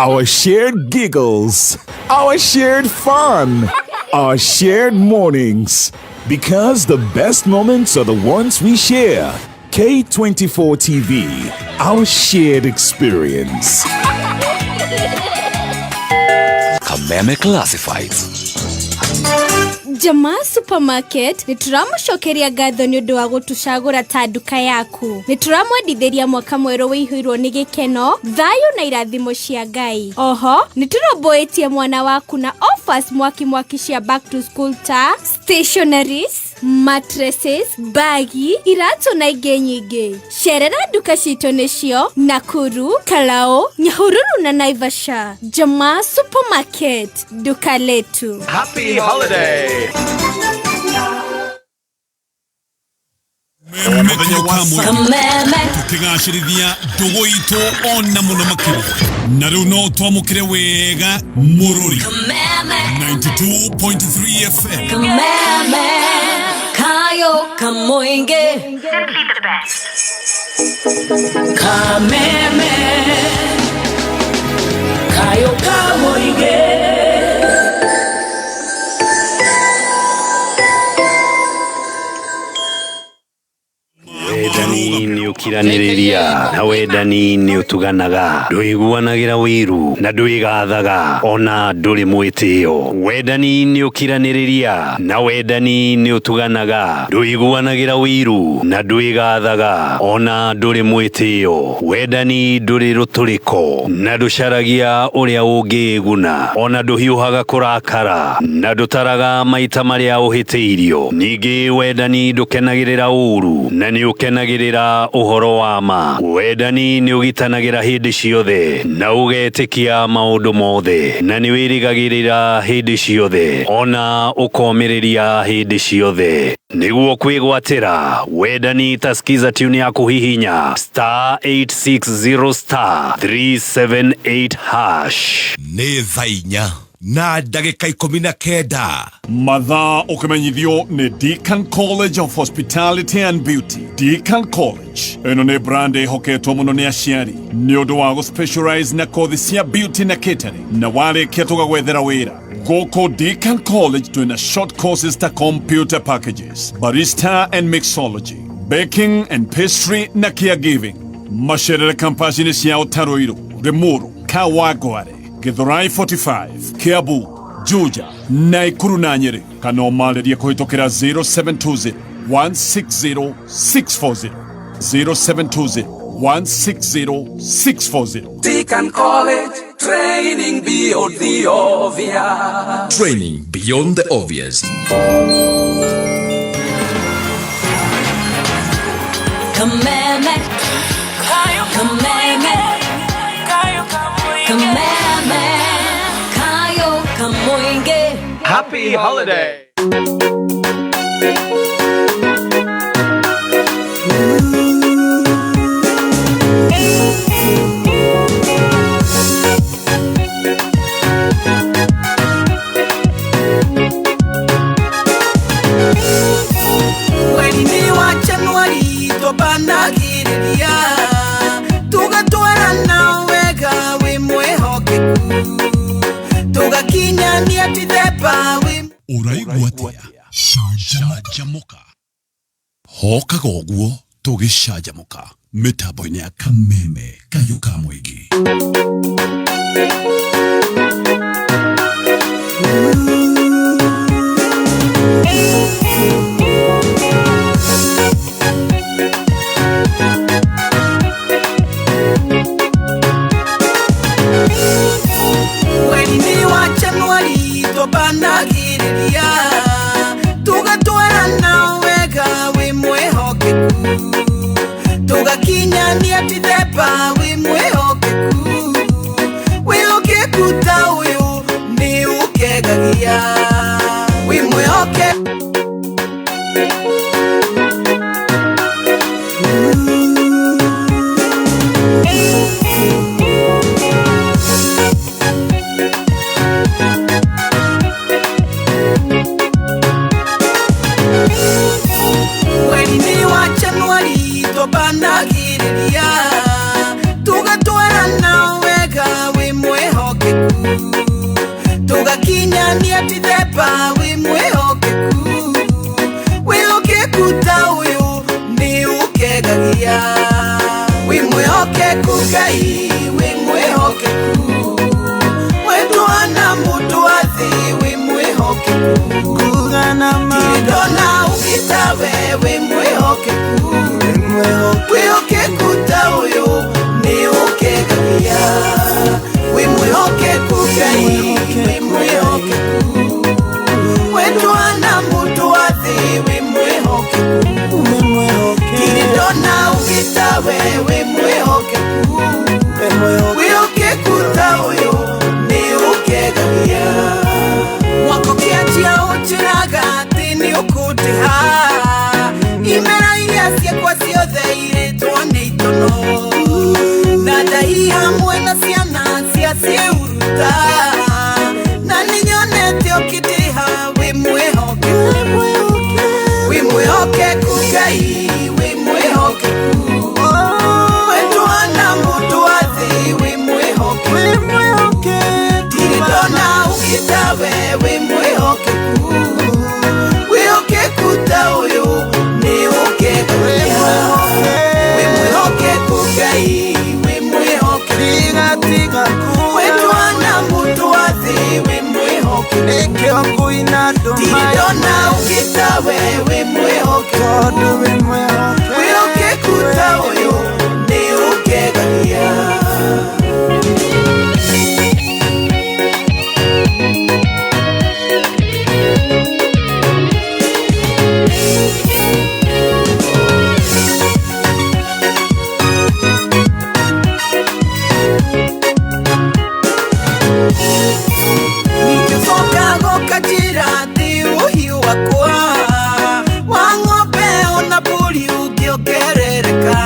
Our shared giggles, our shared fun, our shared mornings. Because the best moments are the ones we share. K24 TV, our shared experience. Kameme Classifieds. Jamaa Supermarket nĩ tũramũcokeria ngatho nĩ ũndũ wa gũtũcagũra ta nduka yaku. Nĩ tũramwendithĩria mwaka mwerũ wĩihũirwo nĩ gĩkeno, thayũ na irathimo cia Ngai. Oho nĩ tũrũmbũĩtie mwana waku na offers mwaki mwaki cia back to school ta stationaries, mattresses, bagi, iratũ na ingĩ nyingĩ. Cerera nduka citũ nĩcio Nakuru, Karau, Nyahururu na Naivasha. Jamaa Supermarket, duka letu. Happy holiday! Mũthenya wa tukigacĩrithia ndũgũ itũ ona mũno makĩria, na rĩu no twamũkĩre wega mũrũri 92.3 FM. Kameme kayo kamoinge. Simply the best. Kameme kayo kamoinge. Wendani nĩ ũkiranĩrĩria, na wendani nĩ ũtuganaga, ndũiguanagĩra wĩiru na ndwĩgathaga, ona ndũrĩ mwĩtĩo. Wendani nĩ ũkiranĩrĩria, na wendani nĩ ũtuganaga, ndũiguanagĩra wĩiru na ndwĩgathaga, ona ndũrĩ mwĩtĩo. Wendani ndũrĩ rũtũrĩko na ndũcaragia ũrĩa ũngĩĩguna, ona ndũhiũhaga kũrakara na ndũtaraga maita marĩa ũhĩtĩirio. Ningĩ wendani ndũkenagĩrĩra ũũru na nĩ ũkenagĩrĩra ũhoro wa ma. Wendani nĩ ũgitanagĩra hĩndĩ ciothe na ũgetĩkia maũndũ mothe, na nĩ wĩrĩgagĩrĩra hĩndĩ ciothe, ona ũkomĩrĩria hĩndĩ ciothe. Nĩguo kwĩgwatĩra wendani, ta skiza tune ya kũhihinya *860*378#. Nĩ thaa 4:19. Mathaa ũkĩmenyithio nĩ Deacon College of Hospitality and Beauty. Deacon College ĩno nĩ brand ĩhoketwo mũno nĩ aciari nĩ ũndũ wa gũspecialize na kothi cia beauty na catering, na warĩkia tũgagwethera wĩra. Gũkũ Deacon College twĩna short courses ta computer packages, barista and mixology, baking and pastry na caregiving. Macerere kampasi-inĩ ciao ta Ruiru, Limuru, Kawangware, Githurai 45, Kiambu, Juja, Naikuru na Nyeri, kana ũmarĩrie kũhĩtũkĩra 0720 160 640, 0720 160 640. Deacon College, training beyond the obvious. Training beyond the obvious. Kameme kameme kameme kayo kamoinge. Happy holiday! Mweri-inĩ wa Januari twambanagĩrĩria tũgatwarana wega wĩ mwĩhokeku tũgakinyania Dithemba wĩ Ũraigua atĩa? Canjamũka, hokaga ũguo tũgĩcanjamũka mĩtambo-inĩ ya Kameme kayũ ka mũingĩ. Mweri-inĩ wa Januari twambanagĩrĩria tũgatwarana wega wĩ mwĩhokeku tũgakinyania Dithemba wĩ mwĩhokeku. Wĩhokeku ta ũyũ nĩ ũkegagia wĩ mwĩhoke. Mweri-inĩ wa Januari twambanagĩrĩria tũgatwarana wega wĩ mwĩhokeku. ũkegagia wĩ mwĩhokeku Ngai wĩ mwĩhokeku wetwana mũndũ wa thĩ wĩ mwĩhokeku ndirĩ ndona ũngĩ tawe wĩ mwĩhokeku wĩhokeku ta ũyũ nĩ ũkegagia wĩ mwĩhokeku Ngai wĩ mwĩhokeku wetwana mũndũ wa thĩ wĩ mwĩhokeku ndirĩ ndona ũngĩ tawe wĩ mwĩhokeku wĩhokeku ta ũyũ nĩ ũkegagia mwaka ũkĩanjia ũnjĩraga atĩ nĩ ũkũndĩha imera iria ciakwa ciothe irĩtwo nĩ itono na ndai hamwe na ciana cia ciĩhuruta na nĩnyonete ũkĩndĩha wĩ mwĩhokeku wĩ mwĩhokeku Ngai wĩ mwĩhokeku wetwana mũndũ wa thĩ wĩ mwĩhokeku ndirĩ ndona ũngĩ tawe wĩ mwĩhokeku wĩhokeku ta ũyũ nĩ ũkegagia wĩ mwĩhokeku Ngai wĩ mwĩhokeku wetwana mũndũ wa thĩ wĩ mwĩhokeku ndirĩ ndona ũngĩ tawe wĩ mwĩhokeku wĩhokeku ta ũyũ nĩ ũkegagia. Ningĩcoka gũkanjĩra atĩ ũhiũ wakwa wa ng'ombe ona mbũri ũngĩongerereka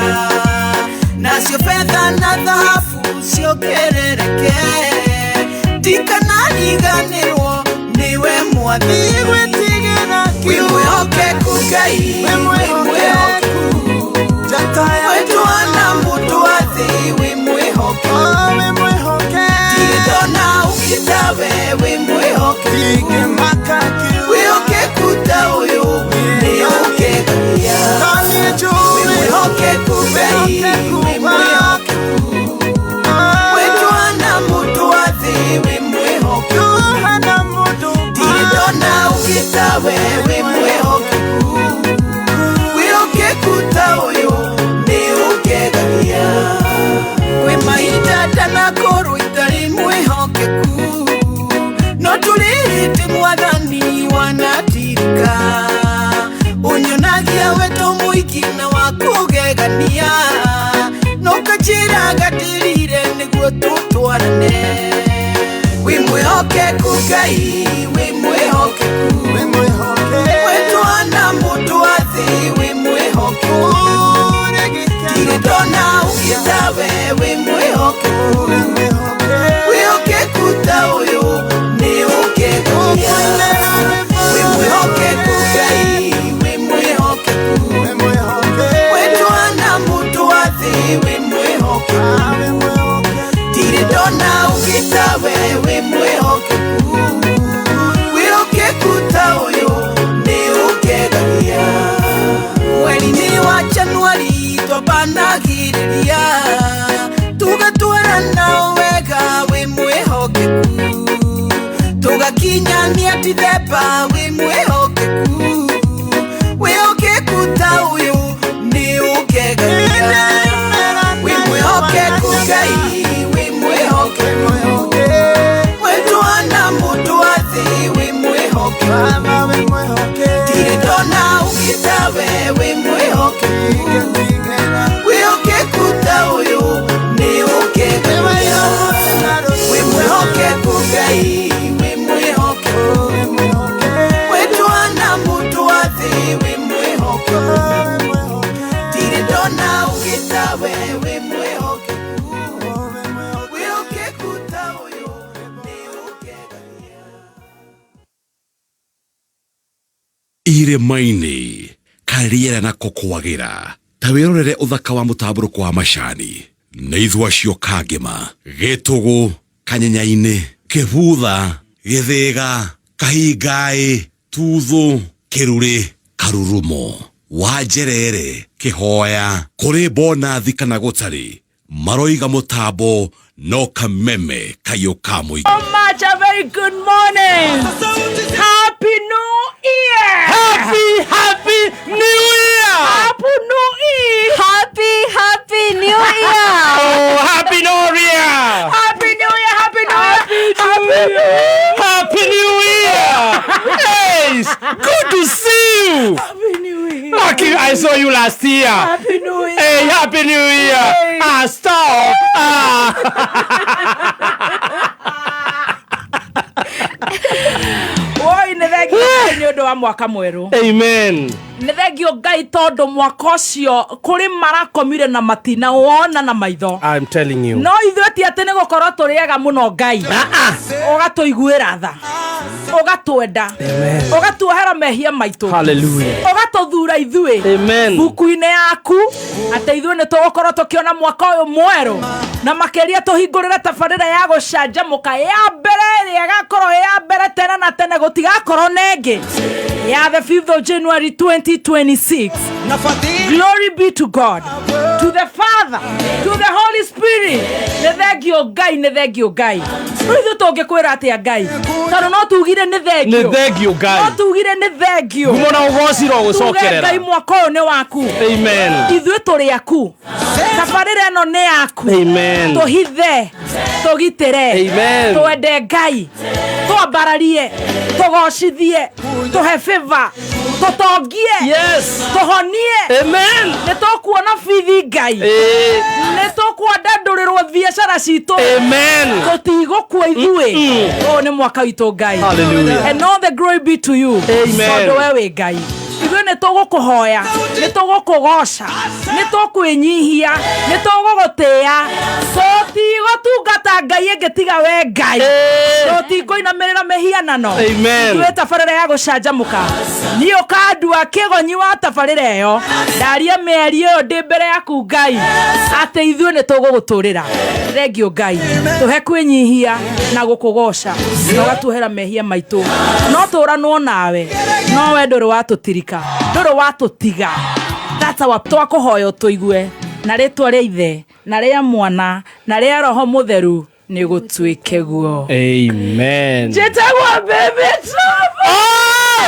nacio betha na thahabu ciongerereke ndikanariganĩrwo nĩwe mwathi wĩ mwĩhokeku Ngai wĩ mwĩhokeku wetwana mũndũ wa thĩ wĩ mwĩhokeku ndirĩ ndona ũngĩ tawe wĩ mwĩhokeku wĩhokeku ta ũyũ nĩ ũkegagia wĩ mwĩhokeku Ngai wĩ mwĩhokeku wetwana mũndũ wa thĩ wĩ mwĩhokeku ndirĩ ndona ũngĩ tawe wĩ mwĩhokeku wĩhokeku ta ũyũ nĩ ũkegagia kwĩ mahinda ndanakorwo itarĩ mwĩhokeku no tũrĩ hĩndĩ mwathani wanatirika ũnyonagia wendo mũingĩ na wa kũgegania no kanjĩraga ndĩrire nĩguo tũtwarane wĩ mwĩhokeku Ngai wĩ mwĩhokeku wetwana mũndũ wa thĩ wĩ mwĩhokeku ndirĩ ndona ũngĩ tawe wĩ mwĩhokeku wĩhokeku ta ũyũ nĩ ũkegagia wĩ mwĩhokeku Ngai wĩ mwĩhokeku wetwana mũndũ wa thĩ wĩ mwĩhokeku ndirĩ ndona ũngĩ tawe wĩ mwĩhokeku wĩhokeku ta ũyũ nĩ ũkegagia mweri-inĩ wa Januari twabanagĩrĩria tũgatwarana wega wĩ mwĩhokeku tũgakinyania Dithemba wĩ mwĩhokeku wĩhokeku ta ũyũ nĩ ũkegagia wĩ mwĩhokeku Ngai wĩ mwĩhokeku wetwana mũndũ wa thĩ wĩ mwĩhokeku ndirĩ ndona ũngĩ tawe wĩ mwĩhokeku wĩhokeku ta ũyũ nĩ ũkegagia wĩ mwĩhokeku Ngai wĩ mwĩhokeku wetwana mũndũ wa thĩ wĩ mwĩhokeku ndirĩ ndona ũngĩ tawe wĩ mwĩhokeku wĩhokeku ta ũyũ nĩ ũkegagia. Irĩma-inĩ karĩera nako kwagĩra ta wĩrorere ũthaka wa mũtambũrũko wa macani nĩ ithua cio kangĩma gĩtũgũ kanyenya-inĩ kĩbutha gĩthĩga kahingaĩ tuthũ kĩrurĩ karurumo. Wanjerere Kĩhoya kũrĩ bonathi kana gũtarĩ maroiga mũtambo no kameme kayũ ka mũingĩ. So much. A very good morning. Happy New Year. Happy, happy New Year. Happy New Year. Happy, happy New Year. Oh, happy New Year. Happy New Year. Happy New Year. Happy New Year. Happy New Year. Hey, good to see you. Happy New Year. Lucky I saw you last year. Happy New Year. Hey, happy New Year. Hey. Ah, stop. Ah. Woi, nĩ thengio nĩ ũndũ wa mwaka mwerũ. Amen. Nĩ thengio Ngai tondũ mwaka ũcio kũrĩ marakomire na matina wona na maitho. I'm telling you. No ithuĩ ti atĩ nĩ gũkorwo tũrĩ ega mũno Ngai. Ũgatũiguĩra tha. Ũgatwenda. Ũgatuohera mehia maitũ. Hallelujah. Ũgatũthura ithuĩ. Amen. Buku-inĩ yaku atĩ ithuĩ nĩ tũgũkorwo tũkĩona mwaka ũyũ mwerũ na makĩria tũhingũrĩre tabarĩra ya gũcanjamũka ya mbere ĩrĩa ĩgakorwo ĩ ya mbere tene na tene gũtigakorwo na ĩngĩ ya the 5th of January 2026. Glory be to God, to the Father, to the Holy Spirit. Nĩ thengio Ngai, nĩ thengio Ngai. Rĩu ithuĩ tũngĩkwĩra atĩa Ngai? Tondũ no tugire nĩ thengio. Nĩ thengio Ngai. No tugire nĩ thengio. Ngumo na ũgoci Tuge gũcokerera. Ngai mwaka ũyũ nĩ waku. Amen. Ithuĩ tũrĩ aku. Tabarĩra ĩno nĩ yaku. Amen. Tũhithe, tũgitĩre. Amen. Twende Ngai. Twambararie, tũgocithie, tũhe favor, tũtongie. Yes. Tũhonie. Amen. Nĩ tũkuona bithi Ngai. Eh. Nĩ tũkwandandũrĩrwo biacara citũ. Amen. Tũtigũkua ithuĩ. Ũyũ nĩ mwaka witũ Ngai. Hallelujah. And all the glory be to you. Amen. Tondũ we wĩ Ngai. Ithuĩ nĩ tũgũkũhoya, nĩ tũgũkũgoca, nĩ tũkwĩnyihia, nĩ tũgũgũtĩĩa. Tũtigũtungata Ngai ĩngĩ tiga we Ngai. Tũtikũinamĩrĩra mĩhianano. Amen. Ithuĩ tabarĩra ya gũcanjamũka. Niĩ ũkandua kĩgonyi wa tabarĩra ĩyo. Ndaria mĩario ĩyo ndĩ mbere yaku Ngai atĩ ithuĩ nĩ tũgũgũtũrĩra. Thengio Ngai. Tũhe kwĩnyihia na gũkũgoca na ũgatuohera mehia maitũ. No tũranwo nawe. No we ndũrĩ watũtirika. Ndũrĩ watũtiga. That's our twakũhoya ũtũigue na rĩtwa rĩa ithe na rĩa mwana na rĩa roho mũtheru nĩ gũtuĩke guo. Amen. Njĩtagwo Baby Top. Oh,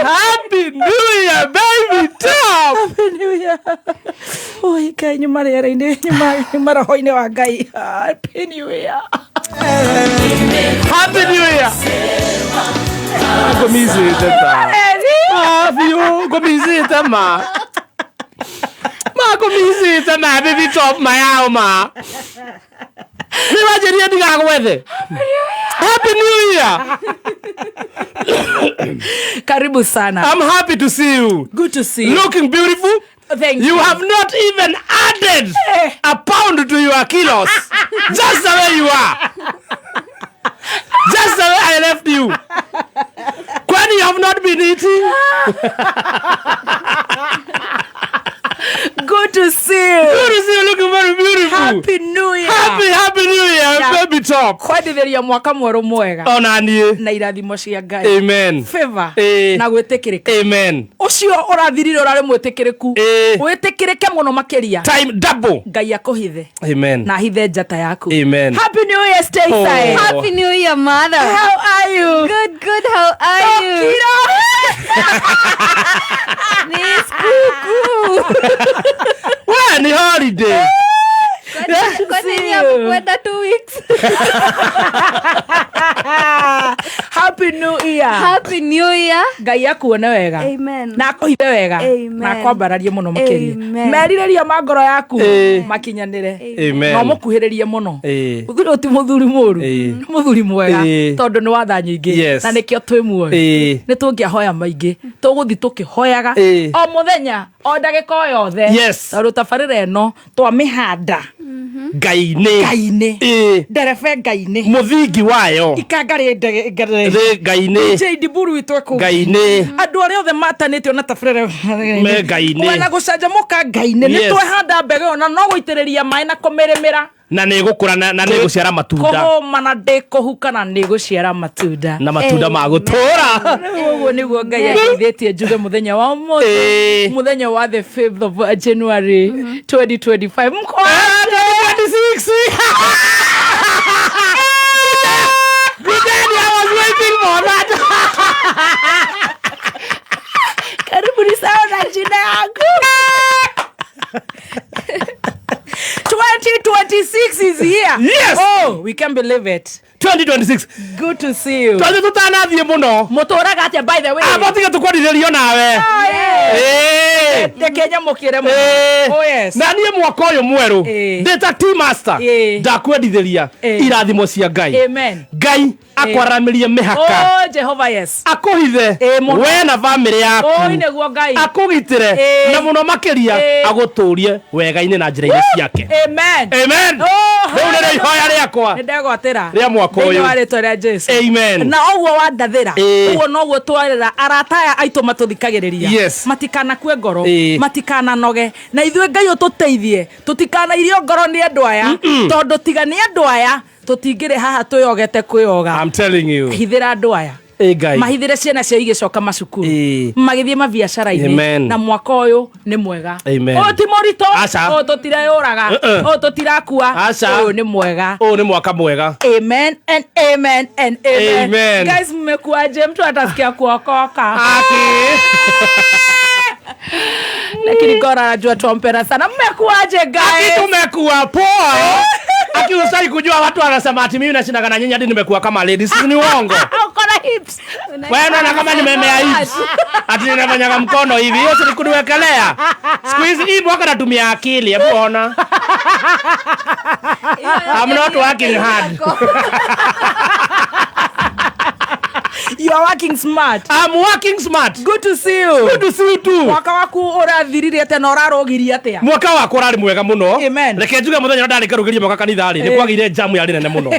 happy New Year, baby Top. Happy New Year. Oi, Ngai nyuma rĩera-inĩ nyuma roho-inĩ wa Ngai. Happy New Year. Happy New Year. Ngomizite ta. Biũ, ngomizite ma. Ma ngomizite ma baby Top ma yao ma. Nĩ wanjĩrire ndigagwethe. Happy New Year. Karibu sana. I'm happy to see you. Good to see you. Looking beautiful. Thank You you. have not even added a pound to your kilos. Just the way you are. Just the way I left you. When you have not been eating. Good to see you. Good to see you looking very beautiful. Happy New Year. Happy, happy New Year, Yeah. baby Top. Kwendithĩria mwaka mwerũ mwega Ona niĩ. na irathimo cia Ngai. Amen. Favor Eh. na gwĩtĩkĩrĩka. Amen. Ũcio ũrathirire ũrarĩ mwĩtĩkĩrĩku. Eh. Wĩtĩkĩrĩke mũno makĩria. Time double. Ngai akũhithe Amen. na ahithe njata yaku. Amen. Happy New Year, Stacey. Oh. Happy New Year, mother. How are you? Good, good. How are you? Tokiro. Ni sikukuu. We ni holiday. Kwani ni hakukwenda 2 weeks? Happy New Year. Happy New Year. Ngai akuone wega. Amen. Na akũhithe wega. Amen. Na akwambararie mũno makĩria. Amen. Merirĩria ma ngoro yaku Eh. makinyanĩre. Amen. Na ũmũkuhĩrĩrie mũno. Eh. Mũthuri ũyũ ti mũthuri mũru. Eh. Nĩ mũthuri mwega Eh. tondũ nĩ watha nyingĩ. Yes. Na nĩkĩo twĩ muoyo. Eh. Nĩ tũngĩahoya maingĩ. Tũgũthiĩ tũkĩhoyaga Eh. o mũthenya o ndagĩka o yothe. Yes. Tondũ tabarĩra ĩno twamĩhanda. Ngai-inĩ. Ngai-inĩ. Ĩĩ. Nderebe Ngai-inĩ. Mũthingi wayo Ikanga rĩ rĩ Ngai-inĩ. JD Buru witũ ekũu. Ngai-inĩ. Andũ arĩa othe matanĩtio na tabarĩra Me Ngai-inĩ. Wena gũcanjamũka Ngai-inĩ. Nĩ Yes. twehanda mbegũ ĩyo na no gũitĩrĩria maĩ na kũmĩrĩmĩra. Na nĩ ĩgũkũra na nĩ ĩgũciara matunda. Kũhũma na ndĩkũhuka na nĩ ĩgũciara matunda. Na matunda ma gũtũra. Rĩu ũguo nĩguo Ngai andeithĩtie njuge mũthenya wa ũmũthĩ. Mũthenya wa the 5th of January 2025. Mko 2026. Good day, I was waiting for that. Karibu ni sawa na jina yangu. 2026 is here. Yes. Oh, we can't believe it. 2026. Good to see you. Twathi tũtanathiĩ mũno. Mũtũraga atĩa by the way? Amba tiga tũkwarithĩrio nawe. Ĩĩ. Reke nyamũkĩre mũno. Ĩĩ. Oh yes. Na niĩ mwaka ũyũ mwerũ Ĩĩ. ndĩ ta tea master Ĩĩ. ndakwendithĩria Ĩĩ. irathimo cia Ngai. Amen. Ngai akwaramĩrie mĩhaka. Oh Jehovah yes. Akũhithe Ĩĩ, mũno. we na bamĩrĩ yaku. Oi nĩguo Ngai. Akũgitĩre Ĩĩ. na mũno makĩria Ĩĩ. agũtũrie wega-inĩ na njĩra-inĩ ciake. Amen. Amen. Oh, Rĩu nĩrĩo ihoya rĩakwa Nĩ ndegwatĩra. rĩa mwaka Thĩinĩ ũyũ. wa rĩtwa rĩa Jesu. Amen. Na ũguo wandathĩra. Ĩĩ. Ũguo noguo twarĩra arata aya aitũ matũthikagĩrĩria. Yes. Matikanakue ngoro. Ĩĩ. Matikananoge. Na ithuĩ Ngai ũtũteithie. Tũtikanairio ngoro nĩ andũ aya. Tondũ tiga nĩ andũ aya tũtingĩrĩ haha twĩyogete kwĩyoga. I'm telling you. Hithĩra andũ aya. Ĩ Ngai. Mahithĩre ciana ciao igĩcoka macukuru. Ĩĩ. Magĩthiĩ mabiacara-inĩ. Amen. Na mwaka ũyũ nĩ mwega. Amen. Ũyũ ti mũritũ. Aca. Ũyũ tũtireyũraga. Uh-uh. Ũyũ tũtirakua. Aca. Ũyũ nĩ mwega. Ũyũ nĩ mwaka mwega. Amen and amen and amen. Amen. Guys, mmekuaje? Mtu atasikia kuokoka. Aki. Lakini God anajua twampenda sana. Mmekuaje Aki guys? tumekuwa poa. Aki usai kujua watu wanasema ati mimi nashindaga na nyinyi hadi nimekuwa kama ladies. Ni uongo. Uko na hips. Wewe unaona kama nimemea hips. Ati ninafanyaga mkono hivi. Hiyo si kuniwekelea. Siku hizi hii mwaka natumia akili, hebu ona. I'm not working hard. You are working smart. I'm working smart. Good to see you. Good to see you too. Mwaka waku ũrathirire atĩa na ũrarũgirie atĩa? Mwaka wakwa ũrarĩ mwega mũno. Amen. Reke njuge mũthenya ũrĩa ndarĩ ngarũgĩrie mwaka kanitha-rĩ, nĩ kwagĩire jamu yarĩ nene mũno.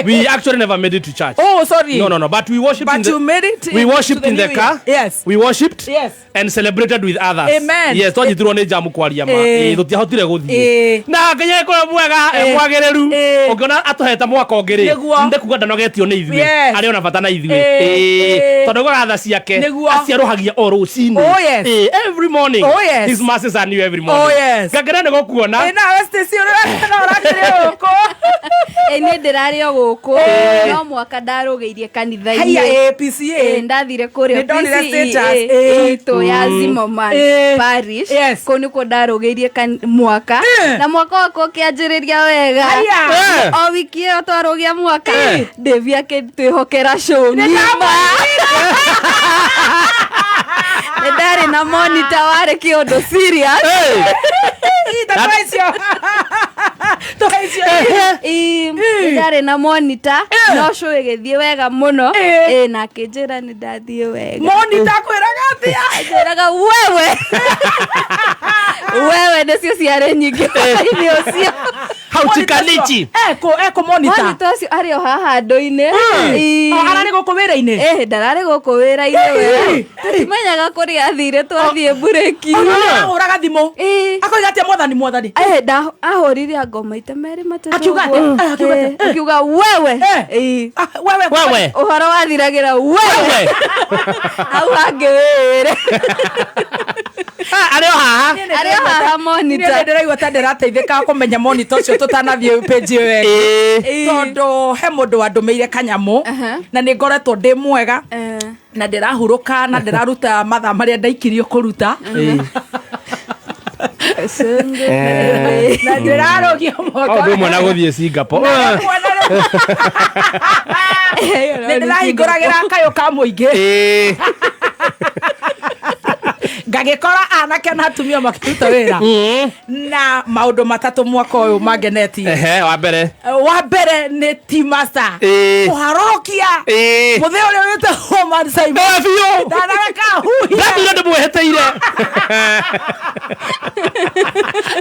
We actually never made it to church. Oh, sorry. No, but we worshipped But in the, you made it we to worshipped the in the new car. year. Yes. We worshipped. Yes. And celebrated with others. Amen. Yes, twanyitirwo nĩ jamu kwaria ma. Ĩĩ. Ĩĩ, tũtiahotire gũthiĩ. Ĩĩ. Na Ngai agĩkorwo mwega, e Ĩĩ. mwagĩrĩru. Ĩĩ. Ũngĩona atũhete mwaka ũngĩ rĩ, Nĩguo. ndĩkuga ndanogetio nĩ ithuĩ. Yes. Arĩ ona bata na ithuĩ. Ĩĩ. Ĩĩ. Ĩĩ. Tondũ augaga tha ciake Nĩguo. aciarũhagia o rũcinĩ. Oh, yes. Ĩĩ, every morning. Oh, yes. His mercies are new every morning. Oh, yes. Ngakena nĩ gũkuona. Ĩ nawe Stacy ũrĩa ũrakĩrĩ gũkũ. Ĩ niĩ ndĩrarĩ o gũkũ no mwaka ndarũgĩirie Haiya kanitha-inĩ. ĩ PCA. Ĩ, ndathire kũrĩa Nĩ ndonire PCEA status. Ĩ. itũ ya Zimmerman Ĩ. Parish. Yes. Kũu nĩkuo ndarũgĩirie mwaka Ĩ. na mwaka wakwa ũkĩanjĩrĩria wega. Haiya. Ĩ. O wiki ĩyo twarũgia mwaka Ĩ. Devi akĩtwĩhokera show ng'ima. Nĩ ndarĩ na monitor warĩ kĩũndũ serious. Ita tũhaicio. Tũhaicio. Ĩ, nĩ ndarĩ na monitor no show ĩgĩthiĩ wega mũno. Ĩ. Ĩ, na akĩnjĩra nĩ ndathiĩ wega. Monitor akwĩraga atĩa? Anjĩraga wewe wewe nĩcio ciarĩ nyingĩ hwaĩ-inĩ ũcio. Hauchikanichi. Eko monitor. Monitor ũcio arĩ o haha andũ-inĩ. Ĩ. O ararĩ gũkũ wĩra-inĩ. Ĩ, ndararĩ gũkũ wĩra-inĩ we. Tũtimenyaga kũrĩa athire twathiĩ mburĩki. Ahũraga thimũ. Ĩ. Akoiga atĩa mwathani mwathani. Eh, ahũrire anga maita merĩ matatũ Akiuga ũguo. atĩa? Eh, akiuga atĩa? Eh, akiuga wewe. Eh. Ĩ. Ah, wewe. Wewe. Ũhoro wathiragĩra wewe. Wewe. Hau hangĩ wĩĩre. Ah, arĩ o haha. Arĩ o haha monitor. Niĩ ndĩraigua ta ndĩrateithĩka kũmenya monitor ũcio tũtanathiĩ page ĩyo ĩngĩ. Ĩĩ. Tondũ he mũndũ wandũmĩire kanyamũ na nĩ ngoretwo ndĩ mwega na ndĩrahurũka na ndĩraruta mathaa marĩa ndaikirio kũruta na ndĩrarũgia mwaka Ũndũ ũmwe na gũthiĩ Singapore. Nĩ ndĩrahingũragĩra kayũ ka mũingĩ Ĩĩ. Ngagĩkora anake na atumia makĩruta wĩra na maũndũ matatũ mwaka ũyũ mangenetie. Ehe, wa mbere. Wa mbere nĩ T-Master kũharũrũkia mũthĩ ũrĩa wĩtagwo Man Simon. Biũ. Ndanareka huhia. Ndatũire ndĩmwĩhĩtĩire.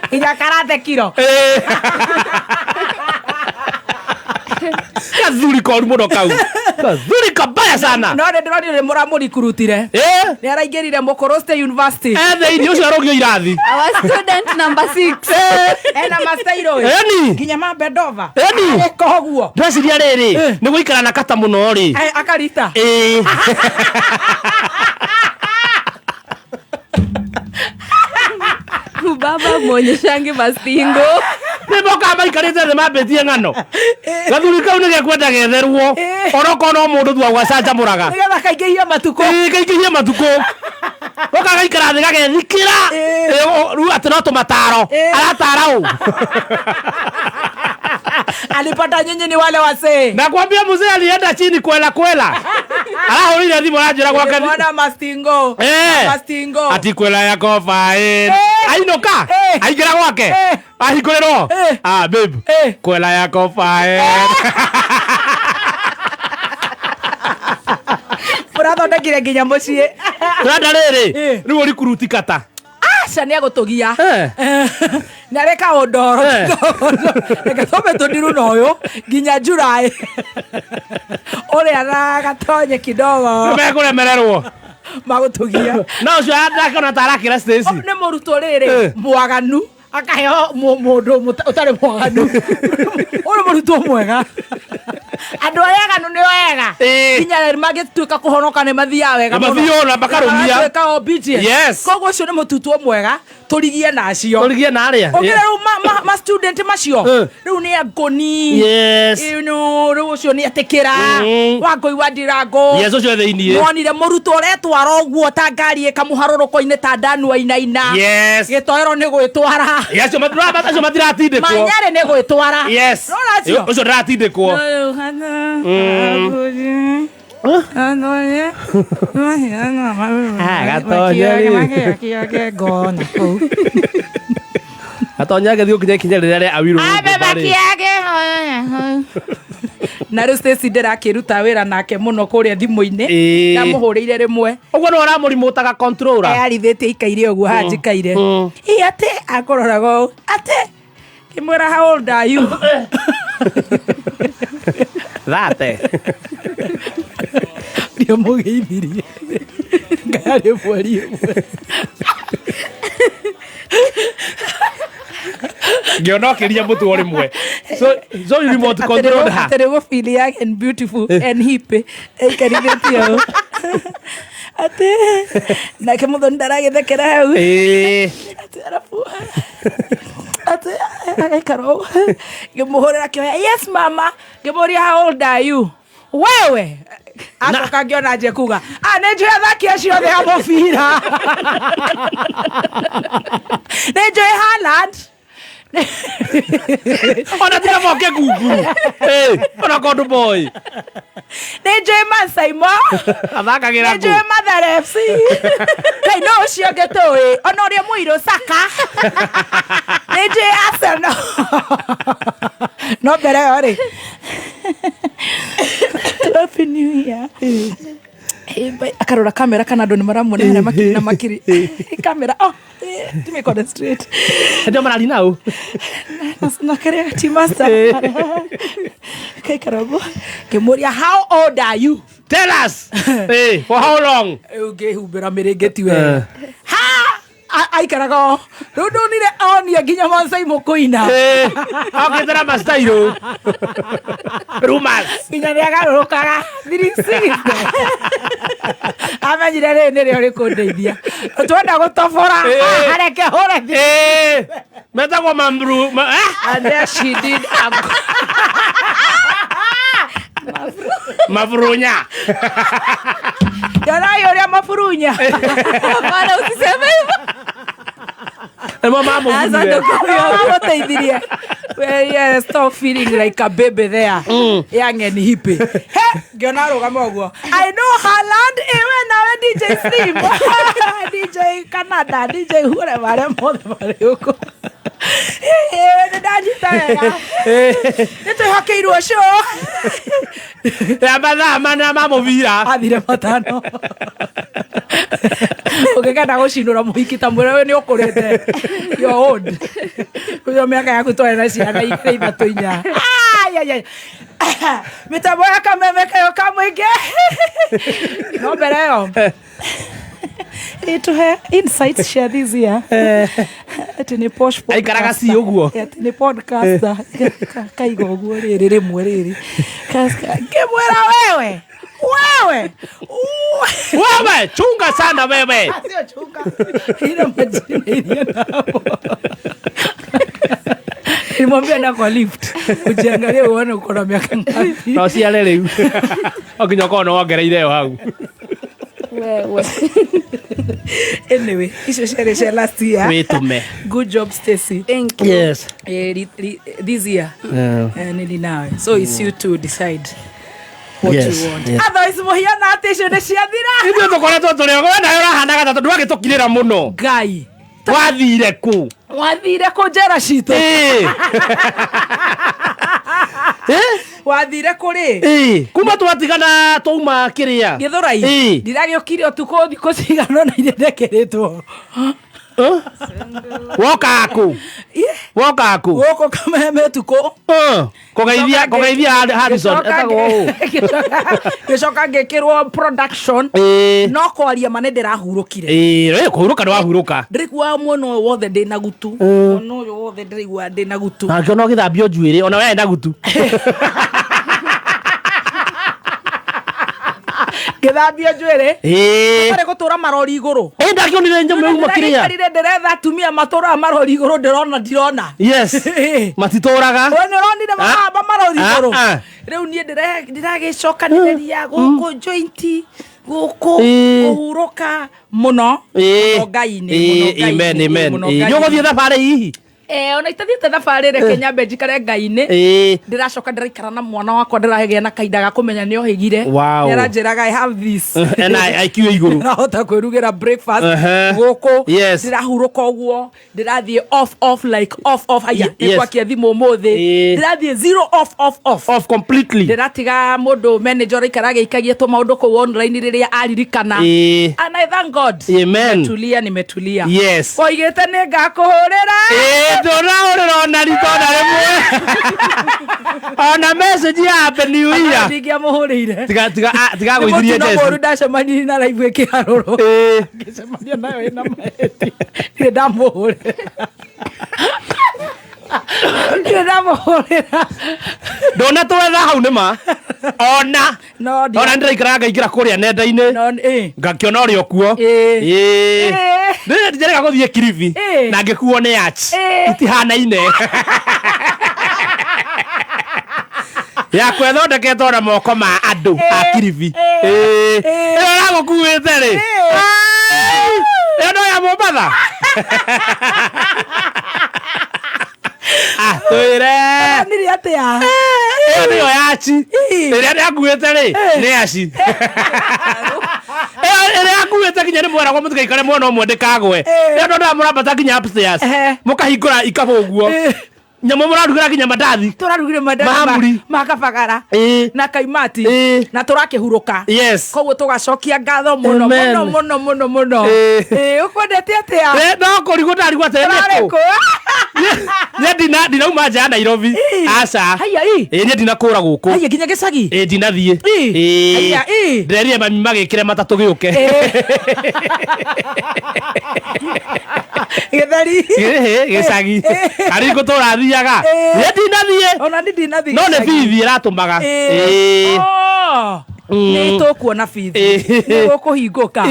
Nginya karate kiro. Gathuri koru mũno kau. Gathuri kabaya sana. No nĩ ndĩronire nĩ mũramũrikurutire. Nĩ araingĩrire Mũkũrũ State University. Thĩinĩ ũcio arũgio irathi. Our student number 6. Ena mastairo. Eni. Nginya ma Bendova. Eni. Arĩka ũguo. Ndĩreciria rĩrĩ nĩ gũikara na kata mũno rĩ. Akarita. Ĩĩ. Baba mwonyeshange mastingo. Nĩ mokaga maikarĩte thĩ mambĩtie ng'ano. Gathuri kau nĩ gekwenda getherwo. Onokorwo no mũndũ tu agwacanjamũraga. Nĩgetha kaingĩhie matukũ. Ĩĩ, kaingĩhie matukũ. Goka gaikara thĩ gagethikĩra. Rĩu atĩ no tũmataro. Aratara ũ. Alipata nyinyi ni wale wasee. Nakwambia mzee alienda chini kwela kwela. Arahũrire thimũ aranjĩra gwake. Nimeona mastingo. Mastingo. Ati kwela yako fine. Ainũka. Aingĩra gwake. Ahingũrĩrwo. Ah babe. Kwela yako fine. Mũrathondekire nginya mũciĩ. Tũrenda rĩrĩ. Rĩu ũrikuruti kata. Aca nĩ agũtũgia. Nĩ areka ũndoro. Reke tũmbe tũndiru na ũyũ nginya July. Ũrĩa na gatonye kidogo. Nĩmekũremererwo. Magũtũgia. No ũcio ndakĩona ta arakĩra Stacy. Nĩ mũrutwo rĩrĩ mwaganu akaheo mũndũ ũtarĩ mwaganu. Ũyũ mũrutwo mwega. Andũ arĩa aganu nĩo ega. Nginya mangĩtuĩka kũhonoka nĩ mathiaga wega Nĩ mathiaga na makarũmia. Magatuĩka obedient. Yes. Koguo ũcio nĩ mũtutwo mwega tũrigie na acio. Tũrigie na arĩa. Ũngĩra rĩu ma student macio. Rĩu nĩ angũni. Yes. Rĩu ũcio nĩ etĩkĩra. Wangũi wa Ndirango. Yes, ũcio e thĩiniĩ. Nĩwonire mũrutwo ũretwara ũguo ta ngari ĩkamũharũrũko-inĩ ta Ndanu ainaina. Yes. Gĩtoero nĩ gwĩtwara. Yes, acio matiratindĩkwo. Manyarĩ nĩ gwĩtwara. Yes. Nĩwona acio? Ũcio ndaratindĩkwo. Gatonya agĩthiĩ gũkinya ikinya rĩrĩa rĩa Awilo Longomba-rĩ. Na rĩu Stacy ndĩrakĩruta wĩra nake mũno kũrĩa thimũ-inĩ. Ĩĩ. Ndamũhũrĩire rĩmwe. Ũguo nĩwe ũramũrimũtaga controller. Eyarithĩtie aikaire ũguo haha njikaire. Ĩ atĩ akũroraga ũũ. Atĩ ngĩmwĩra how old are you? Thate. Ndiamũgeithirie. Ngarĩ mweri ũmwe. Ngĩona ũkĩria mũtu o rĩmwe. So you remote control her. Atĩrĩ gũ feel young and beautiful and hip. Aikarithĩtie ũũ. Atĩ nake mũthoni ndaragĩthekera hau. Atĩ arabu atĩ agaikara ũguo. Ngĩmũhũrĩra akĩoya yes mama. Ngĩmũria how old are you? Wewe acoka ngĩona nje kuga ah nĩ njũĩ athaki acio othe a mũbira. Nĩ njũĩ Haaland. Ona tiga moke ngunguru. Ona Kondu Boy. Nĩ njũĩ Masaimo. Athakagĩra Nĩ njũĩ Mathare FC. Ngai no ũcio ũngĩ tũĩ. Ona ũrĩa mũirũ Saka. Nĩ njũĩ Arsenal. No mbere ĩyo rĩ. Happy New Year. Akarora kamera kana andũ nĩ maramuona harĩa makiri na makiri. Kamera oh tumekona straight. Ndio marari nau. Na karĩa T-Master. Kaikara ũguo. Ngĩmũria how old are you? Tell us. For how long? Rĩu ngĩhumbĩra mĩrĩngĩti wega. Ha! Aikaraga o. Rĩu ndonire onia nginya Maasai mũkũina. Okĩte na mastairũ. Rumors. Nginya nĩ agarũrũkaga. 360. Amenyire rĩrĩ nĩrĩo rĩkũndeithia. Twenda gũtobora. Areke hũre. Metagwo mambru. And there she did a Maburunya. Yorai ũrĩa maburunya. Hapana, usiseme hivyo. Nĩmo mamũgunire. Mamũteithirie. Well, yeah, stop feeling like a baby there. Young and hippie. He, ngĩona arũgama ũguo. I know Haaland, ĩwe nawe DJ Slim. DJ Canada, DJ whoever arĩa mothe marĩ gũkũ. Ĩĩ, nĩ ndanyita wega. Nĩ twĩhokeirwo show. Ya mathaa mana ma mũbira. Athire matano. Ũngĩkenda gũcinũra mũhiki ta mwĩre we nĩ ũkũrĩte. You're old. Ũcio mĩaka yaku twarĩ na ciana igĩrĩ ithatũ inya. Ai, ai, ai. Mĩtambo ya kameme kayo ka mũingĩ. No mbere ĩyo ĩtũhe insights cia this year. Atĩ nĩ posh Aikaraga podcaster. ci ũguo. Atĩ nĩ podcaster. Kaiga ũguo rĩrĩ rĩmwe rĩrĩ. Ngĩmwĩra wewe wewe Wewe, chunga sana wewe. Sio chunga. Ile majina iliyo hapo. Nilimwambia na kwa lift. Ujiangalie uone uko na miaka ngapi. No ciare rĩu. O nginya ũkorwo nĩ wongereire ĩyo hau. Wewe. Anyway, icio ciarĩ cia last year. Wĩtũme. Good job Stacy. Thank you. Yes. This year. Nili nawe. So it's you to decide what Yes, you want. yes. Otherwise mũhiana atĩ icio nĩ ciathira. Ithuĩ tũkoretwo tũrĩ o we nawe ũrahanaga ta tondũ wagĩtũkirĩra mũno. Ngai. Wathire kũ? Wathire kũ njera citũ? Ĩĩ. Wathire kũ rĩ? Ĩĩ. Kuma twatigana twauma kĩrĩa. Gĩthũrai. Ĩĩ. Ndiragĩũkire ũtukũ thikũ cigana ũna iria ndekĩrĩtwo. Wokaga kũ? Wokaga kũ? Gũkũ Kameme ũtukũ. Kũgeithia kũgeithia Harrison etagwo ũũ. Ngĩcoka ngĩkĩrwo production. No kwaria ma nĩ ndĩrahurũkire. Ĩĩ, we kũhurũka nĩ wahurũka. Ndĩraigua mwena ũyũ wothe ndĩna gutu. Mwena ũyũ wothe ndĩraigua ndĩna gutu. Na ngĩona ũgĩthambio njuĩrĩ ona we na gutu. Ngĩthambio njuĩrĩ. Ĩĩ. Barĩ gũtũra marori igũrũ. Ĩĩ ndakĩonire nyamũ yauma kĩrĩa. Ndĩragĩikarire ndĩretha atumia matũraga marori igũrũ ndĩrona ndirona. Yes. Matitũraga. We nĩ ũronire marahamba marori igũrũ. Ah, ah. Rĩu niĩ ndĩragĩcokanĩrĩria gũkũ joint gũkũ kũhurũka mũno. Ĩĩ. Mũno Ngai-inĩ, Ĩĩ, mũno Ngai-inĩ, amen, amen. mũno Ĩĩ, Ngai-inĩ. nĩ ũgũthiĩ thabarĩ hihi? Ona itathiĩte thabarĩ reke nyambe njikare Ngai-inĩ. Ĩĩ. Ndĩracoka ndĩraikara na mwana wakwa ndĩragĩa na kahinda ga kũmenya nĩ ohĩgire. Wow. Nĩaranjĩraga I have this. Ena IQ ĩ igũrũ. Ndĩrahota kwĩrugĩra breakfast Uh-huh. gũkũ. Yes. Ndĩrahurũka ũguo ndĩrathiĩ off off like off off haya Yes. nĩngwakia thimũ ũmũthĩ. Ndĩrathiĩ zero off off off. Off completely. Ndĩratiga mũndũ manager ũraikara agĩikagia tũmaũndũ kũu online rĩrĩa aririkana. Ĩĩ. And I thank God. Amen. Nimetulia, nimetulia. Yes. Oigĩte nĩ ngakũhũrĩra. Ĩĩ, ndũnahũrĩra ona rita ona rĩmwe. Ona message ya Happy New Year. Ndingĩamũhũrĩire. Tiga tiga tiga gũithirie Nĩ mũtino Jesse. mũũru ndacemanirie na live ĩkĩharũrwo. Ngĩcemania nayo ĩna mahĩtia. Ndirĩ ndamũhũrĩra. Ndirĩ ndamũhũrĩra. Ndona twetha hau nĩ ma. Ona. Ona ndĩraikaraga ngaingĩra kũrĩa nenda-inĩ. Ngakĩona ũrĩ o kuo. Ĩĩ. Nĩ njĩrĩga gũthiĩ Kilifi. Na ngĩkuo nĩ Arch. Itihanaine. Yakwa ĩthondeketwo na moko ma andũ a Kilifi. Ĩĩ. Ĩyo ĩragũkuĩte rĩ. Ĩyo no ya Mombatha. Ah, twĩre. Nire atĩa? Ĩyo nĩyo yaci. Ĩrĩa ndĩrakuĩte rĩ, nĩ aci. Ĩyo ĩrĩa yakuĩte nginya nĩ mweragwo mũtigaikare mwena ũmwe ndĩkagwe. Ĩyo ndonaga mũrambata nginya upstairs. Mũkahingũra ikabũ ũguo. Nyamũ mũrarugĩra nginya mandathi. Tũrarugire mandathi Mahamuri. ma kabagara na kaimati na tũrakĩhurũka. Yes. Koguo tũgacokia ngatho mũno Amen. mũno mũno mũno mũno. Ĩĩ ũkwendete atĩa? No kũrigwo ndarigwo atĩrĩ Tũrarĩ nĩ kũ? kũ? Niĩ ndinauma nja ya Nairobi. Aca. Haiya ĩ. Ĩĩ niĩ ndinakũra gũkũ. Haiya nginya gĩcagi. Ĩĩ ndinathiĩ. Ĩĩ. Haiya ĩ. Ndĩrerire mami magĩkĩre matatũ gĩũke. Gĩtheri. Ĩhĩ, gĩcagi. Arĩ ngũtũra thiaga. Niĩ ndinathiĩ. Ona niĩ ndinathiĩ No nĩ gĩcagi. bithi ĩratũmaga. Ĩĩ. Ĩĩ. Oh. Nĩ tũkuona bithi. Nĩ gũkũhingũka.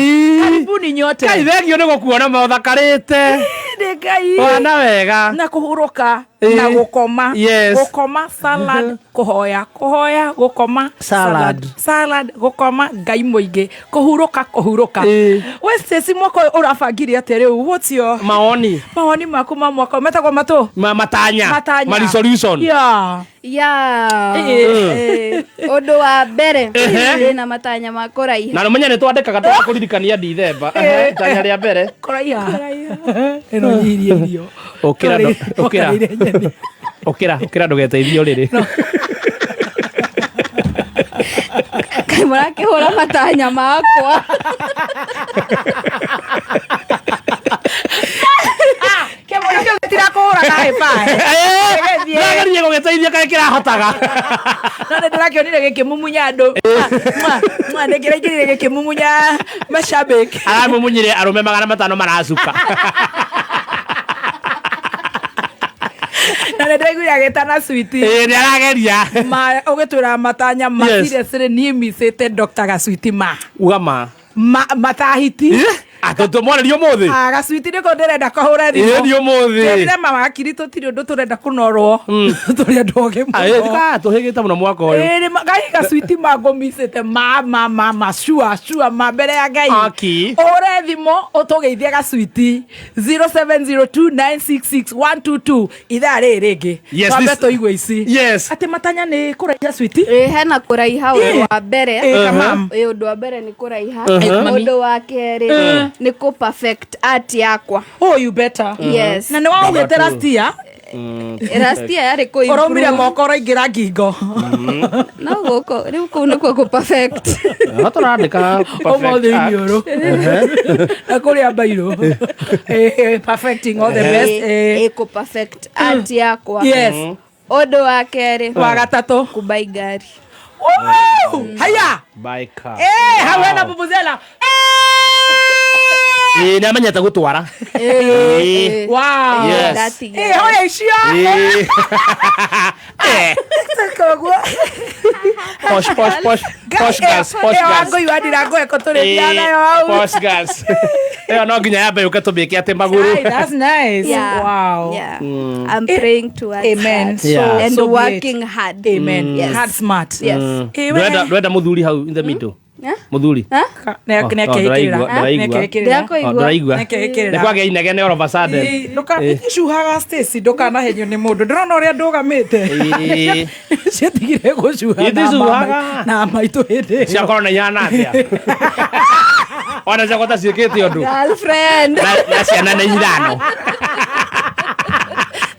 Karibuni nyote. Kai thengio nĩ gũkuona mothakarĩte. Nĩ Ngai. Wana wega. Na kũhurũka Ĩĩ. na gũkoma. Yes. Gũkoma salad, kũhoya, kũhoya, gũkoma Salad. Salad, gũkoma Ngai mũingĩ. Kũhurũka, kũhurũka. Ĩĩ. We Stacy mwaka ũyũ ũrabangire atĩa rĩu? What's your Maoni. Mawoni maku ma mwaka ũyũ metagwo matũ? Matanya. Matanya. Ma resolution. Yeah. Ya. Ĩĩ. Ũndũ wa mbere Ehe. ndĩna matanya ma kũraiha. Na nĩmenye nĩ twandĩkaga tũgakũririkania Ndithemba. Ehe, Itanya rĩa mbere. Kũraiha. Ĩno nyirie irio. Ũkĩra ũkĩra. Ũkĩra, ũkĩra ndũgeteithie ũrĩrĩ. Kaĩ mũrakĩhũra matanya makwa. Kĩmũrĩ kĩu gĩtirakũhũra na hĩba. Ndĩrageria gũgĩteithia kaĩ kĩrahotaga. No nĩ ndĩrakĩonire gĩkĩmumunya andũ. Mwa nĩ kĩraingĩrire gĩkĩmumunya mashabiki. Aramumunyire arũme 500 maracuka. Na nĩ ndĩraiguire agĩtana switi. Ĩĩ nĩ arageria. Ma ũgĩtwĩra matanya ma Yes. seriously niĩ micĩte Dr. Gaswiti ma. Uga ma. Ma matahiti. Atũtũmwarĩria ũmũthĩ. Ah, gaswiti nĩko ndĩrenda kũhũra thimũ. Ĩĩ, nĩ ũmũthĩ. Ndĩrire mama akiri tũtirĩ ũndũ tũrenda kũnorwo. Tũrĩ andũ ogĩ mũno. Tũhĩgĩte mũno mwaka ũyũ. Ĩĩ, nĩ gai gaswiti mangũmicĩte ma ma ma ma sure sure ma mbere ya Ngai. Aki. Ũhũre thimũ ũtũgeithie gaswiti 0702966122 ithaa rĩrĩ rĩngĩ. Yes, Twambe tũigue ici. Yes. Atĩ matanya nĩ kũraiha switi? Ĩĩ hena kũraiha ũndũ wa mbere. Ĩĩ, kamam. Ĩĩ ũndũ wa mbere nĩ kũraiha. Mami. Ũndũ wa kerĩ nĩ kũ perfect art yakwa. Oh, you better. Yes. Na nĩ waugĩte last year. Last year yarĩ kũ Ũraumire improve. moko ũraingĩra ngingo. No gũkũ rĩu kũu nĩkuo kũ perfect. No tũrandĩka Ũmũthĩ iniũrũ. Na kũrĩa mbairũ. Perfecting all the best. Ĩĩ kũ perfect art yakwa. Yes. Ũndũ wa kerĩ. Wa gatatũ. Kũbai ngari. Woo! Haya. By car. Eh, hau hena vuvuzela. Ĩĩ nĩ amenyete gũtwara. Ĩĩ. Wow. Yes. Eh, hoya icio. Ĩĩ. Koguo. Posh posh posh posh girls posh girls. Wangũi wa ndirango eko tũrĩthiaga nayo hau. Posh girls. Ĩyo no nginya yambe yũke tũmĩke atĩ magũrũ. Hey, that's nice. Yeah. Wow. Yeah. I'm praying towards Amen. that. So, Yeah. And so be it. working hard. Amen. Yes. Hard smart. Yes. Eh, we. Ndwenda mũthuri hau in the middle. Yeah? Mũthuri. Nĩakehĩkĩrĩra. Ndĩraigua. Ndĩrakũigua. Ndĩraigua. Nĩakehĩkĩrĩra. Nĩ kwagĩa inegene all of a sudden. Ndũkacuhaga Stacy, ndũkanahenio nĩ mũndũ. Ndĩrona ũrĩa ndũgamĩte. Ĩĩ. Ciatigire gũcuha na Iticuhaga. na maitũ hĩndĩ ĩyo. Ciakorwo na ihana atĩa? Ona ciakwa ta ciĩkĩte ũndũ. Girlfriend. Na ciana nĩ ithano.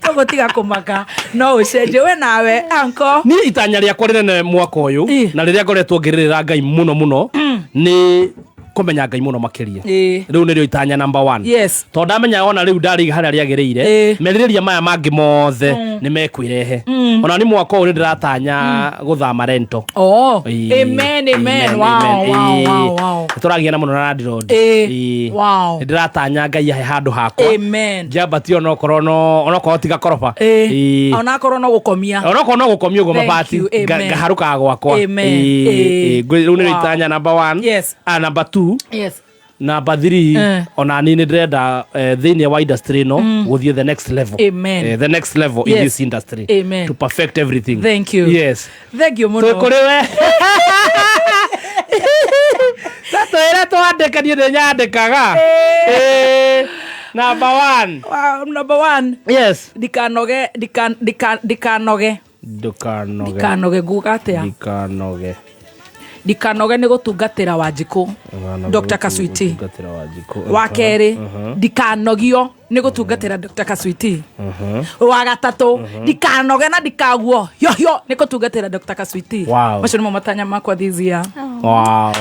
Tũgũtiga kũmaka no ũcenjie we nawe anko. Niĩ itanya rĩakwa rĩnene mwaka ũyũ Ĩ. na rĩrĩa ngoretwo ngĩrĩrĩra Ngai mũno mũno nĩ kũmenya Ngai mũno makĩria. Ĩ. Rĩu nĩrĩo itanya number one. Yes. Tondũ ndamenya ona rĩu ndarĩ harĩa rĩagĩrĩire Ĩ. merirĩria maya mangĩ mothe nĩ mekwĩrehe. Ona nĩ mwaka ũyũ nĩ ndĩratanya gũthama rento. Oh, Ĩ. amen, amen. Wow, amen. wow, Ĩ. wow, wow. Nĩ tũragiana mũno na landlord. Ĩ. Ĩ. Wow. Nĩ ndĩratanya Ngai ahe handũ hakwa. Amen. Njambatie onokorwo no onokorwo ti gakoroba. Ĩ. Ĩ. Onakorwo no gũkomia. Onokorwo no gũkomia ũguo Thank mabati you, amen. ngaharũkaga gwakwa. Amen. Ĩ, Ĩ. ĩ. Rĩu nĩrĩo Wow. itanya number one. Yes. Ah, number two. Yes. Number three Eh. ona niĩ nĩ ndĩrenda thĩinĩ wa industry ĩno gũthiĩ the next level. Amen. The next level in Yes. this industry. Amen. To perfect everything. Thank you. Yes. Thank you mũno. Twĩ kũrĩ we. Tatwĩre twandĩke niĩ nĩ nyandĩkaga. Ĩ. Number one. Wow, number one. Yes. Ndikanoge ndikanoge. Ndũkanoge. Ndikanoge nguga atĩa? Ndikanoge. Ndikanoge nĩ gũtungatĩra Wanjikũ. Dr. Kaswiti. Gũtungatĩra Wanjikũ. Wa kerĩ ndikanogio nĩ gũtungatĩra Dr. Kaswiti. Wa gatatũ ndikanoge na ndikaguo hiohio nĩ gũtungatĩra Dr. Kaswiti. Wow. Macio nĩmo matanya makwa this year. Wow.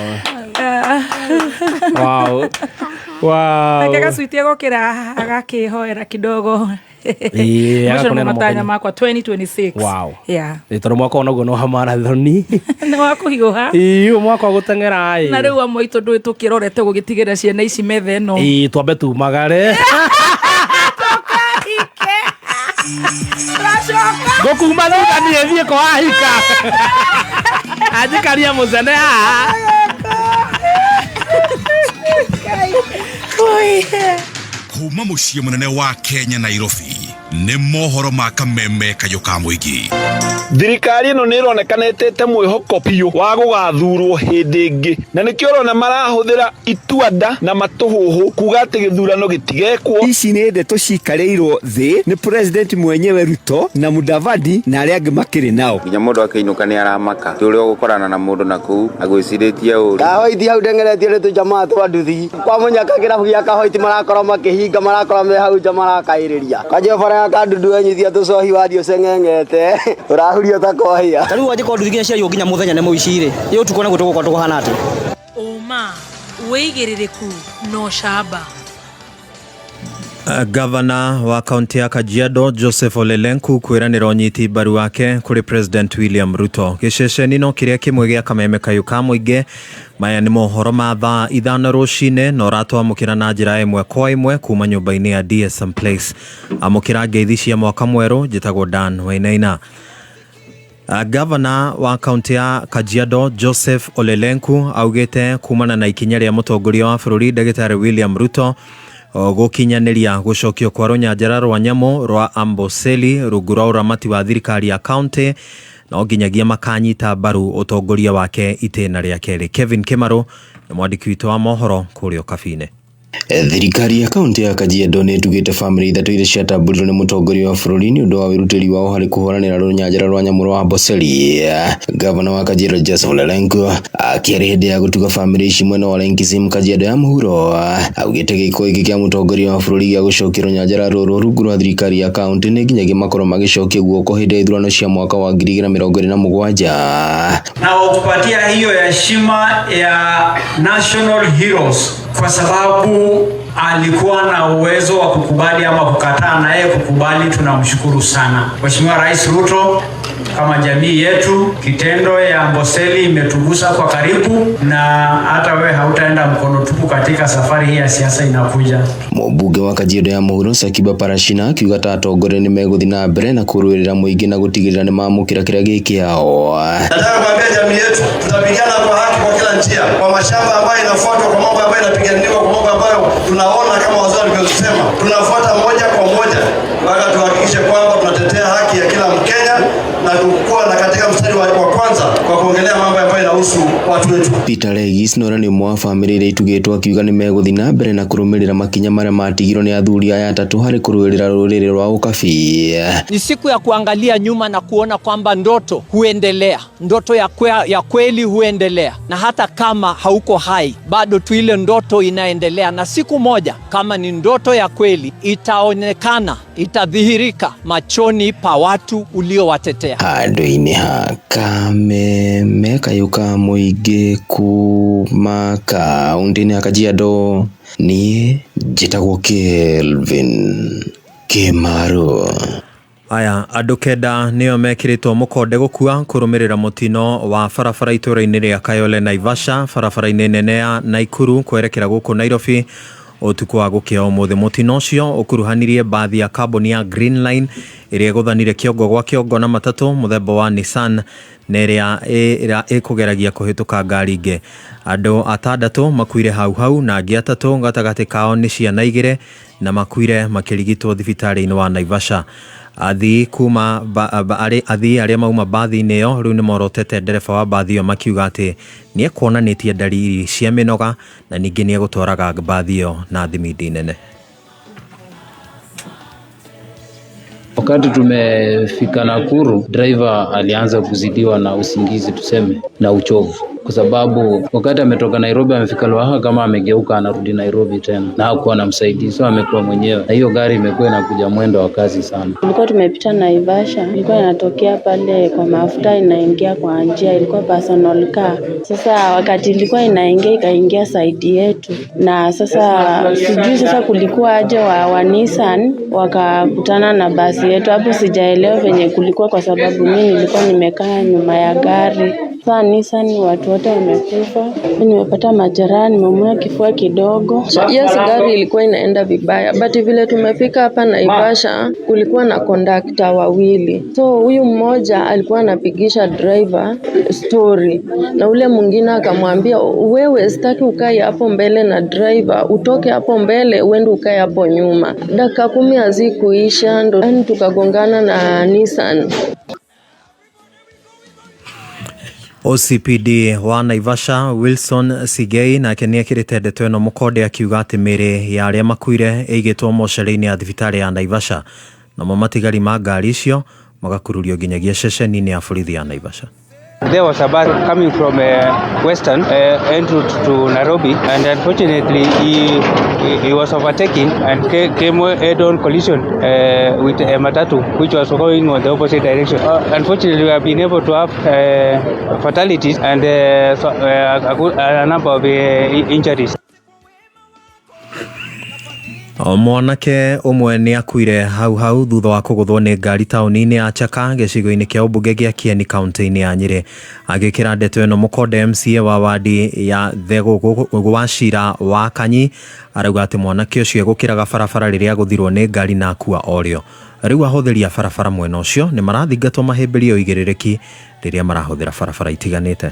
Wow. Wow. Reke Kaswiti agokĩra agakĩhoera kidogo. Ĩĩ, Macio nĩmo agakũneana matanya moko-inĩ. makwa 2026. Wow. Yeah. Ĩ, tondũ mwaka onaguo no wa marathoni. Nĩ wa kũhiũha. Ĩĩ, ũyũ mwaka wa gũteng'era ĩ. Na rĩu amwe aitũ ndũĩ tũkĩrorete gũgĩtigĩra ciana ici metha ĩno. Ĩĩ, twambe tumagare. Tũkahike. Tũracoka. Ngũkuma thutha niĩ thiĩ kwa ahika. Anjikaria mũcene haha. Oi. Kuma mũciĩ mũnene wa Kenya Nairobi nĩ mohoro ma kameme kayũ ka mũingĩ. Thirikari ĩno nĩ ĩronekana ĩtete mwĩhoko biũ wa gũgathurwo hĩndĩ ĩngĩ, na nĩkĩo ũrona marahũthĩra ituanda na matũhũhũ kuga atĩ gĩthurano gĩtigekwo. Ici nĩ ndeto cikarĩirwo thĩ nĩ president mwenyewe Ruto na Mudavadi na arĩa angĩ makĩrĩ nao. Nginya mũndũ akĩinũka nĩ aramaka ti ũrĩa ũgũkorana na mũndũ na kũu agwĩcirĩtie ũru. Kahoiti hau ndengeretio nĩ tũjamaa twa nduthi kwa mũnyaka kĩrabu gĩa Kahoiti marakorwo makĩhinga, marakorwo me hau nja marakaĩrĩria kwanjia bara ya Kandudu enyithia tũcohi wathiĩ ũceng'eng'ete ũrahurio ta kohia. Ta rĩu wanjĩkorwo nduthi nginya ciaiywo nginya mũthenya nĩ mũici rĩ, ĩ ũtukũ naguo tũgũkorwo tũkũhana atĩa? Ũma, wĩigĩrĩrĩku na ũcamba. Gavana wa kaunti ya Kajiado Joseph Ole Lenku kwĩranĩra ũnyiti mbaru wake kũrĩ President William Ruto. Gĩceceni no kĩrĩa kĩmwe gĩa kameme kayũ ka mũingĩ. Maya nĩ mohoro ma thaa 5 rũcinĩ na ũratwamũkĩra na njĩra ĩmwe kwa ĩmwe kuma nyũmba-inĩ ya DSM Place. Amũkĩra ngeithi cia mwaka mwerũ. Njĩtagwo Dan Wainaina. Gavana wa kaunti ya Kajiado Joseph Ole Lenku augĩte kumana na ikinya rĩa mũtongoria wa bũrũri ndagĩtarĩ William Ruto gũkinyanĩria gũcokio kwa rũnyanjara rwa nyamũ rwa Amboseli rungu rwa ũramati wa thirikari ya kaunti no nginyagia makanyita mbaru ũtongoria wake itĩna rĩa kerĩ. Kevin Kimaru nĩ mwandĩki witũ wa mohoro kũrĩa Ũkabi-inĩ. Thirikari ya kaunti ya Kajiado nĩ ĩtugĩte bamĩrĩ ithatũ iria ciatambũrirwo nĩ mũtongoria wa bũrũri nĩ ũndũ wa wĩrutĩri wao harĩ kũhũranĩra rũnyanjara rwa nyamũ rwa Amboseli. Gavana wa Kajiado Joseph Ole Lenku akĩaria hĩndĩ ya gũtuga bamĩrĩ ici mwena wa Lenkisim Kajiado ya mũhuro augĩte gĩko gĩkĩ kĩa mũtongoria wa bũrũri gĩa gũcokia rũnyanjara rũrũ rungu rwa thirikari ya kaunti nĩ nginyagia makorwo magĩcokia guoko hĩndĩ ya ithurano cia mwaka wa 2027. Na wakupatia hiyo heshima ya National Heroes kwa sababu alikuwa na uwezo wa kukubali ama kukataa, na yeye kukubali, tunamshukuru sana Mheshimiwa Rais Ruto. Kama jamii yetu, kitendo ya Amboseli imetugusa kwa karibu, na hata wewe hautaenda mkono tupu katika safari hii ya siasa inakuja. Mũmbunge wa Kajiado ya mũhuro Sakiba Parashina akiuga ta atongoria nĩ megũthiĩ na mbere na kũrũĩrĩra mũingĩ na gũtigĩrĩra nĩ maamũkĩra kĩrĩa gĩ kĩao. Nataka kuambia jamii yetu tutapigana kwa haki kwa kila njia, kwa mashamba ambayo inafuatwa, kwa mambo ambayo inapiganiwa, kwa mambo ambayo tunaona kama wazee walivyosema, tunafuata moja kwa moja mpaka tuhakikishe kwamba tunatetea haki ya kila Mkenya na kuwa na katika mstari wa kwanza kwa kuongelea mambo ambayo inahusu watu wetu. Peter Legis na ũrĩa nĩ ũmwe wa bamĩrĩ iria itugĩtwo akiuga nĩ megũthiĩ na mbere na kũrũmĩrĩra makinya marĩa matigirwo nĩ athuri aya atatũ harĩ kũrũĩrĩra rũrĩrĩ rwa Ũkabi. Ni siku ya kuangalia nyuma na kuona kwamba ndoto huendelea, ndoto ya kweli huendelea, na hata kama hauko hai bado tu ile ndoto inaendelea, na siku moja kama ni ndoto ya kweli itaonekana, itadhihirika machoni pa watu uliowatetea. Handũ-inĩ ha kameme kayũ ka mũingĩ kuma kaunti-inĩ ya Kajiado, niĩ njĩtagwo Kelvin Kimaru. Aya, andũ 9 nĩo mekĩrĩtwo mũkonde gũkua kũrũmĩrĩra mũtino wa barabara itũũra-inĩ rĩa Kayole Naivasha barabara-inĩ nene ya Naikuru kwerekera gũkũ Nairobi ũtukũ wa gũkĩa ũmũthĩ. Mũtino ũcio ũkuruhanirie mbathi ya kambuni ya Green Line ĩrĩa ĩgũthanire kĩongo gwa kĩongo na matatũ mũthemba wa Nissan na ĩrĩa ĩkũgeragia kũhĩtũka ngari ingĩ. Andũ 6 makuire hau hau na angĩ 3 gatagatĩ kao nĩ ciana 2 na makuire makĩrigitwo thibitarĩ-inĩ wa Naivasha. Athii kuma athii arĩa mauma mbathi-inĩ ĩyo rĩu nĩ morotete ndereba wa mbathi ĩyo makiuga atĩ nĩ ekuonanĩtie ndariri cia mĩnoga na ningĩ nĩ egũtwaraga mbathi ĩyo na thimindi nene. Wakati tumefika Nakuru, driver alianza kuzidiwa na usingizi tuseme na uchovu, kwa sababu wakati ametoka Nairobi amefika Lwaha kama amegeuka anarudi Nairobi tena, na hakuwa na msaidizi, so amekuwa mwenyewe, na hiyo gari imekuwa inakuja mwendo wa kasi sana. Tulikuwa tumepita Naivasha, ilikuwa inatokea pale kwa mafuta inaingia kwa njia, ilikuwa personal car. Sasa wakati ilikuwa inaingia ikaingia side yetu, na sasa sijui sasa kulikuwa aje wa Nissan wakakutana na basi yetu hapo, sijaelewa venye kulikuwa kwa sababu mimi nilikuwa nimekaa nyuma ya gari. Saa Nissan watu wote wamekufa. Mimi nimepata majeraha, nimeumia kifua kidogo. Yes, gari ilikuwa inaenda vibaya, but vile tumefika hapa Naivasha kulikuwa na kondakta wawili, so huyu mmoja alikuwa anapigisha driver story na ule mwingine akamwambia, wewe sitaki ukae hapo mbele na driver, utoke hapo mbele uende ukae hapo nyuma. Dakika 10 hazikuisha ndo yani tukagongana na Nissan. OCPD wa Naivasha Wilson Sigei nake nĩ ekĩrĩte ndeto ĩno mũkonde akiuga atĩ mĩĩrĩ ya arĩa makuire ĩigĩtwo mocarĩ-inĩ ya thibitarĩ ya Naivasha, namo matigari ma ngari icio magakururio nginyagia ceceni-inĩ ya borithi ya Naivasha. There was a bus coming from Western en route to Nairobi, and unfortunately he was overtaken and came head-on collision with a matatu which was going on the opposite direction. Unfortunately, we have been able to have fatalities and a number of injuries. Mwanake ũmwe nĩ akuire hau hau thutha wa kũgũthwo nĩ ngari taũni-inĩ ya Chaka gĩcigo-inĩ kĩa ũmbunge gĩa Kieni kaunti-inĩ ya Nyĩrĩ. Agĩkĩra ndeto ĩno mũkonde MCA wa wadi ya Thegũ wa Cira wa Kanyi arauga atĩ mwanake ũcio egũkĩraga barabara rĩrĩa agũthirwo nĩ ngari na akua orĩo. Rĩu ahũthĩri a barabara mwena ũcio nĩ marathingatwo mahĩmbĩrie ũigĩrĩrĩki rĩrĩa marahũthĩra barabara itiganĩte.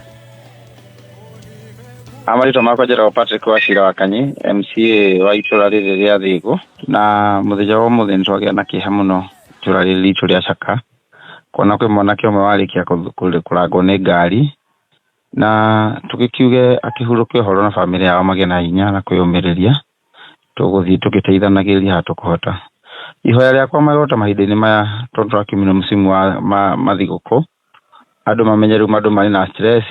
Amarĩtwa makwa njĩtagwo Patrick Wachira wa Kanyi, MCA wa itũra rĩrĩ rĩa Thĩgũ, na mũthenya wa ũmũthĩ nĩtwagĩa na kĩeha mũno itũra rĩrĩ ritũ rĩa Chaka, kuona kwĩ mwanake ũmwe warĩkia kũrangwo nĩ ngari, na tũgĩkiuge akĩhurũke ũhoro na bamĩrĩ yao magĩe na hinya na kwĩyũmĩrĩria, tũgũthiĩ tũgĩteithanagĩrĩria haha tũkũhota. Ihoya rĩakwa marota mahinda-inĩ maya tondũ tũrakiumire mũcimu wa mathigũkũ, andũ mamenye rĩu andũ marĩ na stress,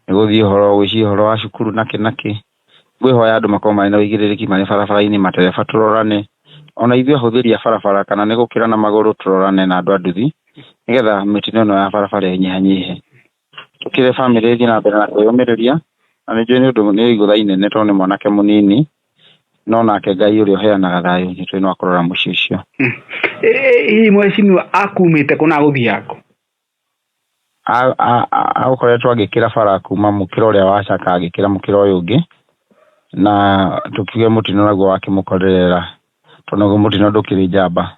nĩgũthiĩ ũhoro gwĩciria ũhoro wa cukuru nakĩ nakĩ, ngwĩhoya andũ makorwo marĩ na ũigĩrĩrĩki marĩ barabara-inĩ, matereba tũrorane, ona ithuĩ ahũthĩri a barabara kana nĩ gũkĩra na magũrũ tũrorane na andũ a nduthi, nĩgetha mĩtino ĩno ya barabara ĩnyihanyihe. Tũkĩre bamĩrĩ ĩthiĩ na mbere na kwĩyũmĩrĩria, na nĩ njũĩ nĩ ũndũ nĩ igũtha inene tondũ nĩ mwanake mũnini, no nake Ngai ũrĩa ũheanaga thayũ nĩ tũĩ no akũrora mũciĩ ũcio. Hihi mheshimiwa akumĩte kũ na agũthiaga kũ? Agũkoretwo agĩkĩra bara kuma mũkĩra ũrĩa wa Chaka agĩkĩra mũkĩra ũyũ ũngĩ, na tũkiuge mũtino naguo wakĩmũkorerera tondũ naguo mũtino ndũkĩrĩ njamba.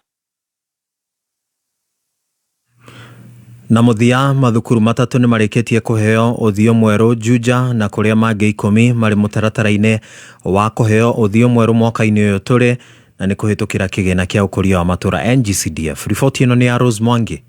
Na mũthia mathukuru matatũ nĩ marĩkĩtie kũheo ũthiũ mwerũ Juja na kũrĩa mangĩ 10 marĩ mũtaratara-inĩ wa kũheo ũthiũ mwerũ mwaka-inĩ ũyũ tũrĩ, na nĩ kũhĩtũkĩra kĩgĩna kĩa ũkũria wa matũra NGCDF. Riboti ĩno nĩ ya Rose Mwangi.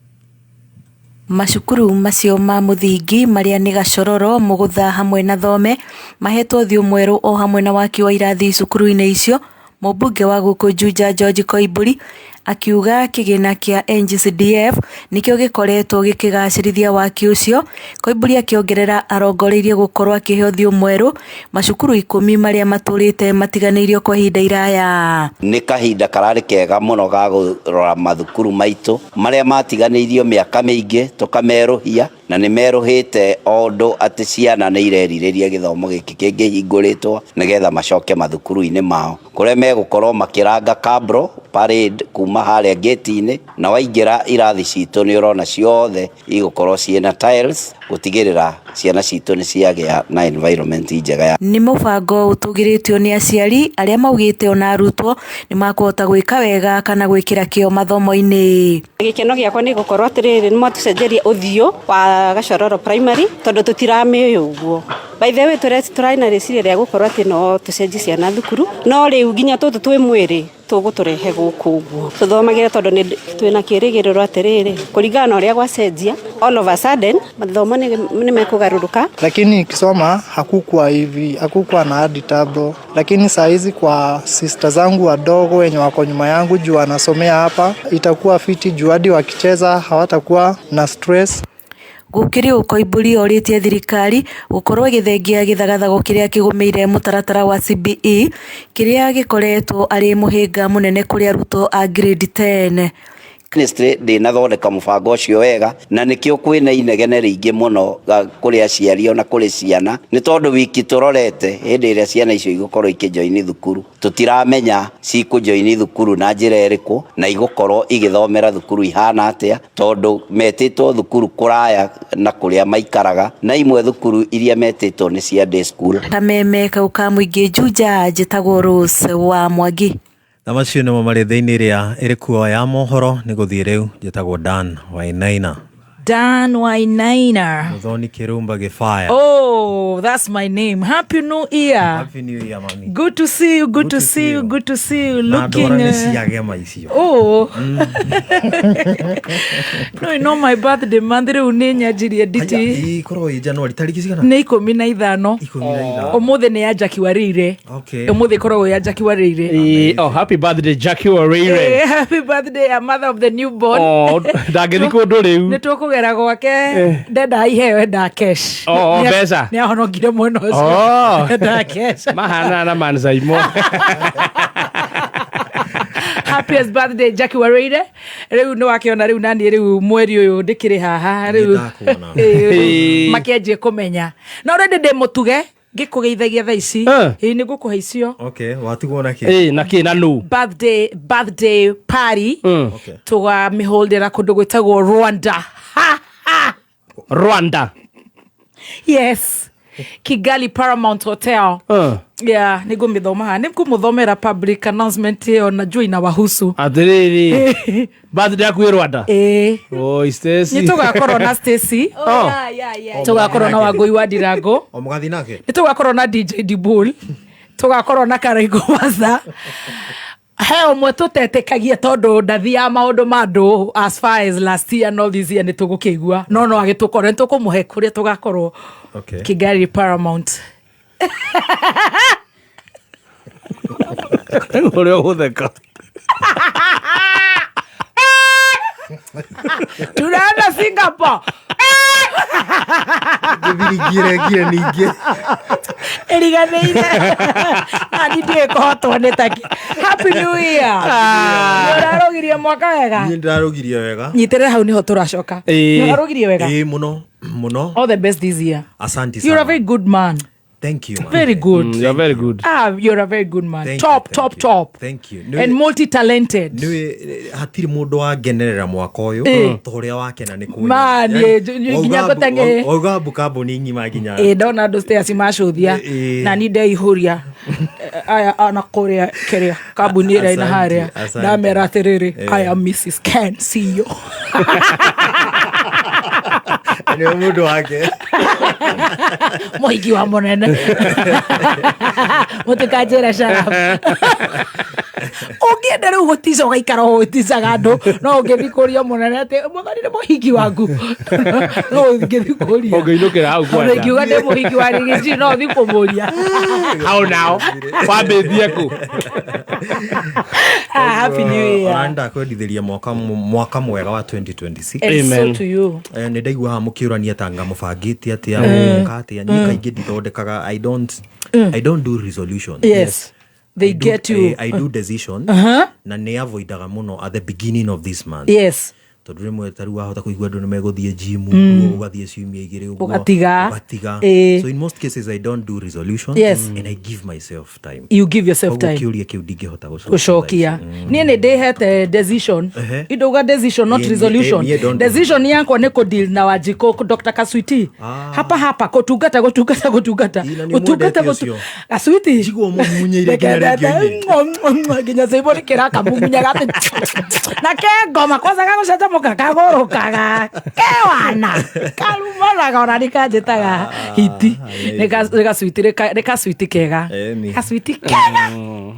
Macukuru macio ma mũthingi marĩa nĩ Gacororo, Mũgũtha hamwe na Thome mahetwo ũthiũ mwerũ o hamwe na waki wa irathi cukuru-inĩ icio. Mũmbunge wa gũkũ Juja George Koimburi akiuga kĩgĩna kĩa NGCDF nĩkĩo gĩkoretwo gĩkĩgacĩrithia waki ũcio. Koimburi akĩongerera arongoreirie gũkorwo akĩhe ũthiũ mwerũ macukuru 10 marĩa matũrĩte matiganĩirio kwa ihinda iraya. Nĩ kahinda kararĩ kega mũno ga kũrora mathukuru maitũ marĩa matiganĩirio mĩaka mĩingĩ tũkamerũhia, na nĩ merũhĩte o ũndũ atĩ ciana nĩ irerirĩria gĩthomo gĩkĩ kĩngĩhingũrĩtwo nĩgetha macoke mathukuru-inĩ mao kũrĩa megũkorwo makĩranga kabro parade kuma harĩa gate-inĩ, na waingĩra irathi citũ nĩ ũrona ciothe igũkorwo ciĩna tiles gũtigĩrĩra ciana citũ nĩ ciagĩa na environment njega ya. Nĩ mũbango ũtũgĩrĩtio nĩ aciari arĩa maugĩte ona arutwo nĩ makũhota gwĩka wega kana gwĩkĩra kĩo mathomo-inĩ. Gĩkeno gĩakwa nĩ gũkorwo atĩrĩrĩ nĩ mwatũcenjeria ũthiũ wa Gacororo Primary tondũ tũtiramĩũĩ ũguo. By the way tũrarĩ na rĩciria rĩa gũkorwo atĩ no tũcenjie ciana thukuru, no rĩu nginya tũtũ twĩ mwĩrĩ tũgũtũrehe gũkũ ũguo tũthomagĩre tondũ nĩ twĩna kĩrĩgĩrĩro atĩrĩrĩ kũringana na ũrĩa gwacenjia all of a sudden mathomo nĩ mekũgarũrũka. Lakini nikisoma hakukuwa hivi, hakukuwa na hadi tabo, lakini saa hizi kwa sister zangu wadogo wenye wako nyuma yangu juu wanasomea hapa itakuwa fiti juu hadi wakicheza hawatakuwa na stress. Gũkĩrĩ ũũ Koimburi orĩtie thirikari gũkorwo ĩgĩthengia gĩthagathago kĩrĩa kĩgũmĩire mũtaratara wa CBE kĩrĩa gĩkoretwo arĩ mũhĩnga mũnene kũrĩ arutwo a grade 10. Ministry ndĩnathondeka mũbango ũcio wega, na nĩkĩo kwĩna inegene rĩingĩ mũno kũrĩ aciari ona kũrĩ ciana, nĩ tondũ wiki tũrorete hĩndĩ ĩrĩa ciana icio igũkorwo ikĩjoini thukuru, tũtiramenya cikũjoini thukuru na njĩra ĩrĩkũ na igũkorwo igĩthomera thukuru ihana atĩa, tondũ metĩtwo thukuru kũraya na kũrĩa maikaraga, na imwe thukuru iria metĩtwo nĩ cia day school. Kameme kau ka mũingĩ Juja, njĩtagwo Rose wa Mwangi. Na macio nĩmo marĩ thĩinĩ ĩrĩa ĩrĩ kuo ya mohoro. Nĩ gũthiĩ rĩu, njĩtagwo Dan Wainaina. Dan Wainaina. Muthoni Kirumba Gĩbaya. Oh, that's my name. Happy New Year. Happy New Year, mami. Good to see you. Good to see you. Good to see you. Na Looking. ndwara nĩ ciagema icio. Oh. No, you know my birthday month rĩu nĩ nyanjirie nditi. Ikorwo ĩ January tarĩki cigana? Nĩ 15. 15. Ũmũthĩ nĩ ya Jackie Warĩire. Okay. Ũmũthĩ ĩkoragwo ya Jackie Warĩire. Oh, happy birthday, Jackie Warĩire. Eh, happy birthday, a mother of the newborn. Oh, ndangĩthiĩ kũndũ rĩu. Nĩ tũkũgera gwake. Ndendaga iheo, endaga cash. Oh, oh, mbeca. Nĩ ahonokire mwena ũcio. Oh. Endaga cash. Mahana na manzaimo. Happiest birthday, Jackie Warĩire. Rĩu nĩ wakĩona rĩu naniĩ rĩu mweri ũyũ ndĩkĩrĩ haha rĩu. Ĩĩ. Makĩanjie kũmenya no rĩndĩ ndĩ mũtuge ngĩkũgeithagia thaa ici. Ĩĩ, nĩ ngũkũhe icio. Okay, watigwo na kĩ? Ĩ, na kĩ na nũ? Birthday party. Mm. Tũgamĩholdera kũndũ gwĩtagwo Rwanda. Ha, ha. Rwanda. Yes, Kigali Paramount Hotel. Yeah, nĩ ngũmĩthoma haha, nĩ ngũmũthomera public announcement ĩyo, najua inawahusu. Atĩrĩrĩ, birthday yaku ĩ Rwanda? Ĩĩ. Oi, Stacy. Nĩ tũgakorwo na Stacy. Oh. Tũgakorwo na Wangũi wa Ndirango. O mũgathiĩ nake? Nĩ tũgakorwo na DJ Dibul, tũgakorwo na Karaigũ Maza. He ũmwe tũtetĩkagia tondũ ndathiaga maũndũ ma andũ as far as last year, no this year nĩ tũgũkĩigua no agĩtũkorwo nĩ tũkũmũhe kũrĩa tũgakorwo. Okay. Kigali Paramount. Ũrĩa ũgũtheka. Tunaenda Singapore. Ngĩthirigire ngire ningĩ. Ĩriganĩire nani ndiũĩ kũhotwo nĩ taki. Happy New Year. Nĩ ũrarũgirie mwaka wega? Niĩ ndĩrarũgirie wega. Nyitĩrĩra hau nĩho tũracoka. Ĩĩ. Nĩ ũrarũgirie wega? Ĩĩ, mũno mũno. All the best this year. Asante You're a sana. very good man. Thank you, man. Very good. You're very good. Ah, you're a very good man. Thank Top, you, top, top. Thank you. And multi-talented. Nĩũĩ, hatirĩ mũndũ wangenerera mwaka ũyũ Ĩĩ. ta ũrĩa wakena nĩ Man, kuona. ĩ, nginya ngũteng'e- Wauga mbu kambuni ng'ima nginya. Ĩ, ndona andũ stairs macũthia. Ĩ. Na ni ndeihũria aya ana kũrĩa kĩrĩa kambuni ĩrĩa ina Asante, harĩa asante. ndamera atĩrĩrĩ, Ĩ. I am Mrs. Ken CEO. Nĩwe mũndũ wake. Mũhiki wa mũnene, mũtikanjĩre shut up. Ũngĩenda rĩu gũtica ũgaikara o ũticaga andũ, no ũngĩthi kũria mũnene atĩ mũthoni nĩ mũhiki waku, no ũngĩthi kũria. Ũngĩinũkĩra hau Ona kwanja. ingiuga ndĩ mũhiki wa Rigiji, no ũthi kũmũria. Hau nao wambĩtie kũ? Ah, happy New Year. Ona nĩndakwendithĩria mwaka mwega wa 2026. And so to you. Nĩ ndaigua haha mũkĩũrania tanga mũbangĩte atĩa, Mm. mũgũka atĩa. Niĩ Mm. kaingĩ ndithondekaga, I don't do resolutions. Yes. They I do, get you. I do decisions. Na nĩ avoidaga mũno at the beginning of this month. Yes. Tondũ rĩmwe ta rĩu wahota kũigua andũ nĩ megũthiĩ gym, ũgathiĩ ciumia igĩrĩ ũguo, Ũgatiga. ũgatiga. Ĩĩ. So in most cases I don't do resolutions. Yes. And I give myself time. You give yourself Koguo time. kĩũria kĩu ndingĩhota gũcokia Gũcokia. Niĩ nĩ ndĩhete decision. Ehe. Indauga decision, not resolution. Niĩ don't do. Decision yakwa nĩ kũdeal na Wanjikũ, Dr. Kaswiti. Hapa hapa kũtungata gũtungata gũtungata nĩ gũtungata mwendete gũtu ũcio. Kaswiti. Njiguo mũmunyeire nginya rĩngĩ-inĩ. Nginya caibo nĩ kĩrakamumunya gati na ke ngoma kwanza gagũcanjamũka kagũrũkaga kewana karumanaga ona nĩ kanjĩtaga hiti. Nĩ kaswiti kega. Ĩni. Kaswiti kega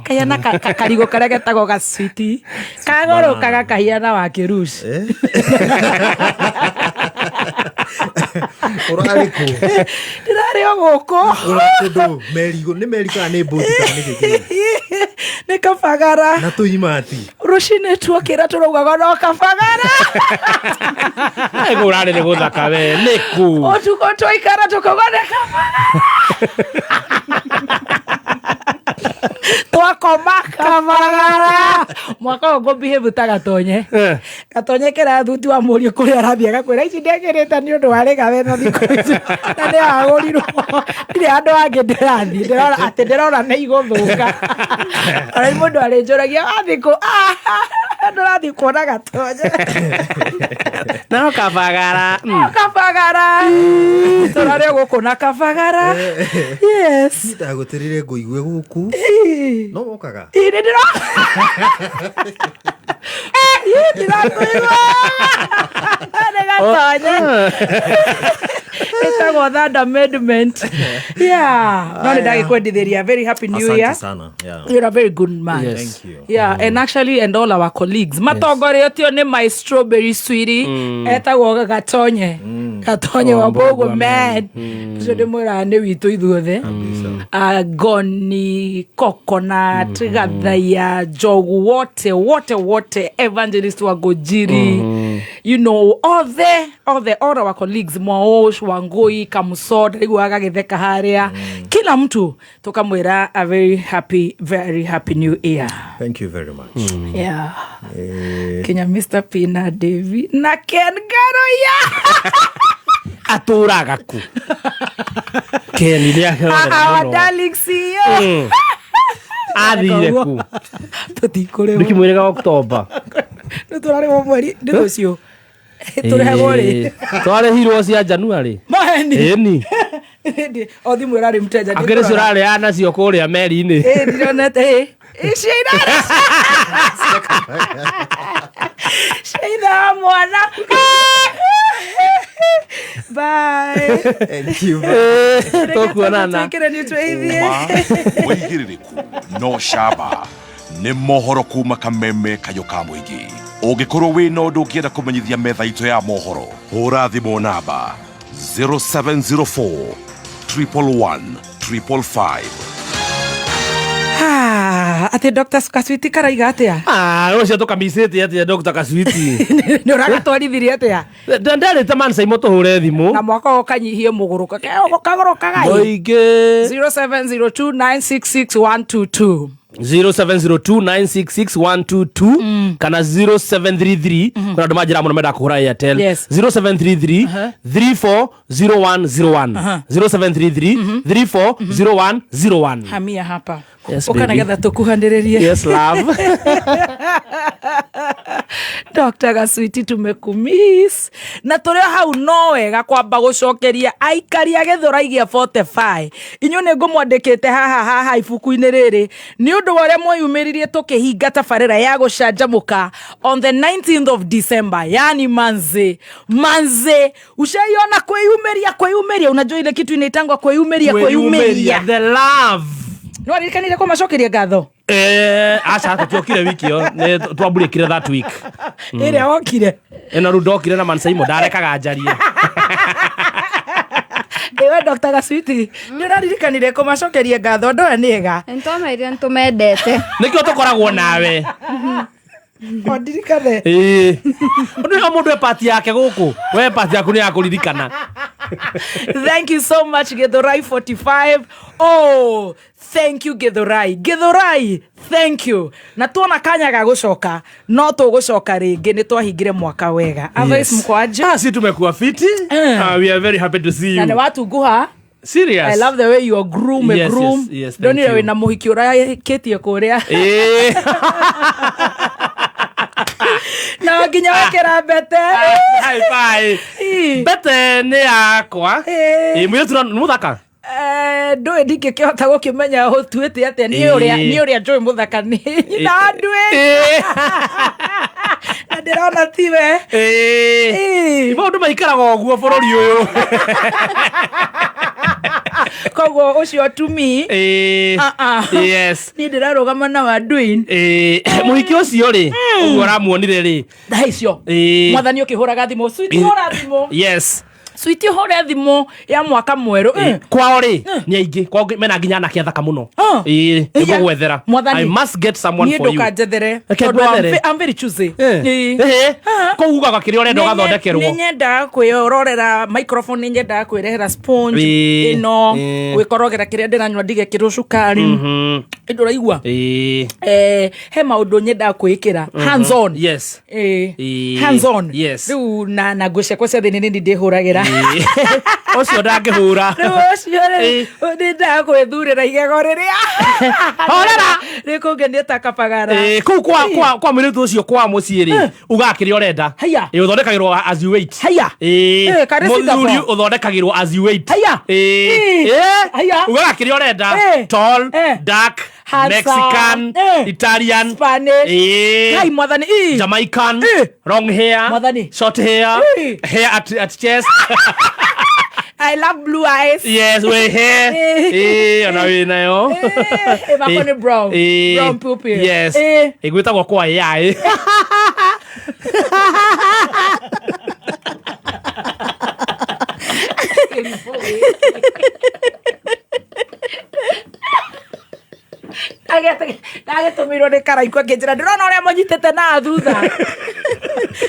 kahiana karigo karĩa getagwo gaswiti kagũrũkaga kahiana wa kĩruci. Ũrarĩ kũ? Ndĩrarĩ o gũkũ. Ũrakũndũ meri nĩ meri kana nĩ mbũti kana nĩ kĩ? Nĩ kabagara. Na tũimati. Rũcinĩ tuokĩra tũraugaga no kabagara. Kũ ũrarĩ nĩ gũthaka we nĩ kũ? Ũtukũ twaikara tũkauga nĩ kabagara. Twakoma kabagara. Mwaka ũyũ ngũbehave ta Gatonye. Gatonye kĩrathuti wa mũriũ kũrĩa arathiĩ agakwĩra ici ndekĩrĩte nĩ ũndũ wa rĩgathĩ na thikũ ici na nĩ agũrirwo ndirĩ handũ hangĩ ndĩrathiĩ ndĩrona atĩ ndĩrona nĩ igũthũka. Ona mũndũ arĩnjũragia wathiĩ kũ? "Ah, ndũrathiĩ kuona Gatonye." No kabagara. Kabagara tũrarĩ gũkũ na kabagara, yes. Ndagũtĩrire ngũigue gũkũ no wokaga. Ĩ, nĩ ndĩrakũigua nĩ Gatonye ĩtagwo third amendment, yeah. No nĩ ndagĩkwendithĩria very happy new Asante year. sana, yeah. You're a very good man. Yes. Thank you. Yeah, and actually, and all our colleagues. Matongoretio nĩ my strawberry sweetie etagwo Gatonye. Gatonye wa Mbogo man. Ũcio ndĩmwĩraga nĩ witũ ithuothe. Goni, Coconut, Gathaya, Njogu, wote wote wote, Evangelist wa Gojiri. Othe othe, all our colleagues, Mwaosh, Wangui, Kamuso, ndaiguaga gagĩtheka harĩa. Kila mtu tukamwĩra a very happy, very happy new year. Thank you very much. Yeah. Kinya Mr. Pina Davy na Ken Garoya. Atũraga ku Ken nĩ Our darling CEO. Athire ku? Tũtikũrĩhwo. Ndĩkĩmwĩrĩga Oktoba. Nĩ tũrarĩhwo mweri nĩ rũciũ tũrĩhagwo rĩ? Twarĩhirwo cia January. Maheni. Ĩni. O thimũ ĩrarĩ mteja. Akĩrĩ cio ũrarĩaga nacio kũrĩa meri-inĩ. Ĩ, ndironete ĩ icio irarĩ cia ithe wa mwana. Bye. Thank you. Tũkuonana. Twĩkĩre nĩ twĩithie. Wĩigĩrĩrĩku no camba nĩ mohoro kuma kameme kayũ ka mũingĩ. Ũngĩkorwo wĩna ũndũ ũngĩenda kũmenyithia metha itũ ya mohoro, hũra thimũ namba 0704 111 555. Ah, atĩ Dr. Kaswiti karaiga atĩa? Ah, ũcio tũkamicĩte atĩa Dr. Kaswiti? Nĩ ũragatwarithirie atĩa? Nderĩte mancaimo tũhũre thimũ. Na mwaka ũyũ ũkanyihie mũgũrũ kagũrũ kagai. Mũingĩ. 0702966122. 0702966122 kana 0733, kuna andũ manjĩra mũno mendaga kũhũra Airtel. 0733 340101, 0733 340101. Hamia hapa. Yes, ũka baby. nĩgetha tũkuhanĩrĩrie. Yes, love. Dr. Gaswiti, tumekumiss na tũrĩ o hau no wega kwamba gũcokeria aikari a Gĩthũrai gĩa 45. Inyuĩ nĩ ngũmwandĩkĩte haha haha ibuku-inĩ rĩrĩ nĩ ũndũ wa ũrĩa mweyumĩririe tũkĩhinga tabarĩra ya gũcanjamũka on the 19th of December. Yani manze manze, ushaiona kwĩyumĩria kwĩyumĩria? Unajua ile kitu inaitangwa kwĩyumĩria kwĩyumĩria? The love. Nĩ waririkanire kũmacokeria ngatho? Aca, tũtiokire wiki ĩyo, nĩ twamburĩkire that week. Ĩrĩa wokire. Ĩno rĩu ndokire na mancaimo ndarekaga njarie. Ĩwe Dr. Gaswiti, nĩ ũraririkanire kũmacokeria ngatho? Andũ aya nĩ ega. Nĩtwamerire nĩtũmendete. Nĩkĩo tũkoragwo nawe. O ndirikane. Ĩĩ, ũndũ o mũndũ e pati yake gũkũ, we pati yaku nĩ ya kũririkana. Thank you so much, Githurai 45. Oh, thank you, Githurai. Githurai, thank you. Na tuona kanya ga gũcoka, no tũgũcoka rĩngĩ nĩ twahingire mwaka wega. Otherwise mko aje? Ah, si tumekuwa fiti. Ah, we are very happy to see Na nĩ you. watunguha. Serious. I love the way you are groom, a Yes, groom. yes, yes, thank Ndonire you. wĩna mũhiki ũrakĩtie kũrĩa. Na nginya wekĩra mbete. High five. Mbete nĩ yakwa. Ĩ, mũirĩtu nĩ mũthaka. Ndũĩ ndingĩkĩhota gũkĩmenya ũtuĩte atĩa niĩ ũrĩa Ĩĩ. niĩ ũrĩa njũĩ mũthaka nĩ nyina nduĩ na ndĩrona tiwe. Ĩĩ. Maũndũ maikaraga ũguo bũrũri ũyũ. Koguo ũcio tumi. Ĩĩ. Ah, ah. Yes. Niĩ ndĩrarũgama na Wanduin. Ĩĩ, mũhiki ũcio rĩ, ũguo ũramuonire rĩ, Thaa icio Ĩĩ. mwathani ũkĩhũraga thimũ, sweet, hũra thimũ. Yes. Sweet hore thimũ ya mwaka mwerũ. Kwao rĩ nĩ aingĩ, kwao mena nginya anake athaka mũno. Ĩĩ, nĩngũgwethera. Mwathani. I must get someone Niĩ for you. ndũkanjethere Reke tondũ I'm ngwethere. I'm very choosy. Ĩĩ. Ĩhĩ. Kũu ugaga kĩrĩa ũrenda ũgathondekerwo. Nĩ nyendaga kwĩrorera microphone, nĩ nyendaga kwĩrehera sponge ĩno, gwĩkorogera kĩrĩa ndĩranyua ndigekĩrwo cukari. Ndũraigua? Ĩĩ. He maũndũ nyendaga kwĩĩkĩra hands on. Hands on. Rĩu na nguo ciakwa cia thĩinĩ nĩ ndĩhũragĩra. Ũcio ndangĩhũra. Rĩu ũcio rĩ, nĩndaga gwĩthurĩra igego rĩrĩa Horera. rĩkũngenia ta kabagara. Ĩĩ, kũu kwa mũirĩtu ũcio kwa mũciĩ rĩ, ugaga kĩrĩa ũrenda. Haya. Ĩĩ, ũthondekagĩrwo as you wait. Haya. Ĩĩ. Karĩ Mũthuri Singapore. ũthondekagĩrwo as you wait. Haya. Ĩĩ. Ĩĩ. Ĩĩ. Haya. Ugaga kĩrĩa ũrenda. Tall, dark, Handsome. Mexican, Italian, Spanish. Ĩĩ. Kai mwathani. Ĩĩ. Jamaican, long hair, Mwathani. short hair, Ĩĩ. hair at chest. I love blue eyes. Yes, we hair. Ĩĩ. Ĩĩ, ona wĩ nayo. Makwa nĩ brown. Ĩĩ. Brown pupil. Yes. Ĩĩ. Ĩgwĩtagwo kwa AI. Ndagĩtũmĩirwo nĩ Karaikũ akĩnjĩra ndĩrona ũrĩa mũnyitĩte na thutha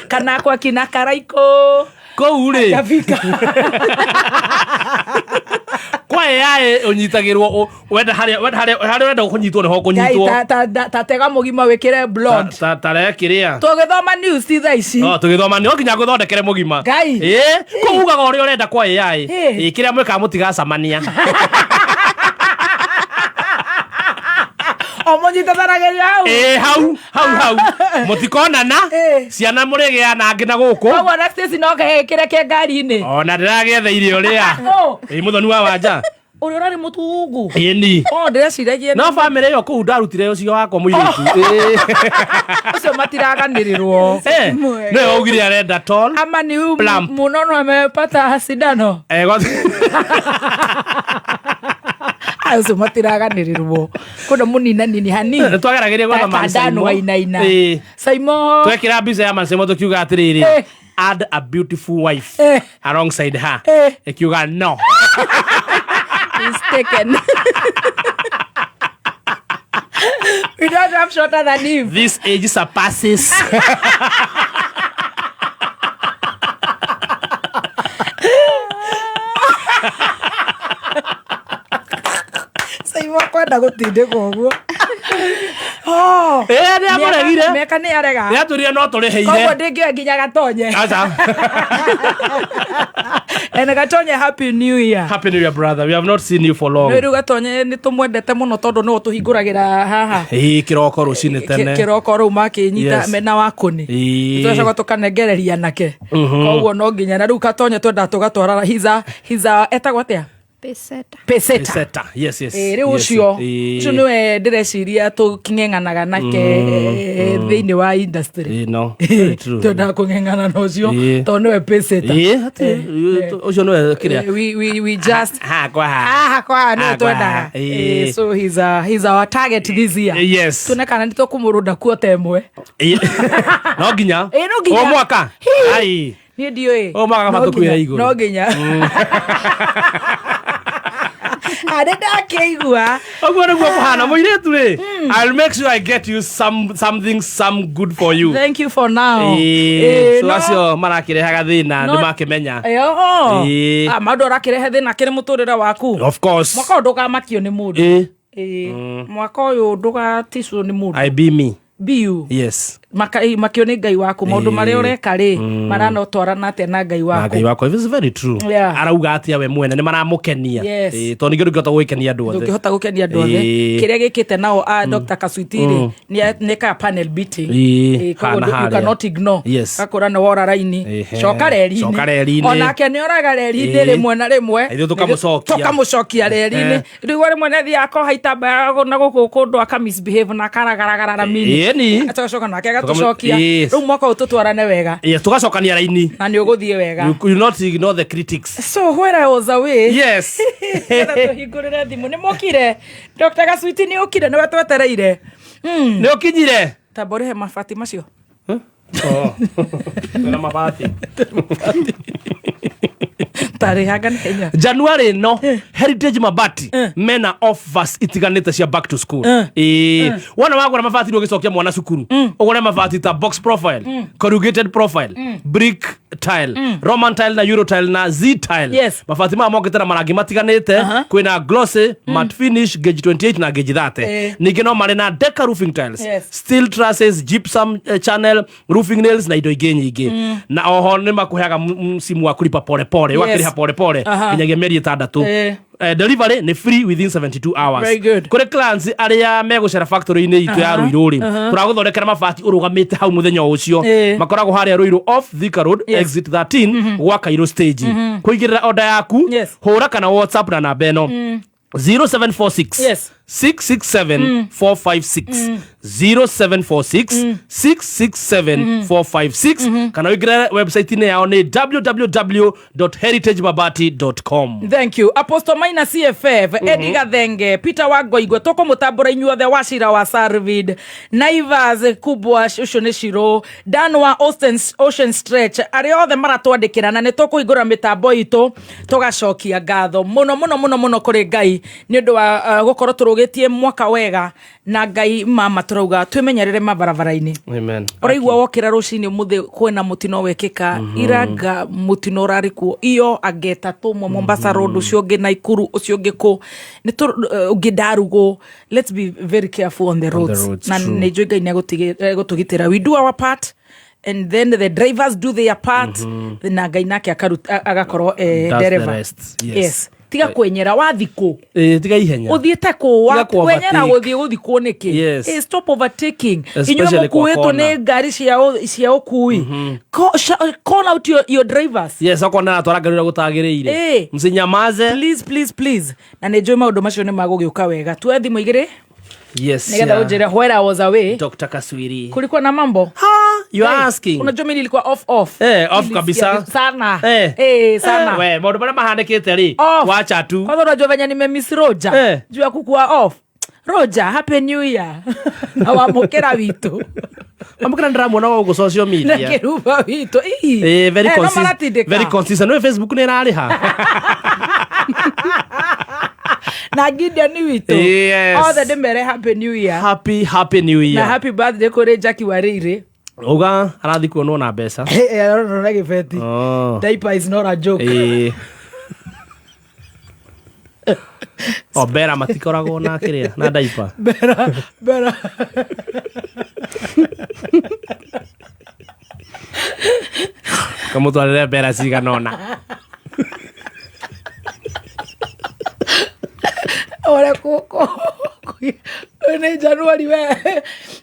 kana kwa kina Karaikũ kũu rĩ Hajafika. Kwa AI ũnyitagĩrwo wenda harĩa ũrenda kũnyitwo nĩho ũkũnyitwo. Ngai, ta tega mũgima wĩkĩre blonde. Ta rekĩrĩa. Tũgĩthoma news ti thaa ici. No tũgĩthoma no nginya ngũthondekere mũgima. Ngai. Ĩĩ, kũu ugaga ũrĩa ũrenda kwa AI. Ĩĩ. Ĩĩ, kĩrĩa mwĩkaga mũtigacamania. O mũnyitanagĩria hau. Ĩĩ, hau hau hau mũtikonana, ciana mũrĩgĩa na angĩ na gũkũ. Koguo na Stacy no kekĩre ke ngari-inĩ. Ona ndĩragĩetheire ũrĩa. Oh. Ĩĩ, mũthoni wa wanja. Ũrĩa ũrarĩ mũtungu. Ĩni. Oh, ndĩreciragia No bamĩrĩ ĩyo kũu ndarutire ũcio wakwa mũirĩtu. Ĩĩ. Ũcio matiraganĩrĩrwo. Nĩwe waugire arenda tall. Ama ni huyu Plump. munono amepata sindano. Aya, ũcio matiraganĩrĩrwo kũndũ mũninanini hanini. Nĩ twageragĩria gwetha Man Tandano Saimo. wainaina. Ĩĩ. Saimo. Twekĩra mbica ya Man Saimo tũkiuga atĩrĩrĩ, add a beautiful wife alongside her. Ĩkiuga no. He's taken. We don't have shorter than him. This age surpasses. Saimo kwenda gũtindĩkwo ũguo. Ĩĩ, nĩ amũregire. Mĩaka nĩ arega. Nĩ atwĩrire no tũrĩhĩire. Koguo ndĩngĩoya nginya Gatonye. Aca. And Gatonye, happy new year. Happy New Year, brother. We have not seen you for long. Rĩu Gatonye nĩ tũmwendete mũno tondũ nĩwe ũtũhingũragĩra haha. Ĩĩ, kĩroko rũcinĩ tene. Kĩroko rĩu makĩnyita Yes. mena wakũni. Ĩĩ. Tũgacoka tũkanengereria nake. Koguo no nginya na rĩu Gatonye twendaga tũgatwara he's a etagwo atĩa? Peseta. Peseta. Peseta. Yes, yes. Ĩĩ, rĩu Yes. ũcio Ĩĩ. ũcio nĩwe ndĩreciria tũkĩng'eng'anaga nake thĩinĩ wa industry. Ĩĩ, no. Very true. Twendaga kũng'eng'ana na ũcio Ĩĩ. tondũ nĩwe peseta. Ĩĩ, atĩ, ũcio nĩwe kĩrĩa. We just Ha, kwa ha. haha kwa nĩwe Ha, kwa twendaga. ha. Ĩĩ. So he's our target this year. Yes. Tuone kana nĩ tũkũmũrũnda kuota ĩmwe. Ĩĩ. No nginya. Ĩĩ, no nginya. O mwaka. Hii. Ai. Niĩ ndiũĩ. O mwaka No kaba tũkuĩre nginya- igũrũ. No nginya. Nĩ ndakĩigua. Ũguo nĩguo kũhana mũirĩtu rĩ. I'll make sure I get you something some good for you. Thank you for now. Ĩĩ, Ĩĩ, so no- acio marakĩrehaga thĩna no- nĩ makĩmenya. Ĩyo. Ĩĩ. Ah, maũndũ ũrakĩrehe thĩna kĩrĩ mũtũrĩre waku. Of course. Mwaka ũyũ ndũkamakio nĩ mũndũ. Ĩĩ. Ĩĩ. Mwaka ũyũ ndũgaticwo nĩ mũndũ. I be me. Be you. Yes. Makio nĩ Ngai waku maũndũ Ĩĩ. marĩa ũreka rĩ maranotwarana atĩa na Ngai Na waku. Ngai wakwa. It's very true. Yeah. Arauga atĩa we mwene nĩ maramũkenia. Yes. Ĩĩ, tondũ ningĩ ndũngĩhota gwĩkenia andũ othe. Ndũngĩhota gũkenia andũ othe. Ĩĩ. Kĩrĩa gĩkĩte nao a Dr. Kasuiti rĩ nĩkaga panel beating. Ĩĩ, Ĩĩ, koguo hana you harĩa. cannot ignore. Yes. Gakũra nĩ wora raini. Ehe. Coka reri-inĩ. Coka reri-inĩ. Onake nĩ oraga reri-inĩ Ĩĩ. rĩmwe na rĩmwe. Ithuĩ tũkamũcokia. Tũkamũcokia reri-inĩ. Ehe. Rĩu rĩmwe nĩ athiaga akoha itambaya na gũkũ kũndũ aka misbehave na akaragaragara mini. Ĩĩ, ni. Agacoka nake agatũcokia. Yes. Rĩu mwaka ũyũ tũtwarane wega. Yes, tũgacokania raini. Na nĩ ũgũthiĩ wega. You not ignore the critics. So where I was away. Yes. Nĩgetha tũhingũrĩre thimũ nĩ mokire. Dr. Gasuiti nĩ ũkire nĩwe twetereire. Nĩ ũkinyire. Tamba ũrĩhe mabati macio. Oh. Twĩna mabati. Tũtarĩhaga na hinya. January no Heritage Mabati mena offers itiganĩte cia back to school. Ĩĩ, wona wagũra mabati rĩ ũgĩcokia mwana cukuru, ũgũre mabati ta box profile, corrugated profile, brick tile, Roman tile na Euro tile na Z tile. Mabati maya mokĩte na marangi matiganĩte, kwĩna glossy, matte finish, gauge 28 na gauge 30. Ningĩ no marĩ na deca roofing tiles, steel trusses, gypsum, channel roofing nails na indo ingĩ nyingĩ. Na oho nĩ makũheaga msimu wa kulipa pole pole, ũgakĩrĩha pole pole nginyagia mĩeri 6. Delivery nĩ free within 72 hours. Very good. Kũrĩ clients arĩa megũcera factory-inĩ itũ ya Ruiru rĩ, tũragũthondekera mabati ũrũgamĩte hau mũthenya o ũcio. Makoragwo harĩa Ruiru off Thika Road, exit 13, gwa Kairũ stage. Kũigĩrĩra order yaku, hũra kana WhatsApp na namba ĩno, 0746 667 456, 0746 667 456, kana ũingĩre website-inĩ yao nĩ www.heritagemabati.com. Thank you, Apostle Maina CFF, Eddie Gathenge, Peter Wagoigwe, tũkũmũtambũra inyuothe wa cira wa Sarvid Naivas kubwa ũcio nĩ Ciro Dan wa Ocean, Ocean Stretch, arĩa othe maratwandĩkĩra, na nĩ tũkũhingũra mĩtambo itũ tũgacokia ngatho mũno mũno mũno mũno kũrĩ Ngai nĩ ũndũ wa gũkorwo tũrũgĩtie mwaka wega. Na Ngai mama, tũrauga twĩmenyerere mabarabara-inĩ. Amen. Ũraigua wokĩra rũcinĩ ũmũthĩ kwĩna mũtino wekĩka, iranga mũtino ũrarĩ kuo iyo angetatũ ũmwe Mombasa Road, ũcio ũngĩ Naikuru, ũcio ũngĩ kũ nĩ ũngĩ Ndarugũ. Let's be very careful on the roads, roads, na true. nĩ njũĩ Ngai nĩ egũtũgitĩra. We do our part and then the drivers do their part, na Ngai nake agakorwo Does the dereva. rest, yes. Yes, tiga kwenyera wathikũ. Ĩĩ, tiga ihenya. Uthiĩte kũ? Tiga kũ Kwenyera overtake. gũthiĩ gũthikwo nĩkĩ? Stop overtaking. Especially Inyuĩ kwa mũkuĩtwo kona. nĩ ngari cia ũkui, call out your drivers. Yes, okorwo nĩ aratwara ngari ũrĩa gũtagĩrĩire, msinyamaze. Please, please, please. Na nĩ njũĩ maũndũ macio nĩ magũgĩũka wega. Tuoe thimũ 2 nĩgetha ũnjĩre where I was away. Dr. Kaswiri. Kulikuwa na mambo. You are Hey, asking. Unajua mimi nilikuwa off off. Off Nilisikia kabisa. sana. Sana. We maũndũ marĩa mahanĩkĩte rĩ, Off. wacha tu. Kwanza unajua venye nimemiss Roger juu ya kukuwa off. Roger, happy new year na wamũkĩra witũ. Wamũkĩra ndĩramuona gũkũ social Na media. kĩruba witũ. Ii. Very No consist- maratindĩka. very consistent. We Facebook nĩ ĩrarĩha. Na Gideon witũ. Othe ndĩmere happy new year. Happy, happy new Na year. happy birthday kũrĩ Jackie Warĩirĩ. Uga arathi kuonwo na mbeca. Arorora gĩbeti. Oh. Diaper is not a joke. Ĩĩ. O mbera matikoragwo na kĩrĩa na diaper. Bera, bera. Kamũtwarĩre mbera cigana ũna. Ũrĩa nĩ January, we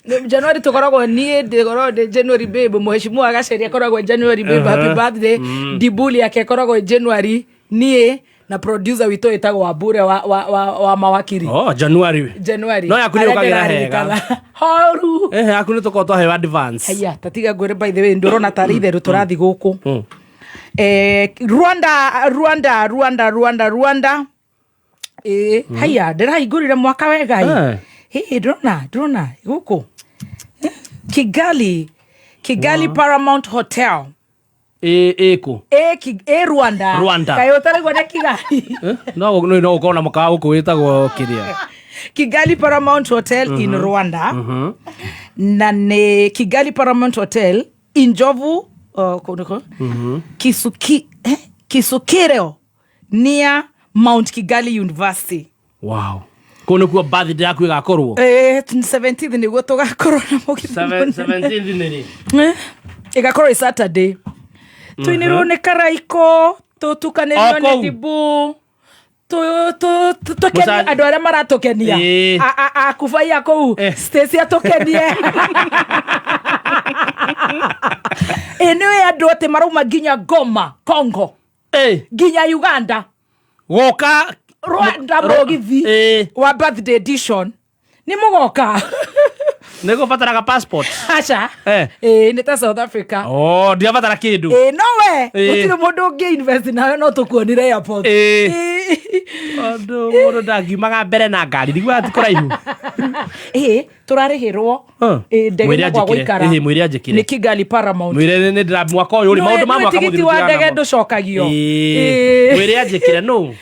Nĩ January tũkoragwo, niĩ ndĩkoragwo ndĩ January babe, mheshimiwa Gaceri akoragwo January babe. Happy birthday. Dibuli yake akoragwo January, niĩ na producer witũ ĩtagwo Wambure wa mawakiri. Oh, January. January. No yaku nĩ Arĩa ũkagĩra hega. ndĩraririkana. Horu. Yaku nĩ tũkorwo twaheo advance. Haya, tatiga ngwĩre, by the way, ndũrona tarĩ itherũ tũrathi gũkũ. Rwanda, Rwanda, Rwanda, Rwanda, Rwanda. Haya, ndĩrahingũrire mwaka wega. Ĩ ndĩrona gũkũ. Kigali, Kigali Paramount Hotel. Ĩkũ? Ĩ Rwanda. Rwanda. Kaĩ ũtaraigua nĩ Kigali? No gũkorwo na mũkawa gũkũ wĩtagwo kĩrĩa. Kigali Paramount Hotel in Rwanda. Na nĩ Kigali Paramount Hotel Injovu, kũ nĩkũ? Kisuki, Kisukiro near Mount Kigali University. Wow, kũu nĩkuo birthday yaku ĩgakorwo. 17th nĩguo tũgakorwo na mũgithĩ mũnene. 17th nĩ rĩ? Ĩgakorwo ĩ Saturday. Tũinĩrwo nĩ Karaiko, tũtukanĩrio O nĩ kũu. Dibu, tũkenie andũ arĩa maratũkenia. Akubaia kũu Stacy atũkenie. Ĩ nĩ andũ atĩ marauma nginya Goma, Congo, nginya Uganda, gũka Rwanda mũgithi wa birthday edition nĩ mũgoka. Nĩ gũbataraga passport? Aca. Ĩ nĩ ta South Africa. Oh, ndiabatara kĩndũ. Ĩ no we gũtirĩ mũndũ ũngĩ invest nawe, no tũkuonire airport. Tondũ mũndũ ndangiumaga mbere na ngari ndigua ti kũraihu. Ĩ tũrarĩhĩrwo. Ĩ, ndege Mwĩre na gwa anjĩkĩre. gũikara. Ĩhĩ, mwĩre anjĩkĩre. Nĩ Kigali Paramount. Mwĩre nĩ ndĩra mwaka ũyũ rĩ maũndũ ma Nĩ mwaka tigiti mũthiru wa ndege ndũcokagio. Ĩĩ. Mwĩre anjĩkĩre nũ.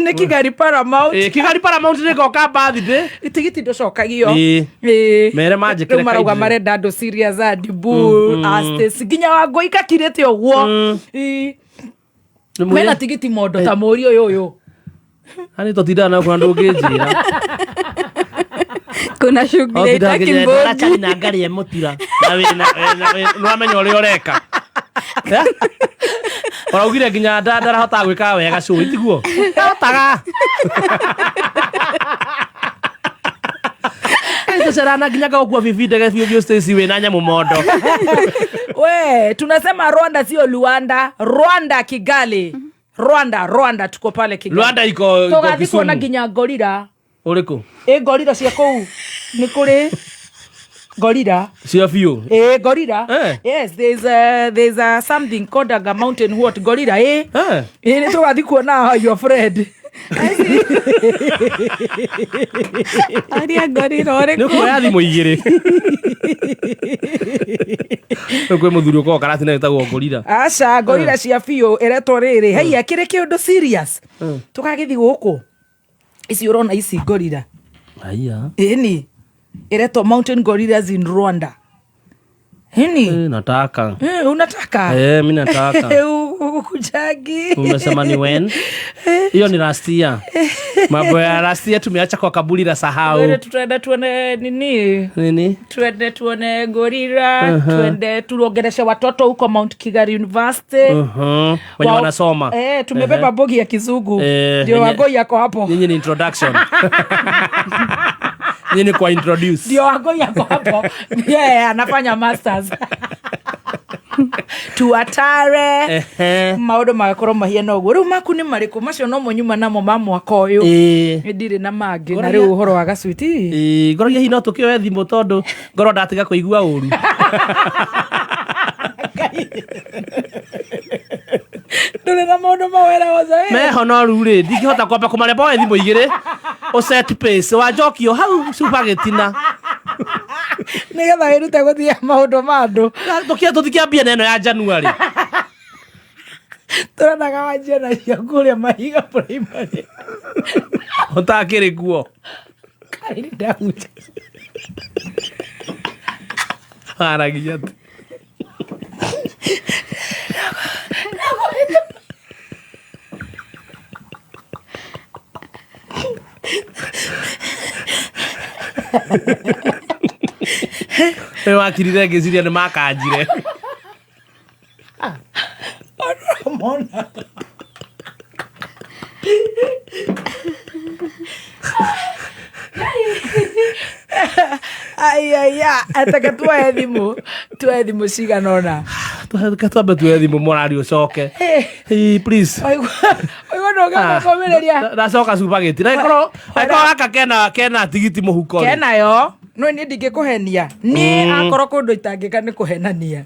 Nĩ Kigali Paramount. Ĩĩ, Kigali Paramount nĩ ngoka birthday. Tigiti ndũcokagio. Ĩĩ. Ĩĩ. Mere manjĩkĩre Rĩu marauga kindly. marenda andũ serious Adibu, Astes, nginya Wangũi kakirĩte ũguo. Ĩĩ. Nĩ mwĩre- Mena tigiti mondo ta mũri ũyũ ũyũ. Ani tũtindaga nawe kuna ndũngĩnjĩra. Kuna shughuli haitaki mbogi. na ngari ya mũtira. Na nĩwamenya ũrĩa ũreka. Eh? Ũraugire nginya ndarahotaga gwĩka wega cũi tiguo? Ndahotaga. Tũcerana nginya ngagũkua bibi ndege biũ biũ Stacy wĩna nyamũ mondo. We, tunasema Rwanda sio Luanda. Rwanda Kigali. Rwanda, Rwanda tuko pale Kigali. Rwanda iko Tũgathiĩ Kisumu. kuona nginya gorira. Ũrĩkũ? Ĩ gorira cia kũu nĩ kũrĩ gorira. Cia biũ. Eh, gorilla. Eh. Yes, there's a something called a mountain what gorilla eh. Eh. Eh, nĩ tũgathiĩ kuona your friend. Aria gorira Nĩ ũrĩkũ? ũkuoya thimũ igĩrĩ. Rĩu kwĩ mũthuri ũkoragwo karatina wĩtagwo ngorira. Aca, gorira cia biũ ĩretwo rĩrĩ. Haiya, kĩrĩ kĩũndũ serious. Tũgagĩthiĩ gũkũ. Ici ũrona ici gorilla. Haiya. Ĩni. Ĩretwo mountain gorillas in Rwanda. Ĩni. Eh, nataka. Eh, unataka? Eh, mi nataka. Ukujangi. Umesema ni when? Hiyo ni last year. Mambo ya last year tumeacha kwa kaburi la sahau. Wewe tutaenda tuone nini? Nini? Tuende tuone gorira, Uh-huh. tuende tuongeleshe watoto huko Mount Kigali University. Wenye wanasoma. Eh, tumebeba Ehe. bogi ya kizungu. Eh, Ndio yenye- Wangoi yako hapo. Nyinyi ni introduction. Nyinyi ni kwa introduce. Ndio Wangoi yako hapo. Yeah, anafanya masters. Tuatare. Ehe. Maũndũ magakorwo mahiana ũguo. Rĩu maku nĩ marĩkũ? Macio nomo nyuma namo ma mwaka ũyũ. Ĩĩ. Nĩ ndirĩ na mangĩ. Na Ngoragia- rĩu ũhoro wa gacwiti. Ĩĩ, ngoragia hihi no tũkĩoe thimũ tondũ ngorwo ndatiga kũigua ũru. Ndũrĩ na maũndũ mawera wothe. Meho no rĩu rĩ, ndingĩhota kwamba kũmarĩa mboe thimũ igĩrĩ. Ũset pace wanjokio hau cuba gĩtina. Nĩgetha wĩrute gũthiĩ maũndũ ma andũ. Tũkia tũtikĩambia na ĩno ya January. Tũronaga wanjia nacio kũrĩa mahiga primary. Ũtakĩrĩ kuo. Kaĩ ndahunja. Aragia atĩ. Nĩ wakirire ngĩciria nĩ makanjire. Mona. Aiaya, ataka tuoe thimũ, tuoe thimũ cigana ũna. Reke twambe tuoe thimũ mũrari ũcoke. Ĩĩ, please. Ũigua ndũngĩhota kũmĩrĩria. Ndacoka cuba gĩtina. Angĩkorwo gaka kena tigiti mũhuko rĩ. Kenayo, no niĩ ndingĩkũhenia. Niĩ akorwo kũndũ itangĩka nĩ kũhenania.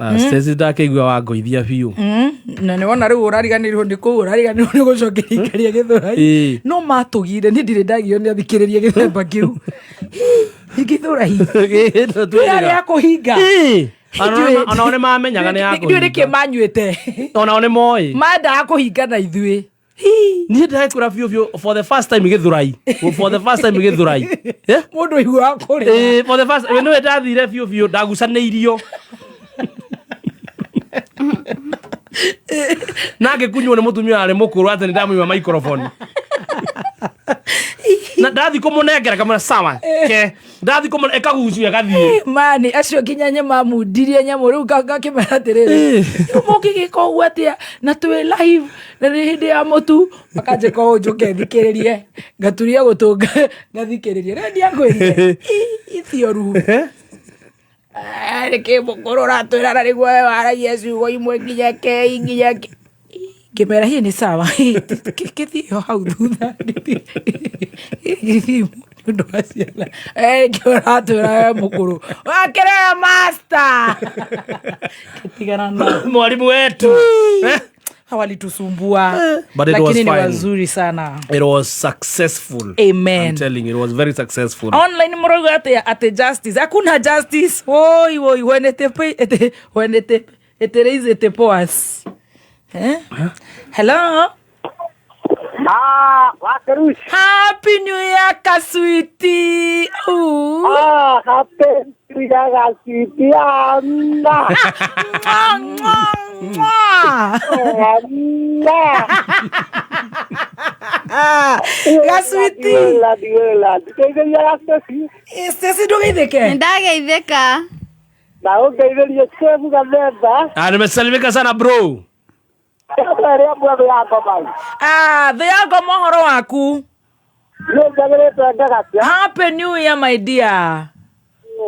Ah, Stacy ndakĩigua wangũithia biũ. Na nĩ wona rĩu ũrariganĩirwo nĩ kũu ũrariganĩirwo nĩ gũcokeria ikaria gĩthũrai. Ĩĩ. No matũgire niĩ ndirĩ ndagio nĩ athikĩrĩria gĩthemba kĩu. Gĩthũrai. Twĩraga. Rĩa kũhinga. Ĩĩ. Onao nĩ mamenyaga nĩ ya Ndiũĩ nĩkĩ kũhinga. manyuĩte. Onao nĩ moĩ. Mendaga kũhinga na ithuĩ. Niĩ ndĩrakũra biũ biũ for the first time gĩthũrai. For the first time gĩthũrai. Eh? Mũndũ aiguaga kũrĩra. Ĩĩ, for the first nĩwe ndathire biũ biũ ndagucanĩirio. Na ngĩkunywo nĩ mũtumia warĩ mũkũrũ atĩ nĩ ndamũima microphone. Na ndathi kũmũnengera ngamwĩra sawa ke ndathi kũmũne ĩkagucio ĩgathiĩ. Mani acio nginya nye mamundirie nyamũ rĩu ngakĩmera atĩrĩrĩ rĩu mũngĩgĩka ũguo atĩa na twĩ live na nĩ hĩndĩ ya mũtu makanjĩka ũũ njũke thikĩrĩrie ngaturia gũtũ ngathikĩrĩria rĩu ndiakwĩrire ithioru nĩkĩ mũkũrũ ũratwĩra na nĩguo we waragia ciugo imwe nginya kei nginya ke ngĩmera hii nĩ sawa kĩthio hau thutha gĩthiĩ nĩ ũndũ wa ciana nĩkĩo ũratwĩra we mũkũrũ wakĩrĩa master ngĩtigana na Mwalimu wetu. Eh? Hawalitusumbua, But it was lakini ni fine. Wazuri sana. It was successful. Amen. I'm telling you, it was very successful. Online mũrauga atĩa atĩ justice, hakuna justice. Woi woi, when it pay it, when it raise it poas, eh? Hello. Ah, Wakerush. Happy New Year, Kaswiti. Ooh. Ah, happy New Year, Kaswiti. Ah, mwah. Mwah, mwah. Mwah. Kaswiti. Stacy, ndũgeithĩke. Ndageithĩka. Na ũngeithĩrie Steve Gathemba. Ah, nimesalimika sana bro. Ĩrĩa mwethe ya ngoma. Ah, thĩ ya ngoma, ũhoro waku? Nĩ njagĩrĩte ngagacia. Happy New Year, my dear.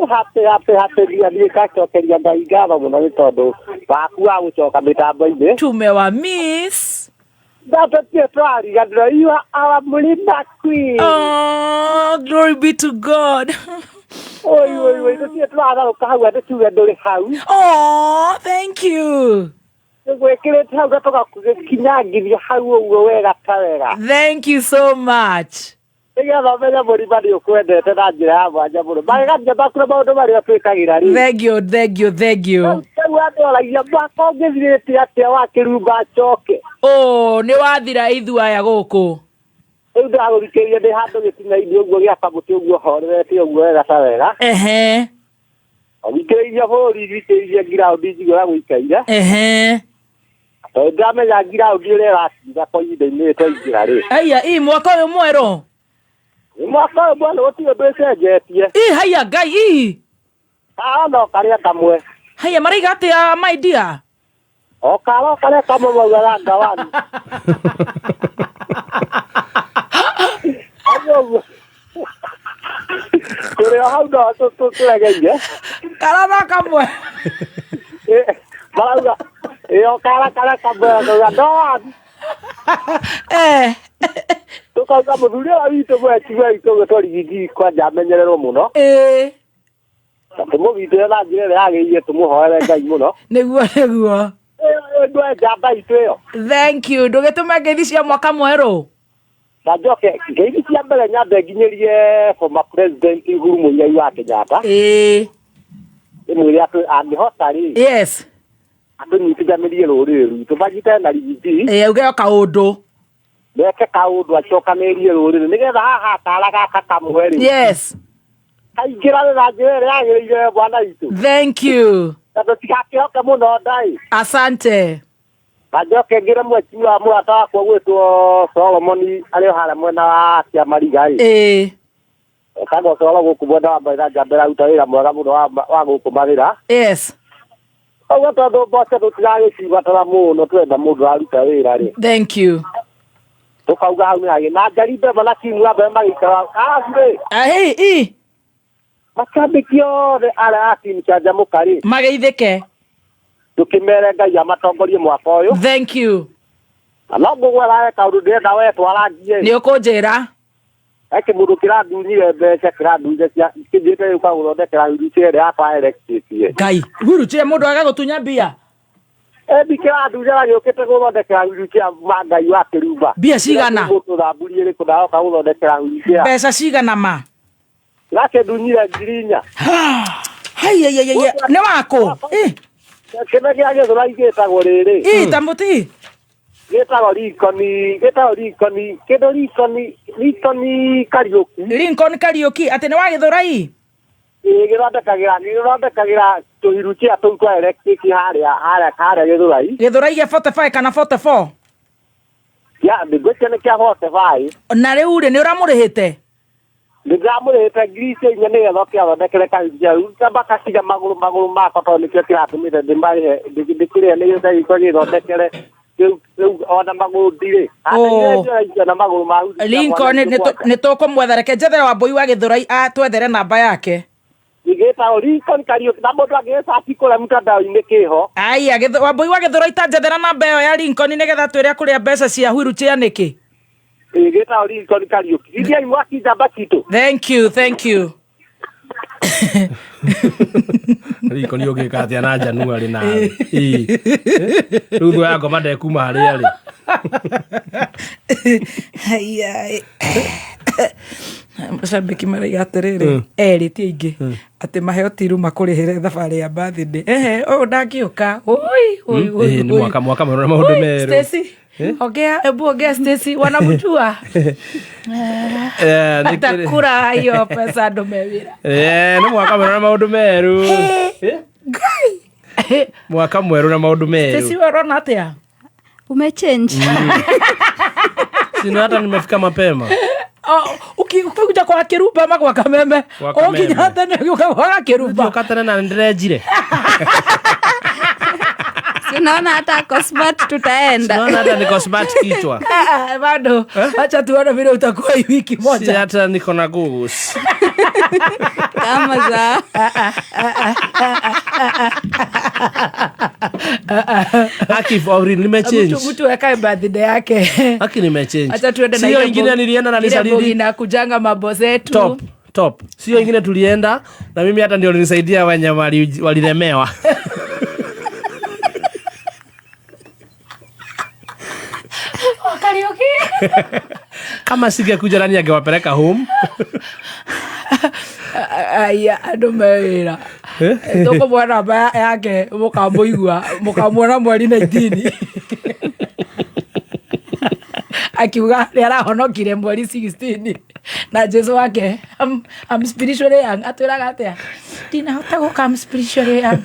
Happy, happy, happy New Year. Niĩ ngacokeria Ngai ngatho mũno nĩ tondũ waku wa gũcoka mĩtambo-inĩ. Tumewa miss. Ndatũtie twariganĩrwo. You are our Mlima Queen. Oh, glory be to God. Oi, oi, oi, tũtirĩ tũratharũka hau atĩ tuge ndũrĩ hau. Oh, thank you. Tũgwĩkĩrĩte hau na tũgakũgĩkinyangithia hau ũguo wega ta wega. Thank you so much. Nĩgetha ũmenye mũrima nĩ ũkwendete na njĩra ya mwanya mũno. Magegania maku na maũndũ marĩa twĩkagĩra rĩ. Thank you, thank you, thank you. Rĩu andũ oragia mwaka ũngĩthirĩte atĩa wa kĩrumba njoke. Oh, nĩ wathira ithuaya gũkũ. Rĩu ndagũthikĩrĩria ndĩ handũ gĩtina-inĩ ũguo gĩa kamũtĩ ũguo horerete ũguo wega ta wega. Ehe. Thikĩrĩirie bũrũri, thikĩrĩirie ngiraũndi njigue ũrĩa gũikaire. Ehe. Tondũ ndamenya ngiraũndi ũrĩa ĩratinda kwa ihinda-inĩ rĩrĩ twaingĩra rĩ. Aya, ii mwaka ũyũ mwerũ. Nĩ mwaka ũyũ mwerũ gũtirĩ ũndũ ĩcenjetie. Ii haya Ngai ii. Ah, no karĩa kamwe. Haya maraiga atĩa, my dear? O kara karĩa kamwe maugaga ngawani. Ũguo. Kũrĩ o hau no tũregeire. Kara no kamwe. Marauga ĩ o kara karĩa kamwe makauga ndowani. Eh. Tũkauga mũthuri ũrĩa witũ mweciwe witũ gwĩtwo Rigiji kwanja amenyererwo mũno. Ĩĩ. Na tũmũgitĩre na njĩra ĩrĩa yagĩrĩire, tũmũhoere Ngai mũno. Nĩguo, nĩguo. Ĩyo ndwe njamba itũ ĩyo. Thank you. Ndũgĩtũme ngeithi cia mwaka mwerũ. Na njoke ngeithi cia mbere nyambe nginyĩrie former president Uhuru Muigai wa Kenyatta. Ĩĩ. Ndĩmwĩre atĩ angĩhota rĩ. Yes. Atũnyitithanĩrie rũrĩrĩ rwitũ manyitane na Rigiji. Ĩĩ, auge o kaũndũ. Meke kaũndũ acokanĩrie rũrĩrĩ nĩgetha haha kara gaka kamwe rĩ. Yes. Kaingĩrane na njĩra ĩrĩa yagĩrĩire bwana witũ. Thank you. Na tũtigakĩhoke mũno ndai. Asante. Na njoke ngĩre mweci wa mũrata wakwa gwĩtwo Solomoni arĩ o harĩa mwena wa Kĩamariga rĩ. Ĩĩ. Etagwo Solo gũkũ mwena wa Mathĩra, njamba ĩraruta wĩra mwega mũno wa gũkũ Mathĩra. Yes. Ũguo tondũ mboco tũtiragĩcibatara mũno, twenda mũndũ aruta wĩra rĩ. Thank you. Tũkauga hau nĩ hagĩ. Na Njeri Mbembe na timu ya mbembe magĩikara arabu rĩ. Ahĩ, ii. Macambĩki othe arĩa a timu Canjamũka rĩ. Mageithĩke. Tũkĩmere Ngai amatongorie mwaka ũyũ. Thank you. Na no ngũgwetha we kaũndũ ndĩrenda we twarangie. Nĩ ũkũnjĩra. He kĩmũndũ kĩrandunyire mbeca, kĩrandunyire cia kĩthiĩte gũka gũthondekera wheelchair yakwa electric. Ngai, wheelchair mũndũ agagũtunya mbia. Ĩndi kĩrandunyĩra gĩũkĩte gũthondekera wheelchair ma Ngai wa kĩrumba. Mbia cigana? Mũndũ thamburi ĩrĩkũ ndaroka gũthondekera wheelchair. Mbeca cigana ma? Gakĩndunyire 4,000. Hai, ai, ai, ai, nĩ wakũ? Ĩ. Kĩmwe kĩa Gĩthũrai gĩtagwo rĩrĩ. Ĩ, ta mũti. Gĩtagwo Lincoln, gĩtagwo Lincoln, kĩndũ Lincoln, Lincoln Kariũki. Lincoln Kariũki, atĩ nĩ wa Gĩthũrai? Ĩ, gĩthondekagĩra tũhiruchia tũu twa electric harĩa, harĩa, harĩa Gĩthũrai. Gĩthũrai gĩa 45 kana 44? Ya, ngwĩciria nĩ kĩa 45. Na rĩu rĩ, nĩ ũramũrĩhĩte? Nĩ ndĩramũrĩhĩte 4,000 nĩgetha oke athondekere kahiruchia rĩu. Kamba kaciga magũrũ makwa tondũ nĩkĩo kĩratũmĩte ndĩmarĩhe, ndĩkĩrĩhe nĩgetha gĩkorwo gĩthondekere. Rĩu, rĩu ona magũrũ ndirĩ. Oh. Ate na magũrũ ma wheelchair Lincoln, mwana nĩ tũkũmwetha, reke njethere Wambũi wa Gĩthũrai atwethere namba yake. Gĩtagwo Lincoln Kariũki, na mũndũ angĩgĩcaci kũrĩa mtandao-inĩ kĩho. Aya, Wambũi wa Gĩthũrai ta njethera namba ĩyo ya Lincoln nĩgetha twĩre akũrĩa mbeca cia wheelchair nĩkĩ. Ĩ, gĩtagwo Lincoln Kariũki. Githiai mwaki njamba citũ. Thank you, thank you. Riko ni ũngĩka atĩa na January nawe? Ĩĩ. Rĩu thũ ya ngoma ndekuma harĩa rĩ. Haiya. Macambĩki maraiga atĩrĩrĩ, erĩ ti aingĩ, atĩ maheo tiru makũrĩhĩre thabarĩ ya birthday. Ehe, ũyũ ndangĩũka. Oi, oi, oi, Ĩĩ, nĩ oi. mwaka mwaka mwerũ na maũndũ Oi, merũ. Stacy, ongea, hebu ongea Stacy, wanamjua. Eh, nĩ kĩrĩ- Atakura hiyo pesa andũ me wĩra. Eh, nĩ mwaka mwerũ na maũndũ merũ. Ngai. Mwaka mwerũ na maũndũ Stacy, merũ. wewe unaona atĩa? Umechange. Sina hata nimefika mapema. Oh, ukikuja kwa Kirumba ama kwa Kameme? Kwa Kameme. Ũkinya tene ũgĩũka kwa Kirumba. Ũka tene na nĩndĩrenjire. Si unaona hata ako smart tutaenda. Sinaona hata niko smart kichwa. Ah, bado acha tuone vile utakuwa hii wiki Si moja. hata niko na goals. Kama za Aki for real nimechange. Mtu mtu akae birthday yake. Aki nimechange. Acha tuende na Sio ile ingine nilienda na ile nisalidi. bogi na kujanga mabo zetu. Top top. Sio ingine tulienda na mimi hata ndio nilisaidia wenye walilemewa. Oh, karaoke. Kama singekuja nani angewapeleka home? Aya, andũ me wĩra. Tũkũmũhe namba yake mũkamũigua, mũkamuona mweri 19. Akiuga nĩ arahonokire mweri 16 na Jesu wake I'm spiritually young. Atwĩraga atĩa? Ndinahota gũka, I'm spiritually young.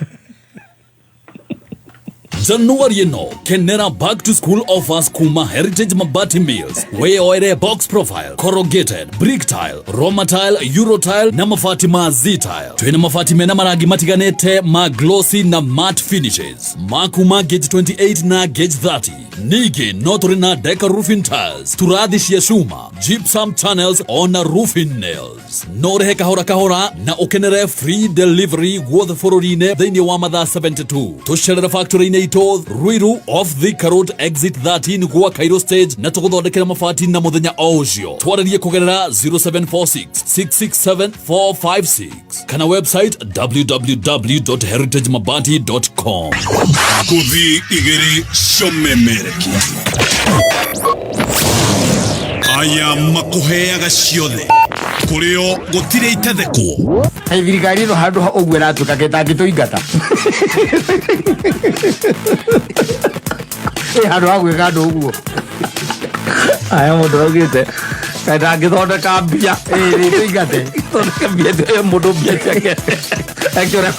Januari ĩno kenera back to school offers kuma Heritage Mabati Mills. Wĩyoere box profile, corrugated, brick tile, Roma tile, Euro tile na mabati ma Z tile. Twĩna mabati mena marangi matiganĩte ma glossy na matte finishes, ma kuma gauge 28 na gauge 30. Ningĩ no tũrĩ na deca roofing tiles, turathi cia cuma, gypsum channels ona roofing nails. No ũrĩhe kahora kahora na ũkenere free delivery guothe bũrũri-inĩ thĩinĩ wa mathaa 72. Tũcerere factory-inĩ itũ Ruiru off Thika Road exit 13 gwa Cairo stage na tũgũthondekera mabati na mũthenya o ũcio. Twarĩrie kũgerera 0746 667 456 kana website www.heritagemabati.com. Ngũthi igĩrĩ ciomemerekia aya makũheaga ciothe kũrĩo gũtirĩ itathekwo. Kaĩ thirikari ĩno handũ ha ũguo ĩratuĩka ketangĩtũingata ĩ handũ ha gwĩka andũ ũguo. Aya mũndũ augĩte kaĩ ndangĩthondeka mbia. Ĩ tũingate. Thondeke mbia ĩyo mũndũ mbia ciake akĩũra.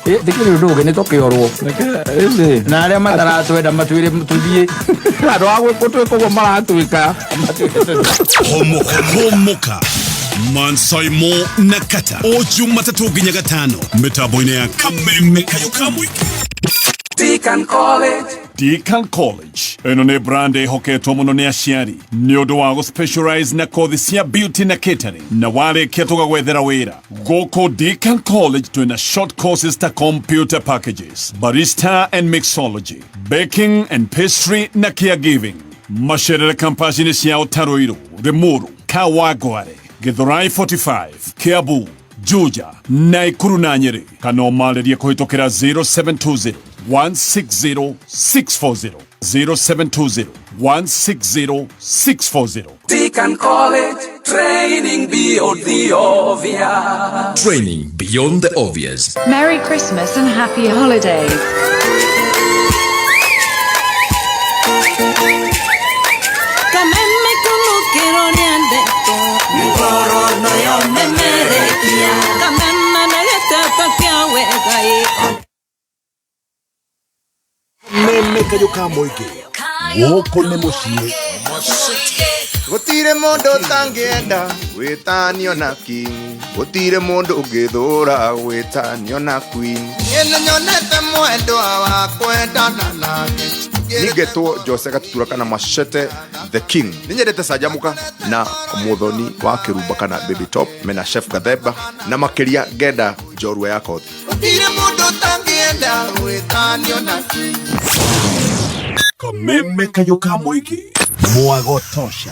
Ndĩkĩrĩ ũndũ ũngĩ nĩ tũkĩorwo na arĩa mataratwenda matwĩre tũthiĩ handũ ha gwĩkwo twĩka ũguo maratwĩka. Homoka homoka Mansaimo na Kata o Jumatatũ nginya gatano mĩtambo-inĩ ya Kameme Kayo ka Mũingĩ. Deacon College. Deacon College ĩno nĩ brand ĩhoketwo mũno nĩ aciari nĩ ũndũ wa gũ-specialize na kothi cia beauty na catering na warĩkia tũgagwethera wĩra gũkũ Deacon College twĩna short courses ta computer packages, barista and mixology, baking and pastry na caregiving. Macerere kampasi-inĩ ciao ta Ruiru, Limuru, Kawangware, Githurai 45, Kiambu, Juja, Naikuru na Nyeri kana ũmarĩrie kũhĩtũkĩra 0720 160 640 0720 160 640. Deacon College, training beyond the obvious. Training beyond the obvious. Merry Christmas and Happy Holidays. Kameme kumukiro nĩandĩtwo Ngoro yo memerekia Kameme na gĩteto kĩa wega ĩ. Meme Kayo ka Mũingĩ gũkũ nĩ mũciĩ. Gũtirĩ mũndũ ũtangĩenda gwĩtanio na king, gũtirĩ mũndũ ũngĩthũra gwĩtanio na queen. Niĩ nĩnyonete mwendwa wa kwendana nake. Ningetwo Jose Gatutura kana Machete the King. Nĩnyendete Canjamũka na Mũthoni wa Kĩrumba kana Baby Top mena Chef Gathemba na makĩria ngenda njorua ya kothi. Gũtirĩ mũndũ ũtangĩenda gwĩtanio na king. Kameme Kayo ka Mũingĩ mwago tosha.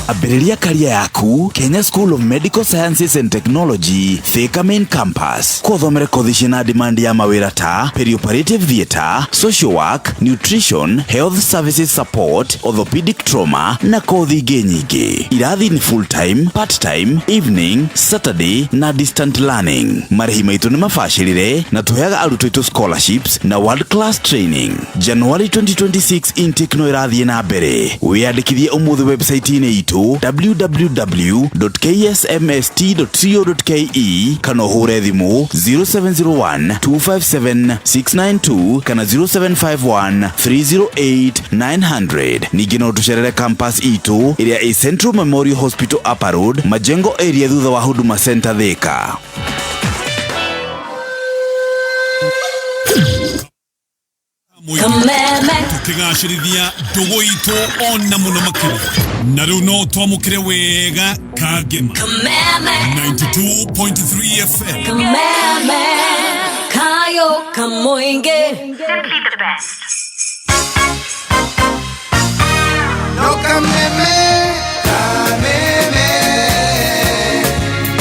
Ambĩrĩria karia yaku Kenya School of Medical Sciences and Technology, Thika Main Campus. Kũthomere kothi ciĩna demand ya mawĩra ta perioperative theatre, social work, nutrition, health services support, orthopedic trauma na kothi ingĩ nyingĩ. Irathi nĩ full time, part time, evening, Saturday na distant learning. Marĩhi maitũ nĩ mabacĩrĩre na tũheaga arutwo aitũ scholarships na world class training. January 2026 intake no ĩrathiĩ na mbere. Wĩyandĩkithie ũmũthĩ website-inĩ itũ www.ksmst.co.ke kana ũhũre thimũ 0701 257 692 kana 0751 308 900. Ningĩ no tũcerere campus itũ ĩrĩa ĩ Central Memorial Hospital Upper Road, Majengo area thutha wa Huduma Center Thika. Tukigacĩrithia ndũgũ itũ ona mũno makĩria na rĩu no twamũkĩre wega kangema 92.3 FM. Kameme kayo kamoinge. Simply the best. No kameme, kameme,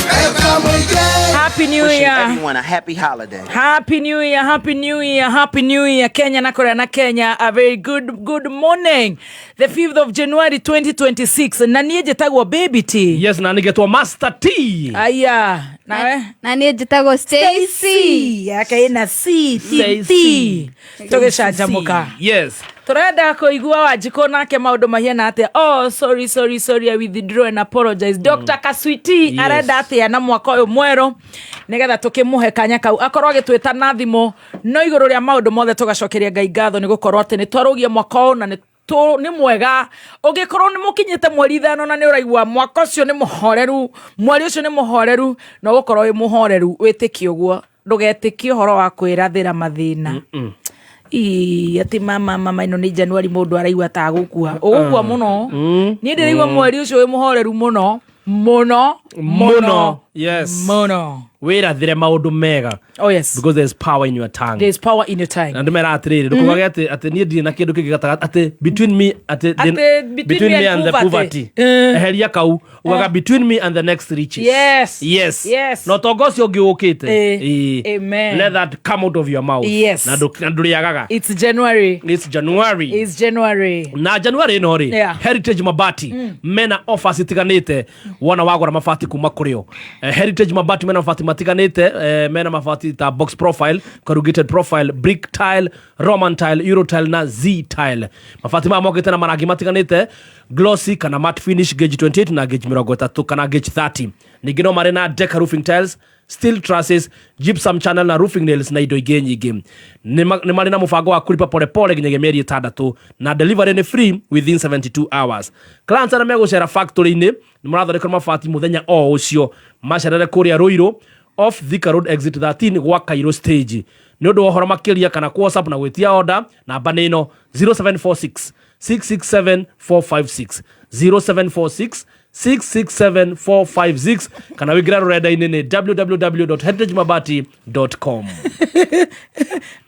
kayo kamoinge. Happy New Wishing Year. everyone a happy holiday. Happy New Year, Happy New Year, Happy New Year, Kenya na Korea na Kenya. A very good good morning. The 5th of January 2026. Na niĩ njĩtagwo Baby T. Yes, na nĩgetwo Master T. Aya, nawe? Na niĩ njĩtagwo Stacy. Yake ĩna C T T. Tũgĩcanjamũka. Yes. Tũrenda kũigua Wanjikũ nake maũndũ mahiana atĩa. Oh, sorry, sorry, sorry, I withdraw and apologize. Dr. Kaswiti Yes. arenda atĩa na mwaka ũyũ mwerũ nĩgetha tũkĩmũhe kanya kau akorwo agĩtwĩta na thimũ, no igũrũ rĩa maũndũ mothe tũgacokeria Ngai ngatho nĩ gũkorwo atĩ nĩ twarũgia mwaka ũyũ na nĩ nĩ mwega. Ũngĩkorwo nĩ mũkinyĩte mweri 5 na nĩ ũraigua mwaka ũcio nĩ mũhoreru, mweri ũcio nĩ mũhoreru, no ũgũkorwo wĩ mũhoreru, wĩtĩkie ũguo, ndũgetĩkie ũhoro wa kwĩrathĩra mathĩna. Ii, atĩ mama mama ĩno nĩ Januari mũndũ araigua ta agũkua ũgũkua mũno. Niĩ ndĩraigua mweri ũcio wĩ mũhoreru mũno mũno. Mũno. Yes. Mũno. Wĩrathĩre maũndũ mega. Oh yes. Because there's power in your tongue. There's power in your tongue. Na ndĩmera atĩrĩrĩ, ndũkugage atĩ atĩ niĩ ndirĩ na kĩndũ kĩngĩ gatagatĩ atĩ between me atĩ Atĩ between me and the poverty. poverty. Eheria kau ugaga between me and the next riches. Yes. Yes. Yes. Na ũtonga ũcio ũngĩ ũkĩte. Eh. Ĩĩ. Amen. Let that come out of your mouth. Yes. Na ndũrĩagaga. It's January. It's January. It's January. Na January ĩno rĩ, Yeah. Heritage Mabati mena offers itiganĩte wona wagũra mabati kuma kũrĩ o. Heritage Mabati mena mabati matiganĩte, mena mabati ta box profile, corrugated profile, brick tile, Roman tile, Euro tile na Z tile. Mabati maya mokĩte na marangi matiganĩte, glossy kana matte finish, gauge 28 na gauge 30 kana gauge 30. Ningĩ no marĩ na deca roofing tiles, steel trusses, gypsum channel na roofing nails na indo ingĩ nyingĩ. Nĩ marĩ na mũbango wa kũlipa polepole nginyagia mĩeri 6 na delivery nĩ free within 72 hours. Clients arĩa megũcera factory-inĩ nĩ marathondekerwo mabati mũthenya o ũcio, macerere kũrĩa Ruiru off Thika Road exit 13 gwa Cairo stage. Nĩ ũndũ wa ũhoro makĩria kana ku WhatsApp na gwĩtia order, namba nĩ ĩno 0746 667 456, 0746 667 456, kana wĩingĩra rũrenda-inĩ nĩ www.heritagemabati.com.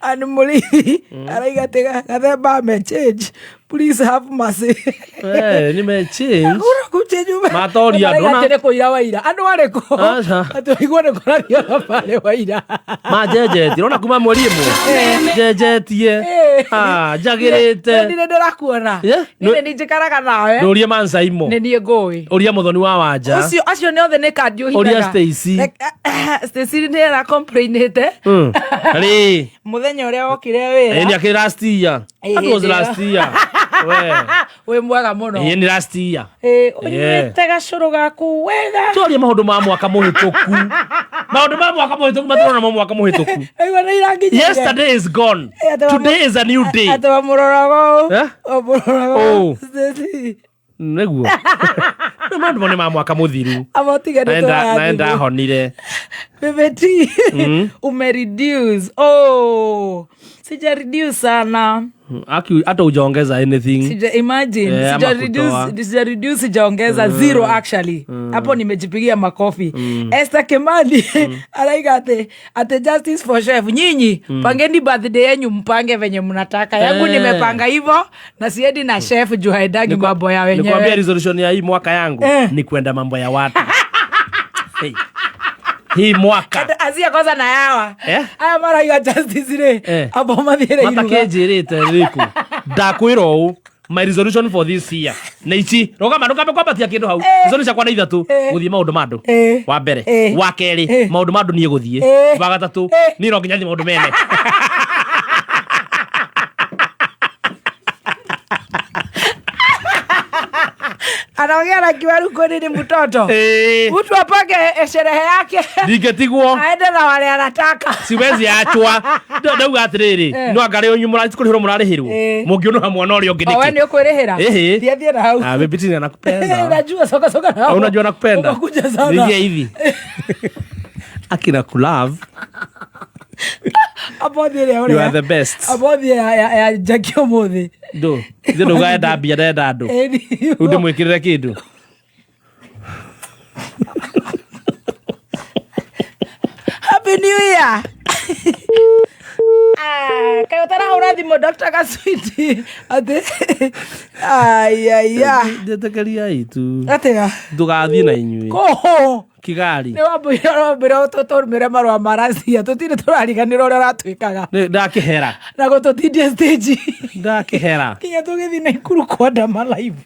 Ani mũrĩithi araiga atĩ gathemba amechange, please have mercy. Eh, nimechange. Hakuna kuchange Matoria andũ Maraiga atĩ nĩ kũira waira andũ arĩkũ Aca. atĩ ũigue nĩ kũrathio thabarĩ waira. Manjenjetie rona kuma mweri 1 njenjetie. Ah, njagĩrĩte. Nĩ ndĩrakuona. Yeah, nĩ nĩ njikaraga nawe. Ndũrie Mansaimo. Nĩ niĩ ngũĩ. Ũria Mũthoni wa Wanja. Ũcio acio nĩ othe nĩ kandi ũhithaga. Ũria Stacy. Stacy nĩ ara complainĩte Rĩ. Mũthenya ũrĩa wokire wĩra. Ĩ, nĩ akĩrĩ last year. Ĩ, That was hĩndĩ ĩyo. last year. We. Wĩ mwega mũno. Ĩ, nĩ last year. Ĩ, ũnyuĩte gacũrũ gaku wega. Twaria maũndũ ma mwaka mũhĩtũku. Maũndũ ma mwaka mũhĩtũku matũrona ma mwaka mũhĩtũku. Aigua nĩ iranginyĩire. Yesterday is gone. Today is a new day. Atĩ wamũroraga ũũ. Eh? Wamũroraga Ũũ. ũũ. Stacy. Nĩguo. Nĩ maũndũ nĩ ma mwaka mũthiru. Ama ũtige nĩ Na tũrathiĩ. ndahonire. Bebeti. Umereduce. Oh. Sija reduce sana. Aki hata hujaongeza anything. Sija imagine, Eh, sija ama kutoa. reduce, sija reduce, sijaongeza zero actually. Hapo nimejipigia makofi. Esther Kimani araiga ati justice for chef. Nyinyi pangeni birthday yenyu, mpange venye mnataka. Yangu nimepanga hivyo na siendi na chef juu haendagi mambo ya Nikwambia wenyewe. resolution ya hii mwaka yangu ni kwenda mambo ya watu. Hey. Hii mwaka. Azia kwanza na yawa. Eh? Aya maraiga justice rĩ. Abo mathiĩre iruga. Matakĩnjĩrĩte rĩku ndakwĩra ũũ, my resolution for this year nĩ ici, rũgama ndũkambe kwambatia kĩndũ hau. Resolution ciakwa nĩ ithatũ: gũthiĩ maũndũ ma andũ wa mbere, wa kerĩ maũndũ ma andũ niĩ gũthiĩ, wa gatatũ niĩ no nginya thiĩ maũndũ mene. Anaongea na kiwaru kwani ni mtoto. Mtu apange sherehe yake. Ndingĩtigwo. Aende na wale anataka. Siwezi achwa. Ndauga atĩrĩrĩ, no anga rĩ mũrarĩhĩrwo mũrarĩhĩrwo mũngĩũnũha mwana ũrĩa ũngĩ O we nĩkĩ? nĩ ũkwĩrĩhĩra. Ĩhĩ. Thiĩ thiĩ na hau. Ah, baby Tina anakupenda. Najua soka soka na Ah, unajua nakupenda. Unakuja sana. Niingie hivi. Akina kulove. Abothi ĩrĩa ũrĩa. You are the best. Abothi ya Jackie ũmũthĩ. Ndũ. Ithe ndauga enda mbia ndenda andũ. Rĩu ndĩmwĩkĩrĩre kĩndũ. Happy New Year. Ah, kaĩ ũtarahũra thimũ Dr. Kaswiti atĩ ayaya. Njĩtĩkĩriai tu. Atĩa? Ndũgathiĩ na inyuĩ. Kũũ. Kigali. Nĩ wambĩra wambĩra tũtũmĩre marũa ma racia tũtirĩ tũrariganĩrwo ũrĩa ũratwĩkaga. Nĩ ndakĩhera. Na gũtũtindia stage. Ndakĩhera. Nginya tũgĩthiĩ Naikuru kwandama live.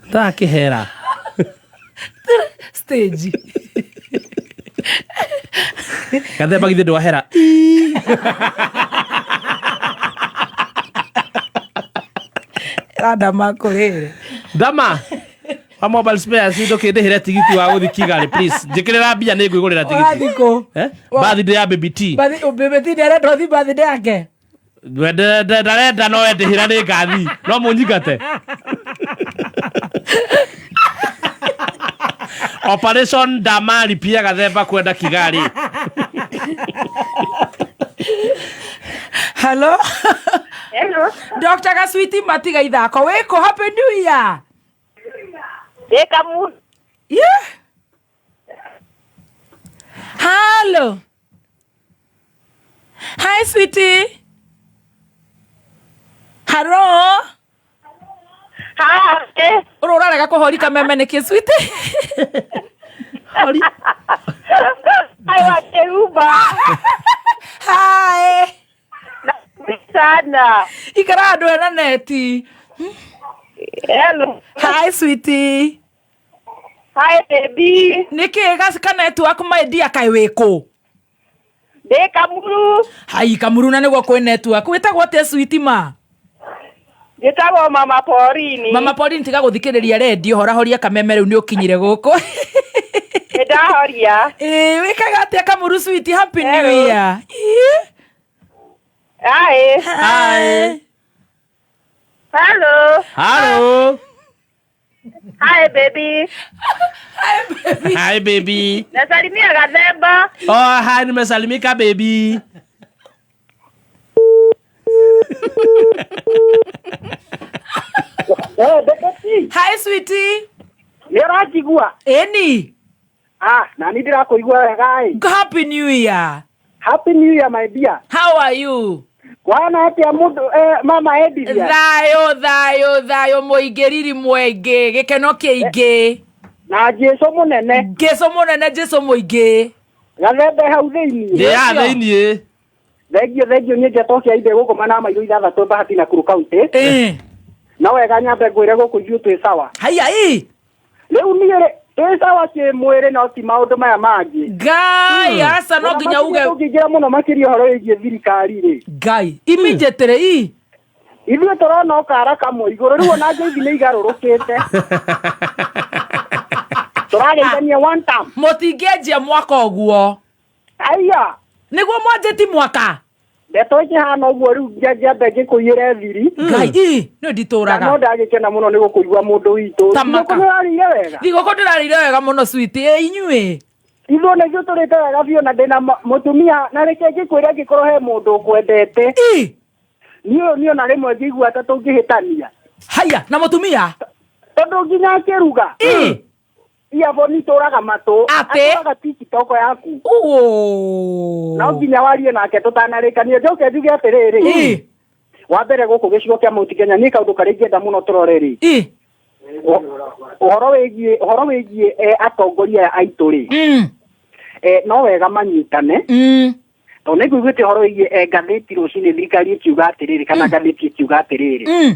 Ndakĩhera. Stage. Gathemba githĩ ndwahera. Randama kũrĩrĩ. Ndama. Wa mobile spares ndũkĩndĩhĩre tigiti wa gũthiĩ Kigali please. Njĩkĩrĩra mbia nĩ ngwĩgũrĩra tigiti. Ũrathiĩ kũ? Eh? Birthday ya baby T. Baby T nĩarenda ũthiĩ birthday yake? Ndarenda no endĩhĩra nĩ ngathi no mũnyingate. Operation Damari pia Gathemba kwenda Kigali. Hello. Hello. Dr. Gaswiti matiga ithako wĩkũ? Happy New Year. Ndĩ Kamu. Yeah. Hello. Hi sweetie. Hello. Hi. Ũrũ ũrarega kũhoria kameme nĩkĩ sweetie? Hori. Hi Wakĩhumba. Hi. Sana. Ikara handũ hena neti. Hello. Hi sweetie. Hi baby. Nĩkĩ ka network my dear kaĩ wĩkũ? Ndĩ Kamuru. Hai Kamuru na nĩguo kwĩ network. Wĩtagwo atĩa sweetie ma? Njĩtagwo Mama Pauline. Mama Pauline tiga gũthikĩrĩria redio horahoria kameme rĩu nĩ ũkinyire gũkũ. Nĩ ndahoria. Ĩĩ wĩkaga atĩa Kamuru sweetie? Happy New Hello. Year. Hi. Hi. Hello. Hello. Hi baby. Hi baby. Hi baby. Nasalimia Gathemba. Oh, hi nimesalimika baby. Hi sweetie. Nĩ ũranjigua? Ĩni. Ah, na niĩ ndĩrakũigua wega ĩ. Happy New Year. Happy New Year my dear. How are you? Kwana atĩa mũndũ mama Edithia? Thayũ thayũ thayũ mũingĩ riri mwengĩ gĩkeno kĩingĩ. Na Jesũ mũnene. Jesũ mũnene Jesũ mũingĩ. Gathembe hau thĩiniĩ. Ndĩ haha thĩiniĩ. Thengio thengio niĩ njetokia inde gũkũ mana mairũ ithathatũ Bahati Nakuru County. No wega nyambe ngwĩre gũkũ ithuĩ twĩ sawa. Haiya ĩ. Rĩu niĩ rĩ twĩ sawa kĩmwĩrĩ no ti maũndũ maya mangĩ. Ngai aca no nginya uge Tũngĩingĩra mũno makĩria ũhoro wĩgiĩ thirikari rĩ. Ngai immediately ĩ. Ithuĩ tũrona o kara kamwe igũrũ rĩu ona ngeithi nĩ igarũrũkĩte. Tũrageithania one time. Mũtingĩanjia mwaka ũguo. Aya. Nĩguo mwanjĩti mwaka. Ndeto ĩkĩhana ũguo rĩu ngĩambe ngĩkũiyĩre thiri. Ngai ĩ nĩ nditũraga. No ndagĩkena mũno nĩ gũkũigua mũndũ witũ. Ta maka. Thigũkũ nĩwarĩire wega? Thigũkũ ndĩrarĩire wega mũno sweetie ĩ inyuĩ. Ithuĩ nĩithuĩ tũrĩte wega biũ na ndĩna mũtumia na reke ngĩkwĩre angĩkorwo he mũndũ ũkwendete. Niĩ ũyũ niĩ ona rĩmwe ngĩigua ta tũngĩhĩtania. Haya, na mũtumia? Tondũ nginya akĩruga. Earphone itũraga matũ. Atĩ? Atũraga TikTok yaku. No nginya warie nake tũtanarĩkania. Njoke njuge atĩrĩrĩ. Wa mbere gũkũ gĩcigo kĩa Mount Kenya niĩ kaũndũ karĩa ingĩenda mũno tũrore rĩ. Ũhoro wĩgiĩ atongoria aya aitũ rĩ. No wega manyitane. Tondũ nĩ ngũiguĩte ũhoro wĩgiĩ ngathĩti rũcinĩ thirikari ĩkiuga atĩrĩrĩ kana ngathĩti ĩkiuga atĩrĩrĩ.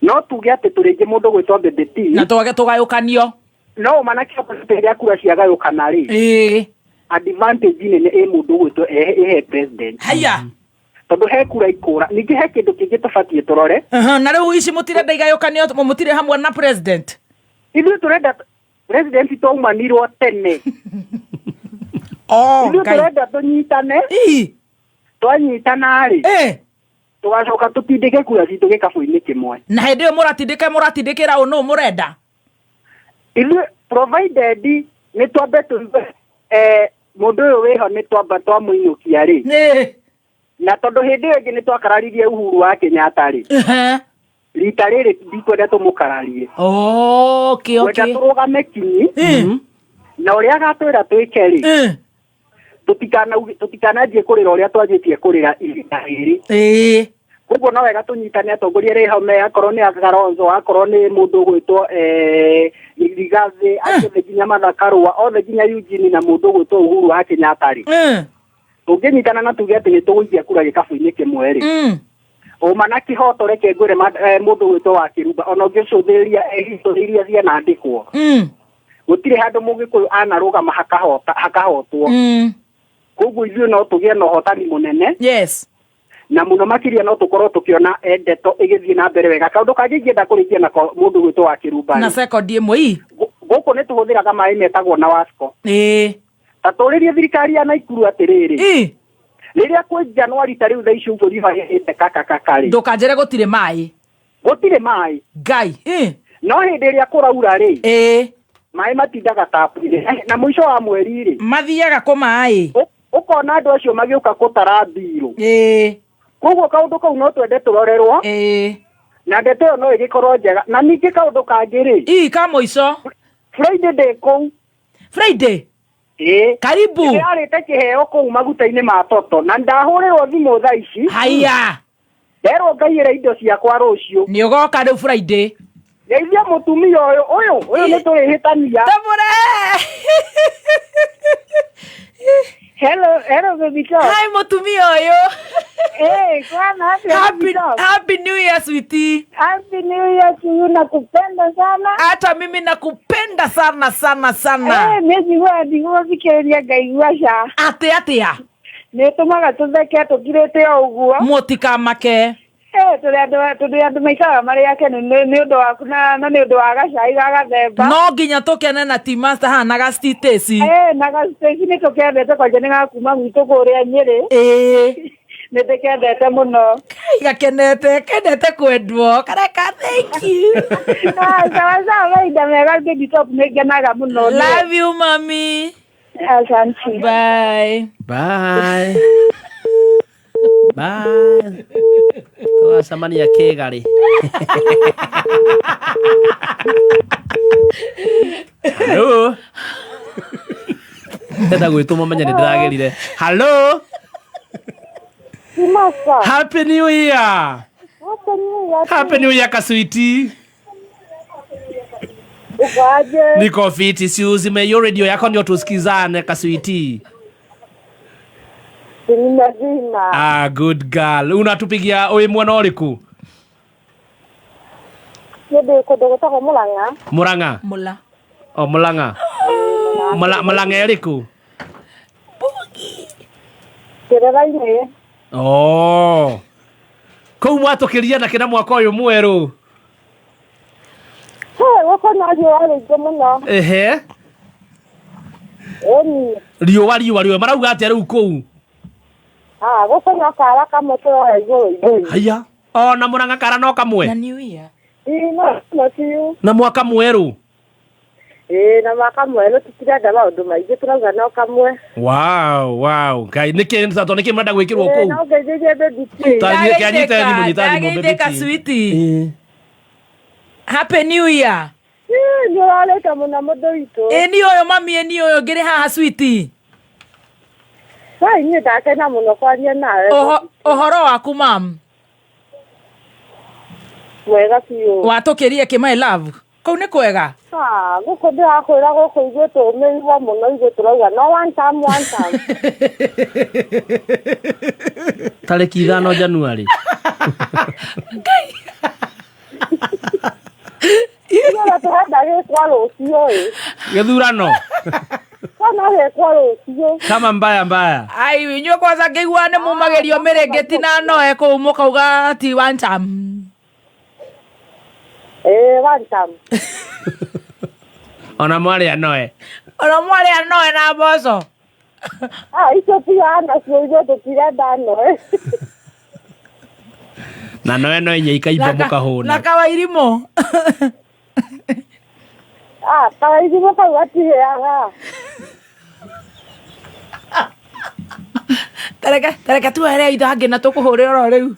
No tuge atĩ tũrĩngĩ mũndũ gwĩtwo Bebeti. Na twage tũgayũkanio. No ũma na kĩhooto rĩrĩa kura ciagayũkana rĩ. Advantage nene ĩ mũndũ gwĩtwo ĩhe president. Haya. Tondũ he kura ikũra. Ningĩ he kĩndũ kĩngĩ tũbatiĩ tũrore. Na rĩu ici mũtirenda igayũkanio, mũtirĩ hamwe na president. Ithuĩ tũrenda president twaumanirwo tene. Oh, Ithuĩ Ngai. tũrenda tũnyitane. Twanyitana rĩ. Tũgacoka tũtindĩke kura citũ gĩkabũ-inĩ kĩmwe. Na hĩndĩ ĩyo mũratindĩka mũratindĩkĩra ũ nũ mũrenda? Ithuĩ provided nĩ twambe tũigue mũndũ ũyũ wĩho nĩ twamba twamũinũkia rĩ. Na tondũ hĩndĩ ĩyo ĩngĩ nĩ twakararirie Uhuru wa Kenyatta rĩ. Rita rĩrĩ ndikwenda tũmũkararie. Okay, Ngwenda okay. tũrũgame kinyi. Na ũrĩa agatwĩra twĩke rĩ. Tũtikananjie kũrĩra ũrĩa twanjĩtie kũrĩra ihinda rĩrĩ. Koguo no wega tũnyitane atongoria arĩa home akorwo nĩ Kalonzo akorwo nĩ mũndũ ũgwĩtwo Rigathĩ acio othe nginya Martha Karua othe nginya Eugene na mũndũ ũgwĩtwo Uhuru wa Kenyatta rĩ. Tũngĩnyitana na tuge atĩ nĩ tũgũikia kura gĩkabũ-inĩ kĩmwe rĩ. Ũma na kĩhoto reke ngwĩre mũndũ ũgwĩtwo wa Kĩrumba ona ũngĩcũthĩrĩria history iria cianandĩkwo. Gũtirĩ handũ mũgĩkũyũ anarũgama hakahota hakahotwo. Koguo ithuĩ no tũgĩe na ũhotani mũnene. Yes. Na mũno makĩria no tũkorwo tũkĩona ndeto ĩgĩthiĩ na mbere wega. Kaũndũ kangĩ ingĩenda kũrĩkia nako mũndũ ũgwĩtwo wa Kĩrumba Na rĩ. sekondi ĩmwe ii. Gũkũ nĩ tũhũthĩraga maĩ metagwo na Wasco. Ta tũrĩrie thirikari ya Naikuru atĩrĩrĩ. Rĩrĩa kwĩ Januari ta rĩu thaa ici ũguo riũa rĩahĩte kakakaka rĩ. Ndũkanjĩre gũtirĩ maĩ. Gũtirĩ maĩ. Ngai. No hĩndĩ ĩrĩa kũraura rĩ. Maĩ matindaga tapu-inĩ. Na mũico wa mweri rĩ. Mathiaga kũ maĩ? Ũkona andũ acio magĩũka kũtara mbirũ. Koguo kaũndũ kau no twende tũrorerwo. Na ndeto ĩyo no ĩgĩkorwo njega. Na ningĩ kaũndũ kangĩ rĩ. Ii ka mũico. Friday ndĩ kũu. Friday? Ĩĩ. Karibu. Ndĩrarĩte kĩheo kũu maguta-inĩ ma Toto na ndahũrĩrwo thimũ thaa ici. Haya. Nderwo ngaiyĩre indo ciakwa rũciũ. Nĩ ũgoka rĩu Friday. Geithia mũtumia ũyũ ũyũ ũyũ nĩ tũrĩhĩtania. Tũmũre. Hello, hello baby top. Hi mũtumia ũyũ. Hey, kwana happy, Happy New Year sweetie. Happy New Year to you, nakupenda sana. Hata mimi nakupenda sana sana sana. Eh, niĩ njiguaga ndigũthikĩrĩria ngaigua ca. Atĩ atĩa? Nĩ ĩtũmaga tũtheke tũkirĩte o ũguo. Mũtikamake. Eh, tũrĩ andũ maikaraga marĩ akenu nĩ ũndũ waku na nĩ ũndũ wa gacai ga gathemba. No nginya tũkene na Team Master haha na gacitĩci. Eh, na gacitĩci nĩ tũkendete kwanja nĩ ga kuma gwitũ kũrĩa Nyĩrĩ. Nĩ ndĩkendete mũno. Kai gakenete, kendete kwendwo. Kareka thank you. Ah, sawa sawa, mahinda mega baby top nĩ ngenaga mũno. Love you mami. Asante. Bye. Bye. Bye. Tũgacemania kĩga rĩ. Hello. Ndenda gwĩtwo mũmenye nĩ ndĩragerire. Hello. Master. Happy New Year. Happy New Year. Happy New Year kaswiti. Uko aje? Niko fiti, si uzime hiyo radio yako ndio tusikizane kaswiti. Nimezima. Ah, good girl. Unatupigia wi mwena ũrĩkũ? Niĩ ndĩ kũndũ gwĩtagwo Mũrang'a. Murang'a. Mula. Oh, Murang'a. Murang'a ĩrĩkũ? Kĩrĩra-inĩ. Oh. Kũu mwatũkĩria na kĩna mwaka ũyũ mwerũ. He, gũkũ no riũa rĩingĩ mũno. Ehe. Ĩni. Riũa riũa riũa marauga atĩa rĩu kũu? Ah, gũkũ no kara kamwe tũroya igũrũ igũrũ. Haya. Ona Murang'a kara no kamwe. Na New Year. Ĩ, no no ciu. Na mwaka mwerũ. Ĩĩ na mwaka mwerũ tũtirenda maũndũ maingĩ tũrauga no kamwe. Wow, wow. Ngai, nĩkĩ tondũ nĩkĩ mũrenda gwĩkĩrwo Ĩĩ, kũu? no ngeithĩrie baby T. Kĩanyite thimũ, nyita thimũ, baby Ndageithĩka T. sweetie. Happy New Year. Ĩĩ, nĩ ũrarĩte mũno mũndũ witũ. Ĩ ni ũyũ mami, ĩ ni ũyũ ngĩrĩ haha sweetie. Wai niĩ ndakena mũno kwaria nawe. Ũhoro waku mam? Mwega biũ. Watũkĩrie kĩ my love? Kũu nĩ kwega? Ah, gũkũ ndĩrakwĩra gũkũ ithuĩ tũmĩirwo mũno ithuĩ tũrauga no one time, one time. Tarĩki 5 Januari. Ithuĩ tũrenda gĩkwo rũciũ ĩ. Gĩthurano Kana gĩkwo rũciũ. Kama mbaya mbaya. Ai inyuĩ kwanza ngĩigua nĩ mumagĩrio mĩrĩngĩti na noe kũu mũkauga ti one time. Ĩĩ, one time. Ona mwarĩ anoe. Ona mwarĩ anoe na mboco. Ah, icio tiga nacio ithuĩ tũtirenda noe. Na noe no inya ikaimba mũkahũna. Na kawairimũ. Ah, kawairimũ kau gatiheaga. Tareke tuoere itho angĩ na tũkũhũrĩra oro rĩu.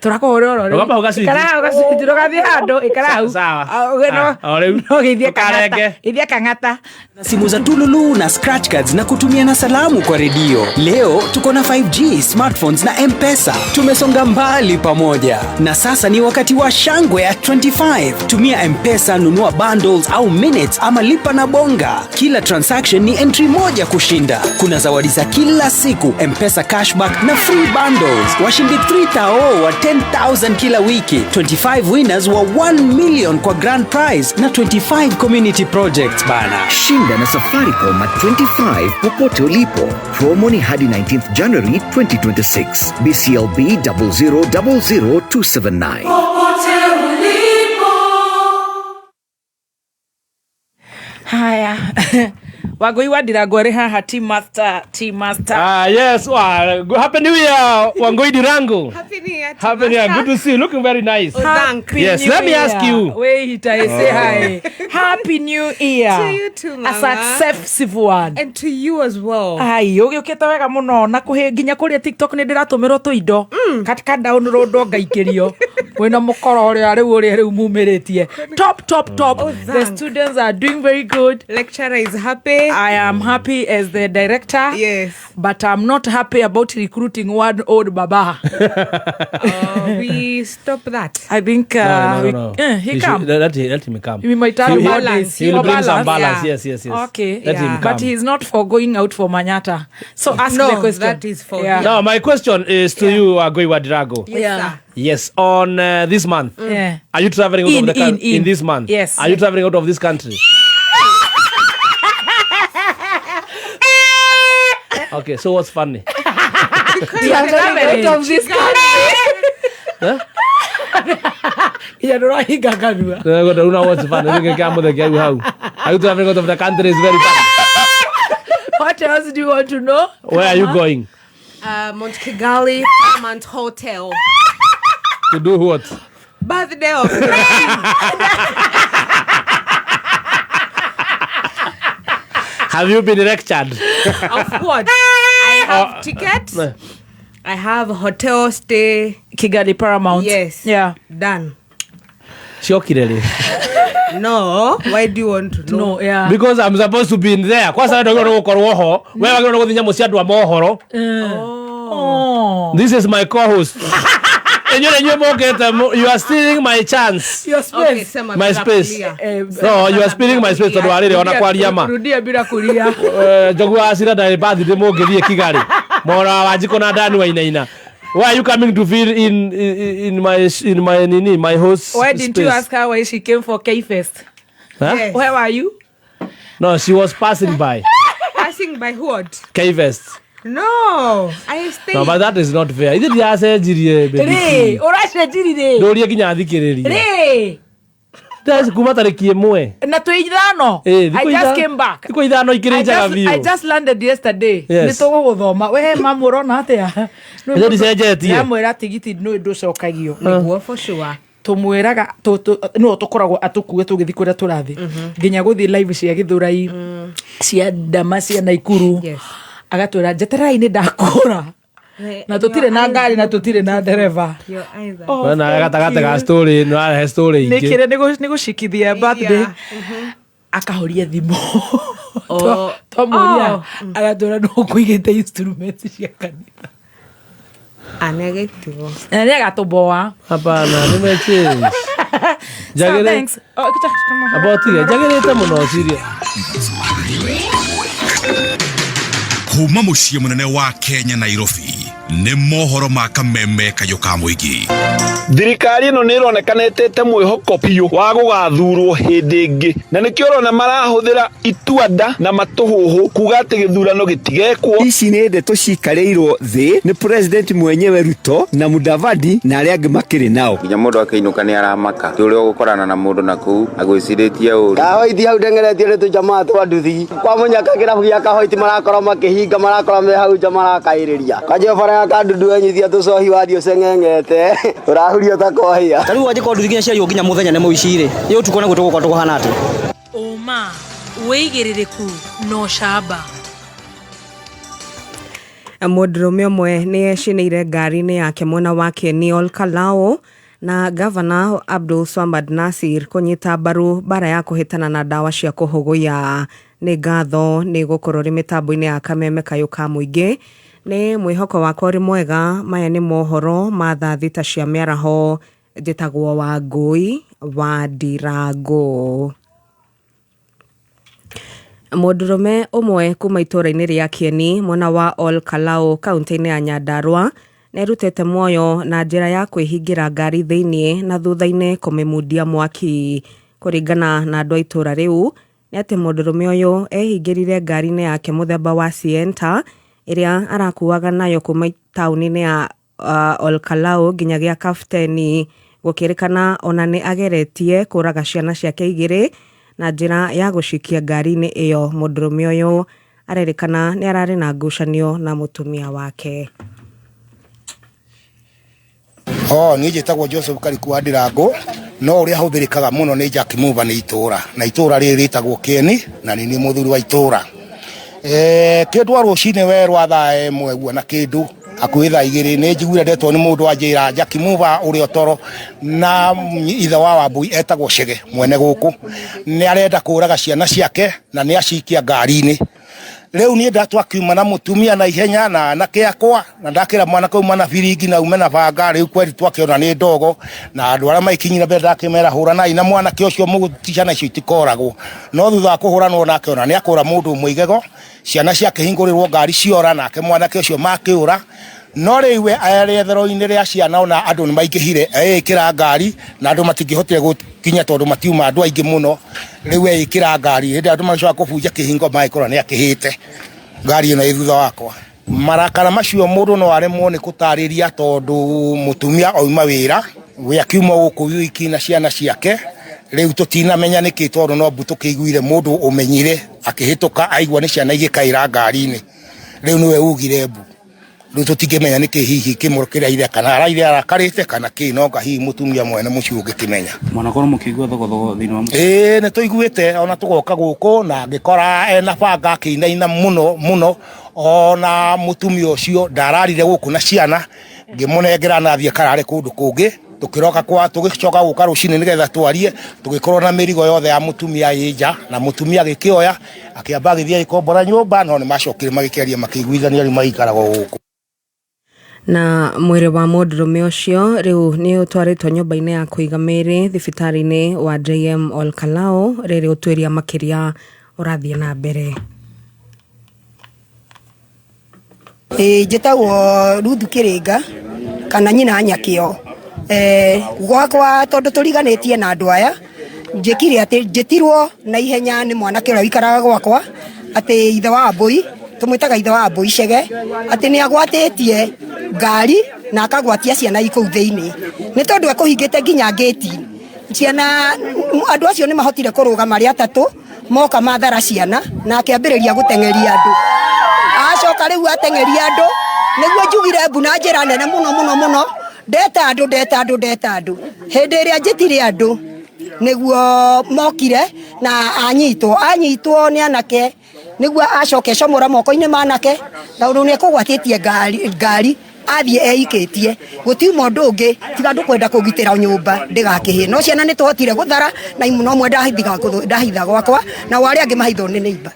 Tũrakũhũrĩra oro rĩu. Rũgama hau gacwiti. Ikara hau gacwiti, ndũgathiĩ handũ, ikara hau. Sawa. Ah, ũge no- Ah, o rĩu. no geithie kang'ata. Ndũkarenge. Geithia kang'ata. Na simu za Tululu na scratch cards na kutumia na salamu kwa redio. Leo tuko na 5G smartphones na M-Pesa. Tumesonga mbali pamoja, na sasa ni wakati wa shangwe ya 25. Tumia M-Pesa, nunua bundles au minutes ama lipa na bonga. Kila transaction ni entry moja kushinda. Kuna zawadi za kila siku, M-Pesa cashback na free bundles. Washindi 3000 wa 10,000 kila wiki, 25 winners wa 1 million kwa grand prize na 25 community projects bana. Shinda na Safaricom at 25 popote ulipo. Promo ni hadi 19th January 2026. BCLB 0000279. Popote ulipo. Haya. Wangũi wa Ndirango arĩ haha team master, team master. Ah, yes. Wow. Happy New Year, Wangui Dirango. Happy New Year. Happy New Year. Good to see you. Looking very nice. Oh, thank Happy Yes, New let me ask Year. you. Wait, I say Oh. hi. Happy New Year. To you too, A Mama. successful one. And to you as well. Ai, ũgĩũkĩte wega mũno na kũhĩ nginya kũrĩa TikTok nĩ ndĩratũmĩrwo tũindo katika download ngaikĩrio wĩna mũkoro ũrĩa rĩu ũrĩa rĩu mumĩrĩtie top top top. Oh, The thank. students are doing very good. Lecturer is happy. I am happy as the director. Yes. But I'm not happy about recruiting one old baba. We stop that. I think No, no, no, no. He He come. should, let him come. We might have balance. He will For bring some balance. balance. Yes. Okay. Let him come. But he's not for going out for manyata. So ask No, the question. that is for Yeah. Now, my question is to you, Wangui Wadirango. Yes, Yeah. sir. Yes, on this month. Yeah. Are you traveling out In, of the country? in. This month? Yes. Are you traveling out of this country? Okay, so what's funny? You are traveling out of this country. Huh? Yeah, ndũrahinga kanua. No, no, no, what's funny? Nĩ kĩa mũtheke hau hau. Are you traveling out of the country? Is very funny. What else do you want to know? Where are you going? Mount Kigali Paramount Hotel. To do what? Birthday of Have you been lectured? Of what? I have ticket. I have hotel stay. Kigali Paramount. Yes. Yeah. Done. Ciokire rĩ? No. Why do you want to know? No, yeah. Because I'm supposed to be in there. Kwanza we ndwagĩrĩirwo nĩ gũkorwo ho. We wagĩrĩirwo nĩ gũthiĩ nyamũ cia andũ a mohoro. Oh. This is my co-host. Inyuĩ nĩ inyuĩ mũkĩte, you are stealing my chance. Your space. Okay, sema My bila space. kulia. No, you are stealing my space tondũ wa rĩrĩ ona kwaria ma. Rudia bila kulia. Njogu wa Cira ndarĩ birthday mũngĩthiĩ Kigali. Mora wa Wanjikũ na Dani Wainaina. Why are you coming to fill in my nini, my host Why didn't you space? ask her why she came for K Fest? Huh? Yes. Where were you? No, she was passing by Passing by what? K-Fest. No. I stayed. No, but that is not fair. Ithe ndiracenjirie baby. Rĩ, ũracenjirie rĩ? Ndũrie nginya thikĩrĩria. Rĩ, Ndaci kuma tarĩki 1. na twĩ 5. Ĩ, thikũ I just came back. Thikũ 5 ikĩrĩ I njega just, I biũ. just landed yesterday. Yes. Nĩ tũgũgũthoma. We mamu ũrona atĩa? Ithe ndicenjetie. Ndamwĩra tigiti nĩ ndũcokagio. Nĩguo for sure. Tũmwĩraga nĩwe tũkoragwo atũkue tũgĩthiĩ kũrĩa tũrathiĩ, nginya gũthiĩ live cia Gĩthũrai, cia Ndama, cia Naikuru. Agatwĩra, "Njetererai, nĩ ndakũra," na tũtirĩ na ngari na tũtirĩ na ndereba. Oh, Wena thank gatagatĩ ga you. story nĩ warehe story nĩ ingĩ. kĩrĩa nĩ gũcikithia birthday, akahoria thimũ. Twamũria, agatwĩra no kũigĩte instruments cia kanitha. Anegĩtigwo. Na nĩ agatũboa. Hapana, nimechange. So, Njagĩrĩ- thanks. Oh, come on. Amba ũtige, njagĩrĩte mũno serious. Kuma mũciĩ mũnene wa Kenya, Nairobi, nĩ mohoro ma kameme kayũ ka mũingĩ. Thirikari ĩno nĩ ĩronekana ĩtete mwĩhoko biũ wa gũgathurwo hĩndĩ ĩngĩ, na nĩkĩo ũrona marahũthĩra ituanda na matũhũhũ kuga atĩ gĩthurano gĩtigekwo. Ici nĩ ndeto cikarĩirwo thĩ nĩ president mwenyewe Ruto na Mudavadi na arĩa angĩ makĩrĩ nao. Nginya mũndũ akĩinũka nĩ aramaka ti ũrĩa ũgũkorana na mũndũ na kũu agwĩcirĩtie ũru. Kahoiti hau ndengeretio nĩ tũjamaa twa nduthi kwa mũnyaka. Kĩrabu gĩa Kahoiti marakorwo makĩhinga, marakorwo me hau nja marakaĩrĩria kwanjia bara ya Kandudu. Enyithia tũcohi wathiĩ ũceng'eng'ete ũrahurio ta kohĩa. Ta rĩu wanjĩkorwo nduthi nginya ciaiywo nginya mũthenya nĩ mũici rĩ, ĩ ũtukũ naguo tũgũkorwo tũkũhana atĩa? Ũma, wĩigĩrĩrĩku na ũcamba. Mũndũrũme ũmwe nĩ ecinĩire ngari-inĩ yake mwena wa Kieni Ol Kalou, na gavana Abdul Swamad Nasir kũnyita mbaru mbara ya kũhĩtana na ndawa cia kũhũgũya. Nĩ ngatho nĩ gũkorwo rĩ mĩtambo-inĩ ya kameme kayũ ka mũingĩ. Nĩ mwĩhoko wakwa ũrĩ mwega. Maya nĩ mohoro ma thaa 6 cia mĩaraho. Njĩtagwo Wangũi wa Ndirangũ. Mũndũrũme ũmwe kuma itũũra-inĩ rĩa Kieni mwena wa Ol Kalou kaunti-inĩ ya Nyandarua nĩ erutĩte muoyo na njĩra ya kwĩhingĩra ngari thĩinĩ na thutha-inĩ kũmĩmundia mwaki. Kũringana na andũ a itũũra rĩu nĩ atĩ mũndũrũme ũyũ ehingĩrire ngari-inĩ yake mũthemba wa Sienta ĩrĩa arakuaga nayo kuma taũni-inĩ ya Ol Kalou nginya gĩa Kapteni. Gũkĩrĩkana ona nĩ ageretie kũraga ciana ciake igĩrĩ na njĩra ya gũcikia ngari-inĩ ĩyo. Mũndũrũme ũyũ arerĩkana nĩ ararĩ na ngucanio na mũtumia wake. Oh, niĩ njĩtagwo Joseph Kariku wa Ndirango, no ũrĩa hũthĩrĩkaga mũno nĩ Jack Muva nĩ itũũra, na itũũra rĩrĩ rĩtagwo Kĩeni, na nĩ niĩ mũthuri wa itũũra. Kĩndũ wa rũcinĩ we rwa thaa 1 guo na kĩndũ hakuhĩ thaa 2, nĩ njiguire ndetwo nĩ mũndũ anjĩra Jack Muva ũrĩa toro na ithe wa Wambui etagwo Chege mwene gũkũ nĩ arenda kũraga ciana ciake na nĩ acikia ngari-inĩ. Rĩu niĩ ndatwakiuma na mũtumia na ihenya na anake akwa, na ndakĩra mwanake uma na biringi na ume na banga. Rĩu kweri twakĩona nĩ ndogo na andũ arĩa maikinyire mbere, ndakĩmera hũranai na mwanake ũcio, mũciana icio itikoragwo. No thutha wa kũhũranwo nake, ona nĩ akũra mũndũ ũmwe igego, ciana ciakĩhingũrĩrwo ngari ciora, nake mwanake ũcio makĩũra. No rĩu we rĩethero-inĩ rĩa ciana, ona andũ nĩ maingĩhire, eĩkĩra ngari na andũ matingĩhotire gũkinya tondũ matiuma andũ aingĩ mũno. Rĩu eĩkĩra ngari, hĩndĩ andũ magĩcoka kũbunja kĩhingo magĩkora nĩ akĩhĩte ngari ĩno ĩ thutha wakwa. Marakara macio mũndũ no aremwo nĩ gũtarĩria, tondũ mũtumia oima wĩra, we akiuma gũkũ wiki na ciana ciake. Rĩu tũtinamenya nĩkĩ, tondũ no mbu tũkĩiguire mũndũ ũmenyire akĩhĩtũka aigua nĩ ciana igĩkaĩra ngari-inĩ. Rĩu nĩwe ugire mbu. Rĩu tũtingĩmenya nĩkĩ hihi kĩmũkĩraire, kana araire arakarĩte kana kĩ, no nga hihi mũtumia mwene mũciĩ ũngĩkĩmenya. Mwanakorwo mũkĩigua thogothogo thĩinĩ wa mũciĩ? Ĩĩ, nĩ tũiguĩte, ona tũgoka gũkũ na ngĩkora ena banga akĩinaina mũno mũno. Ona mũtumia ũcio ndararire gũkũ na ciana, ngĩmũnengera na athiĩ akarare kũndũ kũngĩ. Tũkĩroka kwa tũgĩcoka gũka rũcinĩ nĩgetha twarie, tũgĩkorwo na mĩrigo yothe ya mũtumia ĩ nja, na mũtumia agĩkĩoya akĩamba agĩthiĩ agĩkombora nyũmba, no nĩ macokire magĩkĩaria makĩiguithania, rĩu magĩikaraga o gũkũ. Na mwĩrĩ wa mũndũrũme ũcio rĩu nĩ ũtwarĩtwo nyũmba-inĩ ya kũiga mĩĩrĩ thibitarĩ-inĩ wa JM Ol Kalou, rĩrĩ ũtuĩria makĩria ũrathiĩ na mbere. Ĩĩ, njĩtagwo Ruthu Kĩrĩnga kana nyina Nyakĩo. Gwakwa tondũ tũriganĩtie na andũ aya, njĩkire atĩ njĩtirwo na ihenya nĩ mwanake ũrĩa ũikaraga gwakwa atĩ ithe wa Mbũi, tũmwĩtaga ithe wa Mbũi Chege, atĩ nĩ agwatĩtie ngari na akagwatia ciana ikũu thĩinĩ, nĩ tondũ ekũhingĩte nginya ngĩti. Ciana, andũ acio nĩ mahotire kũrũgama arĩ atatũ, moka mathara ciana na akĩambĩrĩria gũteng'eria andũ. Acoka rĩu ateng'eria andũ, nĩguo njugire mbu na njĩra nene mũno mũno mũno. Ndeta andũ, ndeta andũ, ndeta andũ. Hĩndĩ ĩrĩa njĩtire andũ nĩguo mokire na anyitwo, anyitwo nĩ anake nĩguo acoke comora moko-inĩ ma anake, tondũ nĩ ekũgwatĩtie ngari, ngari athiĩ eikĩtie gũtiuma ũndũ ũngĩ tiga andũ kwenda kũgitĩra nyũmba ndĩgakĩhĩe. No ciana nĩ tũhotire gũthara na no mwe ndahitha gwakwa na arĩa angĩ mahithwo nĩ neighbor.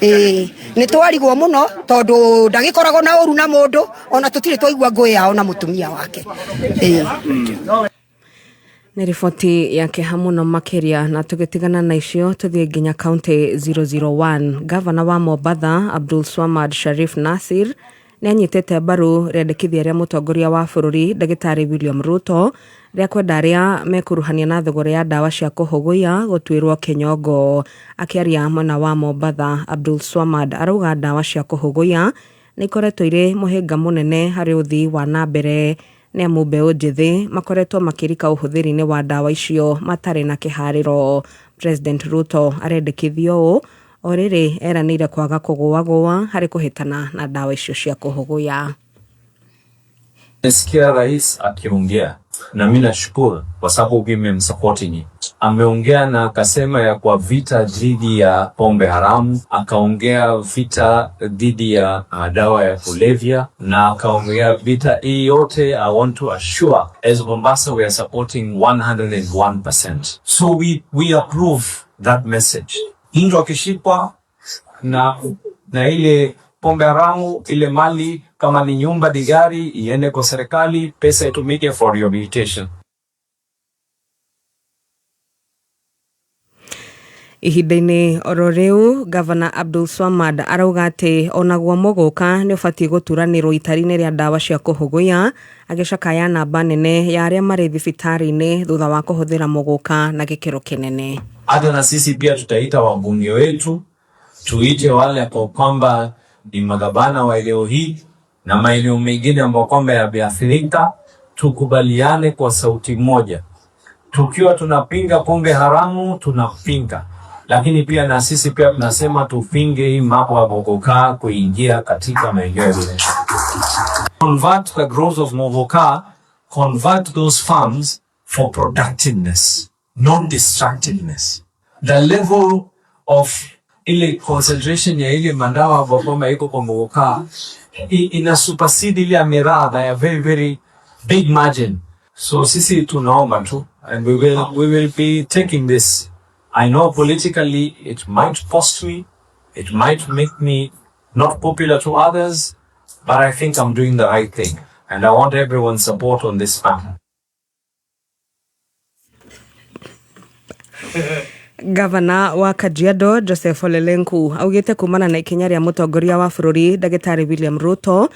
Ĩĩ nĩ twarigwo mũno tondũ ndagĩkoragwo na ũru na mũndũ, ona tũtirĩ twaigua ngũĩ yao na mũtumia wake. Ĩĩ. Nĩ riboti ya kĩeha mũno makĩria. Na tũgĩtigana na icio tũthiĩ nginya kaunti 001. Gavana wa Mombatha Abdul Swamad Sharif Nasir nĩ anyitĩte mbaru rĩendekithia rĩa mũtongoria wa bũrũri ndagĩtarĩ William Ruto rĩa kwenda arĩa mekuruhania na thogora ya ndawa cia kũhũgũya gũtuĩrwo kĩnyongo. Akĩaria mwena wa Mombatha, Abdul Swamad arauga ndawa cia kũhũgũya nĩ ikoretwo irĩ mũhĩnga mũnene harĩ ũthii wa na mbere, nĩ amu mbeũ njĩthĩ makoretwo makĩrika ũhũthĩri-inĩ wa ndawa icio matarĩ na kĩharĩro. President Ruto arendekithia ũũ o rĩrĩ eranĩire kwaga kũgũagũa harĩ kũhĩtana na ndawa icio cia kũhũgũya. Nasikia rais akiongea na mimi nashukuru kwa sababu nimemsupport nyinyi. Ameongea na akasema ya kwa vita dhidi ya pombe haramu, akaongea vita dhidi ya dawa ya kulevya na akaongea vita hii yote. I want to assure as Mombasa we are supporting 101%. So we approve that message. Mtu akishikwa na ile pombe haramu, ile mali kama ni nyumba, ni gari, iende kwa serikali, pesa itumike for rehabilitation. Ihinda-inĩ oro rĩu, Gavana Abdul Swamad arauga atĩ onaguo mũgũka nĩ ũbatiĩ gũturanĩrwo itari-inĩ rĩa ndawa cia kũhũgũya, agĩcakaya namba nene ya arĩa marĩ thibitarĩ-inĩ thutha wa kũhũthĩra mũgũka na gĩkĩro kĩnene. Hata na sisi pia tutaita wabunge wetu, tuite wale ambao kwamba ni magavana wa eneo hii na maeneo mengine ambao kwamba yameathirika, tukubaliane kwa sauti moja. Tukiwa tunapinga pombe haramu, tunapinga, lakini pia na sisi pia tunasema tupinge hii mambo ya mogoka kuingia katika maeneo yetu. Convert the growth of mogoka, convert those farms for productiveness, not destructiveness. The level of ile concentration ya ile mandawa ambayo kwamba iko kwa mogoka ina supersede ile ya miraa by a very very big margin. So sisi tunaomba tu and we will be taking this. I know politically it might cost me, it might make me not popular to others, but I think I'm doing the right thing and I want everyone's support on this matter. Gavana wa Kajiado Joseph Ole Lenku augĩte kumana na ikinya rĩa mũtongoria wa bũrũri ndagĩtarĩ William Ruto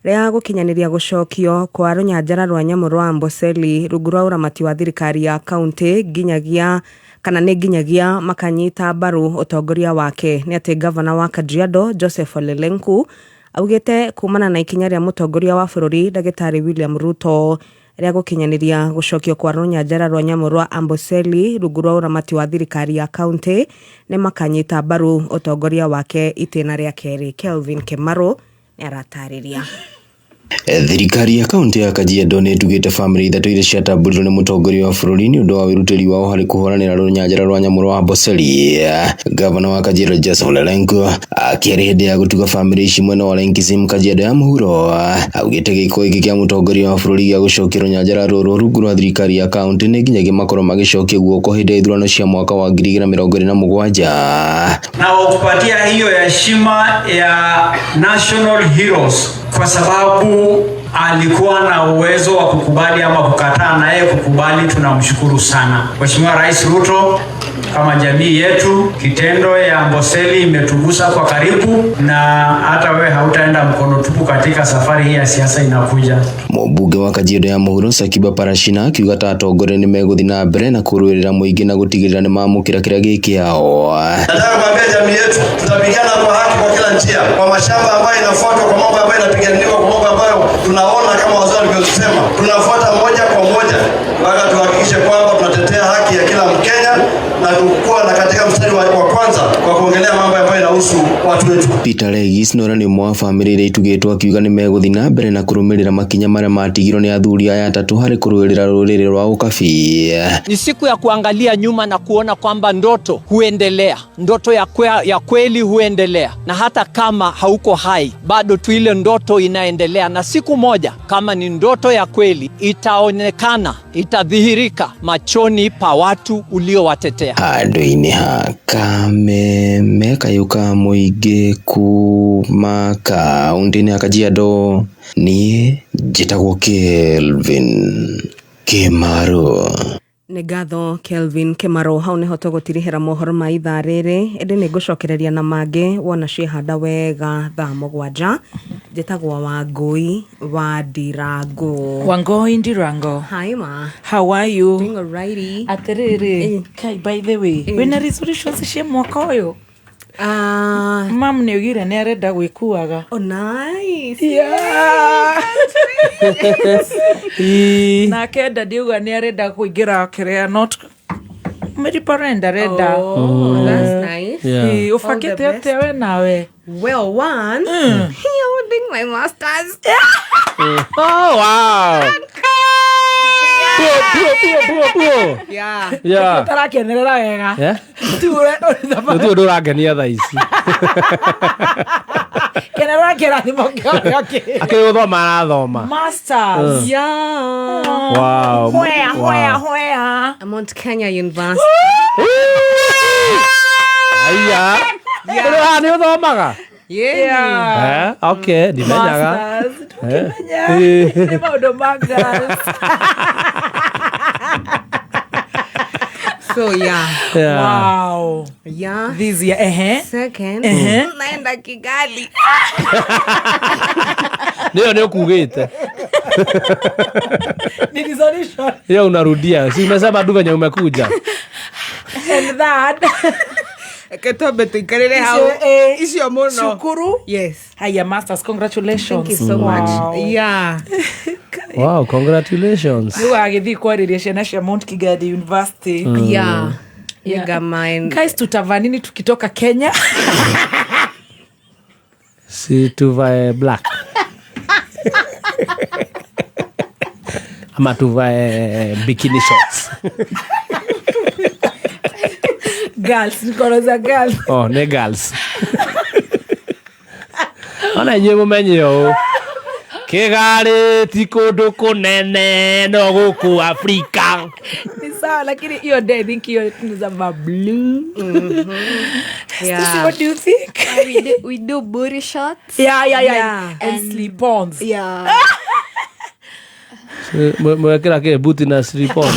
rĩa gũkinyanĩria gũcokio kwa rũnyanjara rwa nyamũ rwa Amboseli rungu rwa ũramati wa thirikari ya kaunti nginyagia kana nĩ nginyagia makanyita mbaru ũtongoria wake. Nĩ atĩ gavana wa Kajiado Joseph Ole Lenku augĩte kumana na ikinya rĩa mũtongoria wa bũrũri ndagĩtarĩ William Ruto rĩa gũkinyanĩria gũcokio kwa rũnyanjara rwa nyamũ rwa Amboseli rungu rwa ũramati wa thirikari ya kaunti nĩ makanyita mbaru ũtongoria wake itĩna rĩa kerĩ. Kelvin Kimaro nĩ aratarĩria. Thirikari ya kaunti ya Kajiado nĩ ĩtugĩte bamĩrĩ ithatũ iria ciatambũrirwo nĩ mũtongoria wa bũrũri nĩ ũndũ wa wĩrutĩri wao harĩ kũhũranĩra rũnyanjara rwa nyamũ rwa Amboseli. Gavana wa Kajiado Joseph Ole Lenku akĩaria hĩndĩ ya gũtuga bamĩrĩ ici mwena wa Lenkisem Kajiado ya mũhuro augĩte gĩko gĩkĩ kĩa mũtongoria wa bũrũri gĩa gũcokia rũnyanjara rũrũ rungu rwa thirikari ya kaunti nĩ nginyagia makorwo magĩcokia guoko hĩndĩ ya ithurano cia mwaka wa 2027. Na wakupatia hiyo heshima ya National Heroes kwa sababu alikuwa na uwezo wa kukubali ama kukataa, na yeye kukubali, tunamshukuru sana Mheshimiwa Rais Ruto. Kama jamii yetu, kitendo ya Amboseli imetugusa kwa karibu, na hata wewe hautaenda mkono tupu katika safari hii ya siasa inakuja. Mũmbunge wa Kajiado ya mũhuro Sakiba Parashina akiuga ta atongoria nĩ megũthiĩ na mbere na kũrũĩrĩra mũingĩ na gũtigĩrĩra nĩ mamũkĩra kĩrĩa gĩ kĩao. Nataka kuambia jamii yetu tutapigana kwa haki kwa kila njia, kwa mashamba ambayo inafuatwa, kwa mambo ambayo inapiganiwa, kwa mambo ambayo tunaona kama wazee walivyosema, tunafuata moja kwa moja mpaka tuhakikishe kwamba tunatetea haki ya kila Mkenya na kukuwa na katika mstari wa kwanza kwa kuongelea mambo ambayo inahusu inahusu watu wetu. Peter Legis na ũrĩa nĩ ũmwe wa bamĩrĩ iria itugĩtwo akiuga nĩ megũthiĩ na mbere na kũrũmĩrĩra makinya marĩa matigirwo nĩ athuri aya atatũ harĩ kũrũĩrĩra rũrĩrĩ rwa Ũkabi. Ni siku ya kuangalia nyuma na kuona kwamba ndoto huendelea, ndoto ya kweli huendelea, na hata kama hauko hai bado tu ile ndoto inaendelea, na siku moja kama ni ndoto ya kweli itaonekana, itadhihirika machoni pa watu uliowatetea. Handũ-inĩ ha Kameme kayũ ka mũingĩ kuma kaũntĩ-inĩ ya Kajiado, niĩ njĩtagwo Kelvin Kimaro. Nĩ ngatho Kelvin Kimaro. Hau nĩho tũgũtirihĩra mohoro ma ithaa rĩrĩ, ĩndĩ nĩ ngũcokereria na mangĩ wona ciĩhanda wega thaa 7. Njĩtagwo Wangũi wa Ndirango. Wangũi Ndirango. Hi ma. How are you? Doing alrighty. Atĩrĩrĩ, Kai, by the way, wĩna resolutions cia mwaka ũyũ? Mam nĩ augire nĩ arenda gwĩkuaga. Oh, nice. Yeah. Nake dadi auga nĩ arenda kũingĩra kĩrĩa not Mary arenda. Oh, that's nice. Yeah. Ĩ, ũbangĩte All the best. atĩa we nawe? Well, one, I'm doing my masters. Oh, wow. Puo, puo, puo, puo, puo. Yeah. Yeah. Ũtarakenerera wega. Yeah. Tu Gũtirĩ ũndũ ũrangenia thaa ici. Kenerera kĩrathimo kĩothe kĩ. Akĩrĩ gũthoma arathoma. Masters. Yeah. Wow. Where, Wow. where? I'm on Kenya University. Aya. Ũrĩ haha nĩ ũthomaga? Yeah. Eh, okay, ndimenyaga. Masters. Eh. Ndũkĩmenya. Nĩ maũndũ ma girls. So yeah. Yeah. Wow. Yeah. This year, ehe. Second, Ehe. naenda Kigali. Nĩyo nĩ ũkugĩte. Ni resolution. Hiyo unarudia. Si umesema tu venye umekuja. And that. Reke twambe tuikarĩre hau. Icio, Icio mũno. Cukuru. Yes. Haya, masters, congratulations. Thank you so much. Wow. Yeah. Wow, congratulations. Nĩ wagĩthiĩ kwarĩria ciana cia Mount Kigali University. Yeah. Yeah. Nĩngamaen- Guys, tutavaa nini tukitoka Kenya? Si tuvae black. Ama tuvae bikini shorts. Girls, niko za girls. Oh, nĩ girls. Ona inyuĩ mũmenye ũũ. Kĩgarĩ ti kũndũ kũnene no gũkũ Afrika. Ni sawa, lakini hiyo day I think hiyo tunaweza vaa blue. Yeah. Stacy, what do you think? We do booty shots. Yeah. And slip-ons. Yeah. Mwekĩra kĩ buti na slip-on.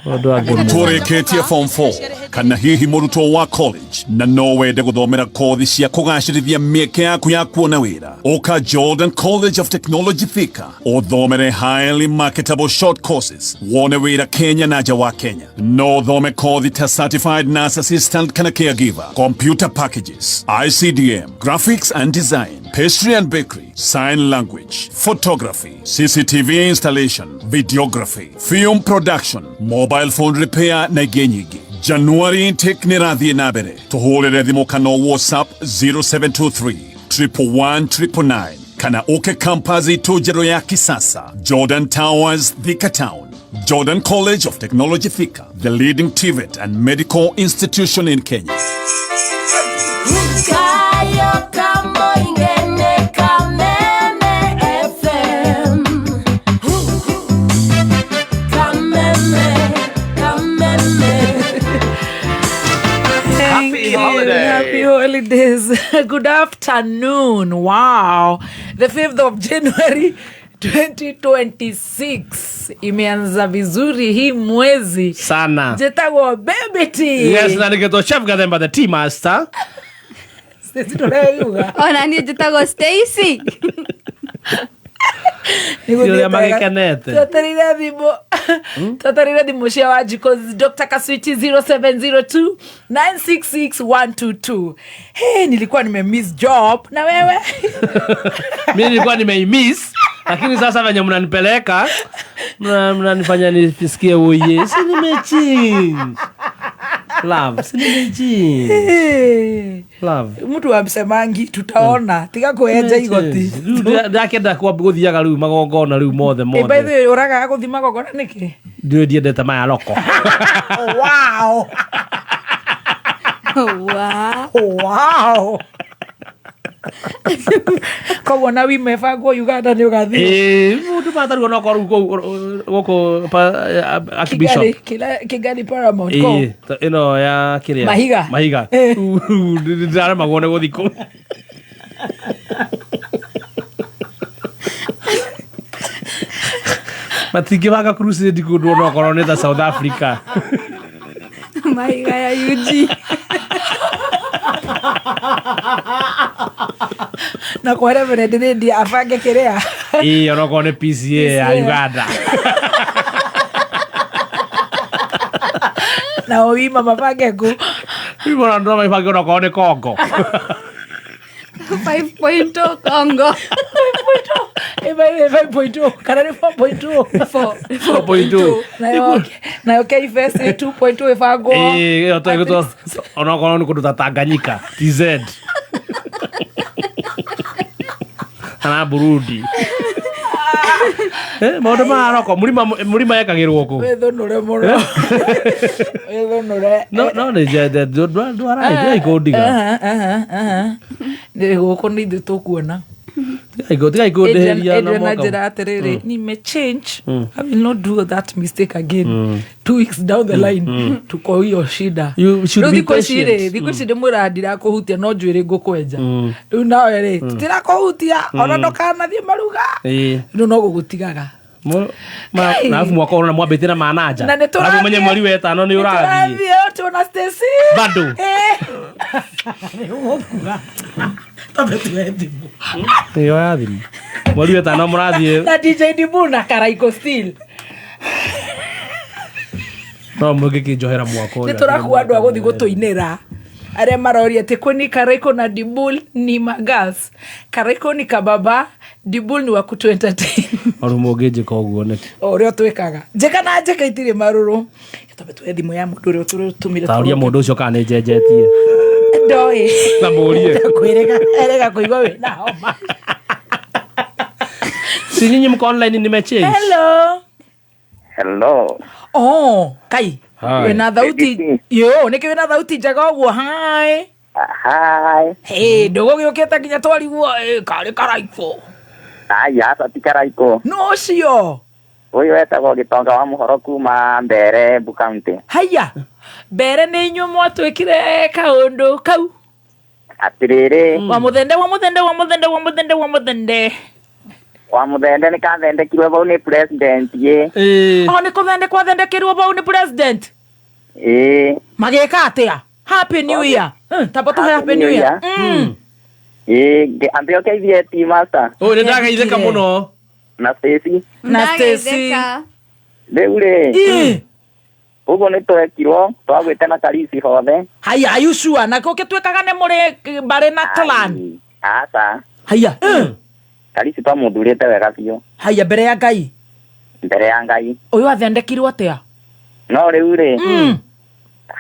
Ũndũ wa ngũmũ. Tũrĩkĩtie form 4 kana hihi mũrutwo wa college na no wende gũthomera kothi cia kũgacĩrithia mĩeke yaku ya kuona wĩra, ũka Jordan College of Technology Thika ũthomere highly marketable short courses wone wĩra Kenya na nja wa Kenya. No ũthome kothi ta certified nurse assistant kana caregiver, computer packages, ICDM, graphics and design, pastry and bakery, sign language, photography, CCTV installation, videography, film production, mobile phone repair na ingĩ nyingĩ. January intake nĩ ĩrathiĩ na mbere. Tũhũrĩre thimũ kana WhatsApp 0723 111 999 kana ũke campus itũ njerũ ya kisasa, Jordan Towers, Thika Town. Jordan College of Technology Thika, the leading TVET and medical institution in Kenya. Kayo kamoingene Kameme FM. Kameme, Kameme. Thank Happy you. holiday. Happy holidays. Good afternoon. Wow. The 5th of January 2026. Imeanza vizuri hii mwezi. Sana. Njĩtagwo Baby T. Yes, na nĩgetwo Chef Gathemba the tea master. Stacy ndũreyuga. Ona niĩ njĩtagwo Stacy. Ũrĩa magĩkenete. Twetereire thimũ. Twetereire thimũ cia Wanjikũ Dr. Kaswichi 0702 966 122. Hey, nilikuwa nimemiss job na wewe. Mimi nilikuwa nimeimiss, lakini sasa venye mnanipeleka mnanifanya nisikie uye. Si nimechange. Love, si nimeji. Love. Mtu amsemangi tutaona tiga kwenja igoti. Rĩu ndakenda kwamba gũthiaga rĩu magongona rĩu mothe Eh, by mothe. the way ũragaga gũthiĩ magongona nĩkĩ? Ndiũĩ ndiendete maya roko. Wow. Wow. Wow. Koguo na wima ĩbangwo Uganda nĩ ũgathiĩ. Ĩĩ, mũndũ matarigwo no korwo kũu gũkũ Archbishop. Kigali, Kigali Paramount kũu. Ĩĩ, ĩno ya kĩrĩa Mahiga. Mahiga. Eh. Ndaremagwo nĩ gũthiĩ kũu. Matingĩbanga crusade kũndũ onokorwo nĩ ta South Africa. Mahiga ya UG. Na kwa Reverend Lydia abange kĩrĩa. Ĩĩ, onokorwo nĩ PCA ya PCA. Uganda. Na Owima mabange kũ. Rĩu ona ndĩrona mabange onokorwo nĩ Congo. 5.0 Congo. 5.0. Eh, by the way, 5.0 kana nĩ 4.0? 4.2. Nayo KFS 2.0 ĩbangwo. Ĩĩ, ĩyo tũgĩtwo onokorwo nĩ kũndũ ta Tanganyika, TZ. Kana Burundi. Eh, maũndũ maya roko mũrima mũrima yekagĩrwo kũ? Wĩthũnũre mũno. Wĩthũnũre. No no nĩ njende ndwara ikũndiga. Aha, aha, aha. Nĩ gũkũ nĩ ithuĩ tũkuona. Tigai kũndĩhĩria na Adrian mwaka. anjĩra atĩrĩrĩ nimechange. I will not do that mistake again. 2 weeks down the line tuko hiyo shida. You should Rĩu be thikũ ici rĩ, patient. thikũ ici ndĩmwĩraga ndirakũhutia no njuĩrĩ ngũkwenja. Rĩu nawe rĩ, tũtirakũhutia ona ndũkanathiĩ maruga. Ĩĩ. Rĩu no gũgũtigaga. Na arabu mwaka ũrona mwambĩtie na mananja. Na nĩ tũrathiĩ- Arabu menye mweri wa ĩtano nĩ ũrathiĩ. Nĩtũrathiĩ tuona Stacy. Bado. Eh. Nĩ ũgũkua. Twambe tuoe thimũ. Ĩyo ya thimũ. Mweri wa ĩtano mũrathiĩ Na DJ Dibu na Karaiko Steel. no mũngĩkĩnjohera mwaka ũyũ. Nĩ tũrakua andũ a gũthiĩ gũtũinĩra arĩa maroria atĩ kwani Karaiko na Dibul ni magirls. Karaiko ni kababa, Dibul ni wa kutu entertain. Ũndũ mũngĩnjĩka ũguo nĩkĩ? O ũrĩa ũtwĩkaga. Njĩka na njĩka itirĩ marũrũ. Twambe tuoe thimũ ya mũndũ ũrĩa tũrũtũmire. Taũria mũndũ ũcio kana nĩ njenjetie. Ndoĩ. Na mũrie. Kwĩrĩga erega kũigua wĩna homa. Si nyinyi mko online nimechange. Hello. Hello. Oh, kai. Hi. Wĩna thauti. Yo, nĩkĩ wĩna thauti njega ũguo? Hi. Hi. Hey, ndũgũgĩũkĩte nginya twarigwo eh, karĩ Karaiko. Aya, aca ti Karaiko. No ũcio. Ũyũ wetagwo Gĩtonga wa Mũhoro kuma Mbere, Embu County. Haya. Mbere nĩ inyuĩ mwatwĩkire kaũndũ kau. Atĩrĩrĩ, Wa mũthende wa mũthende wa mũthende wa mũthende wa mũthende. wa mũthende nĩ kathendekirwe bau nĩ president ĩ. O nĩ kũthende kwathendekirwo bau nĩ president. Ĩ. Magĩka atĩa? Happy New Year. Tamba tũhe Happy New Year. Ĩ, ambe ũkeithie tea master. Ũyũ nĩ ndageithĩka mũno. Na Stacy. Na Stacy. Rĩu rĩ. Ĩ. Ũguo nĩ twekirwo, twagwĩte na Karisi hothe. Haya, are you sure? Na kũ gĩtuĩkaga nĩ mũrĩ mbarĩ na clan? Aca. Haya. Karisi twamũthurĩte wega biũ. Haya, mbere ya Ngai. Mbere ya Ngai. Ũyũ athendekirwo atĩa? No rĩu rĩ.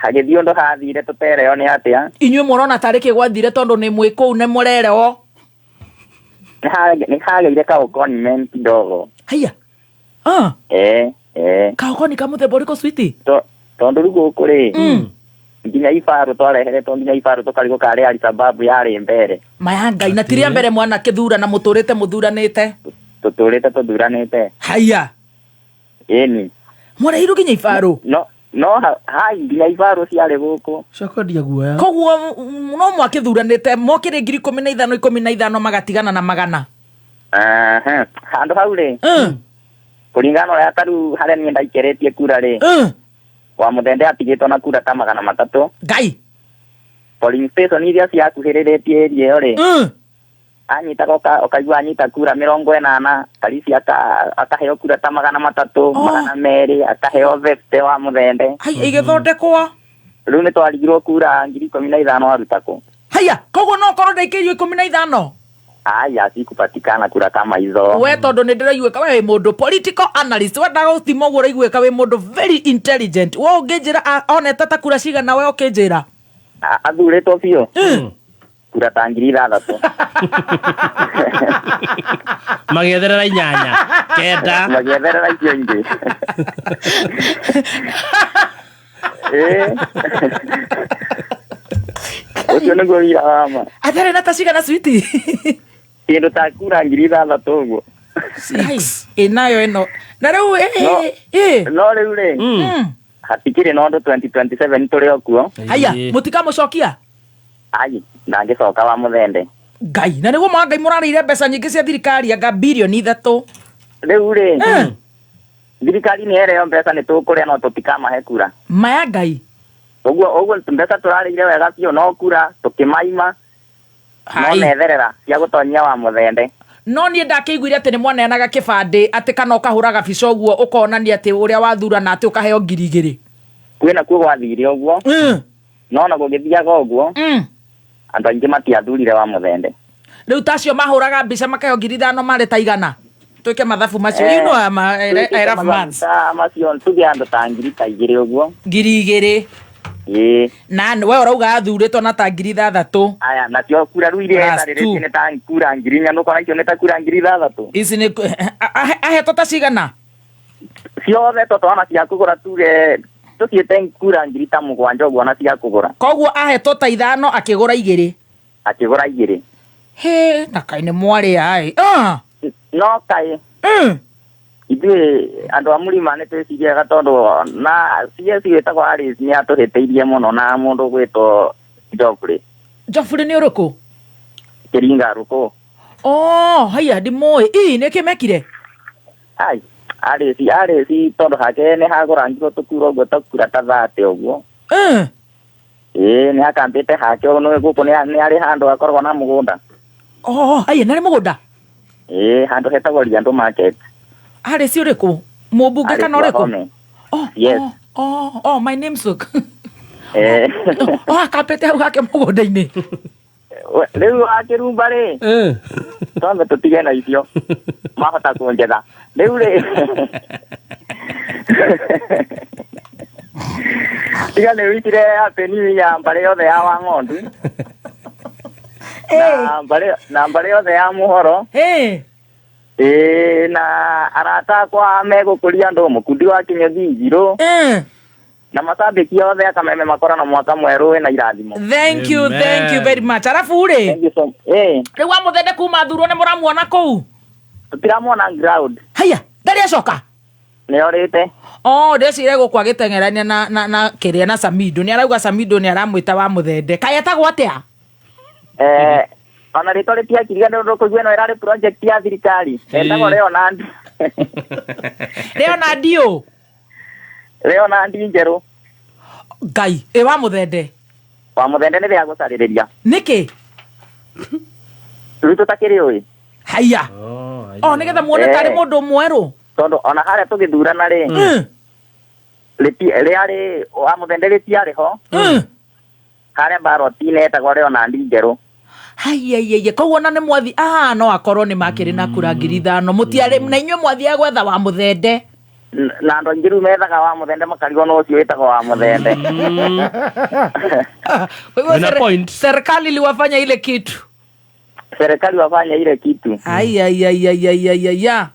Hagĩthiĩ ũndũ hathire tũtereo nĩ atĩa. Inyuĩ mũrona tarĩ kĩ gwathire tondũ nĩ mwĩ kũu nĩ mũrereo. Nĩ hagĩire kaũkoniment kidogo. Haya. Ah. Eh, eh. Kaũkoni ka mũthemba ũrĩkũ switi? Tondũ rĩu gũkũ rĩ nginya ibarũ twareheretwo nginya ibarũ tũkarigwo karĩ Alisababu yarĩ mbere. Maya Ngai na ti rĩa mbere mwana kĩthurana mũtũrĩte mũthuranĩte. Tũtũrĩte tũthuranĩte. Haya. Ĩni. Mwareheirwo nginya ibarũ? No no hai nginya ibarũ ciarĩ gũkũ. Cia kwendia guoya. Koguo no mwakĩthuranĩte mokĩrĩ 15,000 15 magatigana na magana. Aha. Handũ hau rĩ. Kũringana na ũrĩa tarĩu harĩa niĩ ndaikĩrĩtie kura rĩ. Wa mũthende atigĩtwo na kura ta 300. Ngai. Polling station iria ciakuhĩrĩrĩtie area ĩyo rĩ. Anyitaga ũkaigua anyita kura 80, Karisi akaheo kura ta 300, 200, akaheo vete wa mũthende. Haya igĩthondekwo. Rĩu nĩ twarigirwo kura 15,000 aruta kũ. Haya, koguo no ũkorwo ndaikĩirio 15. Aya sikupatikana kura kama hizo. We tondũ nĩ ndĩraiguĩka we wĩ mũndũ political analyst, wendaga gũtima ũguo ũraiguĩka wĩ mũndũ very intelligent. We ũngĩnjĩra onete ta kura cigana we ũkĩnjĩra? Athurĩtwo biũ kura ta 6,000. Magĩetherera inyanya kenda. Magĩetherera icio ingĩ. Ĩĩ. Ũcio nĩguo wira wa ma. Atarĩ na ta cigana switi? Kĩndũ ta kura 6,000 ũguo. Ĩ nayo ĩno na rĩu ĩ No rĩu rĩ, hatikĩrĩ na ũndũ, 2027 tũrĩ o kuo. Haya, mũtikamũcokia? Ai, ndangĩcoka wa mũthende. Ngai, na nĩguo mwa Ngai mũrarĩire mbeca nyingĩ cia thirikari, anga 3 birioni. Rĩu rĩ, thirikari nĩ ereo mbeca nĩ tũkũrĩa no tũtikamahe kura. Maya Ngai. Ũguo ũguo mbeca tũrarĩire wega biũ, no kura tũkĩmaima no metherera cia gũtonyia wa mũthende. No niĩ ndakĩiguire atĩ nĩ mwaneanaga kĩbandĩ, atĩ kana ũkahũraga bica ũguo ũkonania atĩ ũrĩa wathurana atĩ ũkaheo 2,000. Kwĩna kuo gwathire ũguo, no na gũgĩthiaga ũguo andũ aingĩ matiathurire wa mũthende. Rĩu tacio mahũraga mbica makaheo 5,000 marĩ ta igana, twĩke mathabu macio. You know I'm a, I love maths. Ta macio tuge andũ ta ngiri ta igĩrĩ ũguo. 2,000? Ĩĩ. Na we ũrauga athurĩtwo na ta 6,000. Aya, nacio kura rĩu iria Plus etarĩrĩtie two. nĩ ta kura 4,000, nũkona icio nĩ ta kura 6,000. Ici nĩ ahetwo ta cigana? Ciothe totwana cia kũgũra, tuge tũciĩte kura 7,000 ũguo na cia kũgũra. Koguo ahetwo ta ithano akĩgũra igĩrĩ. Akĩgũra igĩrĩ. Hĩ, na kaĩ nĩ mwarĩa ĩ. Ah! No kaĩ ithuĩ andũ a mũrima nĩ twĩciriaga tondũ na CS wĩtagwo Alice nĩ atũhĩtĩirie mũno na mũndũ ũgwĩtwo Geoffrey. Geoffrey nĩ ũrĩkũ? Kĩringa rũkũ. Oh, haya, ndimũĩ. Ii nĩkĩ mekire? Ai, Alice tondũ hake nĩ hagũrangirwo tũkura ũguo ta kura ta 30 ũguo. Ĩĩ, nĩ akambĩte hake nĩ gũkũ nĩ arĩ handũ akoragwo na mũgũnda. Oh, haya, narĩ mũgũnda? Ĩĩ, handũ hetagwo Riandũ Market. Alice ũrĩkũ, mũmbunge kana Alice ũrĩkũ? Wahome. Oh. Yes. Oh, my namesake. Eh. Oh, akambĩte hau hake mũgũnda-inĩ. Rĩu akĩrumba rĩ, twambe tũtige na icio mahota kũnjetha rĩu rĩ, tiga nĩ wikire happy new year mbarĩ yothe ya Wang'ondu na mbarĩ yothe ya Mũhoro, ĩĩ, na arata akwa megũkũria andũ mũkundi wa Kĩnyũthi Njirũ na macambĩki othe akameme makora na mwaka mwerũ wĩna irathimo. Thank you, thank you very much. Arabu rĩ, Thank you so eh rĩu wa mũthende kuma thurwo nĩ mũramuona kũu? Tũtiramuona ground. Haya, ndarĩ acoka? Nĩ orĩte. Oh, ndecire gũkũ agĩteng'erania na kĩrĩa na Samido. Nĩ arauga Samido nĩ aramwĩta wa mũthende. Kaĩ etagwo atĩa? Ona rĩtwa rĩtiakiriga nĩ ũndũ kũigua ĩno ĩrarĩ project ya thirikari. Etagwo Leonard. Leonard ũ? Leonard Njerũ. Ngai, ĩ wa mũthende. Wa mũthende nĩ rĩa gũcarĩrĩria. Nĩkĩ? Rĩu tũtakĩrĩ ũĩ. Haya. Oh, nĩgetha muone tarĩ mũndũ mwerũ. Tondũ ona harĩa tũgĩthurana rĩ, rĩarĩ wa mũthende rĩtiarĩ ho. Harĩa baroti-inĩ etagwo Leonard Njerũ. Haiya, koguo ona nĩ mwathi, ah, no akorwo nĩ makĩrĩ na kura 5,000, mũtiarĩ na inyuĩ mwathiaga gwetha wa mũthende. Na andũ aingĩ rĩu methaga wa mũthende makarigwo no ũcio wĩtagwo wa mũthende. Kwa hivyo serikali iliwafanya ile kitu. Serikali wafanya ile kitu. Aiaiaiaiaiaia.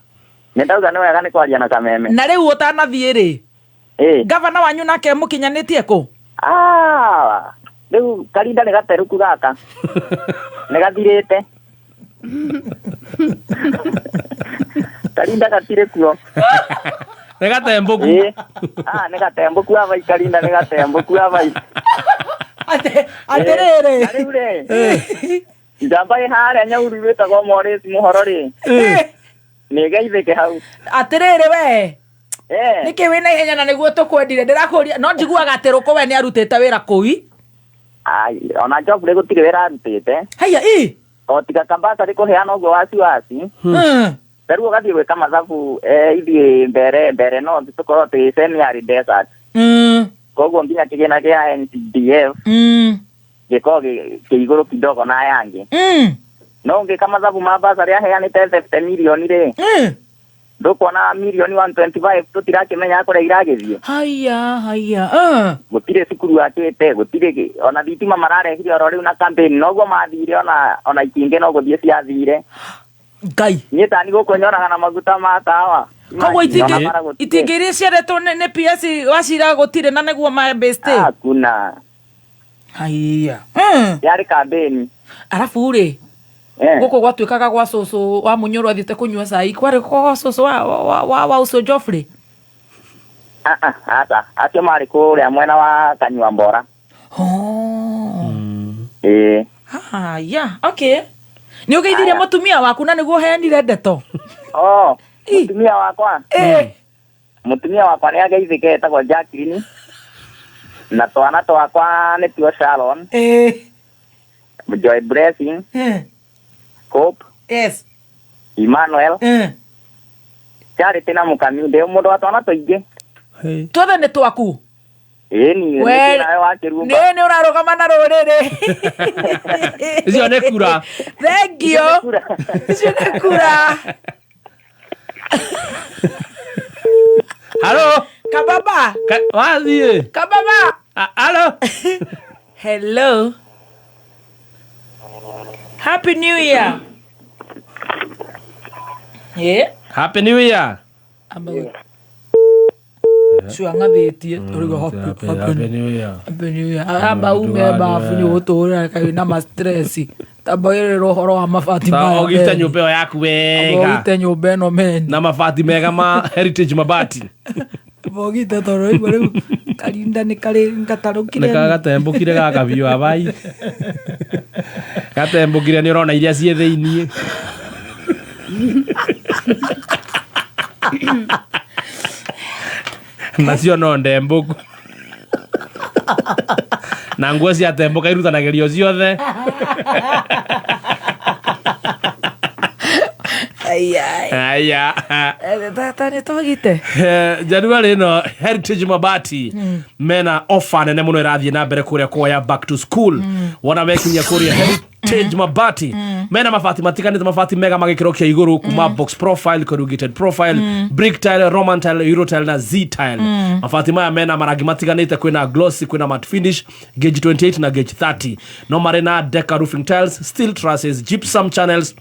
Nĩ ndauga nĩ wega nĩ kwaria na kameme. Na rĩu ũtanathiĩ rĩ, gavana wanyu nake mũkinyanĩtie kũ? Ah, rĩu karinda nĩ gaterũku gaka nĩ gathirĩte, karinda gatirĩ kuo. Nĩ gatembũku. Ĩĩ. Ah, nĩ gatembũku abai, karinda nĩ gatembũku abai. Atĩrĩrĩ. Na rĩu rĩ, njamba ĩ harĩa Nyauru wĩtagwo Maurice Mũhoro rĩ, nĩ geithĩke hau. Atĩrĩrĩ we, nĩkĩ wĩna ihenya na nĩguo tũkwendire? Ndĩrakũria no njiguaga atĩ rũkũ we nĩ arutĩte wĩra kũi. Ai, ona Geoffrey gũtirĩ wĩra arutĩte. Haya, ĩ. O tiga kambasarĩ kũheana ũguo wasiwasi. Tarĩu ũgathiĩ gwĩka mathabu, ithiĩ mbere mbere no tũkorwo twĩ semi-arid desert. Koguo nginya kĩgĩna kĩa NCDF gĩkorwo kĩ igũrũ kidogo na aya angĩ. No ũngĩka mathabu ma basarĩ aheanĩte 50 mirioni rĩ, ndũkuona mirioni 125 tũtirakĩmenya kũrĩa iragĩthiĩ. Haya haya. Gũtirĩ cukuru akĩte, gũtirĩ ona thitima mararehire oro rĩu na campaign noguo mathire, ona itingĩ no gũthiĩ ciathire. Ngai. Niĩ tani gũkũ nyonaga na maguta ma tawa. Koguo Nyona bara gũtirĩ. itingĩ iria ciaretwo nĩ PS wacira gũtirĩ na nĩguo mambĩste. Hakuna. Haya. Yarĩ campaign. Arabu rĩ, gũkũ gwatuĩkaga gwa cũcũ wa Mũnyoro athiĩte kũnyua cai, kwarĩ kwa cũcũ wa ũcio Joffrey. Ah, ah, aca, acio marĩ kũrĩa mwena wa Kanyua Mbora. Ĩĩ. Haya, okay. Nĩ ũgeithirie mũtumia waku na nĩguo ũheanire ndeto. Oh, mũtumia wakwa. Mũtumia wakwa nĩ ageithĩke, etagwo Jacqueline. Na twana twakwa nĩtuo Sharon. Joy Blessing. Hope. Yes. Emmanuel. Charity na Mũkami, ndĩ mũndũ wa twana tũingĩ. Tuothe nĩ twaku. Ĩni, We- nawe wa Kĩrumba. Nĩ ũrarũgama na rũrĩrĩ. Icio nĩ kura. Thank you. Icio nĩ kura. Halo. Kababa. Wathiĩ. Kababa. Halo. Hello. Happy New Year. Yeah. Happy New Year. Cio ang'athĩtie ũrauga Happy New Year. Happy New Year. Amba ume babu nĩ ũgũtũũra kaĩ na ma stress. Tamba wĩrĩrwo ũhoro wa mabati Ta maya ũgite meni. nyũmba ĩyo yaku Amba wega. ũgite nyũmba ĩno meni. Na mabati mega ma Heritage Mabati. Amba ũgite tondũ rĩu rĩu karinda nĩ karĩ gatarũkire. Nĩ gatembũkire gaka biũ abai. Gatembũkire nĩ ũrona iria ciĩ thĩiniĩ. Nacio no ndembũku. Na nguo ciatembũka irutanagĩrio ciothe. Aya. Tata nĩ twagite. January ĩno Heritage Mabati mena offer nene mũno ĩrathiĩ na mbere kũrĩa kuoya back to school. Wona mekinyia kũrĩa Heritage Mabati mena mabati matiganĩte, mabati mega ma gĩkĩro kĩa igũrũ kuma box profile, corrugated profile, brick tile, roman tile, euro tile na z tile. Mabati maya mena marangi matiganĩte, kwĩna glossy, kwĩna matte finish, gauge 28 na gauge 30. No marĩ na deca roofing tiles, steel trusses, gypsum channels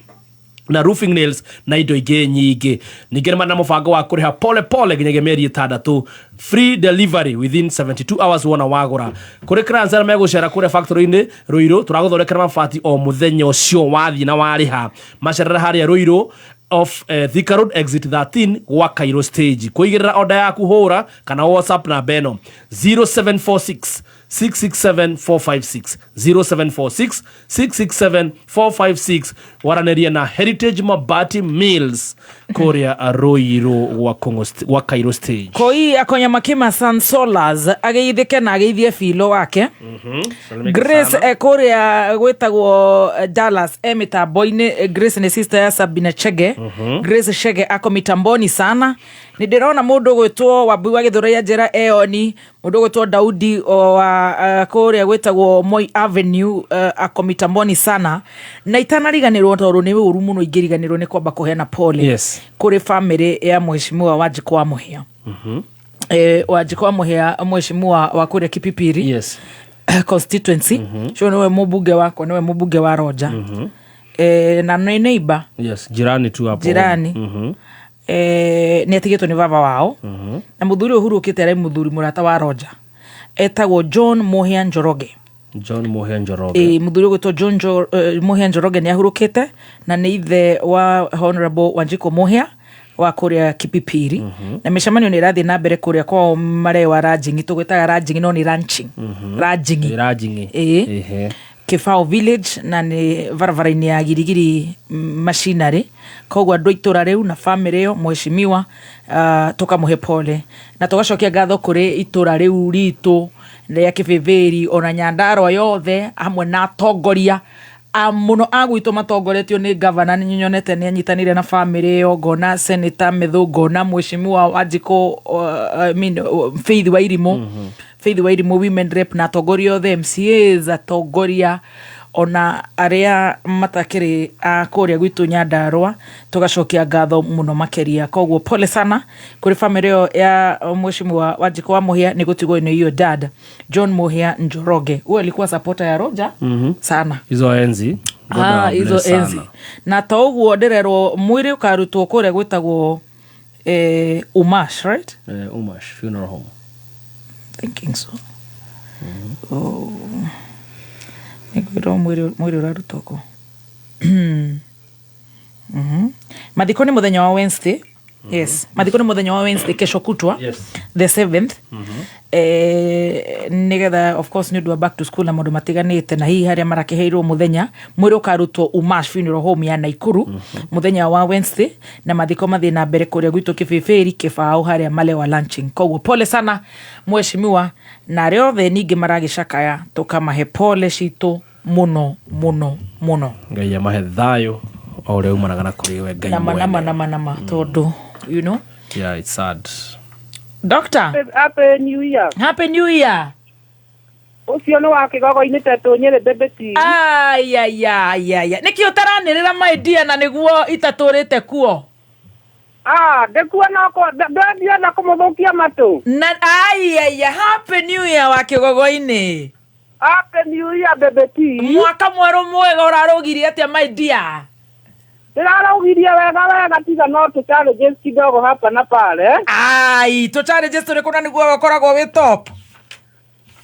na roofing nails na indo ingĩ nyingĩ. Ningĩ nĩ marĩ na mũbango wa kũrĩha pole pole nginyagia mĩeri 6, free delivery within 72 hours wona wagũra. Kũrĩ clients arĩa megũcera kũrĩa factory-inĩ Ruiru, tũragũthondekera mabati o mũthenya ũcio wathiĩ na warĩha. Macerere harĩa Ruiru off Thika Road exit 13 gwa Cairo stage. Kũigĩrĩra order yaku hũra kana WhatsApp namba ĩno 0746 667 456, 0746 667 456. Waranĩrie na Heritage Mabati Mills kũrĩa Ruiru gwa Cairo stage. Koi akonya makima Sun Solars ageithĩke na ageithie filo wake. Grace kũrĩa gwĩtagwo Dallas e mĩtambo-inĩ. Grace nĩ sister ya Sabina Chege. Grace Chege ako mitamboni sana. Nĩ ndĩrona mũndũ gwĩtwo Wambui wa Gĩthũrai ya Njera Eoni, mũndũ gwĩtwo Daudi o wa kũrĩa gwĩtagwo Moi Avenue, ako mitamboni sana. Na itanariganĩrwo tondũ nĩ ũru mũno ingĩriganĩrwo nĩ kwamba kũheana pole kũrĩ family ya mheshimiwa Wanjikũ wa Mũhĩa. Wanjikũ wa Mũhĩa, mheshimiwa wa kũrĩa Kipipiri constituency, cio nĩwe mũmbunge wakwa, nĩwe mũmbunge wa Ronja. Na nĩ neighbor. Yes, jirani tu hapo. Jirani. Nĩ atigĩtwo nĩ baba wao. Na mũthuri ũyũ ũhurũkĩte arĩ mũthuri mũrata wa Ronja, etagwo John Mũhĩa Njoroge. John Mũhĩa Njoroge. Mũthuri ũgwĩtwo John Mũhĩa Njoroge nĩ ahurũkĩte na nĩ ithe wa Honorable Wanjikũ Mũhĩa wa kũrĩa Kipipiri. Na mĩcemanio nĩ ĩrathiĩ na mbere kũrĩa kwao marewa Ranjing'i, tũgwĩtaga Ranjing'i no nĩ Ranching. Ranjing'i. Ranjing'i. Ĩĩ. Ehe. Kibao village na nĩ barabara-inĩ ya Girigiri machinery. Koguo andũ a itũra rĩu na family ĩyo mheshimiwa, tũkamũhe pole na tũgacokia ngatho kũrĩ itũra rĩu ritũ rĩa Kĩbĩbĩri ona Nyandarua yothe hamwe na atongoria a mũno a gwitũ matongoretio nĩ gavana. Nĩ nyonete nĩ anyitanĩire na family ĩyo, ngona Senator Methu, ngona mheshimiwa Wanjikũ, I mean, Faith Wairimu. Faith Wairimu women rep na atongoria othe MCAs, atongoria Ona arĩa matakĩrĩ a kũrĩa gwitũ Nyandarũa, tũgacokia ngatho mũno makĩria. Koguo pole sana kũrĩ family ĩyo ya mheshimiwa Wanjikũ wa Mũhĩa nĩ gũtigwo nĩ iyo dad John Mũhĩa Njoroge. Huyo alikuwa supporter ya Roger sana. Hizo enzi. God Ah, awabless hizo sana. enzi. Na to ũguo ndĩrerwo mwĩrĩ ũkarutwo kũrĩa gwĩtagwo Umash, right? Umash funeral home. Thinking so. Oh. Nĩngwĩrwo mwĩrĩ ũrarutwo kũ. Mathiko nĩ mũthenya wa Wednesday. Yes, mathiko nĩ mũthenya wa Wednesday, kesho kutwa. The 7th. Nĩgetha of course nĩ ũndũ wa back to school na maũndũ matiganĩte, na hihi harĩa marakĩheirwo mũthenya, mwĩrĩ ũkarutwo Umash funeral home ya Naikuru mũthenya wa Wednesday, na mathiko mathiĩ na mbere kũrĩa gwitũ Kĩbĩbĩri Kĩbaũ harĩa Malewa Launching. Koguo pole sana mheshimiwa, na arĩa othe ningĩ maragĩcakaya tũkamahe pole citũ mũno mũno mũno. Ngai amahe thayũ o ũrĩa umanaga na kũrĩ we Ngai Nama mwene. nama nama nama, tondũ you know. Yeah, it's sad. Doctor. Happy New Year. Happy New Year. Ũcio nĩ wa kĩgogo-inĩ tetũ Nyĩrĩ Bebeti. Ayayayaya, nĩkĩ ũtaranĩrĩra my dear, na nĩguo itatũrĩte kuo? Ah, ndĩkuona ndwendienda kũmũthũkia matũ. Na ayaya, happy new year wa kĩgogo-inĩ. Happy New Year Bebeti. Mwaka mwerũ mwega. Ũrarũgirie atĩa, my dear? Ndĩraraugirie wega wega, tiga no tũ challenges kidogo hapa na pale. Ai, tũ challenges tũrĩkũ, na nĩguo ũkoragwo wĩ top?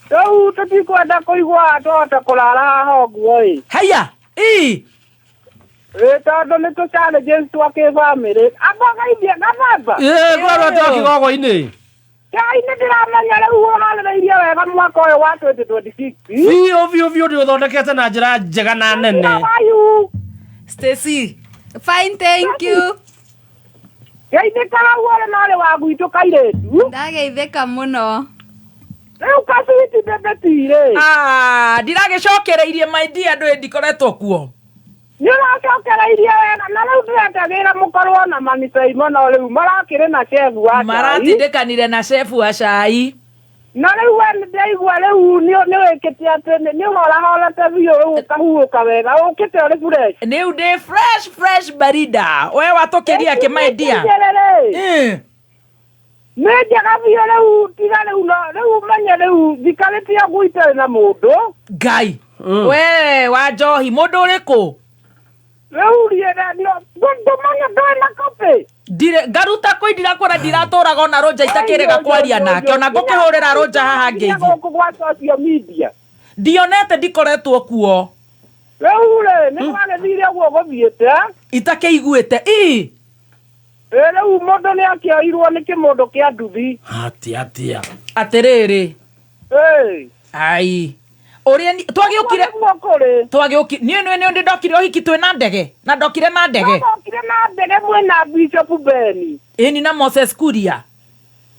Rĩu tũtikwenda kũigua twahota kũrara haha ũguo ĩ. Haya ii. Ĩ tondũ nĩ tũ challenges twa kĩbamĩrĩ. Amba geithie gababa. Ĩ, ngorwo atĩ wa kĩgogo-inĩ. Ngai nĩ ndĩramenya rĩu ũharĩrĩirie wega mwaka ũyũ wa 2026. Biũ biũ biũ, nĩ ũthondekete na njĩra njega na nene. How are you? Stacy. Fine, thank you. Geithĩka hau ũrĩ na ũrĩ wa gwitũ kairĩtu. Ndageithĩka mũno. Rĩu kacwiti bebeti-rĩ. Ah, ndiragĩcokereirie my dear, ndũĩ ndikoretwo kuo. Nĩ ũracokereirie wega, na rĩu ndĩretagĩra mũkorwo na manicei mũno, rĩu marakĩrĩ na chef wa cai. Maratindĩkanire na chef wa cai. Na rĩu we nĩ ndaigua rĩu nĩ wĩkĩte atĩ nĩ ũhorahorete biũ, rĩu ũkahurũka wega, ũkĩte ũrĩ fresh. Rĩu ndĩ fresh fresh barida. We watũkĩria kĩ, my dear? Njĩrĩrĩ. Nĩ njega biũ rĩu, tiga rĩu no rĩu menye rĩu thikarĩtie ũguo itarĩ na mũndũ. Ngai. We wa njohi mũndũ ũrĩkũ? Rĩu ndũmenya ndũrĩ na copy. Ndirĩ ngaruta kũ, ndirakwĩra ndiratũraga ona Rũnja itakĩrĩga kwaria nake, ona ngũkĩhũrĩra Rũnja haha ngeithi. Gũkũ gwa social media. Ndionete, ndikoretwo kuo. Rĩu rĩ nĩ gwagĩthire ũguo gũthiĩte. Itakĩiguĩte ii. Ĩ rĩu mũndũ nĩ akĩoirwo nĩ kĩmũndũ kĩa nduthi. Atia atia. Atĩrĩrĩ. Ĩ. Ai. Ũrĩa twagĩũkire twagĩũkire niĩ nĩ nĩ ndokire ũhiki twĩ na ndege, na ndokire na ndege. Ndokire na ndege mwĩna Bishop Ben. Ĩni na Moses Kuria.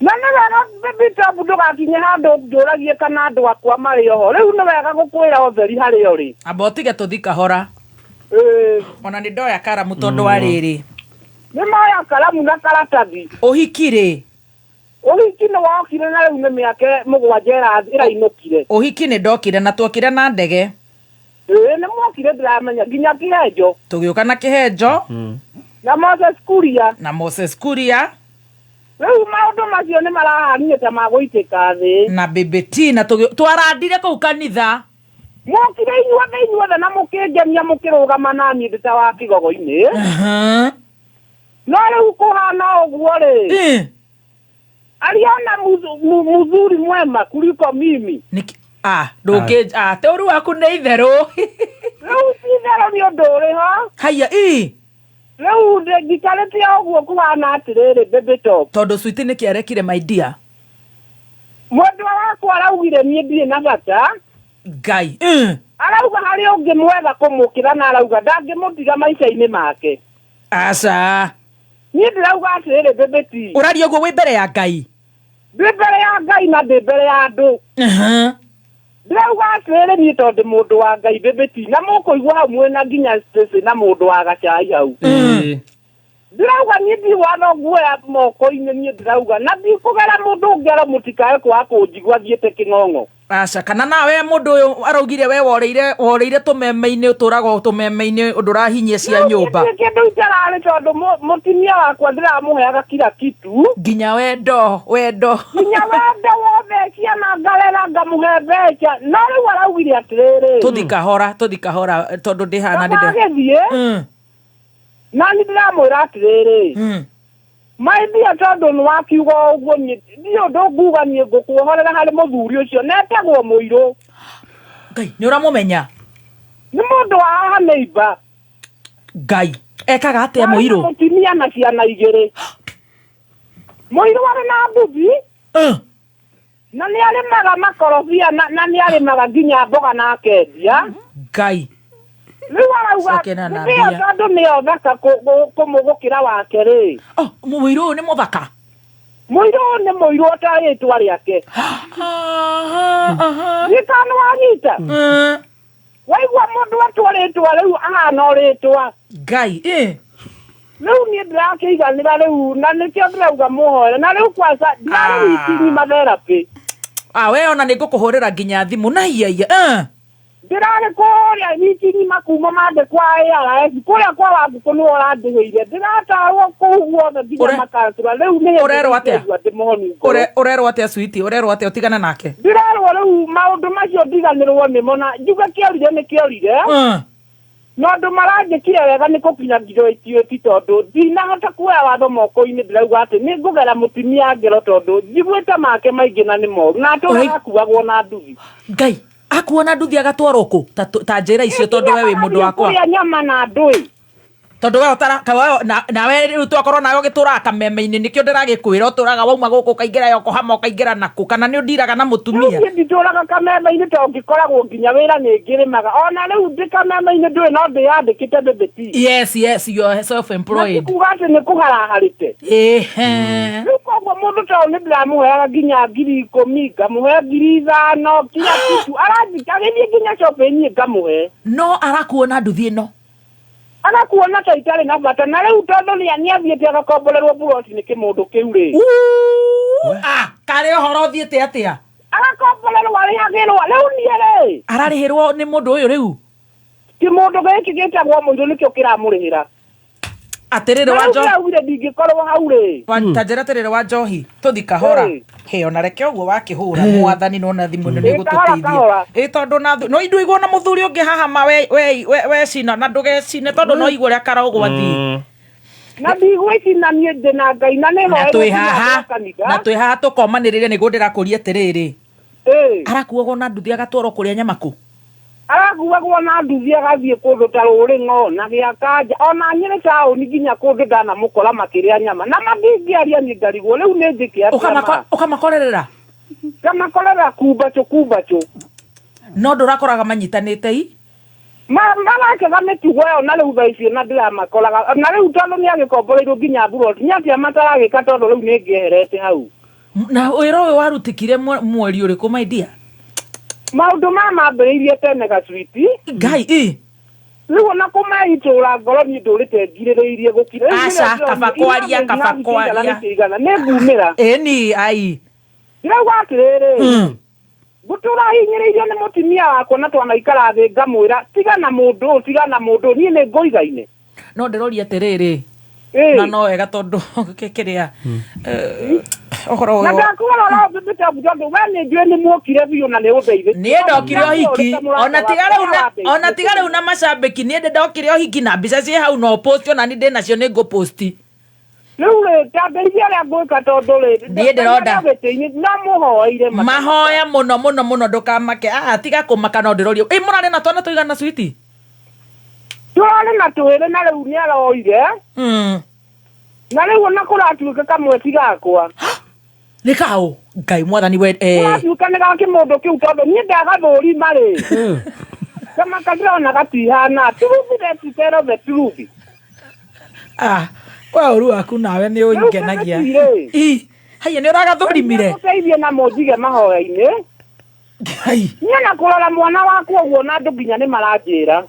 Na nĩ wega Bishop ndũgakinye handũ njũragie kana andũ akwa marĩ oho. Rĩu nĩ wega gũkwĩra ũtheri harĩa ũrĩ. Amba ũtige tũthi kahora. Ĩ. Ona nĩ ndoya karamu tondũ wa rĩrĩ. Nĩ moya karamu na karatathi. Ũhiki rĩ? Ũhiki nĩ wokire, na rĩu nĩ mĩaka 7 ĩrainũkire. Ũhiki nĩ ndokire na tuokire na ndege. Ĩ nĩ mwokire, ndĩramenya nginya kĩhenjo. Tũgĩũka na kĩhenjo. Na Moses Kuria. Na Moses Kuria. Rĩu maũndũ macio nĩ marahanire ta magũitĩka thĩ. Na BBT na twarandire kũu kanitha. Mwokire inyuothe inyuothe na mũkĩngenia mũkĩrũgama na niĩ ndĩ ta wa kĩgogo-inĩ. No rĩu kũhana ũguo rĩ. Aliona mzuri mwema kuliko mimi. Niki, ah, ndũngĩ ah, te ũru waku nĩ itherũ. Rĩu ti itherũ nĩ ũndũ ũrĩ ho. Haya ii. Rĩu ngikarĩte ũguo kũhana atĩrĩrĩ baby top. Tondũ switi nĩ kĩarekire my dear. Mwendwa wakwa araugire niĩ ndirĩ na bata. Ngai. Arauga harĩ ũngĩ mwega kũmũkĩra, na arauga ndangĩmũtiga maica-inĩ make. Aca. Niĩ ndĩrauga atĩrĩrĩ baby. Ũraria ũguo wĩ mbere ya Ngai. Ndĩ mbere ya Ngai na ndĩ mbere ya andũ. Ndĩrauga atĩrĩrĩ niĩ tondũ ndĩ mũndũ wa Ngai baby, na mũkũigua hau mwĩna nginya Stacy na mũndũ wa gacai hau. Ndĩrauga niĩ ndirĩ watho nguoya moko-inĩ, niĩ ndĩrauga na ndikũgera mũndũ ũngĩ aro mũtikae kwaga kũnjigua thiĩte kĩng'ong'o. Aca, kana nawe mũndũ ũyũ araugire we woreire woreire tũmeme-inĩ, ũtũraga tũmeme-inĩ ũndũ ũrahinyia cia nyũmba. Niĩ kĩndũ itararĩ tondũ mũtumia wakwa ndĩramũheaga kila kitu. Nginya wendo, wendo. Nginya wendo wothe, ciana ngarera ngamũhe mbeca, no rĩu araugire atĩrĩrĩ, Tũthi kahora, tũthi kahora, tondũ ndĩ haha na ndĩ agĩthiĩ na nĩ ndĩramwĩra atĩrĩrĩ, maithia, tondũ nĩ wakiuga ũguo, niĩ ndiũ ũndũ nguga, niĩ ngũkuohorera harĩ mũthuri ũcio netagwo mũirũ. Ngai, nĩ ũramũmenya? Nĩ mũndũ wa haha neighbor. Ngai, ekaga atĩa mũirũ? Mũtumia na ciana igĩrĩ. Mũirũ arĩ na nduthi na nĩ arĩmaga makorobia na nĩ arĩmaga nginya mboga na akendia. Ngai. Rĩu arauga Coke na nĩyo mbia. tondũ nĩyo thaka kũmũgũkĩra wake rĩ. Oh, mũirũ ũyũ nĩ mũthaka. Mũirũ ũyũ nĩ mũirũ o ta rĩtwa rĩake. Nĩka nĩ wanyita waigua mũndũ atua rĩtwa rĩu ahana o rĩtwa. Ngai, ĩ. Rĩu niĩ ndĩrakĩiganĩra rĩu, na nĩkĩo ndĩrauga mũhoere, na rĩu kwanza ndirarĩ wiki ng'ima therapy. Ah, we ona nĩ ngũkũhũrĩra nginya thimũ na hiaia. Ndĩrarĩ kũrĩa wiki ng'ima kuma mande kwa ARS kũrĩa kwa Wangũkũ nĩwe ũrandĩhĩire, ndĩratarwo kũu guothe nginya makansula. Rĩu nĩ hĩndĩ Ũrerwo atĩa? ndĩraigua ndĩ mũhonu ngoro. Ũrerwo atĩa, sweetie? Ũrerwo atĩa ũtigane nake? Ndĩrerwo rĩu maũndũ macio ndiganĩrwo nĩmo, na njuge kĩorire nĩ kĩorire, na ũndũ maranjĩkire wega nĩ kũkinya graduate, tondũ ndinahota kuoya watho moko-inĩ. Ndĩrauga atĩ nĩ ngũgera mũtumia ngero, tondũ njiguĩte make maingĩ na nĩ moru, na atũraga akuagwo na nduthi. Ngai, akuona nduthi agatwarwo kũ? Ta njĩra icio, tondũ we wĩ mũndũ wakwa. Kũrĩa nyama na ndũĩ. Tondũ we ũtara ka we na nawe rĩu twakorwo nawe ũgĩtũraga kameme-inĩ, nĩkĩo ndĩragĩkwĩra ũtũraga wauma gũkũ ũkaingĩra Yokohama, ũkaingĩra nakũ, kana nĩ ũndiraga na mũtumia? Niĩ nditũraga kameme-inĩ, tondũ ngĩkoragwo nginya wĩra nĩ ngĩrĩmaga. Ona rĩu ndĩ kameme-inĩ ndũĩ no ndĩyandĩkĩte bĩbĩti. Yes, you are self employed. Na ti kuga atĩ nĩ kũharaharĩte. Ehe. Rĩu koguo mũndũ ta ũyũ nĩ ndĩramũheaga nginya 10,000, ngamũhe 5,000, kila kitu agĩthiĩ nginya shopping ngamũhe. No arakuona nduthi ĩno. Agakuona ta itarĩ na bata, na rĩu tondũ nĩathiĩte agakomborerwo buroti nĩ kĩmũndũ kĩu rĩ. Ah, karĩ ũhoro ũthiĩte atĩa? Agakomborerwo, arĩhagĩrwo rĩu niĩ rĩ. Ararĩhĩrwo nĩ mũndũ ũyũ rĩu? Kĩmũndũ gĩkĩ gĩtagwo mũirũ nĩkĩo kĩramũrĩhĩra. Atĩrĩrĩ Na wa rĩu njohi. ndĩraugire ndingĩkorwo hau rĩ. Ta njĩra atĩrĩrĩ wa njohi, tũthi kahora. Hĩ, ona reke ũguo wakĩhũra mwathani, nona thimũ ĩno nĩ Ĩ, kahora, ĩgũtũteithia. kahora. Ĩ, tondũ na no indũ na mũthuri ũngĩ haha ma we we we cina na ndũgecine, tondũ no igua ũrĩa karaũgwathiĩ. Na ndigwĩcina niĩ, ndĩ na Ngai na nĩ Na twĩ haha, na twĩ haha tũkomanĩrĩre nĩguo ndĩrakũria atĩrĩrĩ, arakuagwo na nduthi agatwarwo kũrĩa nyama kũ? Arakuagwo na nduthi agathiĩ kũndũ ta Rũrĩng'o na Gĩakanja, ona Nyĩrĩ taũni, nginya kũndũ ndanamũkora makĩrĩa nyama, na mandingĩaria niĩ ngarigwo rĩu nĩ njĩke atĩa ma. Ũkamakorerera? Ngamakorera kumbacũ kumbacũ. No ndũrakoraga manyitanĩte i? Marakega mĩtugo ĩyo, na rĩu thaa icio na ndĩramakoraga, na rĩu tondũ nĩ agĩkomboreirwo nginya buroti, nĩ atĩa mataragĩka, tondũ rĩu nĩ ngĩeherete hau. Na wĩra ũyũ warutikire mweri ũrĩkũ, my dear? Maũndũ maya mambĩrĩirie tene, gacwiti. Ngai, ĩ. Rĩu ona kũmeitũra ngoro niĩ ndũrĩte ngirĩrĩirie gũkira. Rĩu Aca, rĩrĩa kaba ndĩronire kwaria, kaba kwaria. Kĩigana nĩ ngumĩra. Ĩni, ai. Ndĩrauga atĩrĩrĩ, ngũtũra hinyĩrĩirio nĩ mũtumia wakwa, na twanaikara thĩ ngamwĩra tiga na mũndũ ũyũ, tiga na mũndũ ũyũ, niĩ nĩ ngũigaine. No ndĩroria atĩrĩrĩ, na no wega tondũ kĩrĩa ũhoro Na ũyũ ndakwĩra oro mbĩtabu, tondũ we nĩ njũĩ nĩ muokire biũ na nĩ ũndeithĩtie. Niĩ ndokire ũhiki, ona tiga rĩu na macambĩki, niĩ ndĩ ndokire ũhiki na mbica ciĩ hau, no post, ona ni ndĩ nacio, nĩ ngũposti. Rĩu rĩ, tandeithia ũrĩa ngwĩka, tondũ rĩ Niĩ ndĩronda. gĩtĩ-inĩ no mũhoeire. Mahoya mũno mũno mũno, ndũkamake. Ah, tiga kũmaka, no ndĩroria, ĩ mũrarĩ na twana tũigana, sweetie? Tũrarĩ na twĩrĩ, na rĩu nĩ aroire, na rĩu ona kũratuĩka kamwe ti gakwa. Nĩ kaũ? Ngai mwathani we, eh. Kũratuĩka nĩ ga kĩmũndũ kĩu, tondũ niĩ ndagathũrima rĩ, kamaka ndĩrona gatihana truth, let's tell the truth. Ah, we ũru waku nawe nĩ ũngenagia. Rĩu Ĩ, haiya, nĩ ũragathũrimire? Mũteithie na mũnjige mahoya-inĩ. Niĩ na kũrora mwana wakwa ũguo, na andũ nginya nĩ maranjĩra,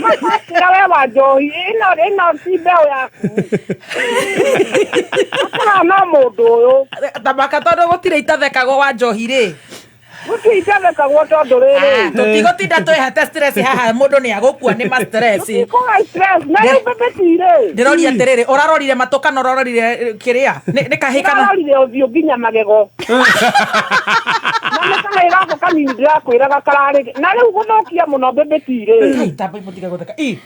makanjĩra, we wa njohi, ĩno ĩno ti mbeũ yaku, akahana mũndũ ũyũ. Tamaka, tondũ gũtirĩ itathekagwo wa njohi rĩ. Gũtirĩ itathekagwo tondũ rĩrĩ. Tũtigũtinda twĩhete stress haha mũndũ nĩ agũkua nĩ ma stress. Tũtikũga stress na rĩu bebeti rĩ. Ndĩroria atĩrĩrĩ, ũrarorire matũ kana ũrarorire kĩrĩa? Nĩ kahĩ kana? Ndĩrarorire ũthiũ nginya magego. Na nĩ kahĩ gaka kanini ndĩrakwĩraga kararĩ. Na rĩu gũthũkia mũno bebeti rĩ. Ngai tamba mũtige gũtheka. Ĩ.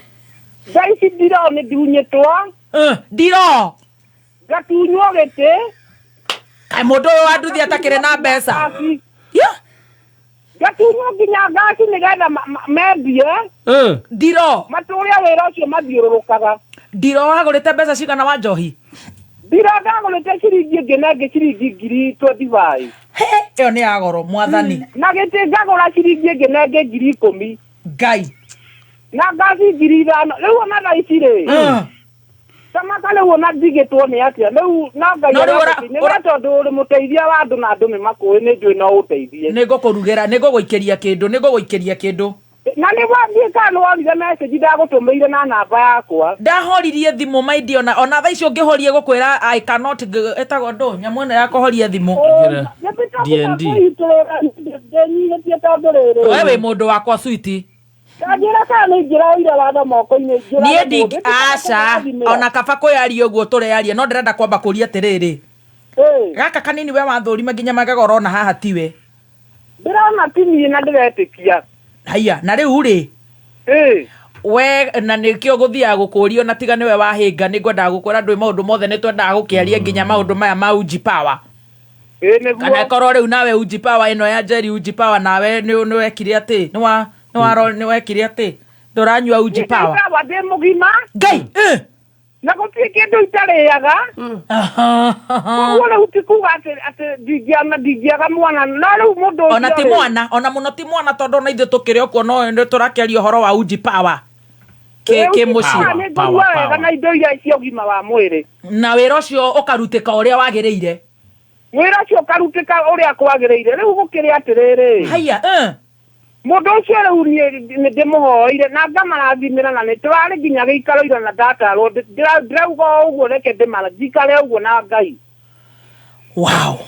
Thaa ici ndiro nĩ ndunyĩtwo. Ndiro. Ngatunywo gĩtĩ. Kaĩ mũndũ ũyũ wa nduthi atakĩrĩ na mbeca. Ngatunywo nginya ngaci nĩgetha mendie. Ndiro. Matũre wĩra ũcio mathiũrũrũkaga. Ndiro wagũrĩte mbeca cigana wa njohi? Ndiro ndagũrĩte ciringi ĩngĩ na ĩngĩ ciringi 25,000. Ĩyo nĩ ya goro mwathani. Na gĩtĩ ngagũra ciringi ĩngĩ na ĩngĩ 10,000. Ngai. Na ngaci 5,000. Rĩu ona thaa ici rĩ. Tamaka rĩu ona ndigĩtwo nĩ atĩa rĩu na Ngai No rĩu aragũteithia. Nĩ we tondũ ũrĩ mũteithia wa andũ na andũ nĩ makũĩ nĩ njũĩ no ũndeithie. Nĩ ngũkũrugĩra, nĩ ngũgũikĩria kĩndũ, nĩ ngũgũikĩria kĩndũ. Na nĩ wathiĩ kana nĩ wonire message ndagũtũmĩire na namba yakwa. Ndahoririe thimũ my dear, ona thaa ici ũngĩhoria gũkwĩra I cannot ĩtagwo ndũ nyamũ ĩno ya kũhoria thimũ. D&D. Ndĩnyihĩtie tondũ rĩrĩ. We wĩ mũndũ wakwa sweetie. Kanjĩra kana nĩ ingĩroire watho moko-inĩ njũrage Niĩ ndi mũndũ. aca ona kaba kwĩyaria ũguo tũreyaria no ndĩrenda kwamba kũria atĩrĩrĩ. Gaka kanini we wathũrima nginya magego ũrona haha tiwe. Ndĩrona ti niĩ na ndĩretĩkia. Haiya na rĩu rĩ. We na nĩkĩo gũthiaga gũkũria ona tiga nĩwe wahĩnga nĩ ngwendaga gũkwĩra ndũĩ maũndũ mothe nĩ twendaga gũkĩaria nginya maũndũ maya ma Uji Power. Kana ĩkorwo rĩu nawe Uji Power ĩno ya Njeri Uji Power nawe nĩ wekire atĩ nĩ wa nĩ waro nĩ wekire atĩ ndũranyua Uji Power. Power ndĩ mũgima. Ngai. Na gũtirĩ kĩndũ itarĩaga. Koguo rĩu ti kuga atĩ ndingĩaga mwana no rĩu mũndũ Ona ti ũcio rĩ, mwana, ona mũno ti mwana tondũ ona ithuĩ tũkĩrĩ o kuo no nĩ tũrakĩaria ũhoro wa Uji Power. Ĩ, Kĩ Uji mũciĩ. Power nĩ ngũigua wega na indo iria cia ũgima wa mwĩrĩ. Na wĩra ũcio ũkarutĩka ũrĩa wagĩrĩire. Wĩra ũcio ũkarutĩka ũrĩa kwagĩrĩire. Rĩu gũkĩrĩ atĩrĩrĩ. Haiya. Mũndũ ũcio rĩu niĩ nĩ ndĩmũhoeire na ngamarathimĩra na nĩ tũrarĩ nginya gĩikaro ira na ndatarwo ndĩrauga o ũguo reke ndĩmara njikare ũguo na Ngai. Wow.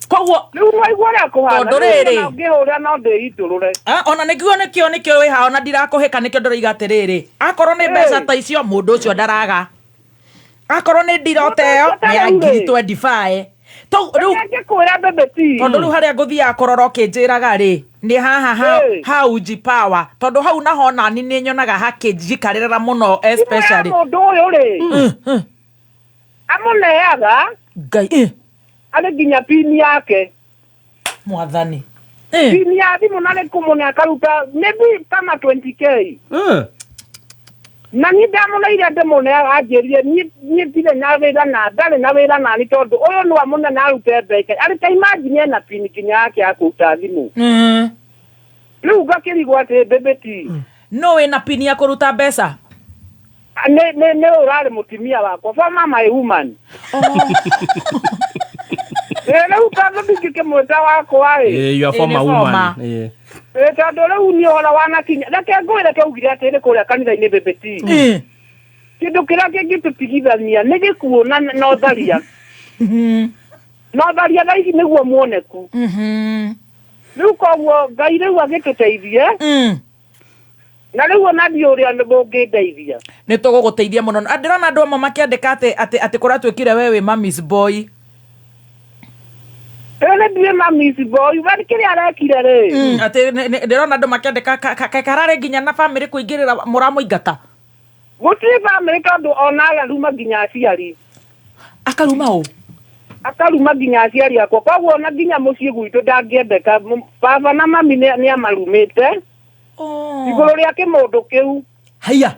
Koguo rĩu waigua ũrĩa kũhana. Tondũ rĩrĩ. Rĩu ona ũngĩhũra no ndĩitũrũre. Ona nĩkĩo nĩkĩo nĩkĩo wĩ haha ona ndirakũhĩka nĩkĩo ndĩroiga atĩrĩrĩ akorwo nĩ mbeca ta icio mũndũ ũcio ndaraga akorwo nĩ ndirota ĩyo nĩ ya 25,000. Tondũ rĩu harĩa ngũthiaga kũrora ũkĩnjĩraga rĩ nĩ haha ha Uji Power tondũ hau naho nani nĩ nyonaga hakĩnjikarĩrĩra mũno especially Mũndũ ũyũ rĩ amũneaga Ngai arĩ nginya pini yake mwathani pini ya thimũ na nĩ kũmũne akaruta maybe kama 20K. Na niĩ ndamũneire ndĩmũne anjĩrire niĩ ndirĩ na wĩra na ndarĩ na wĩra nani tondũ ũyũ no amũne na arute mbeca arĩ ta imagine ena pini nginya yake ya kũruta thimũ. Rĩu ngakĩrigwo atĩ bebeti. No wĩna pini ya kũruta mbeca? Nĩ ũrarĩ mũtumia wakwa former my woman. Rĩu tondũ ndingĩkĩmwĩta wakwa rĩ. You are former woman. Tondũ rĩu niĩ ũhoro wanakinya reke ngwĩre twaugire atĩrĩ kũrĩa kanitha-inĩ bebeti. Kĩndũ kĩrĩa kĩngĩtũtigithania nĩ gĩkuũ na ũtharia. Na ũtharia thaa ici nĩguo muoneku. Rĩu koguo Ngai rĩu agĩtũteithie. Na rĩu ona ndiũ ũrĩa mũngĩndeithia. Nĩ tũgũgũteithia mũno. Ndĩrona andũ amwe makĩandĩka atĩ kũratuĩkire we wĩ mami's boy. Ĩyo nĩ ndiĩ mami's boy, we kĩrĩa arekire rĩ. Atĩ ndĩrona andũ makĩandĩka kararĩ nginya na family kũingĩrĩra mũramũingata. Gũtirĩ family tondũ ona araruma nginya aciari. Akaruma ũ? Akaruma nginya aciari akwa. Koguo ona nginya mũciĩ gwitũ ndangĩendeka. Baba na mami nĩ amarumĩte. Igũrũ rĩa kĩmũndũ kĩu. Haiya.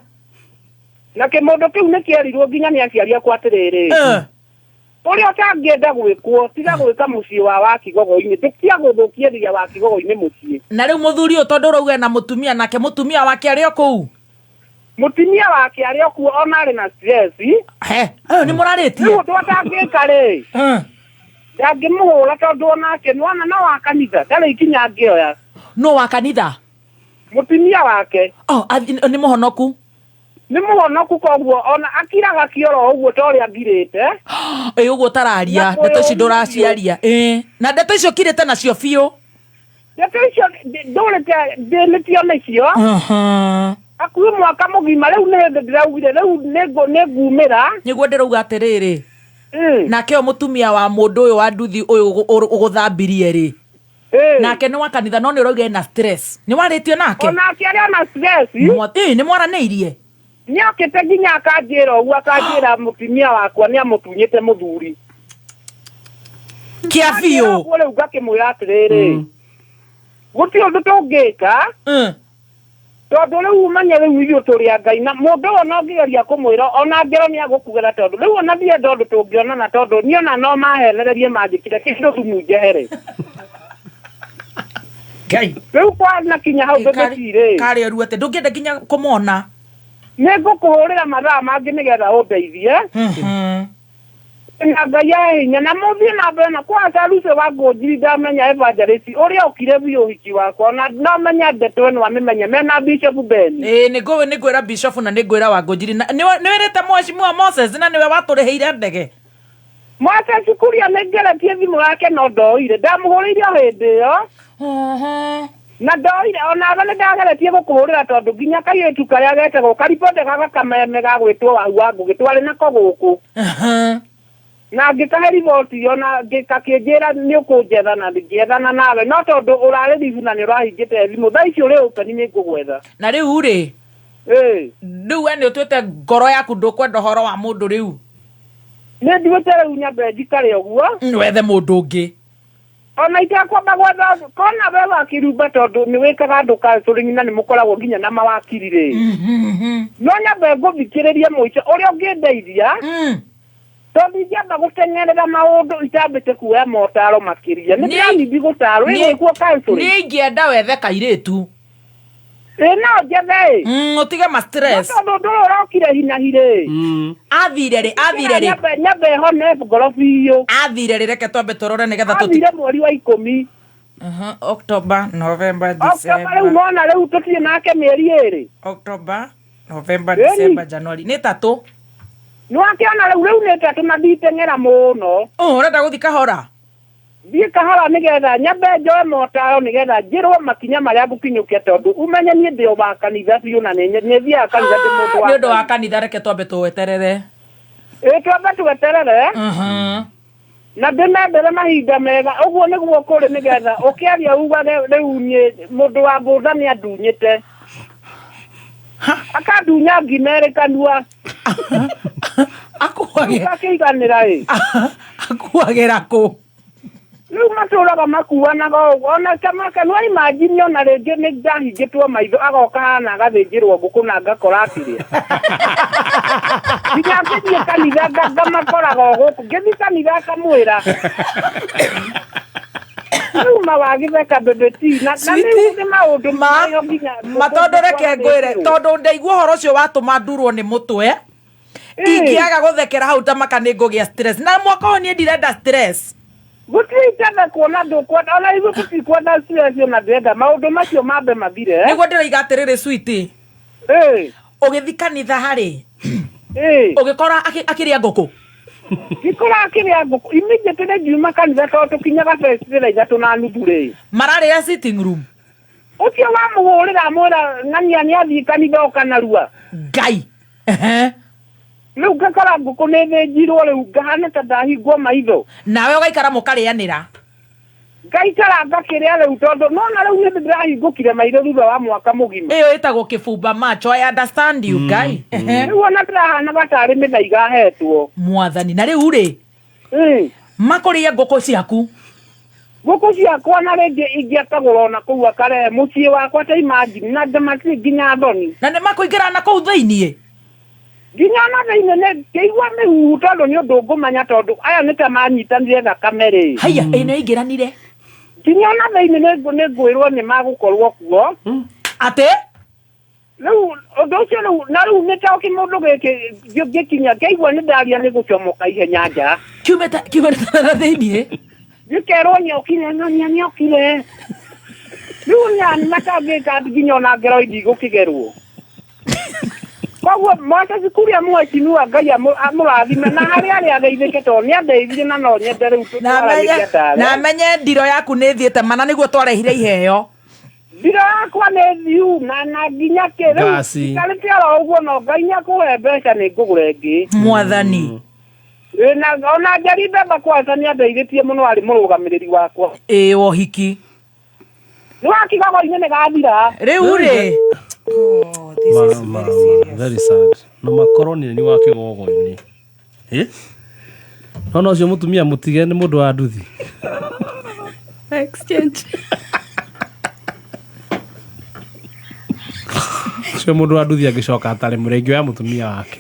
Na kĩmũndũ kĩu nĩ kĩerirwo nginya nĩ aciari akwa atĩrĩrĩ. Ũrĩa ũtangĩenda gwĩkwo tiga gwĩka mũciĩ wa Wakigogo-inĩ, tũtiga gũthũkĩria Wakigogo-inĩ mũciĩ. Na rĩu mũthuri ũyũ tondũ ũrauga ena mũtumia nake mũtumia wake arĩ o kũu? Mũtumia wake arĩ o kuo ona arĩ na stress. He, ũyũ nĩ mũrarĩtie? Rĩu ũndũ atangĩka rĩ. Ndangĩmũhũra tondũ onake nĩwona no wa kanitha, ndarĩ ikinya angĩoya. No wa kanitha? Mũtumia wake. Oh, nĩ mũhonoku? Nĩ mũhonoku koguo ona akiraga kĩoro ũguo ta ũrĩa ngirĩte. Ĩ ũguo ũtararia, Na ndeto ici kwĩyũmĩrĩria. ndũraciaria. Ĩ, na ndeto icio ũkirĩte nacio biũ. Ndeto icio ndũrĩte ndĩnĩtio nĩcio hakuhĩ mwaka mũgima. Rĩu nĩ hĩndĩ ndĩraugire rĩu nĩngumĩra. Nĩguo ndĩrauga atĩrĩrĩ, nake ũyũ mũtumia wa mũndũ ũyũ wa nduthi ũyũ ũgũthambirie rĩ, nake nĩ wa kanitha, no nĩ ũrauga ena stress, nĩ warĩtio nake? Onake arĩ ona stress. Ĩ, nĩ mwaranĩirie? Nĩokĩte nginya akanjĩra ũguo, akanjĩra mũtumia wakwa nĩ amũtunyĩte mũthuri. Kĩa biũ. Ũguo rĩu ngakĩmwĩra atĩrĩrĩ, gũtirĩ ũndũ tũngĩka, tondũ rĩu ũmenye rĩu ithuĩ tũrĩ a Ngai, na mũndũ ũyũ ona ũngĩgeria kũmwĩra ona ngero nĩ agũkugĩra, tondũ rĩu ona ndienda ũndũ tũngĩonana, tondũ niĩ ona no mahenererie manjĩkire kĩndũ thumu njehere. Ngai. Rĩu kwana kinya hau ndũgĩtirĩ. Karĩ ũru atĩ ndũngĩenda nginya kũmona. Nĩ ngũkũhũrĩra mathaa mangĩ nĩgetha ũndeithie. Na Ngai ahe hinya na mũthiĩ na mbere na kwanza Lucy wa Ngũnjiri, ndamenya evangelist ũrĩa okire biũ ũhiki wakwa, na no menya ndeto ĩno amĩmenye mena Bishop Ben. Ĩĩ, nĩ ngwĩra Bishop na nĩ ngwĩra wa Ngũnjiri, na nĩ wĩrĩte Mheshimiwa Moses, na nĩwe watũrĩhĩire ndege? Moses Kuria nĩ ngeretie thimũ yake no ndoire, ndamũhũrĩire o hĩndĩ ĩyo na ndoire. Onawe nĩ ndageretie gũkũhũrĩra, tondũ nginya kairĩtu karĩa getagwo karibonde gaka kameme gagwĩtwo Wahu wa Ngũgĩ twarĩ nako gũkũ, na ngĩkahe riboti ĩyo na gakĩnjĩra nĩ ũkũnjetha, na ngĩethana nawe, no tondũ ũrarĩ ribu na nĩ ũrahingĩte thimũ, thaa ici ũrĩ open, nĩ ngũgwetha. Na rĩu rĩ, rĩu we nĩ ũtuĩte ngoro yaku ndũkwenda ũhoro wa mũndũ rĩu? Nĩ nduĩte rĩu nyambe njikare ũguo. Wethe mũndũ ũngĩ. Ona itakwamba gwetha kona we wakirumba, tondũ nĩ wĩkaga andũ counseling na nĩ mũkoragwo nginya na mawakiri rĩ, no nyambe ngũthikĩrĩrie mũico ũrĩa ũngĩndeithia, tondũ ingĩamba gũteng'erera maũndũ itambĩte kuoya motaro makĩria, nĩ ndĩranindi gũtarwo ĩgwĩkwo counseling. Niĩ ingĩenda wethe kairĩtu. Ĩ, no njethe ĩ. Ũtige ma stress. No tondũ ũndũ ũyũ ũrokire hinahi rĩ, Athire rĩ? Athire rĩ? Nyambe hone ngoro biũ. Athire rĩ? Reke twambe tũrore nĩgetha Athire mweri wa 10. October, November, October, rĩu December. Nona rĩu tũtirĩ nake mĩeri 2. October, November, Ĩni. December, January, nĩ 3. Nĩwakĩona rĩu nĩ 3 na nditeng'era mũno. Ũrenda gũthiĩ kahora? Thiĩ kahora nĩgetha nyambe njoe motaro, nĩgetha njĩrwo makinya marĩa ngũkinyũkia, tondũ umenye niĩ ndĩ o wa kanitha biũ na nĩ thiaga kanitha, ndĩ mũndũ wa Nĩ ũndũ wa Ngai. kanitha, reke twambe tũweterere. Ĩ, twambe tweterere na ndĩmendere mahinda mega, ũguo nĩguo kũrĩ, nĩgetha ũkĩaria ugage rĩu niĩ mũndũ wa bũnda nĩ andunyĩte, akandunya ngima ĩrĩ kanua. Akuagĩra Akĩiganĩra ĩ. Akuagĩra kũ? Rĩu matũraga makuanaga ũguo, ona kanua, imagine, ona rĩngĩ nĩ ndahingĩtwo maitho, agoka hana agathĩnjĩrwo ngũkũ na ngakora akĩrĩa. Nginya ngĩthiĩ kanitha ngamakoraga o gũkũ, ngĩthiĩ kanitha akamwĩra rĩu mawagĩtheka bebeti na rĩu nĩ maũndũ mayo nginya Ma tondũ reke ngwĩre, tondũ ndaigua ũhoro ũcio watũma ndurwo nĩ mũtwe, ingĩaga gũthekera hau tamaka nĩ ngũgĩa stress, na mwaka ũyũ niĩ ndirenda stress. Gũtirĩ itenda kuona ndũkwenda, ona ithuĩ tũtikwenda stress, ona ndĩrenda maũndũ macio mambe mathire. Nĩguo ndĩroiga atĩrĩrĩ, sweet, ũgĩthi kanitha harĩ ũgĩkora akĩrĩa ngũkũ? Ngĩkora akĩrĩa ngũkũ immediately ngiuma kanitha, tondũ tũkinyaga thaa 3:30 rĩ. Mararĩra sitting room? Ũcio wamũhũrĩra amwĩra ng'ania nĩ athiĩ kanitha, oka narua. Ngai. Rĩu ngakora ngũkũ nĩ thĩnjirwo, rĩu ngahana ta ndahingwo maitho. Nawe ũgaikara mũkarĩanĩra? Ngaikara ngakĩrĩa rĩu, tondũ nona rĩu nĩ ndĩrahingũkire maitho thutha wa mwaka mũgima. Ĩyo ĩtagwo kĩbumba macho, I understand you, Ngai. Rĩu ona ndĩrahana gatarĩ mĩthaiga hetwo. Mwathani, na rĩu rĩ, makũrĩa ngũkũ ciaku? Ngũkũ ciakwa, na rĩngĩ ingĩ akagũra ona kũu akarehe mũciĩ wakwa, ta imagine, na matirĩ nginya thoni. Na nĩ makũingĩra na kũu thĩiniĩ? Nginya ona thĩinĩ nĩ ngĩigua mĩhuhu, tondũ nĩ ũndũ ngũmanya, tondũ aya nĩ ta manyitanire thakame rĩ. Haiya, ĩ nĩ aingĩranire. Nginya ona thĩinĩ nĩ ngwĩrwo nĩ magũkorwo kuo. Atĩ? Rĩu ũndũ ũcio rĩu na rĩu nĩ ta kĩmũndũ gĩkĩ ngĩkinya ngĩigua nĩ ndaria nĩ gũcomoka ihenya nja. Kiumĩte na thĩiniĩ? Gĩkerwo nĩokire, ng'ania nĩokire, rĩu nyani matangĩka nginya ona ngero ndigũkĩgerwo. Koguo Moses Kuria mheshimiwa Ngai amũrathime na harĩa arĩa ageithĩke tondũ nĩ andeithirie na no nyende rĩu tũtwaranĩrie tawe. Na menye ndiro yaku nĩ thiĩte mana nĩguo twarehire iheo. Ndiro yakwa nĩ thiu na nginya kĩ rĩu Ngasi. ikarĩte oro ũguo no Ngai nĩ akũhe mbeca nĩ ngũgũra ĩngĩ. Mwathani. Ĩ, na ona Njeri Mbemba kwanza nĩ andeithĩtie mũno arĩ mũrũgamĩrĩri wakwa. Ĩ wohiki. Nĩ wa Kĩgogo-inĩ nĩ gathira. Rĩu rĩ. Very sad. Na makorwo nĩ wa kĩgogo-inĩ. Ĩ? Nona ũcio mũtumia mũtige nĩ mũndũ wa nduthi. Exchange. Ũcio mũndũ wa nduthi angĩcoka atarĩ mũrĩngĩ wa mũtumia wake.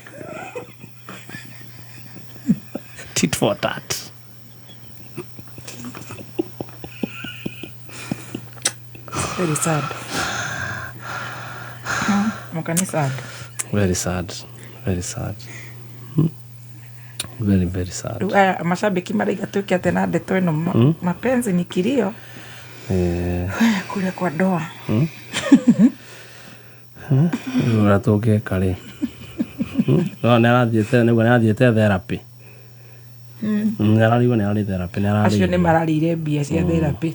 Tit for tat. Very sad. Mũka nĩ sad. Very sad. Very sad. Very, very sad. Rĩu aya mashabiki maraiga twĩke atĩa na ndeto ĩno mapenzi ni kilio Eh. kũrĩa kwa ndoa. Rĩu ũrĩa tũngĩka rĩ. No nĩ arathiĩte nĩguo nĩ arathiĩte therapy. Nĩ ararigwo nĩ ararĩ therapy nĩ Acio nĩ ararĩire. mararĩire mbia cia therapy.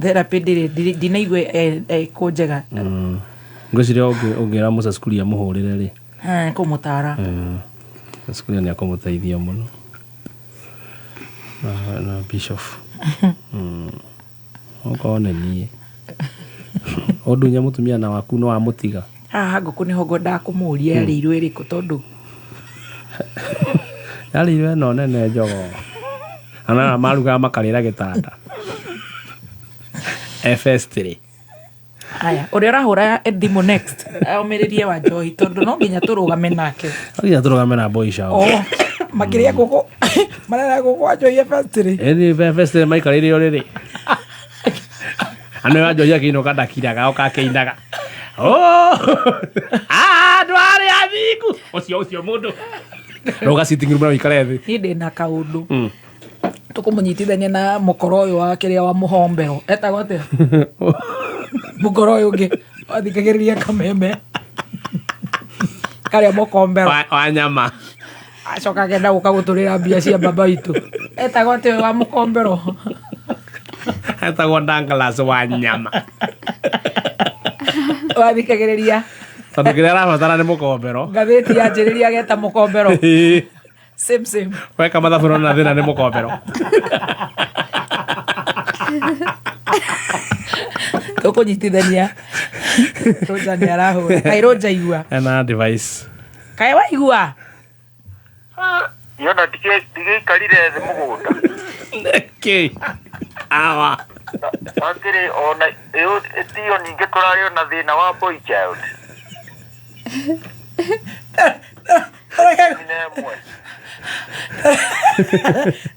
Therapy ndĩrĩ ndinaigua ĩkũ njega. Ngwĩciria ũngĩra Moses Kuria mũhũrĩre rĩ. Kũmũtara. Moses Kuria nĩ akũmũteithia mũno. Na Bishop. Okorwo nĩ niĩ. Ũndunye mũtumia na waku no wamũtiga. Haha ngũkũ nĩho ngwendaga kũmũria yarĩirwo ĩrĩkũ tondũ Yarĩirwo ĩno nene njogoo. Ana marugaga makarĩra gĩtanda. FS3. Aya, ũrĩa ũrahũra thimũ next aũmĩrĩrie wa njohi tondũ no nginya tũrũgame nake. No nginya tũrũgame na boy shower. Oh, makĩrĩa ngũkũ marera ngũkũ wa njohi FS3. Ĩni FS3 maikarĩire ũrĩrĩ. Ano wa njohi akĩinũka ndakiraga oka akĩinaga. Oh! Andũ arĩa athingu. Ũcio ũcio mũndũ. Rũga sitting room na ũikare thĩ. Niĩ ndĩ na kaũndũ. Tũkũmũnyitithania na mũkoro ũyũ wa kĩrĩa wa mũhombero. Etagwo atĩa? Mũkoro ũyũ ũngĩ wathikagĩrĩria kameme. Karĩa mũkombero. Wa nyama. Acoka akenda gũka gũtũrĩra mbia cia baba witũ. Etagwo atĩa ũyũ wa mũkombero? Etagwo Douglas wa nyama. Wathikagĩrĩria Tondũ kĩrĩa arabatara nĩ mũkombero. ngathĩti yanjĩrĩria ageta mũkombero. Same same. Weka mathabu na thĩna nĩ mũkombero. Tũkũnyitithania. Roja nĩ arahũra. Kaĩ Roja igua. Ena device. Kaĩ waigua? Yona ndigĩikarire thĩ mũgũnda. Nĩkĩ? Awa. Atĩrĩ ona ĩyo tiyo ningĩ tũrarĩ ona thĩna wa boy child.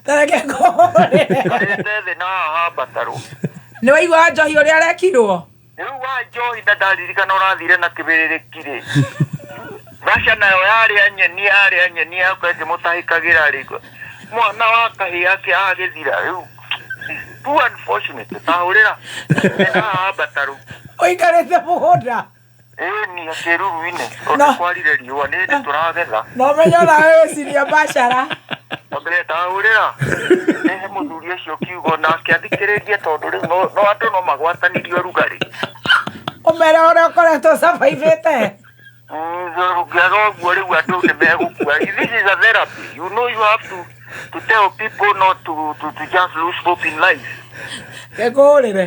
Tareke ngũhũrĩre. Karĩte thĩ na haha mbatarũ. Nĩ waigua wa njohi ũrĩa arekirwo? Rĩu wa njohi na ndaririkana ũrathire na kĩbĩrĩrĩki rĩ. Rasha nayo yarĩa nyeni yarĩa nyeni yakwa ĩngĩmũtahĩkagĩra rĩ. Mwana wa kahĩĩ ake agĩthira rĩu. Too unfortunate. Tahũrĩra. Nĩ haha mbatarũ. Ũikarĩte mũgũnda. Ĩni kĩruru-inĩ. Tondũ kwarire riũa nĩ hĩndĩ tũragetha. No menye onawe wĩciria mbacara. Mbere tahũrĩra. Nĩhe mũthuri ũcio kiugo nake athikĩrĩrie tondũ rĩu no andũ no magwatanirie ũrugarĩ. Ũmere ũrĩa ũkoretwo ũcabaibĩte. Ũngĩaga ũguo rĩu andũ nĩ megũkua. This is a therapy. You know you have to tell people not to just lose hope in life. Ngũhũrĩre.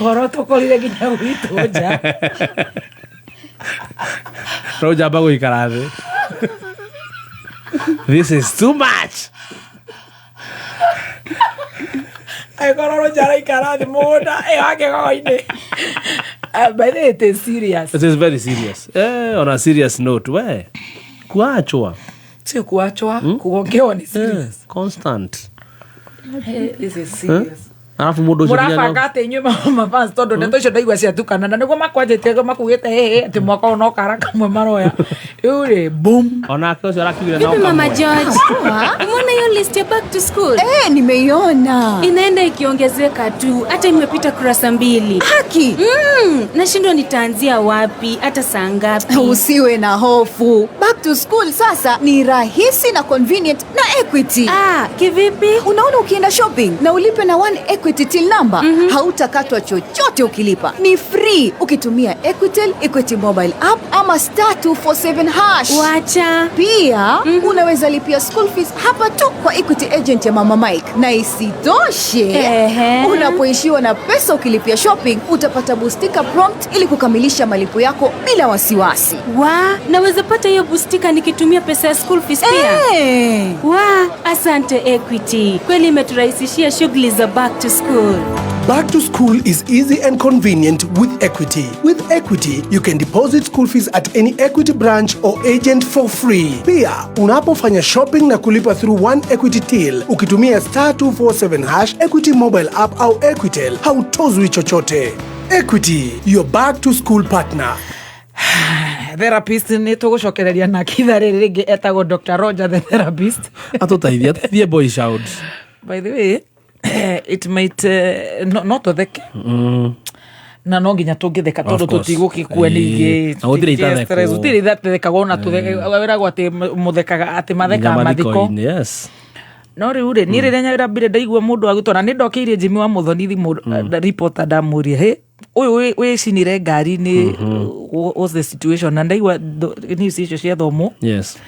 Ũhoro tũkũrire nginya gwitũ nja. Roja amba gũikara thĩ. This is too much. Angĩkorwo Roja araikara thĩ mũgũnda ĩyo wa kĩgogo-inĩ. By the way, it is serious. It is very serious. On a serious note, we kuachwa. Sio kuachwa, kugongewa ni serious. Constant. This is serious. Arabu mũndũ ũcio nginya Mũrabanga atĩ inyuĩ mafans tondũ ndeto icio ndaigua ciatukana na nĩguo makwanjĩtie makugĩte hĩhĩ atĩ mwaka ũyũ no kara kamwe maroya rĩu rĩ boom. Onake ũcio arakiugire no Vipi Mama kamwe. George? Umeona hiyo list ya back to school? Eh, nimeiona. Inaenda ikiongezeka tu, hata imepita kurasa 2. Haki. Nashindwa nitaanzia wapi, hata saa ngapi? Usiwe na hofu. Back to school sasa ni rahisi na convenient na Equity. Ah, kivipi? Unaona ukienda shopping na ulipe na One Equity till number, hautakatwa chochote ukilipa. Ni free ukitumia Equitel, Equity mobile app ama star 247 hash. Wacha. Pia unaweza lipia school fees hapa tu kwa Equity agent ya Mama Mike. Na isitoshe, unapoishiwa na pesa ukilipia shopping, utapata bustika prompt ili kukamilisha malipo yako bila wasiwasi. Wa, naweza pata hiyo bustika nikitumia pesa ya school fees pia. Wa, asante Equity. Kweli imeturahisishia shughuli za back to school. Back to school is easy and convenient with Equity. With Equity, you can deposit school fees at any Equity branch or agent for free. Pia, unapofanya shopping na kulipa through One Equity Till, ukitumia star 247 hash, Equity mobile app au Equitel, hautozwi chochote. Equity, your back to school partner. Therapist nä tå gå cokereria nake itha rä rä rä ngä etagwo Dr. Roger the therapist. Atũteithie, ateithie boy child. By the way, it might no tũtheke na no nginya tũngĩtheka tondũ Of course. tũtigũgĩkua ningĩ. Ĩĩ. Na gũtirĩ itathekwo. Gũtirĩ itathekagwo ona wĩragwo atĩ mũthekaga atĩ mathekaga mathiko. Mathiko-inĩ, yes. No rĩu rĩ niĩ rĩrĩa nyambire ndaigua mũndũ agĩtwo na nĩ ndokĩirie Jimmy wa Mũthoni thimũ reporter ndamũria hĩ ũyũ wĩcinire ngari-inĩ, what's the situation, na ndaigua news icio ciathomwo. Yes.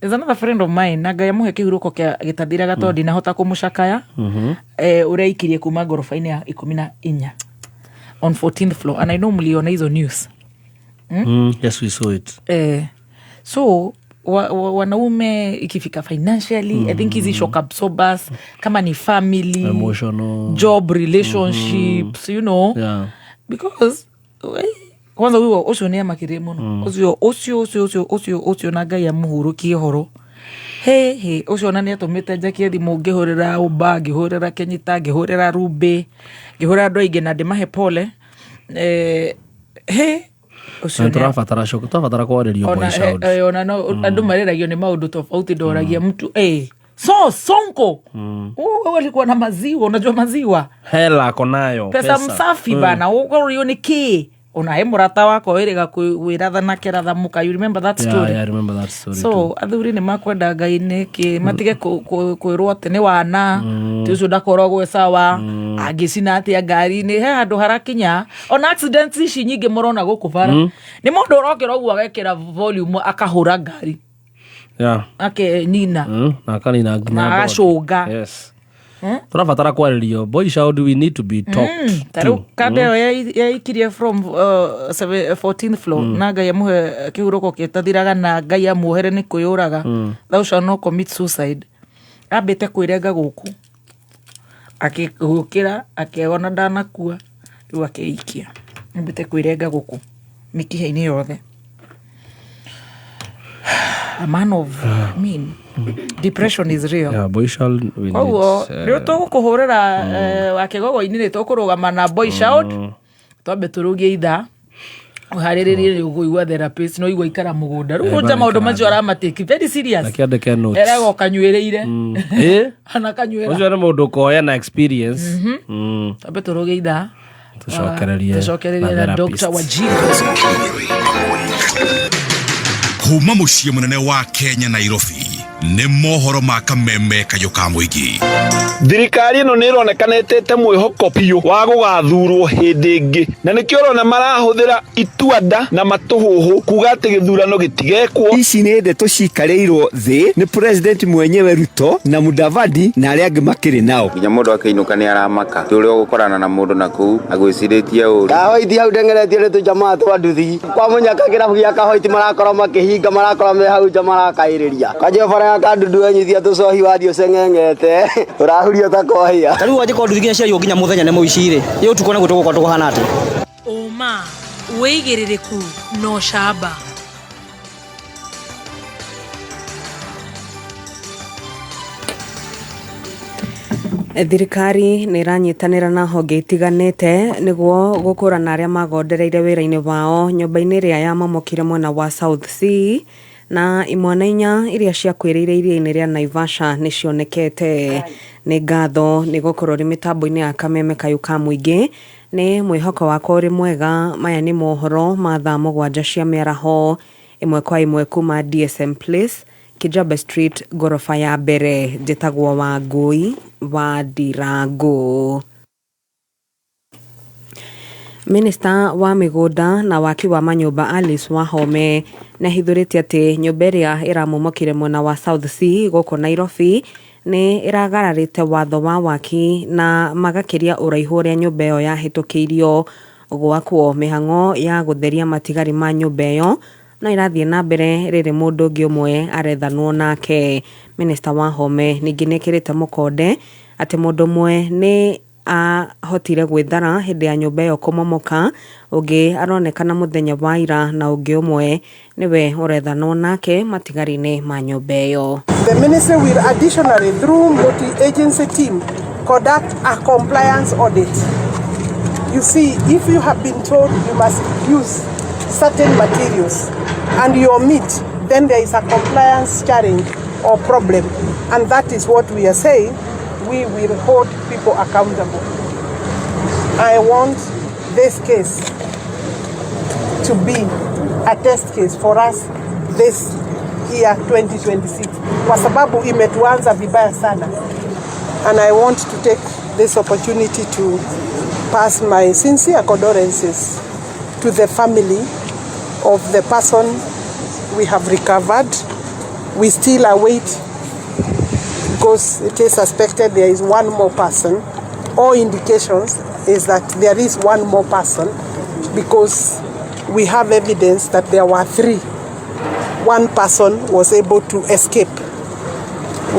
There's another friend of mine na Ngai amũhe kĩhurũko kĩa gĩtathiraga tondũ ndinahota kũmũcakaya, ũrĩa aikirie kuma ngoroba-inĩ ya 14 on 14th floor, and I know mliona hizo news. Yes, we saw it. So wanaume ikifika financially, I think hizi shock absorbers kama ni family, emotional, job, relationships, you know. Because kwanza huyo ucio ni amakirie muno ucio ucio ucio ucio ucio ucio na Ngai amuhurukie horo he he ucio ona ni atumite njakie thimu ngihurira uba ngihurira Kenyita ngihurira Ruby ngihurira andu aingi na ndimahe pole he ucio Na tũrabatara shock, tũrabatara kwarĩrio boy ona child. ona no andu mareragio ni maundu tofauti ndoragia mtu so sonko wewe alikuwa na maziwa, unajua maziwa Hela ako nayo. pesa msafi bana ukorio ni ki ona he murata wakwa wiriga kwiratha na kiratha muka, you remember that story? Yeah, I remember that story. So athuri nĩ makwenda Ngai nĩkĩ matige kwĩrwo atĩ nĩ wana ti ũcio ndakoragwo e sawa angĩcina atĩa ngari-inĩ he handũ harakinya ona accidents ici nyingĩ mũrona gũkũ bara nĩ mũndũ ũrokĩra ũguo agekĩra volume akahũra ngari akenina Na akanina nginya na body. agacũnga. Yes. Tũrabatara kwarĩrio boy child, we need to be talked Ta rĩu to. kanda ĩyo yaikirie from 14th floor na Ngai amũhe kĩhurũko gĩtathiraga na Ngai amuohere nĩ kwĩyũraga. Thou shall not commit suicide. Ambĩte kwĩrenga gũkũ akĩgũkĩra akĩona ndanakua rĩu akĩikia ambĩte kwĩrenga gũkũ mĩkiha-inĩ yothe. A man of, I mean, depression is real. Yeah, boy child, we need, Koguo rä u tå gå kå hå rä ra wa kä gogo-inä nä tå kå rå gama na boy child twambe tå rå gie ithaa ũharĩrĩrie rä u kũigua therapist no igua ikara mũgũnda rĩu Eh, nja maũndũ bara macio aramatĩki very serious. Akĩandĩke notes. Eragwo kanyuĩrĩire ana kanyuĩra. Ũcio nĩ mũndũ ũkoya na experience. Twambe tå rå gie ithaa Tũcokererie tũcokererie na na Dr. therapist. Wajiko. Kuma mũciĩ mũnene wa Kenya Nairobi nĩ mohoro ma kameme kayũ ka mũingĩ. Thirikari ĩno nĩ ĩronekana ĩtete mwĩhoko biũ wa gũgathurwo hĩndĩ ĩngĩ na nĩkĩo ũrona marahũthĩra itua-nda na matũhũhũ kuga atĩ gĩthurano gĩtigekwo. Ici nĩ ndeto cikarĩirwo thĩ nĩ president mwenyewe Ruto na Mudavadi na arĩa angĩ makĩrĩ nao. Nginya mũndũ akĩinũka nĩ aramaka ti ũrĩa ũgũkorana na mũndũ na kũu agwĩcirĩtie ũru. Kahoiti hau ndengeretio nĩ tũjamaa twa nduthi kwa mũnyaka kĩrabu gĩa Kahoiti marakorwo makĩhinga marakora me hau nja marakaĩrĩria kwanjia bara ya kandudu enyithia tũcohi wathiĩ ũceng'eng'ete ũrahurio ta kohĩa. Ta rĩu wanjĩka nduthi nginya ciaiywo nginya mũthenya nĩ mũici rĩ ĩ ũtukũ nĩguo tũgũkorwo tũkũhana atĩa? Ũma wĩigĩrĩrĩku na ũcamba. Thirikari nĩ ĩranyitanĩra na honge itiganĩte nĩguo gũkũrana arĩa magondereire wĩra-inĩ wao nyũmba-inĩ ĩrĩa yamomokire mwena wa South C na imwana inya iria ciakuĩrĩire iria-inĩ rĩa Naivasha nĩ cionekete. Nĩ ngatho nĩ gũkorwo ũrĩ mĩtambo-inĩ ya kameme kayũ ka mũingĩ. Nĩ mwĩhoko wakwa ũrĩ mwega. Maya nĩ mohoro ma thaa 7 cia mĩaraho ĩmwe kwa ĩmwe kuma DSM Place, Kijabe Street, ngoroba ya mbere. Njĩtagwo Wangũi wa Ndirangu. Minista wa mĩgũnda na waki wa manyũmba Alice Wahome nĩ ahithũrĩtie atĩ nyũmba ĩrĩa ĩramomokire mwena wa South C gũkũ Nairobi nĩ ĩragararĩte watho wa waki na magakĩria ũraihu ũrĩa nyũmba ĩyo yahĩtũkĩirio gwakwo. Mĩhang'o ya gũtheria matigari ma nyũmba ĩyo no ĩrathiĩ na mbere rĩrĩ mũndũ ũngĩ ũmwe arethanwo nake. Minista Wahome ningĩ nĩ ekĩrĩte mũkonde atĩ mũndũ ũmwe nĩ ahotire gwĩthara hĩndĩ ya nyũmba ĩyo kũmomoka, ũngĩ aronekana mũthenya wa ira na ũngĩ ũmwe nĩwe ũrethanwo nake matigari-inĩ ma nyũmba ĩyo. The ministry will additionally, through multi-agency team, conduct a compliance audit. You see, if you have been told you must use certain materials and you omit, then there is a compliance challenge or problem. And that is what we are saying. We will hold people accountable. I want this case to be a test case for us this year 2026, kwa sababu imetuanza vibaya sana. And I want to take this opportunity to pass my sincere condolences to the family of the person we have recovered. We still await, because it is suspected there is one more person. All indications is that there is one more person, because we have evidence that there were three. One person was able to escape.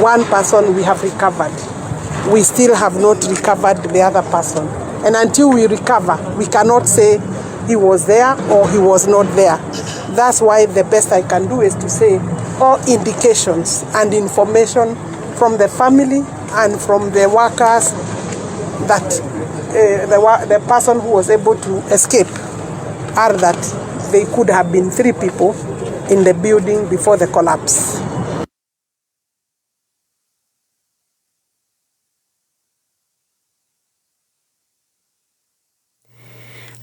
One person we have recovered. We still have not recovered the other person. And until we recover, we cannot say he was there or he was not there. That's why the best I can do is to say all indications and information from the family and from the workers that the person who was able to escape are that they could have been three people in the building before the collapse.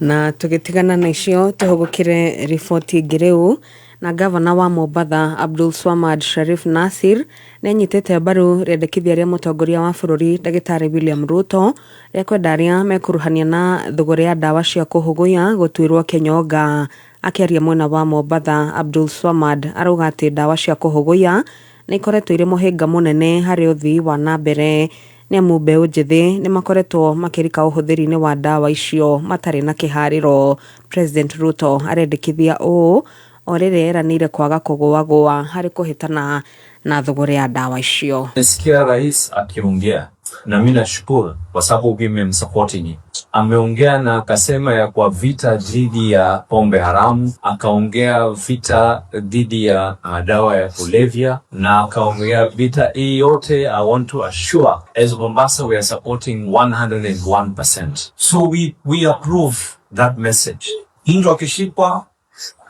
Na tũgĩtigana na icio tũhũgũkĩre riboti ĩngĩ rĩu. Na gavana wa Mombatha Abdul Swamad Sharif Nasir nĩ anyitĩte mbaru rĩendekithia rĩa mũtongoria wa bũrũri ndagĩtarĩ William Ruto rĩa kwenda arĩa mekuruhania na thũgũrĩ ya ndawa cia kũhũgũya gũtuĩrwo kĩnyonga. Akĩaria mwena wa Mombatha, Abdul Swamad arauga atĩ ndawa cia kũhũgũya nĩ ikoretwo irĩ mũhĩnga mũnene harĩ ũthii wa na mbere, nĩ amu mbeũ njĩthĩ nĩ makoretwo makĩrika ũhũthĩri-inĩ wa ndawa icio matarĩ na kĩharĩro. President Ruto arendekithia ũũ o rĩrĩa eranĩire kwaga kũgũagũa harĩ kũhĩtana na thũgũrĩ ya ndawa icio. Nisikia rais akiongea na mimi nashukuru kwa sababu nimemsupport nyinyi. Ameongea na akasema ya kwa vita dhidi ya pombe haramu, akaongea vita dhidi ya dawa ya kulevya na akaongea vita hii yote. I want to assure as Mombasa we are supporting 101%. So we approve that message. Mtu akishikwa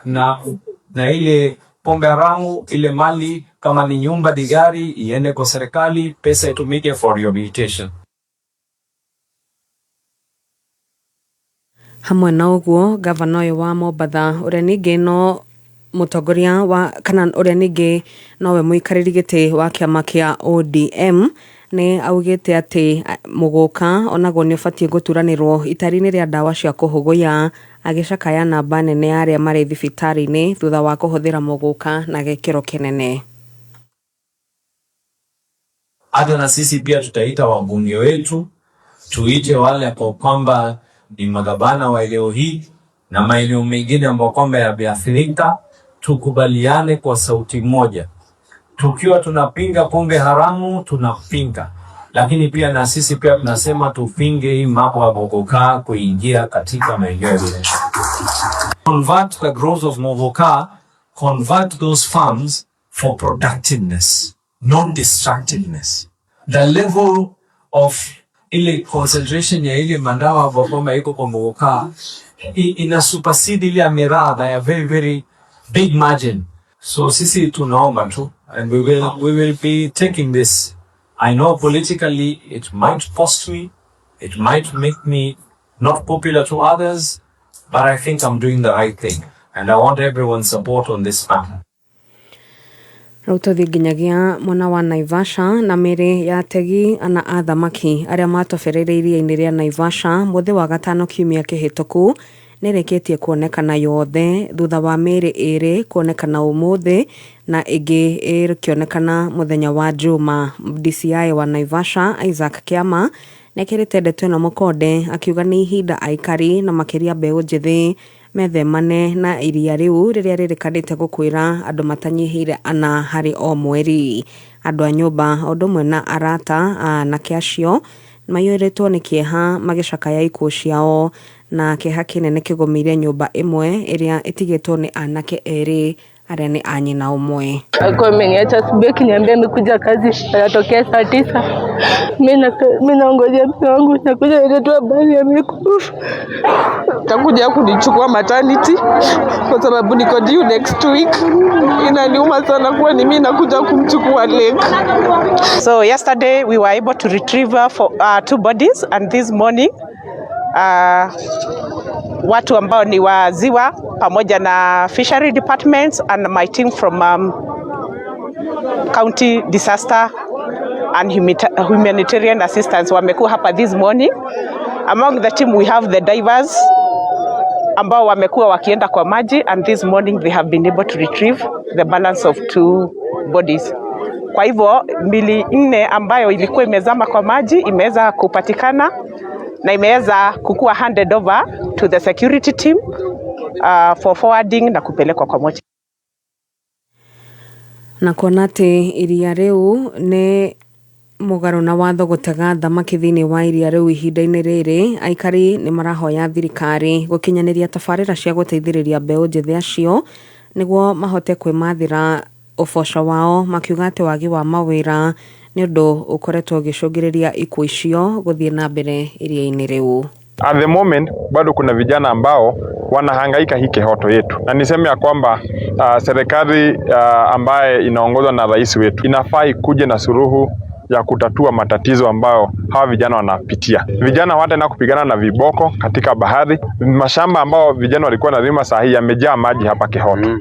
na ile pombe haramu, ile mali kama ni nyumba, ni gari, iende kwa serikali, pesa itumike for rehabilitation. Hamwe na ũguo, gavana ũyũ wa Mombatha ũrĩa ningĩ no mũtongoria wa kana ũrĩa ningĩ nowe mũikarĩri gĩtĩ wa kĩama kĩa ODM nĩ augĩte atĩ mũgũka onaguo nĩ ũbatiĩ gũturanĩrwo itari-inĩ rĩa ndawa cia kũhũgũya, agĩcakaya namba nene ya arĩa marĩ thibitarĩ-inĩ thutha wa kũhũthĩra mũgũka na gĩkĩro kĩnene. Hata na sisi pia tutaita wabunge wetu, tuite wale ambao kwamba ni magavana wa eneo hii na maeneo mengine ambao kwamba yameathirika, tukubaliane kwa sauti moja. Tukiwa tunapinga pombe haramu, tunapinga, lakini pia na sisi pia tunasema tupinge hii mambo ya mogoka kuingia katika maeneo yetu. Convert the growth of mogoka, convert those farms for productiveness, not destructiveness. The level of ile concentration ya ile mandawa ambayo kwamba iko kwa muguka ina supersede ile ya miraa by a very very big margin. So sisi tunaomba tu and we will be taking this. I know politically it might cost me, it might make me not popular to others, but I think I'm doing the right thing and I want everyone's support on this matter. Rĩu tũthiĩ nginyagia mwena wa Naivasha na mĩĩrĩ ya ategi ana a thamaki arĩa matobereire iria-inĩ rĩa Naivasha mũthĩ wa gatano kiumia kĩhĩtũku nĩrĩkĩtie kuonekana yothe thutha wa mĩĩrĩ ĩrĩ kuonekana ũmũthĩ na ĩngĩ ĩkĩonekana mũthenya wa Juma. DCI wa Naivasha Isaac Kiama nĩekĩrĩte ndeto ĩno mũkonde akiuga nĩ ihinda aikari na makĩria mbeũ njĩthĩ methemane na iria rĩu rĩrĩa rĩrĩkanĩte gũkuĩra andũ matanyihĩire ana harĩ o mweri. Andũ a nyũmba o ũndũ ũmwe na arata a anake acio maiyũrĩtwo nĩ kĩeha magĩcakaya ikuũ ciao na kĩeha kĩnene kĩgũmĩire nyũmba ĩmwe ĩrĩa ĩtigĩtwo nĩ anake erĩ arĩa nĩ a nyina ũmwe. Alikuwa ameniacha asubuhi akiniambia amekuja kazi anatokea saa 9. Mi naongojea mume wangu, nakuja niletewa habari amekufa. Takuja kunichukua maternity kwa sababu niko due next week. Inaniuma sana kuwa ni mimi nakuja kumchukua lake. So yesterday we were able to retrieve for two bodies, and this morning watu ambao ni wa ziwa pamoja na fishery departments and my team from county disaster and humanitarian assistance wamekuwa hapa this morning. Among the team we have the divers ambao wamekuwa wakienda kwa maji, and this morning they have been able to retrieve the balance of two bodies. Kwa hivyo mili nne ambayo ilikuwa imezama kwa maji imeweza kupatikana na imeweza kukuwa handed over to the security team for forwarding na kupelekwa kwa mochari. Na kuona atĩ iria rĩu nĩ mũgarũ na watho gũtega thamaki thĩinĩ wa iria rĩu ihinda-inĩ rĩrĩ, aikari nĩ marahoya thirikari gũkinyanĩria tabarĩra cia gũteithĩrĩria mbeũ njĩthĩ acio nĩguo mahote kwĩmathĩra ũboco wao, makiuga atĩ wagi wa mawĩra nĩ ũndũ ũkoretwo ũgĩcũngĩrĩria ikuũ icio gũthiĩ na mbere iria-inĩ rĩu. At the moment bado kuna vijana ambao wanahangaika hii Kihoto yetu, na niseme ya kwamba serikali ambaye inaongozwa na rais wetu inafaa ikuje na suluhu ya kutatua matatizo ambayo hawa vijana wanapitia. Vijana hawataenda kupigana na viboko katika bahari. Mashamba ambao vijana walikuwa wanalima saa hii yamejaa maji hapa Kihoto.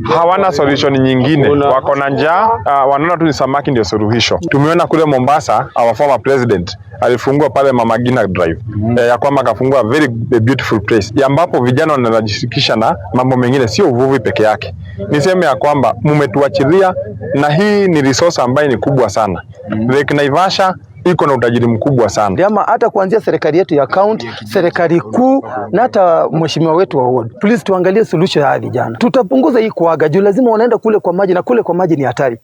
Hawana solution nyingine, wako na njaa, wanaona tu ni samaki ndio suluhisho. Tumeona kule Mombasa, our former president alifungua pale Mama Ngina Drive, ya kwamba akafungua very beautiful place ya ambapo vijana wanajishirikisha na mambo mengine, sio uvuvi peke yake. Niseme ya kwamba mmetuachilia, na hii ni resource ambayo ni kubwa sana. Lake Naivasha iko na utajiri mkubwa sana. Ama hata kuanzia serikali yetu ya county, serikali kuu na hata mheshimiwa wetu wa ward, please tuangalie solution ya hawa vijana. Tutapunguza hii kuaga juu lazima wanaenda kule kwa maji na kule kwa maji ni hatari.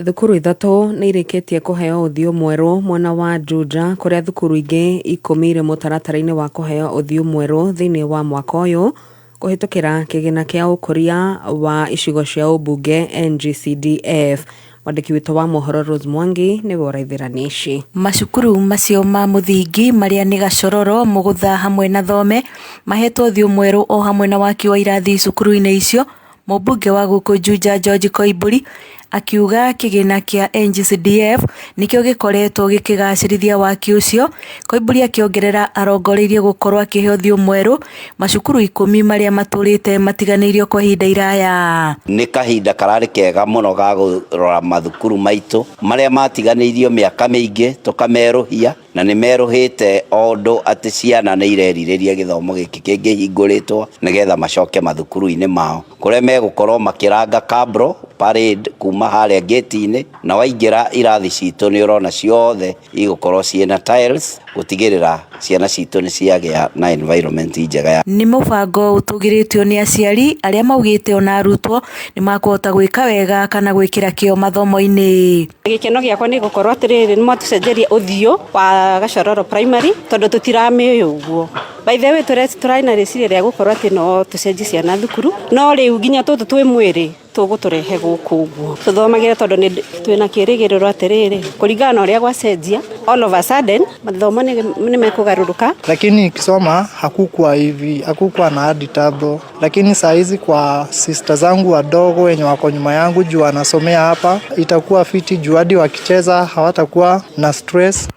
Thukuru ithatũ nĩ irĩkĩtie kũheo ũthiũ mwerũ mwena wa Juja, kũrĩa thukuru ingĩ 10 irĩ mũtaratara-inĩ wa kũheo ũthiũ mwerũ thĩinĩ wa mwaka ũyũ kũhĩtũkĩra kĩgĩna kĩa ũkũria wa icigo cia ũmbunge NGCDF. Mwandĩki witũ wa mohoro Rose Mwangi nĩwe ũraithĩrania ici. Macukuru macio ma mũthingi marĩa nĩ Gacororo, Mũgũtha hamwe na Thome mahetwo ũthiũ mwerũ o hamwe na waki wa irathi cukuru-inĩ icio. Mũmbunge wa gũkũ Juja George Koimburi akiuga kĩgĩna kĩa NGCDF nĩkĩo gĩkoretwo gĩkĩgacĩrithia waki ũcio. Koimburi akĩongerera arongoreirie gũkorwo akĩhe ũthiũ mwerũ macukuru 10 marĩa matũrĩte matiganĩirio kwa ihinda iraya. Nĩ kahinda kararĩ kega mũno ga kũrora mathukuru maitũ marĩa matiganĩirio mĩaka mĩingĩ tũkamerũhia, na nĩ merũhĩte o ũndũ atĩ ciana nĩ irerirĩria gĩthomo gĩkĩ kĩngĩhingũrĩtwo nĩgetha macoke mathukuru-inĩ mao kũrĩa megũkorwo makĩranga kabro parade kuma harĩa gate-inĩ, na waingĩra irathi citũ nĩ ũrona ciothe igũkorwo ciĩna tiles gũtigĩrĩra ciana citũ nĩ ciagĩa na environment njega ya Nĩ mũbango ũtũgĩrĩtio nĩ aciari arĩa maugĩte ona arutwo nĩ makũhota gwĩka wega kana gwĩkĩra kĩo mathomo-inĩ. Gĩkeno gĩakwa nĩ gũkorwo atĩrĩrĩ nĩ mwatũcenjeria ũthiũ wa Gacororo Primary tondũ tũtiramĩũĩ ũguo. By the way, tũrarĩ na rĩciria rĩa gũkorwo atĩ no tũcenjie ciana thukuru, no rĩu nginya tũtũ twĩ mwĩrĩ Tũgũtũrehe gũkũ ũguo tũthomagĩre tondũ nĩ twĩna kĩrĩgĩrĩro atĩrĩrĩ kũringana na ũrĩa gwacenjia all of a sudden mathomo nĩ mekũgarũrũka. Lakini nikisoma hakukuwa hivi, hakukuwa na hadi tabo. Lakini saa hizi kwa sister zangu wadogo wenye wako nyuma yangu juu wanasomea hapa, itakuwa fiti juu hadi wakicheza hawatakuwa na stress.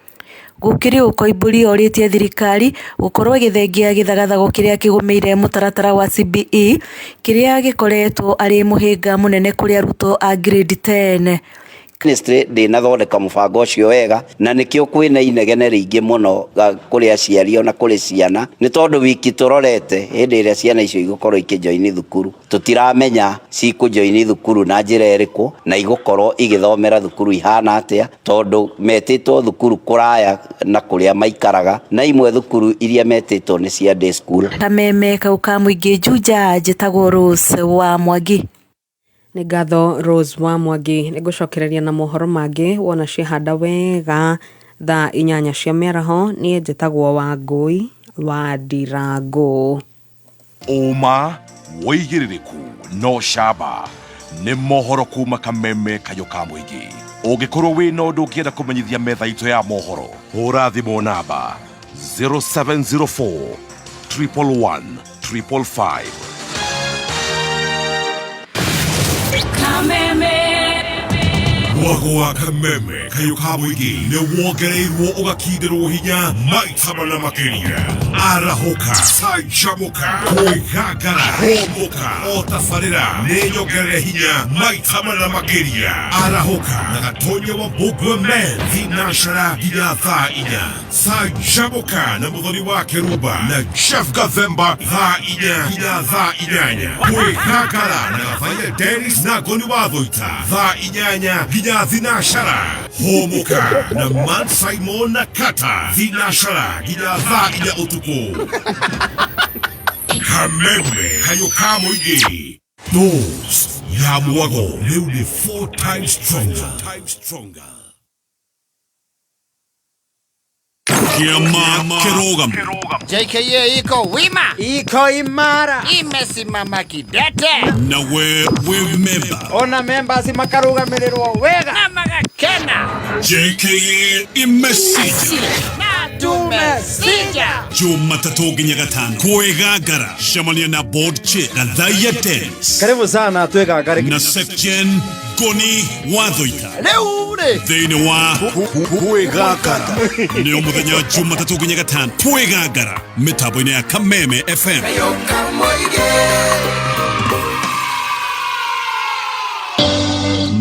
Gũkĩrĩ ũũ Koimbũri orĩtie thirikari gũkorwo ĩgĩthengia gĩthagathago kĩrĩa kĩgũmĩire mũtaratara wa CBE kĩrĩa gĩkoretwo arĩ mũhĩnga mũnene kũrĩ arutwo a grade 10. Ministry ndĩnathondeka mũbango ũcio wega na nĩkĩo kwĩna inegene rĩingĩ mũno kũrĩ aciari ona kũrĩ ciana, nĩ tondũ wiki tũrorete hĩndĩ ĩrĩa ciana icio igũkorwo ikĩjoini thukuru tũtiramenya cikũjoini thukuru na njĩra ĩrĩkũ na igũkorwo igĩthomera thukuru ihana atĩa, tondũ metĩtwo thukuru kũraya na kũrĩa maikaraga na imwe thukuru iria metĩtwo nĩ cia day school. Kameme kau ka mũingĩ Juja, njĩtagwo Rose wa Mwangi. Nĩ ngatho Rose wa Mwangi. Nĩ ngũcokereria na mohoro mangĩ wona ciahanda wega thaa 8 cia mĩaraho. Niĩ njĩtagwo Wangũi wa Ndirangũ. Ũma wĩigĩrĩrĩku no camba nĩ mohoro kuma Kameme kayũ ka mũingĩ. Ũngĩkorwo wĩna ũndũ ũngĩenda kũmenyithia metha itũ ya mohoro, hũra thimũ namba 0704 111 555. Mwago wa Kameme kayũ ka mũingĩ nĩ wongereirwo ũgakindĩrwo hinya maita mana makĩria. Arahũka, canjamũka, kwĩgangara, hũmũka, o tabarĩra nĩ nyongerere hinya maita mana makĩria. Arahũka na Gatonya wa Mbũngwe Men thinacara nginya thaa 4. Canjamũka na Mũthoni wa Kĩrumba na Jeff Gathemba thaa 4 nginya thaa 8. Kwĩgangara na Gathaiya Dennis na Ngoni wa Thũita thaa 8 nginya thinacara. Hũmũka na Man Simon na Kata thinacara nginya thaa 4 ũtukũ. Kameme kayũ ka mũingĩ. Dose ya mwago rĩu nĩ 4 times stronger. Kĩama kĩrũgamo. JKA iko wima, iko imara, imesimama kidete. Na we wĩ memba. Ona members makarũgamĩrĩrwo wega na magakena. JKA imesija na tumesija. Jumatatũ nginya gatano kwĩgangara, cemania na board chair Gathaiya Dennis. Karibu sana twĩgangare. Na Secgen Ngoni wa Thũita. Rĩu rĩ thĩinĩ wa kwĩgangara nĩ o mũthenya Jumatatũ nginya gatano kwĩgangara mĩtambo-inĩ ya Kameme FM.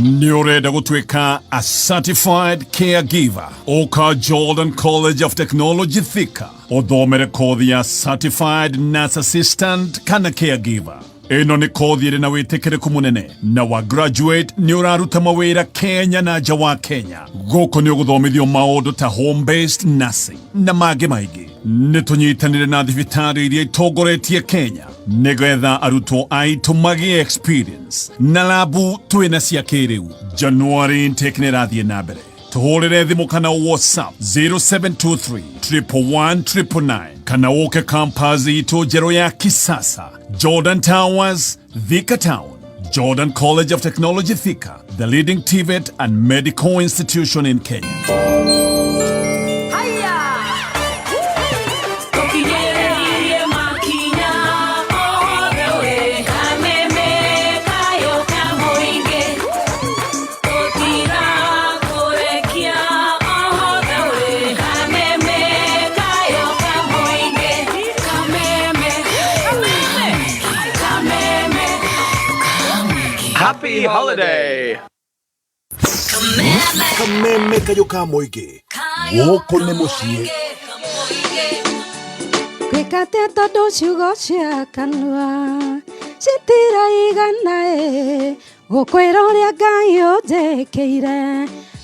Nĩ ũrenda gũtuĩka a certified caregiver, ũka Jordan College of Technology Thika ũthomere kothi ya certified nurse assistant kana caregiver. Ĩno nĩ kothi ĩrĩ na wĩtĩkĩrĩku mũnene na wa graduate nĩ ũraruta mawĩra Kenya na nja wa Kenya. Gũkũ nĩ ũgũthomithio maũndũ ta home based nursing na mangĩ maingĩ. Nĩ tũnyitanĩre na thibitarĩ iria itongoretie Kenya nĩgetha arutwo aitũ magĩe experience na labu twĩna cia kĩrĩu. January intake nĩ ĩrathiĩ na mbere. Tũhũrĩre thimũ kana WhatsApp 0723 111 999 kana ũke campus itũ njerũ ya kisasa, Jordan Towers, Thika Town. Jordan College of Technology Thika, the leading TVET and medical institution in Kenya. Tũkinyĩrĩrie makinya othe we, Kameme kayũ ka mũingĩ. Tũtirakũrekia othe we, Kameme kayũ ka mũingĩ. Kameme, Kameme, Kameme. Happy holiday! Kameme kayũ ka mũingĩ gũkũ nĩ mũciĩ. Gwĩka atĩa tondũ ciugo cia kanua citiraigana ĩ gũkwĩra ũrĩa Ngai ũnjĩkĩire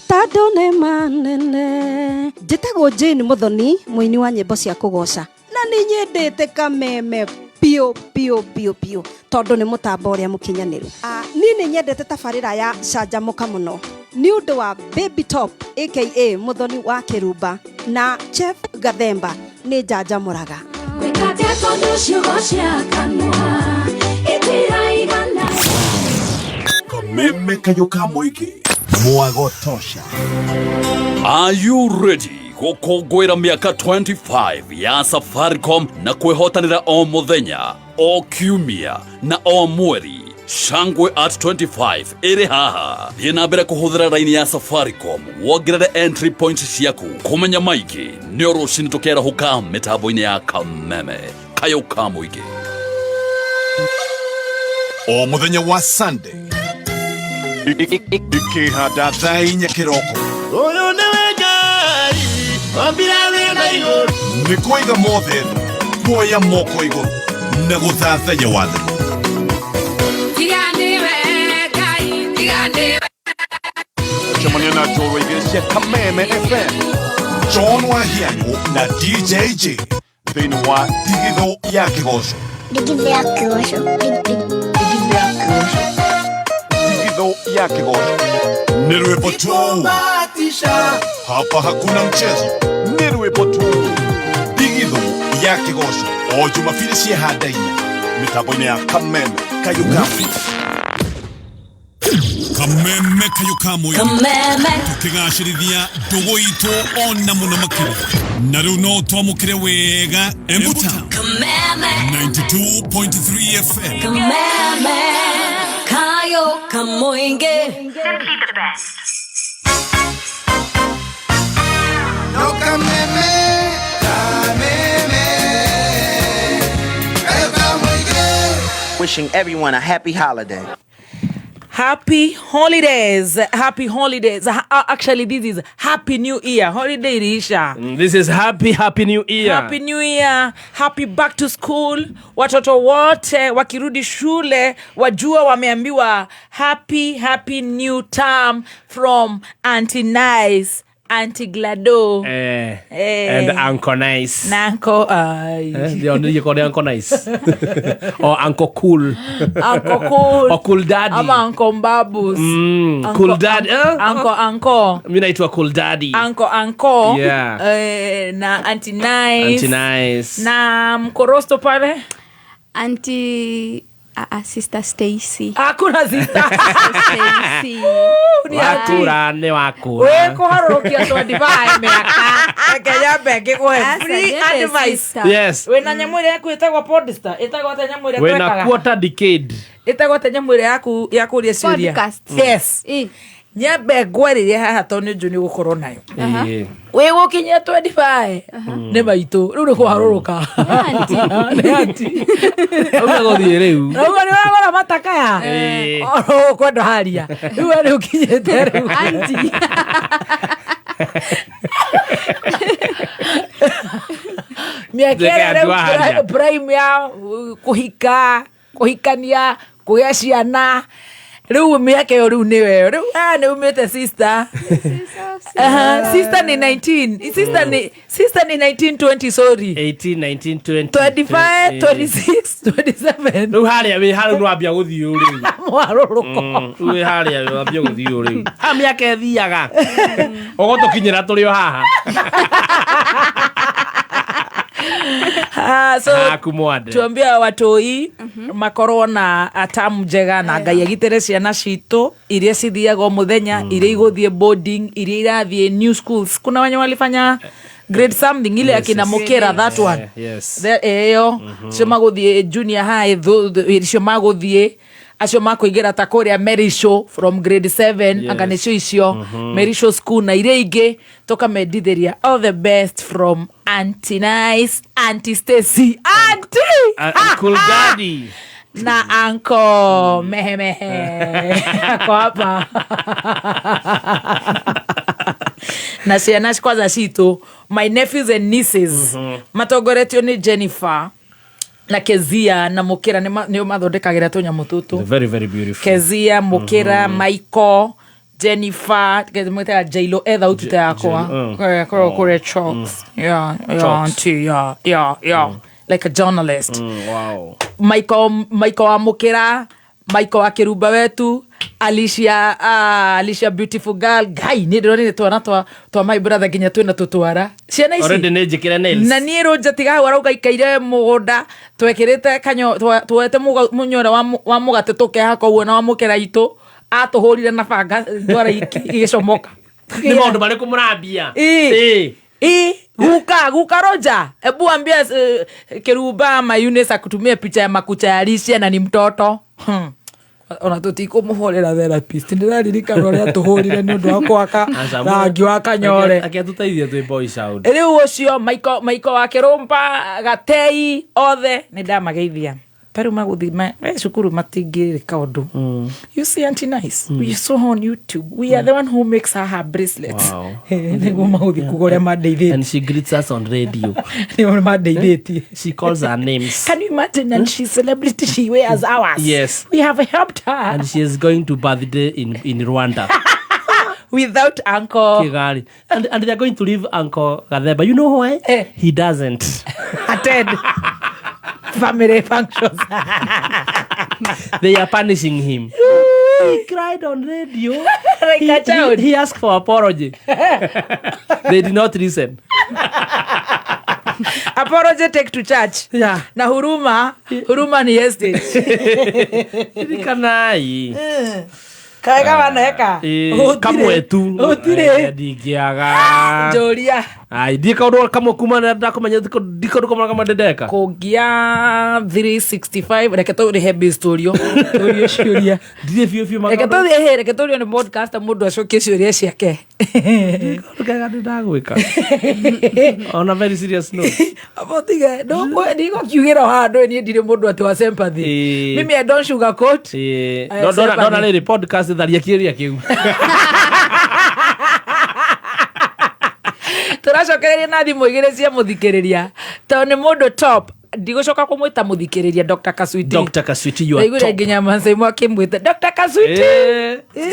tondũ nĩ manene. Njĩtagwo Jane Muthoni, mũini wa nyĩmbo cia kũgoca, na nĩ nyendete Kameme biũ biũ biũ biũ tondũ nĩ mũtambo ũrĩa mũkinyanĩru. Niĩ nĩ nyendete tabarĩra ya Canjamũka mũno nĩ ũndũ wa Baby Top aka Muthoni wa Kĩrumba na Chef Gathemba nĩ njanjamũraga. Gwĩka atĩa tondũ ciugo cia kanua itiraigana. Kameme kayũ ka mũingĩ mwago tosha. Are you ready gũkũngũĩra mĩaka 25 ya Safaricom na kwĩhotanĩra o mũthenya, o kiumia na o mweri? Shangwe at 25 ĩrĩ haha. Thiĩ na mbere kũhũthĩra raini ya Safaricom wongerere entry points ciaku. Kũmenya maingĩ nĩ o rũcinĩ tũkerahũka mĩtambo-inĩ ya Kameme kayũ ka mũingĩ. O mũthenya wa Sunday ikĩhanda thaa 4 kĩroko Ũyũ nĩwe Ngai ombire thĩ na igũrũ. Nĩ kũiga mothe thĩ, kuoya moko igũrũ na gũthathaiya wathani. Cemania na njorua igĩrĩ cia Kameme FM, John Wahianyũ na DJ J thĩinĩ wa Ndigithũ ya Kĩgoco. Ndigithũ ya Kĩgoco. Ndigithũ ya Kĩgoco. Ndigithũ ya Kĩgoco nĩ rwĩmbo tu, hapa hakuna mchezo, nĩ rwĩmbo tu. Ndigithũ ya Kĩgoco o Jumapili cia handa 4 mĩtambo-inĩ ya Kameme kayũ ka mũingĩ. Kameme kayũ ka mũingĩ. Kameme. Tũkĩgacĩrithia ndũgũ itũ ona mũno makĩria, na rĩu no twamũkĩre wega Embu Town. Kameme. 92.3 FM. Kameme kayo kamoinge. Simply the best. No Kameme, Kameme, kayo ka mũingĩ. Wishing everyone a happy holiday. Happy holidays. Happy holidays. Actually, this is Happy New Year. Holiday iliisha. This is happy, happy New Year. Happy New Year. Happy back to school. Watoto wote wakirudi shule wajua wameambiwa happy, happy new term from Auntie Nice, Auntie Glado. And Uncle Nice. Na Uncle, ai. Ndio ndio kwa Uncle Nice. Or Uncle Cool. Uncle Cool. Or Cool Daddy. Ama Uncle Mbabus. Uncle, Cool Daddy. Uncle, Uncle. Mimi naitwa Cool Daddy. Uncle, Uncle. Yeah. Na Auntie Nice. Auntie Nice. Na mkorosto pale? Auntie, Sister Stacy. Hakuna sister. Stacy. Ni auntie. Wakura nĩ wakura. Wĩ kũharũrũkia 25 mĩaka. Reke nyambe ngĩkũhe Aca, free ndĩrĩ advice. sister. Yes. Wĩna nyamũ ĩrĩa yaku ĩtagwo Podster. Ĩtagwo atĩa nyamũ ĩrĩa Wĩna twekaga? quarter decade. Ĩtagwo atĩa nyamũ ĩrĩa yaku ya kũria ciũria? Podcast. Yes. Nyambe ngwarĩrie haha tondũ nĩ njũĩ nĩ ũgũkorwo nayo. Wĩ gũkinyia 25 nĩ maitũ rĩu nĩ kũharũrũka. Nĩ auntie. Ũguo gũthiĩ rĩu. Ũguo nĩ ũragũra matakaya. Oro ũkwenda haria. Rĩu we nĩ ũkinyĩte rĩu. Auntie. Mĩaka ĩrĩa Ndeke rĩu andũ a prime ya kũhika, kũhikania, kũgĩa ciana. Rĩu mĩaka ĩyo rĩu nĩyo ĩyo. Rĩu, nĩ umĩte sister. Sister ni 19. Sister ni, sister ni 19, 20, sorry. 18, 19, 20. 25, 26, 27. Rĩu harĩa wĩ harĩa nĩ wambia gũthiĩ rĩu. Mwarũrũko. Wĩ harĩa wĩ wambia gũthiĩ rĩu. Ha mĩaka ĩthiaga. Ũgũtũkinyĩra tũrĩ o haha. So Haku mwande. tuambie watoi makorwo na atamu njega na Ngai agitĩre ciana citũ iria cithiaga o mũthenya, iria igũthiĩ boarding, iria irathiĩ new schools. Kuna wenye walifanya grade something ile akina Mukera, that one. Ĩyo cio magũthiĩ junior high, icio magũthiĩ acio makũingĩra ta kũrĩa Merisho from grade 7, anga nĩcio icio Merisho school na iria ingĩ, tũkamendithĩria all the best from Auntie Nice, Auntie Stacy, Auntie Uncle Daddy na Uncle Mehemehe. Ako hapa. Na ciana kwanza citũ, my nephews and nieces, matongoretio nĩ Jennifer na Kezia na Mukira, nĩo mathondekagĩra tũnyamũ tũtũ. They're very, very beautiful. Kezia, Mukira, Michael, Jennifer, mwĩtaga Jailo, etha ũtute yakwa. Kũrĩa, kũrĩa Chalks. Yeah, yeah, Chalks. auntie, yeah, yeah, yeah. Like a journalist. Wow. Michael, Michael wa Mukira, Michael wa Kiruba wetu, Alicia, Alicia beautiful girl. Ngai, nĩ ndĩronire twana twa my brother nginya twĩna tũtwara. Ciana ici. Already nĩ njĩkĩre nails. Na niĩ rũnja tiga hau arauga ikaire mũgũnda, twekĩrĩte kanyo, tuoete mũnyore wa mũgate tũkehaka ũguo na wa mũkĩra itũ. Atũhũrire na banga ndwara igĩcomoka. Nĩ maũndũ marĩkũ mũrambia? Ĩ. Ĩ, guka guka Roja, ebu ambia Kirumba ama Eunice akutumie picha ya makucha ya Alicia na ni mtoto. Ona tũtikũmũhũrĩra therapist, ndĩraririkana ũrĩa tũhũrire nĩ ũndũ wa kwaka Aca, rangi wa kanyore. Ake atũteithie twĩ boy sound. Rĩu ũcio Michael wa Kĩrũmba, Gatei, othe nĩ ndamageithia. Tarĩu magũthiĩ cukuru matingĩrĩka ũndũ. You see, Auntie Nice, we saw her on YouTube. We are the one who makes her her bracelets. Wow. Nĩguo magũthiĩ kuga ũrĩa mandeithĩtie. And she greets us on radio. Nĩguo mandeithĩtie. She calls her names. Can you imagine? And she's celebrity, she wears ours. Yes. We have helped her. And she is going to birthday in Rwanda. Without uncle. Kigali. And they are going to leave Uncle Gathemba. You know why? He doesn't attend family functions. They are punishing him. He cried on radio. Like a child. He asked for apology. They did not listen. Apology take to church. Yeah. Na huruma, huruma ni estate. Ririkanai. Kaega waneka. Kamwe tu. Gũtirĩ. Ndingĩaga. Njũria. Ai, ndiĩ kaũndũ kamwe kuma na ndakũmenya ndi kaũndũ kamwe kamwe ndĩndeka. Kũngia 365, reke tũrĩhe bills tũrio. Tũrio ciũria. Ndirĩ biũ biũ Reke tũthiĩ, reke tũrio nĩ podcast mũndũ acokie ciũria ciake. Kaũndũ kega ndĩndagwĩka. On a very serious note. Tige, ndigũkiugĩra handũ niĩ ndirĩ mũndũ atĩ wa sympathy. Mimi I don't sugarcoat. Ndona rĩrĩ podcast tharia kĩũria kĩu. Tũracokereria na thimũ igĩrĩ cia mũthikĩrĩria tondũ nĩ mũndũ top, ndigũcoka kũmwĩta mũthikĩrĩria Dr. Kaswiti. Dr. Kaswiti, you are Ndaiguire top. nginya Mansaimu akĩmwĩta Dr. Kaswiti.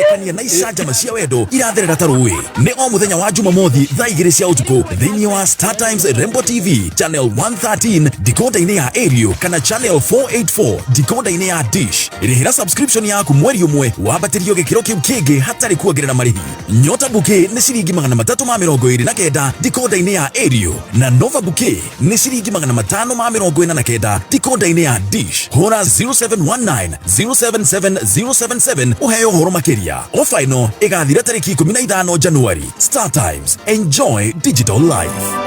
Kania na icanjama cia wendo iratherera ta rũĩ nĩ o mũthenya wa Jumamothi thaa 2 cia ũtukũ thĩinĩ wa Star Times Rembo TV channel 113 decoder-inĩ ya Aerial kana channel 484 decoder-inĩ ya Dish. Rĩhĩra subscription yaku mweri ũmwe wambatĩrio gĩkĩro kĩu kĩngĩ hatarĩ kuongerera marĩhi. Nyota Bouquet nĩ ciringi 329 decoder-inĩ ya Aerial na Nova Bouquet nĩ ciringi 549 decoder-inĩ ya Dish. Hũra 0719 077 077 ũheo ũhoro makĩria. Ofa ĩno ĩgathira tarĩki 15 Januari. Star Times, enjoy digital life.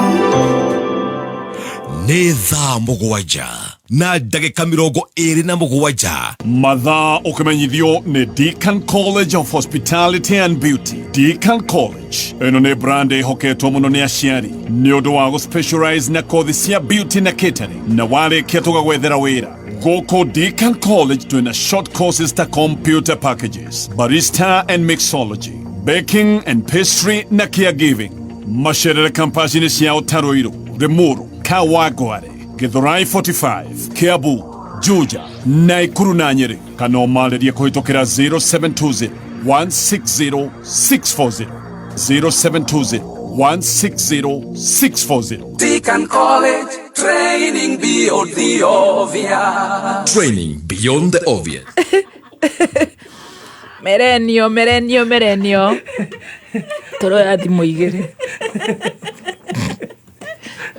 Nĩ thaa 7 na ndagĩka 27. Mathaa ũkĩmenyithio nĩ Deacon College of Hospitality and Beauty. Deacon College ĩno nĩ brand ĩhoketwo mũno nĩ aciari nĩ ũndũ wa gũspecialize na kothi cia beauty na catering, na warĩkia tũgagwethera wĩra. Gũkũ Deacon College twĩna short courses ta computer packages, barista and mixology, baking and pastry na caregiving. Macerere kampasi-inĩ ciao ta Ruiru, Limuru, Kawangware, Githurai 45, Kiambu, Juja, Naikuru na Nyeri, kana ũmarĩrie kũhĩtũkĩra 0720 160 640, 0720 160 640. Deacon College, training beyond the obvious. Training beyond the obvious. Merenio, merenio, merenio. Tũroya thimũ igĩrĩ.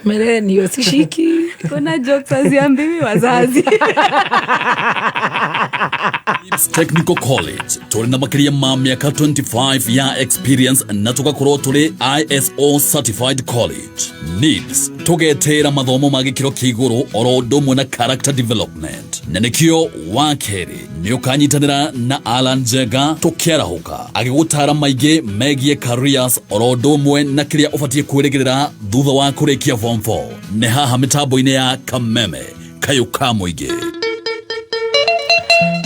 Merenio sishiki. Kuna jokes haziambiwi wazazi. Technical College tũrĩ na makĩria ma mĩaka 25 ya experience na tũgakorwo tũrĩ ISO certified college. NIBS tũgetĩra mathomo ma gĩkĩro kĩa igũrũ oro ũndũ ũmwe na character development, na nĩkĩo wa kerĩ nĩ ũkanyitanĩra na Alan Njenga tũkĩarahũka agĩgũtara maingĩ megiĩ careers oro ũndũ ũmwe na kĩrĩa ũbatiĩ kwĩrĩgĩrĩra thutha wa kũrĩkia form 4. Nĩ haha mĩtambo-inĩ ya Kameme kayũ ka mũingĩ.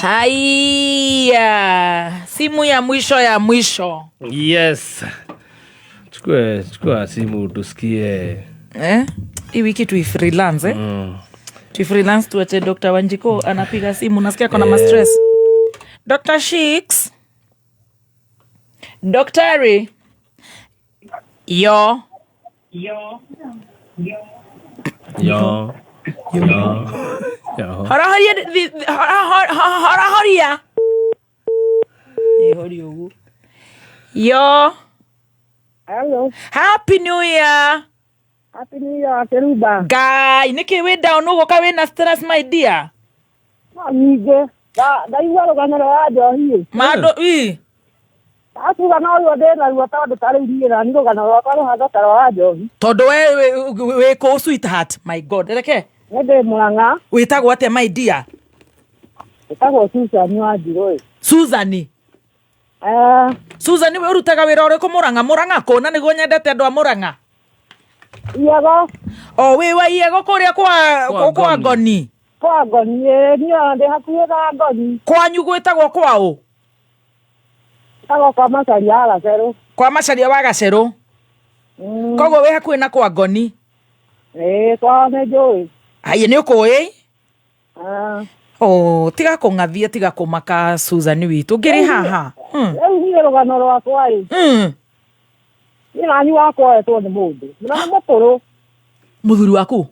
Haya, simu ya mwisho ya mwisho. Yes. Chukua simu tusikie. Hii wiki tu freelance, eh? Tu freelance tuache Dr. Wanjiko anapiga simu, nasikia kona ma stress. Dr. Shicks. Daktari. Yo. Yo. Yo. Yo. Harahoria, harahoria. Horia uguo. Yo. Hello. Happy New Year. Happy New Year, Keruba. Ngai, nĩkĩ wĩ down ũguo ka wĩna stress, my dear? Nyingĩ. Ndaigua rũgano rwa njohi. Mandũ ii. Akuga no ruo ndĩ naruo tondũ ta rĩu niĩ nani rũgano rwakwa rũhana ta rwa njohi. Tondũ we wĩ kũ sweetheart? My God. Reke. Nĩ ndĩ Mũrang'a. Wĩtagwo atĩa my dear? Ĩtagwo Susan Wanjirũ. Susan. Eh. Susan we ũrutaga wĩra ũrĩkũ Mũrang'a? Mũrang'a kũ? Na nĩguo nyendete andũ a Mũrang'a. Iego. O wĩ wa Iego kũrĩa kwa kwa Ngoni. Kwa Ngoni, ĩĩ niĩ ndĩ hakuhĩ na Ngoni. Kwanyu gwĩtagwo kwa ũ? Gwĩtagwo kwa Macharia wa Gacerũ. Kwa Macharia wa Gacerũ. Koguo wĩ hakuhĩ na kwa Ngoni. Ĩĩ kwao nĩ njũĩ. Haiya nĩ ũkũĩ? Oh, tiga kũng'athia tiga kũmaka Susan witũ ngĩrĩ haha. Rĩu niĩ rũgano rwakwa rĩ. Niĩ nani wakwa oetwo nĩ mũndũ. Na nĩ mũkũrũ. Mũthuri waku?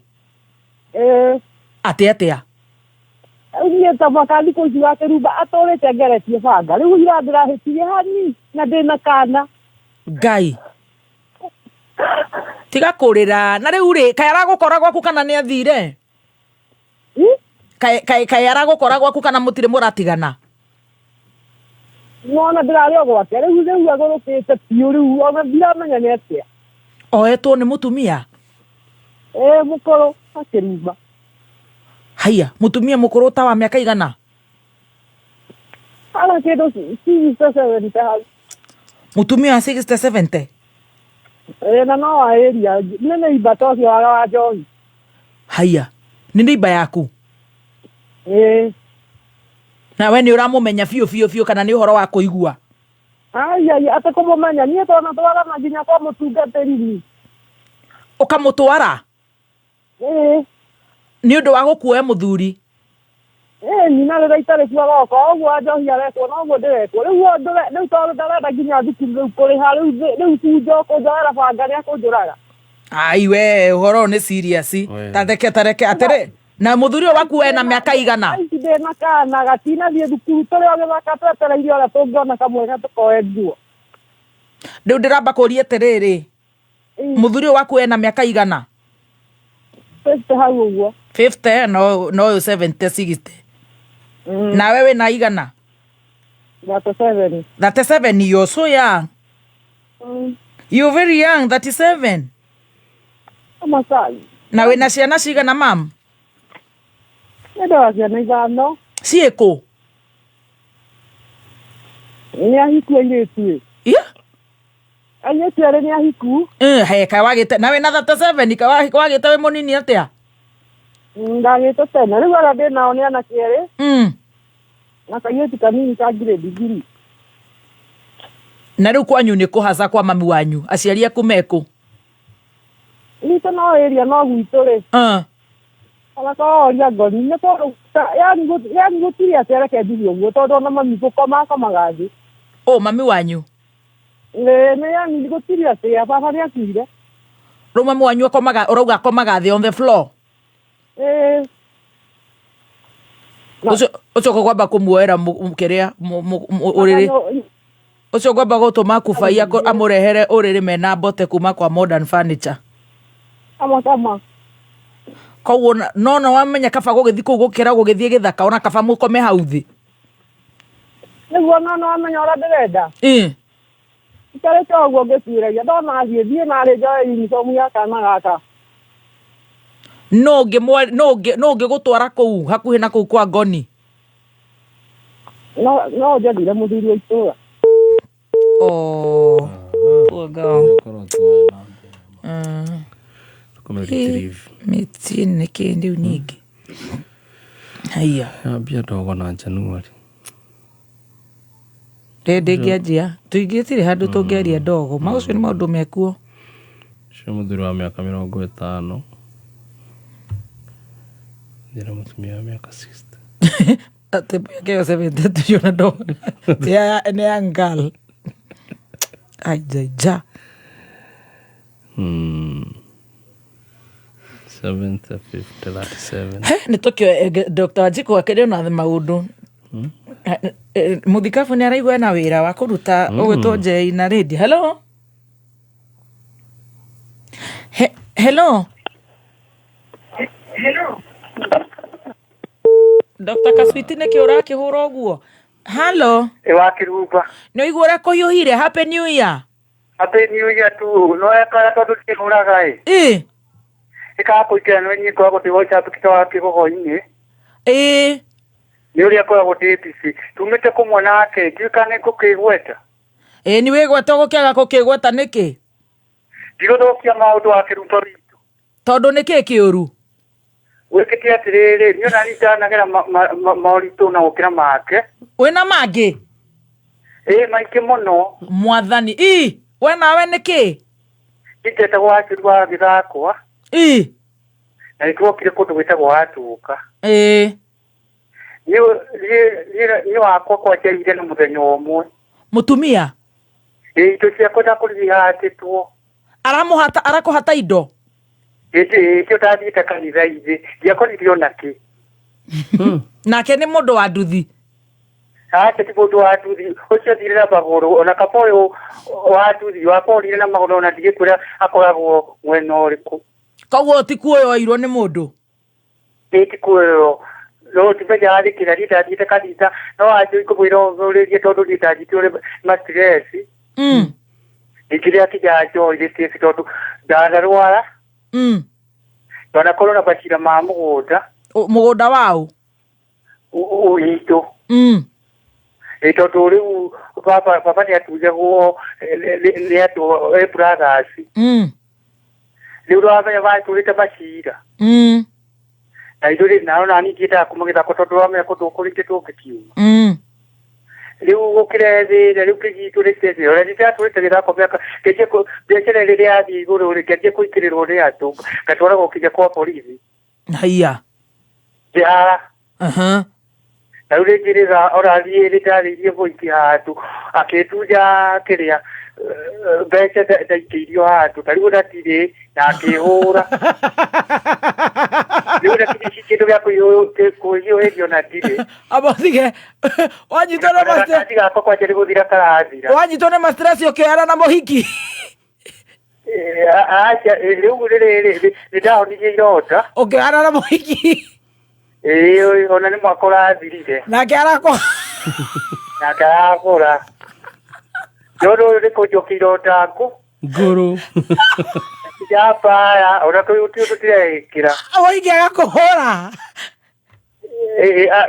Ĩĩ. Atĩ atĩa? Rĩu niĩ ta mwaka thikũ ici wa kĩrumba atũrĩte ngeretie banga. Rĩu ira ndĩrahĩtirie hani na ndĩna kana. Ngai. Tiga kũrĩra. Na rĩu rĩ, kaĩ aragũkora gwaku kana nĩ athire? Kaĩ aragũkora gwaku kana mũtirĩ mũratigana? Nona ndĩrarĩ o gwake. Rĩu rĩu agũrũkĩte biũ rĩu ona ndiramenya nĩ atĩa. Oetwo nĩ mũtumia? Ĩĩ mũkũrũ akĩrumba. Haiya, mũtumia mũkũrũ ta wa mĩaka igana? Ana kĩndũ 60 70 hau. Mũtumia wa 60 70? Ĩĩ na no wa area nĩ neighbour ta ũcio wa njohi. Haiya, nĩ neighbour yaku? Ĩĩ. Na we nĩ ũramũmenya biũ biũ biũ kana nĩ ũhoro wa kũigua? Ai ai atĩ kũmũmenya niĩ twana twarana nginya kwa mũtungatĩri ni. Ũkamũtwara? Ĩĩ. Nĩ ũndũ wa gũkuoya mũthuri? Ĩĩ nina rĩrĩa itarĩ kuo goka ũguo njohi arekwo noguo ndĩrekwo rĩu rĩu tondũ ndarenda nginya thukuru rĩu kũrĩha rĩu rĩu kunjo kũnjoera banga nĩ akũnjũraga. Ai we ũhoro ũyũ nĩ serious. Tareke tareke atĩrĩ na mũthuri ũyũ waku ena mĩaka igana? Ici ndĩna kana gatinathiĩ thukuru tũrĩ o gĩthaka twetereire ũrĩa tũngĩona kamweke tũkoe nguo. Rĩu ndĩramba kũria atĩrĩrĩ, mũthuri ũyũ waku ena mĩaka igana? 50 hau ũguo. 50 no no ũyũ 70 60. Nawe wĩna igana? 37. 37 you're so young. You're very young, 37. Masai. Na wĩna ciana cigana mam? Nĩ ndĩ ciana ithano. Ciĩkũ? Nĩ ahiku airĩtu ĩ. Yeah. Airĩtu erĩ nĩ ahiku. He kaĩ wagĩte na wĩna 37 kaĩ wagĩte wĩ mũnini atĩa? Ndagĩte tene rĩu arĩa ndĩ nao nĩ anake erĩ. Na kairĩtu kanini ka grade 3. Na rĩu kwanyu nĩ kũhaca kwa mami wanyu aciari aku mekũ? Gwitũ no area no gwitũ rĩ. Ona koria Ngoni nĩ tondũ yani gũtirĩ atĩ reke njuge ũguo tondũ ona mami gũkoma akomaga thĩ. Ũ mami wanyu? Ĩĩ nĩ yani gũtirĩ atĩ baba nĩ akuire. Rĩu mami wanyu akomaga ũrauga akomaga thĩ on the floor? Ĩĩ. Ũcio ũcio ũkwamba kũmuoera kĩrĩa ũrĩrĩ ũcio ngwamba gũtũma kubai amũrehere ũrĩrĩ mena mbote kuma kwa Modern Furniture. Kama kama. Koguo no no wamenya kaba gũgĩthiĩ kũu gũkĩra gũgĩthiĩ gĩthaka ona kaba mũkome hau thĩ. Nĩguo no no wamenya ũrĩa ndĩrenda. Ĩĩ. Itarĩte ũguo ngĩciragia ndona thiĩ thiĩ narĩ njoe uniform ya kana gaka. No ũngĩgũtwara kũu hakuhĩ na kũu kwa Ngoni? No no njethire mũthuri wa itũra. Oh. Poor girl. Mĩtĩ nĩ kĩ rĩu ningĩ? Haiya. Ambia ndogo na January. Ndĩngĩanjia tũingĩtirĩ handũ tũngĩaria ndogo maũcio nĩ maũndũ mekuo. Ũcio mũthuri wa mĩaka 50. Ndĩra mũtumia wa mĩaka 60. Atĩ mĩaka ĩyo 70 na ndogo. Nĩ ya girl. Ajaija. 70, 50, 37. He nĩ tũkĩoe Dr. Wanjikũ akĩrĩ ona maũndũ. Mũthikabu nĩ araigua ena wĩra wa kũruta ũgwĩtwo Njei na radio. Hello. Hello. Hello. Dr. Kaswiti nĩkĩ ũrakĩhũra ũguo? Hello. Ĩ wa Kĩrumba. Nĩ ũigua ũrĩa kũhiũhire? Happy New Year. Happy New Year tu. No ekara tondũ ndĩhũraga ĩ. Ĩ. Ĩkaga kũingĩra nĩ niĩ ngoragwo ndĩ WhatsApp kĩtoa kĩgogo-inĩ. Ĩ. Nĩ ũrĩa ngoragwo ndĩ busy. Tumĩte kũmwe nake, ndiũĩ kana nĩ ngũkĩgweta. Ĩ nĩ wĩgweta ũgũkĩaga gũkĩgweta nĩkĩ? Ndigũthũkia maũndũ wa Kĩrumba witũ. Tondũ nĩkĩ kĩũru? Wĩkĩte atĩrĩrĩ, niĩ ona niĩ ndanagera moritũ na gũkĩra make. Wĩna mangĩ? Ĩ maingĩ mũno. Mwathani. I, we nawe nĩkĩ? Niĩ njetagwo Wachuru wa Gĩthakwa. I. Na nĩtwokire kũndũ gwĩtagwo Watuka. Ĩ. Niĩ wakwa kwanjaire na mũthenya ũmwe. Mũtumia? Ĩ indo ciakwa ndakorire ihatĩtwo. Aramũhata arakũhata indo? Hĩndĩ ĩyo ndathiĩte kanitha-inĩ, ndiakorire ona kĩ. Nake nĩ mũndũ wa nduthi? Aca ti mũndũ wa nduthi, ũcio athire na magũrũ, ona kaba ũyũ wa nduthi wakwa orire na magũrũ ona ndigĩkwĩra akoragwo mwena ũrĩkũ. Koguo ti kuoyo oirwo nĩ mũndũ? Ĩ ti kuoyo, no ndimenyaga nĩkĩ na niĩ ndathiĩte kanitha, no anjũi ngũmwĩra ũrĩrie tondũ niĩ ndanyitirwo nĩ ma stress. Ningĩ rĩakinya njohi rĩtĩci tondũ ndanarwara. Ndanakorwo na macira ma mũgũnda. Mũgũnda waũ? Witũ. Ĩ tondũ rĩu baba nĩ atunyagwo nĩ andũ ĩ brothers. Rĩu nĩwamenya matũrĩte macira. Na ithuĩ nao nani ndiendaga kuma gĩthako tondũ wamenya kũndũ kũrĩa tũngĩkiuma. Rĩu gũkĩre thĩna rĩu kĩnyitũrĩte thĩ ona nĩndatũrĩte gĩthako mĩaka ngĩanjia biacara rĩrĩa yathiĩ igũrũ rĩ ngĩanjia kũingĩrĩrwo nĩ andũ ngatwaragwo nginya kwa borithi. Haiya. Ndĩhara. Aha. Na rĩu rĩngĩ rĩra orathiĩ rĩtarĩirie mũingĩ handũ akĩndunya kĩrĩa mbeca ndaikĩirio handũ na rĩu ona ndirĩ na akĩhũra. Rĩu na kinya kĩndũ gĩa kwĩhiũhĩrio na ndirĩ. Amba ũtige wanyitwo nĩ ma stress. Karatathi gakwa kwanja nĩ gũthira karathira. Wanyitwo nĩ ma stress ũkĩoyana na mũhiki. Aca rĩu rĩrĩ nĩ ndahonirie ironda. Ũkĩoyana na mũhiki. Ĩĩ ona nĩ mwaka ũrathirire. Nake arakũ. Nake arakũra. Tondũ ũyũ nĩ kũnjokia ironda ngũ. Ngũrũ. Njambaya ona kũu ti ũndũ ndĩreĩkĩra. Mũhiki agakũhũra.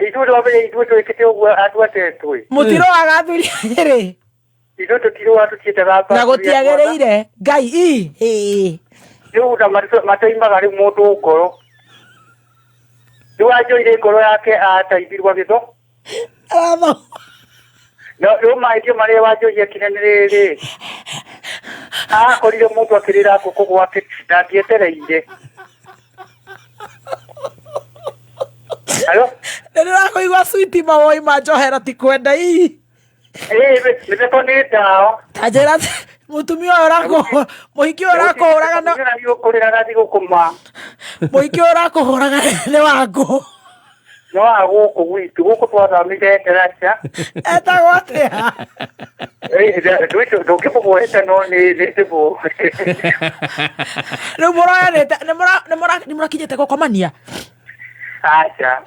Ithuĩ nĩwamenya ithuĩ twĩkĩte ũguo andũ atetwĩ. Mũtiroaga athuri erĩ. Ithuĩ tũtiroa tũtiendaga Na gũtiagĩrĩire. Ngai i. Ĩ. Rĩu na mataimaga rĩu mũndũ ngoro. Rĩu anjoire ngoro yake ataithirwo agĩtho. Aratho. No rĩu mahĩtia marĩa wanjohi ekire nĩ rĩrĩ. Akorire mũndũ akĩrĩra ngũkũ gwake na ndietereire. Halo? Nĩ ndĩrakũigua switi mawoi ma njohera ti kwenda ii. Ĩ mĩtheko nĩ ndawa. Ta njĩra mũtumia ũyũ ũrakũ mũhiki ũyũ ũrakũhũraga na kũrĩraga thigũkũ ma. Mũhiki ũyũ ũrakũhũraga nĩ wangũ. No wa gũkũ gwitũ gũkũ twathamire ndaraca. Etagwo atĩa? Ndũngĩmũgweta no nĩ ndĩmũ. Rĩu mũroyanĩte nĩ mũrakinyĩte gũkomania? Aca.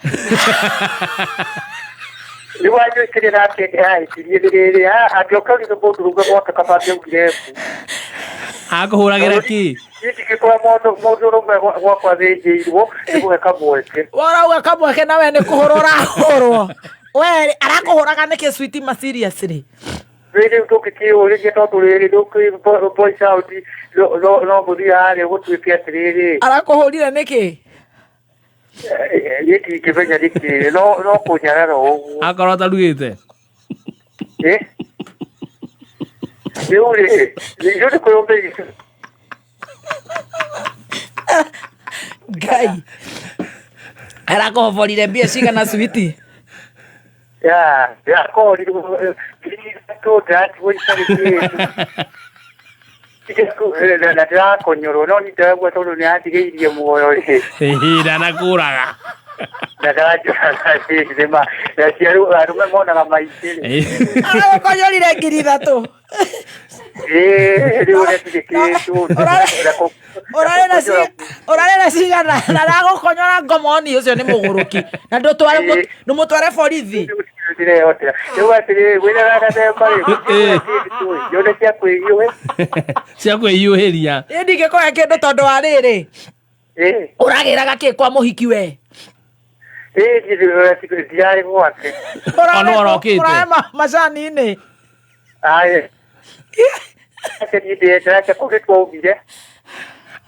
Rĩu wanjũkĩrĩ nake ahĩtirie nĩ rĩrĩ angĩokorire mũndũ rũme gwake kaba angĩaugire mbu. Akũhũragĩra kĩ? Niĩ ndingĩkora mũndũ rũme gwakwa thĩnjĩirwo nĩgũhe kamweke. We ũrauga kamweke na we nĩ kũhũrwo ũrahũrwo. We arakũhũraga nĩkĩ switi ma seriously? Rĩrĩ ndũngĩkĩũrĩria tondũ rĩrĩ ndũkĩ voice out no mũthiĩ harĩa gũtuĩke atĩrĩrĩ. Arakũhũrire nĩkĩ? Niĩ ndingĩmenya nĩkĩ no kũnyarara ũguo. Akorwo atarugĩte. Ĩ? Rĩu rĩ, ithuĩ nĩ kwĩyũmĩrĩria. Ngai. Arakũhoborire mbia cigana switi? Ya, yakorirwo 3,000 ndatigwo itarĩ kĩndũ. Na ndĩrakonyorwo no nĩ ndĩraigua tondũ nĩ andigĩirie muoyo rĩ. Ĩĩ ndanakũraga. Na ndanjũraga rĩ ma. Na cia arũme monaga maingĩ rĩ. Aragũkonyorire 3,000. Ĩĩ, rĩu ũrĩa ndirĩkĩtwo. Ũrarĩ na ũrarĩ na cigana na ndagũkonyora ngomoni ũcio nĩ mũgũrũki na ndũtware ndũmũtware borithi. Ndirehotera. Rĩu atĩrĩrĩ, wĩna wa gathemba rĩ, nyone cia kwĩhiũhe. Cia kwĩhiũhĩria. Niĩ ndingĩkũhe kĩndũ tondũ wa rĩrĩ. Ĩĩ. Ũragĩraga kĩ kwa mũhiki we? Ĩĩ, niĩ ndirarĩ gwake. Ona ũrokĩte. Ũrarĩ macani-inĩ. Aye. Atĩ niĩ ndĩrendaga kũngĩ twaumire.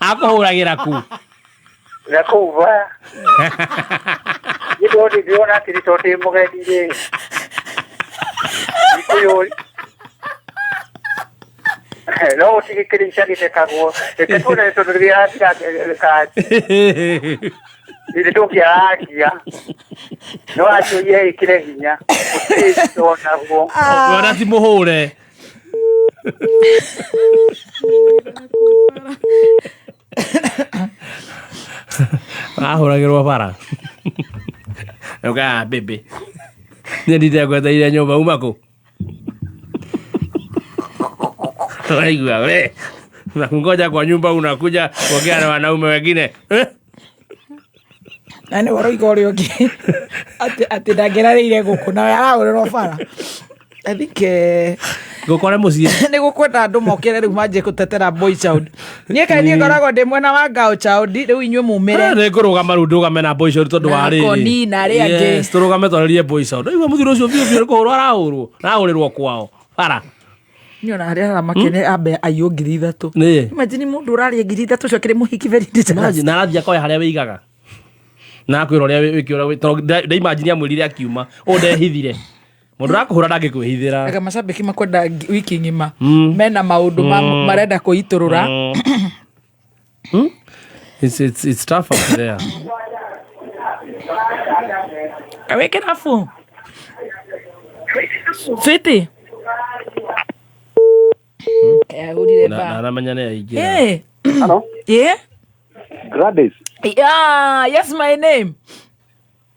Akũhũragĩra ku. Na kũu ba. Niĩ ndona ndĩrona atĩrĩ tondũ ndĩ mũgeni rĩ. Gĩkũyũ no gũtirĩ kĩrĩa gĩtekagwo. Reke tuone tondũ rĩrĩa kandi. Nĩ tũngĩaragia. No aciũrie ĩkĩre hinya. Gũtirĩ tonagwo. Ona ti mũhũre. Ahũragĩrwo bara. Uka bebe. Nyendite ngweteire nyũmba uma kũ? Waigua we. Nakungoja kwa nyumba unakuja kuongea na wanaume wengine. Eh? Na nĩ ũroiga ũrĩa ũngĩ atĩ atĩ ndangĩrarĩire ngũkũ nawe arahũrĩrwo bara. I think Ngũkore mũciĩ. Nĩ gũkwenda andũ mokĩre rĩu manjie gũtetera boy child. Niĩ kaĩ niĩ ngoragwo ndĩ mwena wa girl child rĩu inyuĩ mumĩre. Nĩ ngũrũgama rĩu ndũgame na boy child tondũ Na wa rĩrĩ. Koni na arĩa angĩ. Yes, tũrũgame twarĩrie boy child. Ũigua mũthuri ũcio biũ biũ nĩ kũhũrwo arahũrwo. Arahũrĩrwo kwao. Bara. Niĩ ona arĩa aramakene ambe aiywo 3,000. Nĩ. Imagine mũndũ ũrarĩa 3,000 ũcio akĩrĩ mũhiki very dangerous. Imagine, na arathiĩ akoya harĩa wĩigaga. Na akwĩra ũrĩa wĩkĩra tondũ ndaimagine amwĩrire akiuma. Ũũ ndehithire. Mũndũ ũrakũhũra ndangĩkwĩhithĩra. Ega macambĩki makwenda wiki ng'ima mena maũndũ marenda kwĩitũrũra. It's tough out there. Wĩ kĩrabu? Sweetie. Ahũrire Na ba. na aramenya nĩ aingĩra. Hey. Hello. Yeah. Gladys, Yeah, yes my name.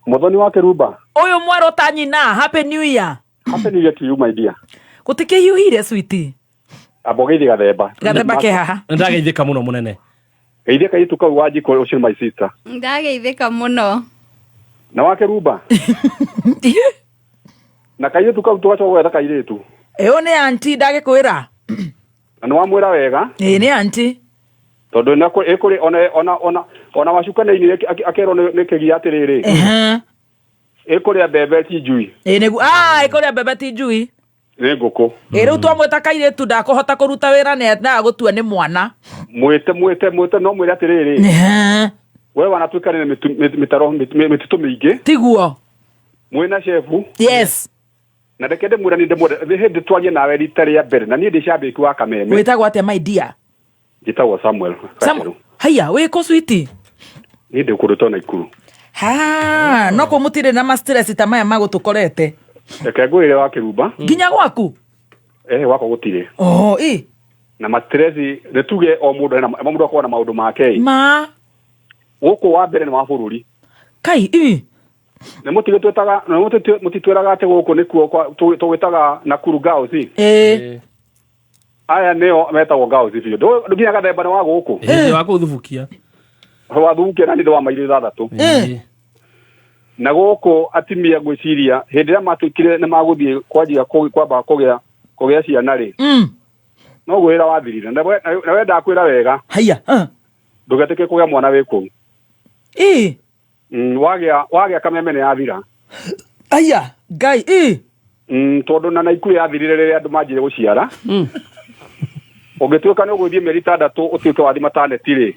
Muthoni wa Kiruba. Ũyũ mwerũ ta nyina. Happy New Year. Happy New Year to you my dear. Gũtikĩhiũhire sweetie. Amba ũgeithie Gathemba. Gathemba ke haha. Nĩ ndageithĩka mũno mũnene. Geithia kairĩtu kau wa njiko ũcio nĩ my sister. Ndageithĩka mũno. Na wa Kiruba. Na kairĩtu kau tũgacoka gwetha kairĩtu. Ĩyo nĩ anti ndagĩkwĩra. Na nĩ wamwĩra wega. Ĩĩ nĩ anti. Tondũ na ĩkũrĩ ona ona ona ona wacuka nĩ ainire akerwo nĩ kĩgia atĩrĩrĩ. Ĩkũrĩa mbembe ti njui. Ĩĩ nĩguo. Ah, ĩkũrĩa mbembe ti njui. Nĩ ngũkũ. Ĩĩ rĩu twamwĩta kairĩtu ndakũhota kũruta wĩra nĩ endaga gũtua nĩ mwana. Mwĩte mwĩte mwĩte no mwĩre atĩrĩrĩ. We wanatuĩka nĩ mĩtaro mĩtitũ mĩingĩ. Tiguo. Mwĩna chefu. Yes. Na reke ndĩmwĩre nĩ ndĩmwende nĩ hĩndĩ twarie nawe rita rĩa mbere na niĩ ndĩ cambĩki wa Kameme. Wĩtagwo atĩa my dear? Njĩtagwo Samuel Gacheru. Haiya, wĩ kũ sweetie? Niĩ ndĩ kũndũ Naikuru. Ha, no kũ mũtirĩ na ma stress ta maya magũtũkorete. Reke ngwĩre wa Kĩrumba. Nginya gwaku? Eh, gwakwa gũtirĩ. Oh, ĩ. Na ma stress nĩ tuge o mũndũ ena o mũndũ akoragwo na maũndũ make ĩ. Ma. Gũkũ wa mbere nĩ wa bũrũri. Kai, ĩ. Nĩ mũtigĩtwĩtaga nĩ mũtitwĩraga atĩ gũkũ nĩkuo tũgwĩtaga Nakuru Girls. Ĩ. Aya nĩo metagwo girls biũ. Ndũ nginya Gathemba nĩ wa gũkũ. Ĩĩ wa kũu Thubukia. Wa Thubukia na nĩ wa maili ithathatũ. Na gũkũ atimia ngwĩciria hĩndĩ ĩrĩa matuĩkire nĩ magũthiĩ kwanjia kwamba kũgĩa kũgĩa ciana rĩ. No gwĩra wathirire. Na we ndakwĩra wega. Haiya. Ndũgetĩkie kũgĩa mwana wĩ kũu. Ĩ. Wagĩa Kameme nĩ yathira. Aya, Ngai, ĩ. Tondũ na Naikuru yathirire rĩrĩa andũ manjire gũciara. Ũngĩtuĩka nĩ ũgũthiĩ mĩeri 6 ũtuĩke wathi mataneti rĩ.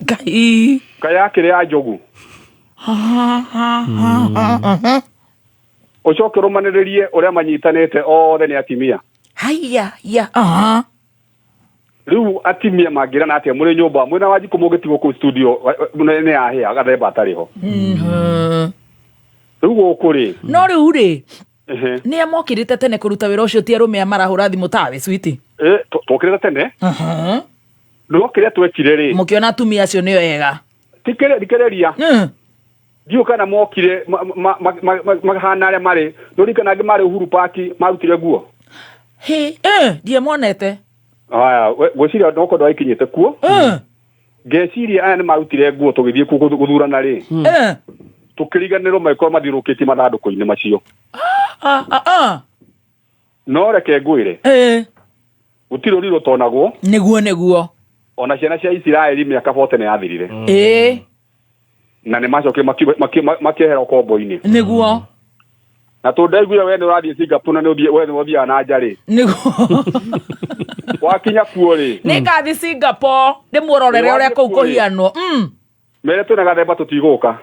Ngai. Kaya kĩrĩa ya njogu. Ũcoke ũrũmanĩrĩrie ũrĩa manyitanĩte othe nĩ atimia. Haiya, ya. Rĩu atimia mangĩrana atĩa mũrĩ nyũmba mwĩna Wanjikũ mũngĩtigwo kũu studio nĩ yahĩa Gathemba atarĩ ho. Rĩu gũkũ rĩ. No rĩu rĩ nĩ a mokĩrĩte tene kũruta wĩra ũcio ti arũme a marahũra thimũ tawe switi. Twokĩrĩte tene. No kĩrĩa twekire rĩ. Mũkĩona atumia acio nĩo ega. Thikĩrĩria. Ndiũ kana mokire mahana arĩa marĩ. Nĩũririkana angĩ marĩ Uhuru Park marutire nguo. Hĩ, eh, ndiamonete. Haya, ngwĩciria no kwenda waikinyĩte kuo. Ngeciria aya nĩ marutire nguo tũgĩthiĩ kuo gũthurana rĩ. Tũkĩriganĩrwo magĩkorwo mathiũrũrũkĩtie mathandũkũ-inĩ macio. Ah, ah, ah. No reke ngwĩre. Gũtirĩ ũriri ũtonagwo. Nĩguo nĩguo. Ona ciana cia Isiraeli mĩaka 40 nĩ yathirire. Na nĩ macokire makĩehera ũkombo-inĩ. Nĩguo. Na tondũ ndaiguire we nĩ ũrathiĩ Singapore na nĩ ũthiĩ we nĩ ũthiaga na nja rĩ. Nĩguo. Wakinya kuo rĩ. Nĩ ngathi Singapore ndĩmũrorere ũrĩa kũu Wathiĩ kuo rĩ. kũhianwo. Mere twĩna gathemba tũtigũka.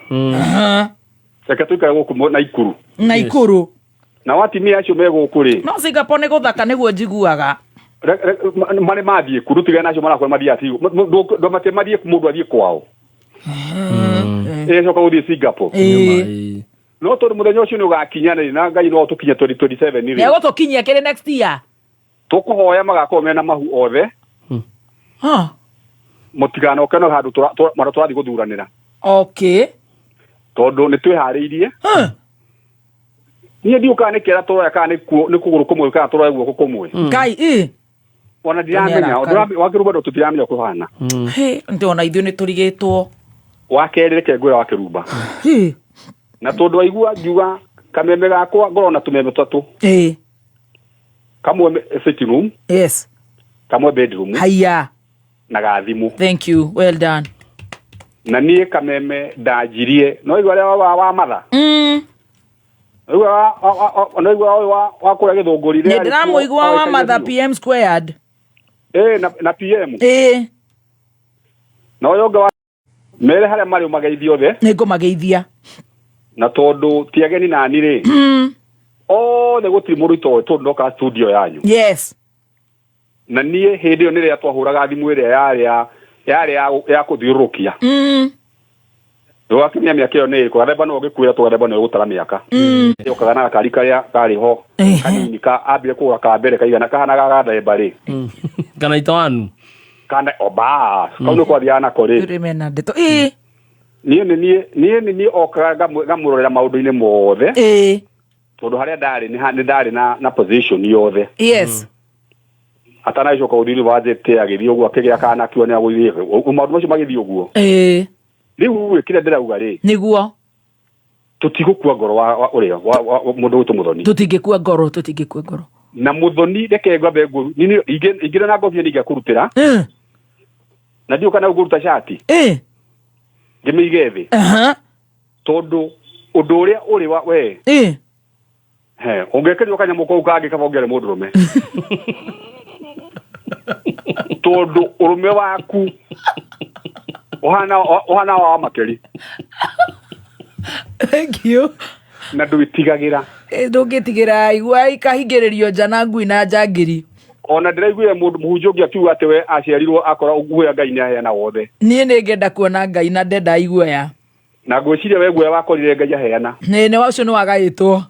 Reke tũikare gũkũ Naikuru. Naikuru. Na atumia acio me gũkũ rĩ. No Singapore nĩ gũthaka nĩguo njiguaga. Marĩ mathiĩ ku rũtigane nacio marakorwo mathiaga ti ndũmate mathiĩ mũndũ athiĩ kwao. Ĩcoka gũthiĩ Singapore. No tondũ mũthenya ũcio nĩ ũgakinya rĩ na Ngai no tũkinye 2027 rĩ. Nĩegũtũkinyia kĩrĩ next year. Tũkũhoya magakorwo mena mahu othe. Mũtiganoke no handũ marĩa tũrathiĩ gũthuranĩra. Okay. Tondũ nĩ twĩharĩirie. Niĩ ndiũ kana nĩ kĩara tũroya kana nĩ kũgũrũ kũmwe kana tũroya guoko kũmwe. Ngai ĩ. Ona ndiramenya wa kĩrumba ndo tũtiramenya kũhana. Hĩ, ndĩ ona ithuĩ nĩ tũrigĩtwo. Wa kerĩ reke ngwĩra wa kĩrumba. Na tondũ waigua ngiuga kameme gakwa ngorwo na tũmeme tũtatũ. Kamwe sitting room. Yes. Kamwe bedroom. Haiya. Na gathimũ. Thank you. Well done. Na niĩ kameme ndanjirie no igua arĩa wa matha. No igua ũyũ wa kũrĩa gĩthũngũri. Nĩ ndĩramũigua wa matha PM squared. Na PM. Na ũyũ ũngĩ wa mere harĩa marĩ ũmageithie othe. Nĩ ngũmageithia. Na tondũ ti ageni nani rĩ. Othe gũtirĩ mũndũ itoĩ tondũ ndoka studio yanyu. Yes. Na niĩ hĩndĩ ĩyo nĩrĩa twahũraga thimũ ĩrĩa yarĩ ya kũthiũrũrũkia. Ndũgakinyia mĩaka ĩyo nĩ ĩrĩkũ gathemba no ũgĩkuĩra tũgathemba nĩ ũgũtara mĩaka. Yokaga na gakari karĩa karĩ ho kanini ka ambire kũgũra ka mbere kaigana kahana ga gathemba rĩ. Kana itawanu. Kana oba kau nĩ kwathiaga nako rĩ. Rĩ mena ndeto. Niĩ nĩ niĩ okaga ngamũrorera maũndũ-inĩ mothe. Tondũ harĩa ndarĩ nĩ ndarĩ na position yothe. Yes. Atanacoka gũthiĩ university agĩthiĩ ũguo akĩgĩa kana akiuga nĩ agũthiĩ maũndũ macio magĩthiĩ ũguo. Rĩu rĩ kĩrĩa ndĩrauga rĩ. Nĩguo. Tũtigũkua ngoro wa ũrĩa wa mũndũ ũgwĩtwo Mũthoni. Tũtingĩkua ngoro, tũtingĩkua ngoro. Na Mũthoni reke ngwambe ngũru ingĩra na ngobia ningĩakũrutĩra. Na ndiũ kana ngũruta cati. Ngĩmĩige thĩ. Tondũ ũndũ ũrĩa ũrĩ wa we. He, ũngĩkĩrio kanyamũ kau kangĩ kaba ũngĩarĩ mũndũrũme. Tondũ ũrũme waku ũhana wa makeri. Thank you. Na ndwĩtigagĩra. Ndũngĩtigĩra igua ikahingĩrĩrio nja na ngui na njangiri. Ona ndĩraiguire mũndũ mũhunjia ũngĩ akiuga atĩ we aciarirwo akora guoya Ngai nĩ aheana wothe. Niĩ nĩngenda kuona Ngai na ndenda iguoya. Na ngwĩciria we guoya wakorire Ngai aheana. Nĩ nĩ ũcio nĩ wagaĩtwo.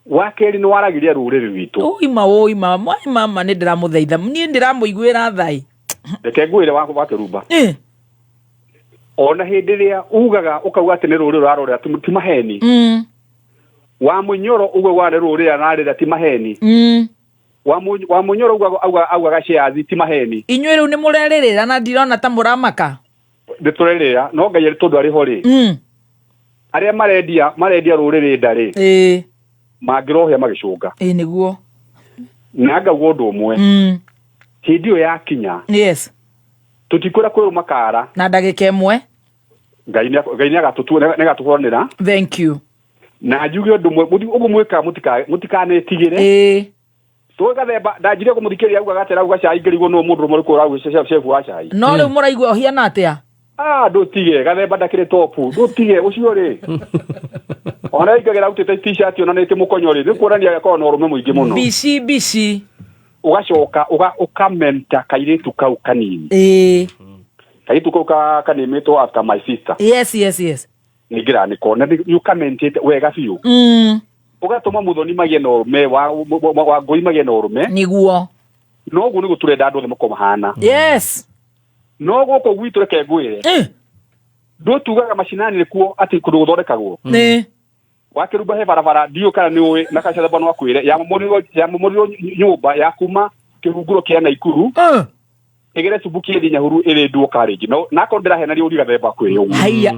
Wa kerĩ nĩ waragĩria rũrĩrĩ rwitũ. Ũima ũima mwai mama nĩ ndĩramũthaitha niĩ ndĩramũiguĩra thai. Reke ngwĩre wa kĩrumba. Ona hĩndĩ ĩrĩa ugaga ũkauga atĩ nĩ rũrĩrĩ ũrarorera ti maheni. Wa mũnyoro ugaga nĩ rũrĩrĩ ararĩra ti maheni. Wa mũnyoro ugaga augaga shares ti maheni. Inyuĩ rĩu nĩ mũrerĩrĩra na ndirona ta mũramaka. Nĩ tũrerĩra no Ngai arĩ tondũ arĩ ho rĩ. Arĩa marendia rũrĩrĩ nda rĩ. Mangĩrohĩa magĩcũnga. Nĩguo. Na ngauga ũndũ ũmwe. Hĩndĩ ĩyo yakinya. Yes. Tũtikwĩra kwĩrwo makara. Na ndagĩka ĩmwe. Ngai nĩ agatutua, nĩ agatũhũranĩra. Thank you. Na njuge ũndũ ũmwe, ũguo mwĩkaga mũtikanetigĩre. Tũĩ gathemba, ndanjire kũmũthikĩrĩria augaga atĩ arauga cai ngĩrigwo nũ mũndũ ũmwe ũrĩkũ ũrauga chef wa cai. No rĩu mũraigua ũhiana atĩa? Ndũtige, gathemba ndakĩrĩ topu. Ndũtige, ũcio rĩ. Ona aingagĩra arutĩte t-shirt onanĩtie mũkonyo rĩ, nĩ kuonania akoragwo na ũrũme mũingĩ mũno. Mbici, mbici. Ũgacoka ũkamenta kairĩtu kau kanini. Kairĩtu kau kanĩmĩtwo after my sister. Yes, yes, yes. Ningĩra nĩ kona, nĩ ũkamentĩte wega biũ. Ũgatũma Mũthoni magĩe na ũrũme, wa Ngũi magĩe na ũrũme. Nĩguo. No ũguo nĩguo tũrenda andũ othe makorwo mahana. Yes. No gũkũ gwitũ reke ngwĩre. Ndũtugaga macinani nĩkuo atĩ kũndũ gũthondekagwo. Nĩ. Wakĩrumba he barabara ndiũ kana nĩ ũĩ na kacathemba no akwĩre yamomorirwo nyũmba ya kuma kĩhunguro kĩa Naikuru ĩgere Subukia ĩthiĩ Nyahururu ĩrĩ nduo karĩngi no nakorwo ndĩrahenania ũri gathemba kwĩ ũguo. Haiya.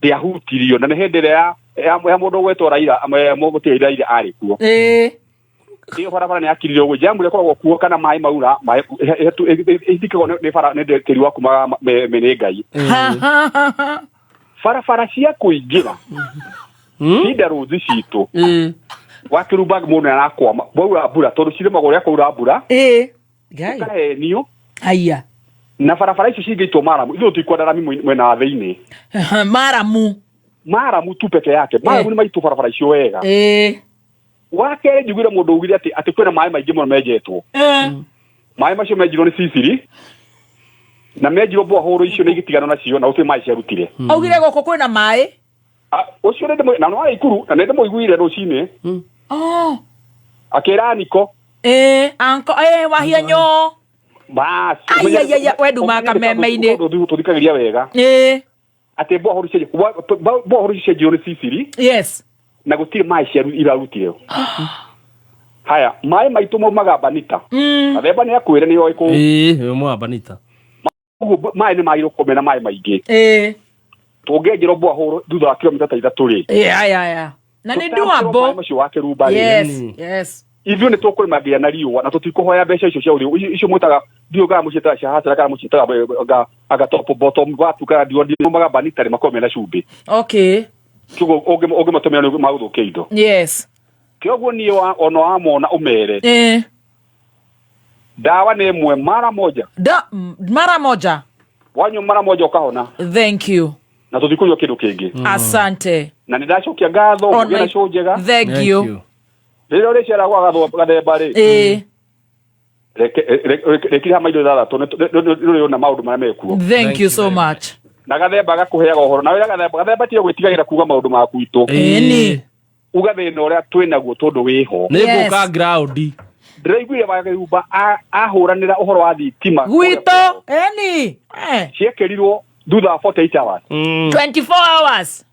Ndĩahutirio na nĩ hĩndĩ ĩrĩa ya mũndũ ũgwĩtwo Raila mũgũtiga Raila arĩ kuo. Ĩyo barabara nĩ yakirirwo ũguo jamu ĩrĩa ĩkoragwo kuo kana maĩ maura maĩ ĩthikagwo nĩ bara nĩ tĩri wa kuma nĩ Ngai. Barabara cia kũingĩra feeder roads citũ wakĩrumba mũndũ nĩ arakwama waura mbura tondũ cirĩmagwo ũrĩa kwaura mbura ũkahenio. Haiya. Na barabara icio cingĩitwo maramu ithuĩ tũtikwenda rami mwena wa thĩinĩ. Maramu. Maramu tu peke yake. Maramu nĩ maitwo barabara icio wega. Wa kerĩ njiguire mũndũ augire atĩ kwĩna maĩ maingĩ mũno menjetwo. Maĩ macio menjirwo nĩ Sicily na menjirwo borehole icio nĩ igĩtigana nacio na gũtirĩ maĩ ciarutire. Augire gũkũ kwĩna maĩ? Ũcio nĩ ndĩmũ-, na nĩ wa Ikuru, na nĩ ndĩmũiguire rũcinĩ. Akĩra Niko. Anko, wahianyo. Bas. Ai, ai, ai, ai, we nduma kameme-inĩ. Tũthikagĩria wega. Atĩ borehole cia, borehole icio cienjirwo nĩ Sicily. Yes. Na gũtirĩ maĩ irarutire. Haya, maĩ maitũ maumaga Banita. Gathemba nĩ akwĩre nĩ oĩ kũu. Ĩĩ, maumaga Banita. Ũguo maĩ nĩ magĩrĩirwo gũkorwo mena maĩ maingĩ. Tũngĩenjerwo borehole thutha wa kilomita ta ithatũ rĩ. Aya, aya. Na nĩ Tũtangĩrwo nduambo. maĩ macio wa Kĩrumba rĩ. Yes, yes. Ithuĩ nĩ tũkũrĩma nginya na riũa na tũtikũhoya mbeca icio cia ũrĩmi. Icio mwĩtaga, ndiũĩ kana mũciĩtaga cia hasara kana mũciĩtaga, anga top bottom watu kana ndiũĩ, ndiũĩ maumaga Banita rĩ, makoragwo mena cumbĩ. Kĩoguo ũngĩmatũmĩra nĩ magũthũkia indo. Yes. Kĩoguo niĩ ona wamona ũmere. Dawa nĩ ĩmwe mara moja. Da, mara moja. Wanyua mara moja ũkahona. Thank you. Na tũtikũnyua kĩndũ kĩngĩ. Asante. Na nĩ ndacokia ngatho, Ona mũgĩe na show njega. Thank you. Thank you. Rĩrĩa ũrĩcera gwa Gathemba rĩ. Rekire hama indo ithathatũ, nĩ ũrĩona maũndũ marĩa mekuo. Thank you so much. Na Gathemba agakũheaga ũhoro. Na wĩra Gathemba, Gathemba tiga gwĩtigagĩra kuga maũndũ maku itũ. Ĩni. Uga thĩna ũrĩa twĩnaguo tondũ wĩho. Nĩ ngũka ground. Ndĩraiguire Wakĩrumba ahũranĩra ũhoro wa thitima. Gwitũ, ĩni. Ciekĩrirwo thutha wa 48 hours. 24 hours.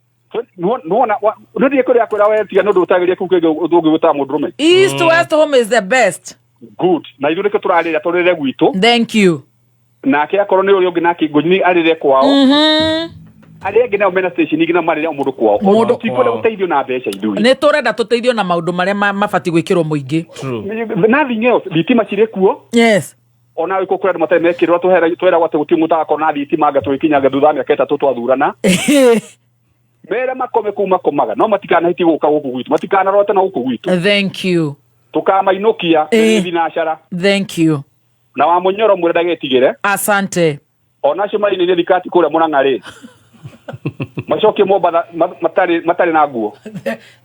Nĩwona, nĩ thiĩ kũrĩa kwĩra we tiga nĩ ũndũ ũtagĩrĩire kũu kĩngĩ ũngĩgũtaga mũndũrũme. East, West, home is the best. Good. Na ithuĩ nĩkĩo tũrarĩra tũrĩre gwitũ. Thank you. Nake akorwo nĩ ũrĩa ũngĩ nake ngũnyi arĩre kwao. Arĩa angĩ nao mena station ingĩ nao marĩre o mũndũ kwao. Mũndũ Tũtikwenda kwao. gũteithio na mbeca ithuĩ. Nĩ tũrenda tũteithio na maũndũ marĩa mabatiĩ gwĩkĩrwo mũingĩ. Nothing else. Thitima cirĩ kuo. Yes. Ona wĩkũ kũrĩ andũ matarĩ mekĩrwo, tũheragwo atĩ gũtirĩ mũndũ ũtagakorwo na thitima anga tũgĩkinyanga thutha wa mĩaka ĩtatũ twathurana. Mere makome kũu makomaga, no matikanahĩtie gũka gũkũ gwitũ, matikanarote na gũkũ gwitũ. Thank you. Tũkamainũkia, thinacara. Thank you. Na wa mũnyoro mwĩre ndagetigĩre. Asante. Ona acio marĩ nĩ thikati kũrĩa Mũrang'a rĩ. Macokie Mombatha, matarĩ na nguo.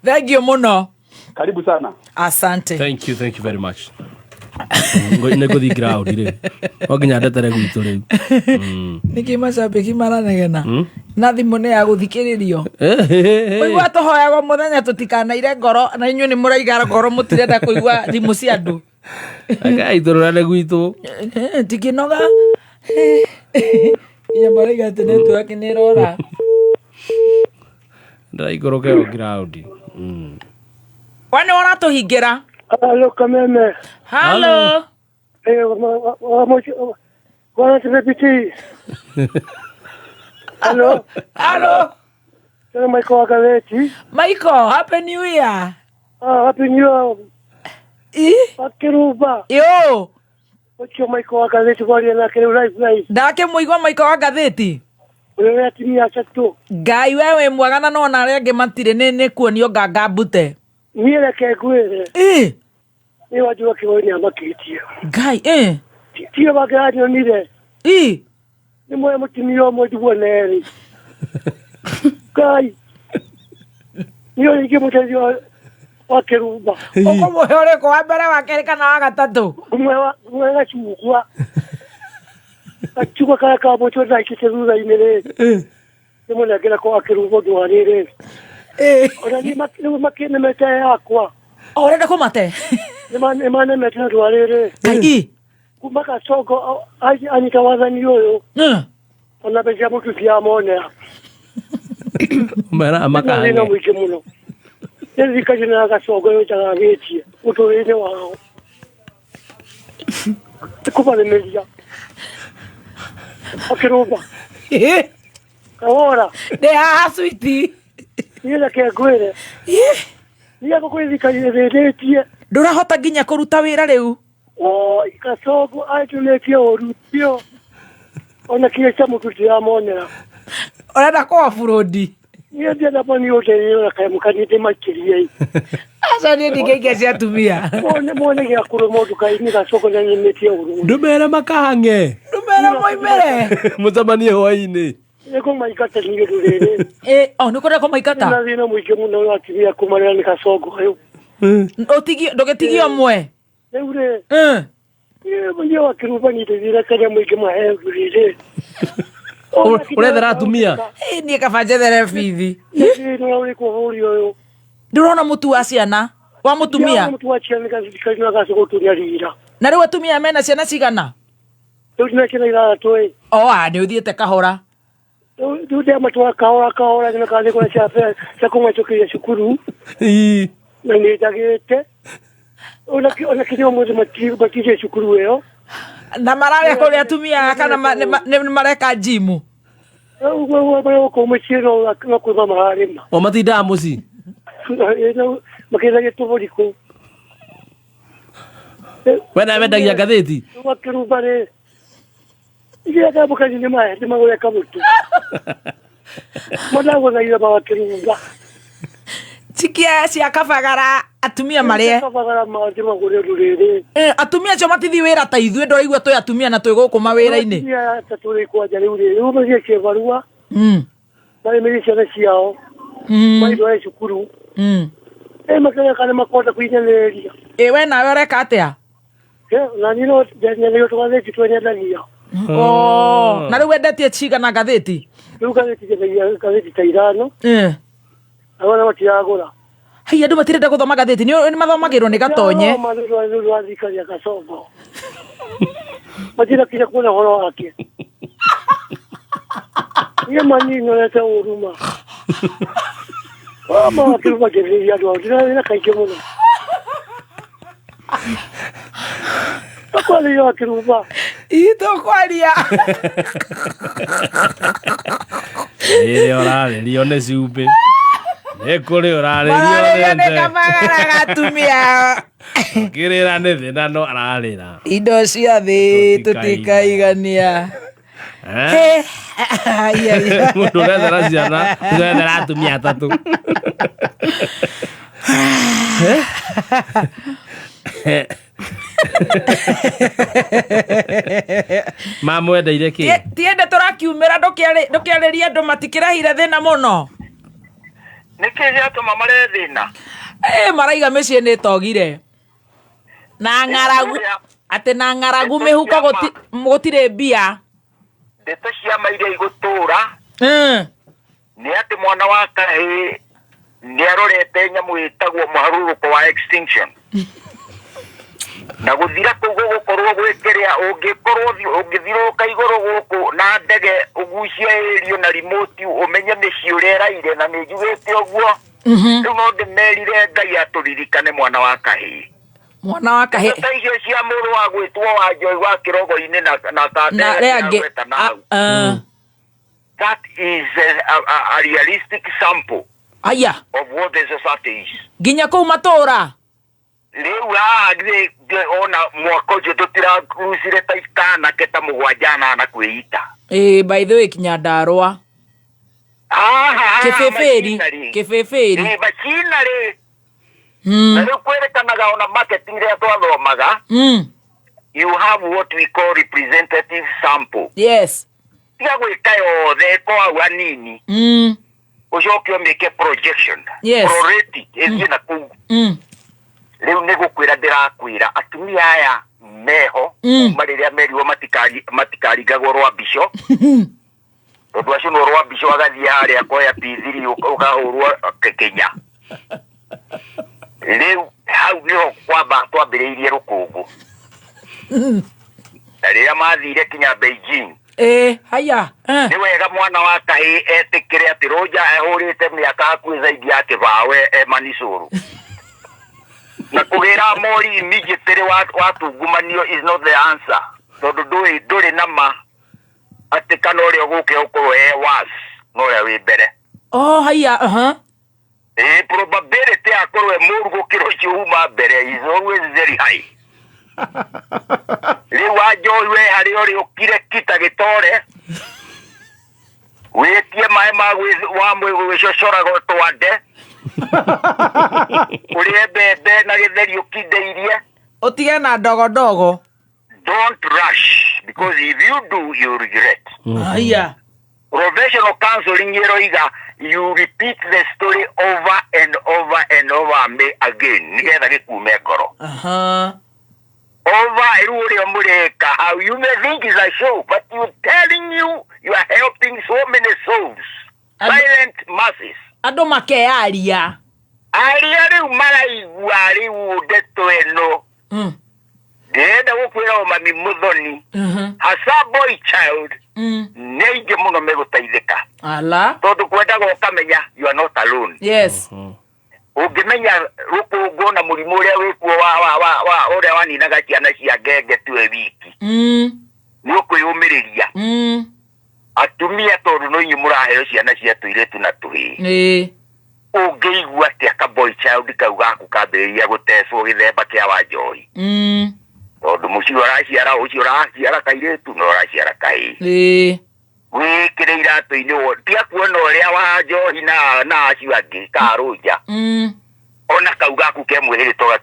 Thank you mũno. Karibu sana. Asante. Thank you, thank you very much. Nĩ ngũthiĩ ground rĩu. No nginya ndetere gwitũ rĩu. Nĩkĩ macambĩki maranegena? Na thimũ nĩ ya gũthikĩrĩrio. Ũigua tũhoyagwo mũthenya tũtikanaire ngoro, na inyuĩ nĩ mũraiga ngoro mũtirenda kũigua thimũ cia andũ. Rekei tũrorane gwitũ. Tikinoga. Nginya maraiga atĩ network nĩ ĩrora. Ndĩraikũrũka ĩyo ground. We nĩ ũratũhingĩra. Halo, Kameme. Halo. Bwana TVPT. Halo. Halo. Tena Michael wa gazeti. Michael, Happy New Year. Happy New Year. I? Wakiruba. Yo. Ucio Michael wa gazeti kwaria nake rĩu live live. Ndake mũigua Michael wa gazeti. Ũrĩa atumia atatũ. Ngai we wĩ mwega na nona arĩa angĩ matirĩ nĩ kuonio nganga mbute. Niĩ reke ngwĩre. Niĩ wanjua kĩgoĩ nĩ amakĩtie. Ngai, Tiyo wangĩranyonire. Nĩ mwe mũtumia ũmwe njiguo erĩ. Ngai. Niĩ ũrĩa ingĩmũteithia wa Kĩrumba. Ũkũmũhe ũrĩkũ wa mbere, wa kerĩ kana wa gatatũ? Ngũmũhe gacungwa. Gacungwa karĩa ka mũtwe ndaikĩtie thutha-inĩ rĩ. Nĩmũnengere kwa Kĩrumba ũndũ wa rĩrĩ. Ona niĩ rĩu makĩnemete yakwa. O, ũrenda kũmate? Nĩmanemete nĩ ũndũ wa rĩrĩ. Ngai. Kuma Kasongo, anyita wathani ũyũ. Ona mbeca cia mũtu ciamonera. Mera Nĩ amakange. thĩna mũingĩ mũno. Nĩ thirikari na gacongo ĩnjagagĩtie ũtũũro-inĩ wao. Nĩ kũmarĩmĩria. Akĩrũmba. Kawora. Ndĩ haha switi. Niĩ reke ngwĩre. Niĩ gũkũ thirikari ĩthĩnĩtie. Ndũrahota nginya kũruta wĩra rĩu. Oi, Kasongo anjũrĩtie ũru biũ. Ona kĩrĩa kĩa mũtu ndiramonera. Ũrenda kũwa burũndi? Niĩ ndĩrenda mani ũndeithie na kanyamũ kanini ndĩmaikĩrie. Aca niĩ ndingĩikia cia atumia. Mone mone gĩa kũrũma nduka-inĩ Kasongo nĩanyumĩtie ũru. Ndũmere makahang'e. Ndũmere moimĩre. Mũcemanie hwainĩ. Nĩkũmaingata niĩ ũndũ rĩrĩ. Ĩ, o nĩ ũkwenda kũmaingata? Ndĩna thĩna mũingĩ mũno wa atumia kũmarera nĩ Kasongo ũyũ. Ũtigio ndũgĩtigio ũmwe. Rĩu rĩ. Niĩ wa kĩrumba niĩ ndĩthire kanyamũ ingĩ mahe rĩrĩ. Ũrethera atumia? Ĩ, niĩ kaba njethere bithi. Nĩ ũrĩkũ bũrũri ũyũ. Ndũrona mũtu wa ciana wa mũtumia. Mũtu wa ciana nĩ gacũgũtũnyarira. Na rĩu atumia mena ciana cigana? Rĩu ndĩna ciana ithathatũ ĩ. O a nĩ ũthiĩte kahora. Rĩu ndĩamatwara kahora kahora nginya kana nĩngũra cia cia kũmacokeria cukuru. Na nĩ njagĩte. Ona kinya ũmũthĩ matirĩ cukuru ĩyo. Na mararĩa kũrĩa atumia aya kana nĩ mareka njimu? Rĩu gũkũ mũciĩ no kũrĩma mararĩma. O matindaga mũciĩ? Makĩendagia tũbũri kũu. We nawe wendagia ngathĩti? Rĩu akĩrumba rĩ. Iria kamũkani nĩ mahe nĩ magũre kamũtu. Mandagũthaitha magakĩrumba. Chikia cia kabagara atumia marĩe. Kabagara mangĩ magũre ũndũ rĩrĩ. Eh, atumia acio matithi wĩra ta ithuĩ ndũraigua twĩ atumia na twĩ gũkũ mawĩra-inĩ. Atumia atatũ rĩ kwanja rĩu rĩ rĩu mathiĩ kĩbarua. Marĩmĩrie ciana ciao. Maitware cukuru. Ĩ makereka nĩ makũhota kũinyanĩrĩria. Ĩ we nawe ũreka atĩa? Na niĩ no ndenyagia tũgathĩti twenyendagia. Oh, na rĩu wendetie cigana ngathĩti? Rĩu ngathĩti nyendagia ngathĩti ta ithano. Arĩa matiragũra. Hai andũ matirenda gũthoma ngathĩti nĩ mathomagĩrwo nĩ gatonye. Matiragũra nĩ ũndũ wa thirikari ya Kasongo. Matirakinya kuona ũhoro wake. Niĩ mani nyonete ũru ma. Ma wakĩruma ngĩrĩria andũ ao ndĩrathĩna kaingĩ mũno. Tũkwarĩria wakĩruma. Ii tũkwaria. Ĩrĩa ũrarĩrio nĩ cumbĩ. Nĩ kũrĩ ũrarĩrio Mararĩrio nĩ nĩ kabagara gatumia. Kĩrĩra nĩ thĩna no ararĩra. Indo cia thĩ tũtikaigania. Eh? Mũndũ ũrethera ciana, ũrethera atumia atatũ. Mamwendeire kĩ? Tiende tũrakiumĩra ndũkĩarĩrie andũ matikĩrehire thĩna mũno. Nĩkĩ gĩatũma marehe thĩna? Ĩ maraiga mĩciĩ nĩ ĩtogire. Na ng'aragu atĩ na ng'aragu mĩhuko gũtirĩ mbia. Ndeto cia ma iria igũtũra nĩ atĩ mwana wa kahĩĩ nĩ arorete nyamũ ĩtagwo mũharũrũko wa extinction. Na gũthira kũu gũgũkorwo gwĩ kĩrĩa ũngĩkorwo ũngĩthiũrũrũka igũrũ gũkũ na ndege ũgucie ĩrio na remote ũmenye mĩciĩ ũrĩa ĩraire na nĩ njugĩte ũguo. Rĩu no ndĩmerire Ngai atũririkane mwana wa kahĩĩ. Mwana wa kahĩĩ. Ta icio cia mũrũ wa gwĩtwo wa Njohi wa kĩrogo-inĩ na Na arĩa angĩ. Kandere na hau. That is a realistic sample. Aya. Of what the society is. Nginya kũu matũra. Rĩu haha githĩ ona mwaka ũcio tũtirarucire ta itanake ta mũgwanja nana kwĩita. Ĩ, by the way kinya ndarwa. Haha, Kĩbĩbĩri, machinery. kĩbĩbĩri. Ĩ, machinery. Na rĩu kwĩrĩkanaga ona marketing rĩrĩa twathomaga. You have what we call representative sample. Yes. Tiga gwĩka yothe ĩko hau hanini. Ũcoke ũmĩke projection. Yes. Prorate ĩthiĩ na kũu. Rĩu nĩ gũkwĩra ndĩrakwĩra atumia aya meho kuma rĩrĩa merirwo matikaringagwo rwa mbico. Tondũ acio no rwa mbico agathiĩ harĩa akoya P3 ũkahũrwo Kenya. Rĩu hau nĩho kwamba twambĩrĩirie rũkũngũ. Na rĩrĩa mathire kinya Beijing. Ĩĩ, haya. Eh. Nĩ wega mwana wa kahĩĩ etĩkĩre atĩ Rũnja ahũrĩte mĩaka hakuhĩ zaidi ya kĩbaũ e manicũrũ. Na kũgĩra mori immediately watungumanio is not the answer. Tondũ ndũrĩ na ma atĩ kana ũrĩa ũgũke ũkorwo e worse na ũrĩa wĩ mbere. Oh, haya, aha. Ĩĩ, probability ya akorwo e mũru gũkĩra ũcio uma mbere is always very high. Rĩu wa njohi we harĩa ũrĩ ũkire kita gĩtore wĩtie maĩ ma wa gwĩcocoraga twande ũrĩe mbembe na gĩtheri ũkindĩirie. Ũtige na ndogo ndogo. Don't rush, because if you do, you regret. Haya. Professional counseling ĩroiga you repeat the story over and over and over again nĩgetha gĩkume ngoro. Aha. Over rĩu ũrĩa mũreka how you may think is a show, but you telling you you are helping so many souls, silent masses. Andũ makeyaria. Arĩa rĩu maraigua rĩu ndeto ĩno, ndĩrenda gũkwĩra o mami Mũthoni, hasa boy child, nĩ aingĩ mũno megũteithĩka. Ala. Tondũ kwendaga ũkamenya you are not alone. Yes. Ũngĩmenya rũkũngũ na mũrimũ ũrĩa wĩkuo wa ũrĩa waninaga ciana cia ngenge tuwe wiki, nĩ ũkwĩyũmĩrĩria. Atumia, tondũ no inyuĩ mũraheo ciana cia tũirĩtu na tũhĩĩ, ũngĩigua atĩa ka boy child kau gaku kambĩrĩria gũtecwo gĩthemba kĩa wa njohi, tondũ mũcio ũraciara, ũcio ũraciara kairĩtu na ũraciara kahĩĩ, wĩkĩre iratũ-inĩ tiga kuona ũrĩa wa njohi na acio angĩ karũnja, ona kau gaku ke mwĩhĩrĩto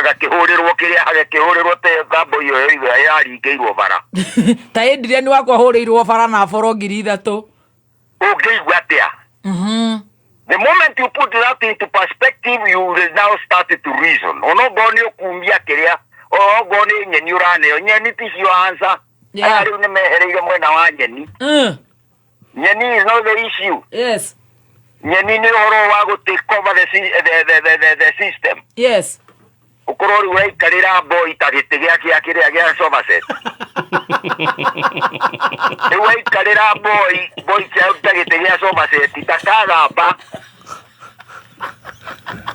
gakĩhũrĩrwo kĩrĩa gakĩhũrĩrwo te thambo ĩyo ĩraringĩirwo bara. Ta Adrian wakwa hũrĩirwo bara na boro 3,000. Ũngĩigua atĩa? The moment you put that into perspective, you will now start to reason. Onokorwo nĩ ũkumia kĩrĩa, onokorwo nĩ nyeni ũraneo, nyeni ticio answer. Aya rĩu nĩ mehereire mwena wa nyeni. Nyeni is not the issue. Nyeni nĩ ũhoro wa gũ take over the system. Ũkorwo rĩu ũraikarĩra boy ta gĩtĩ gĩa kĩrĩa gĩa sofa set. Rĩu waikarĩra boy child ta gĩtĩ gĩa sofa set, ndakagamba.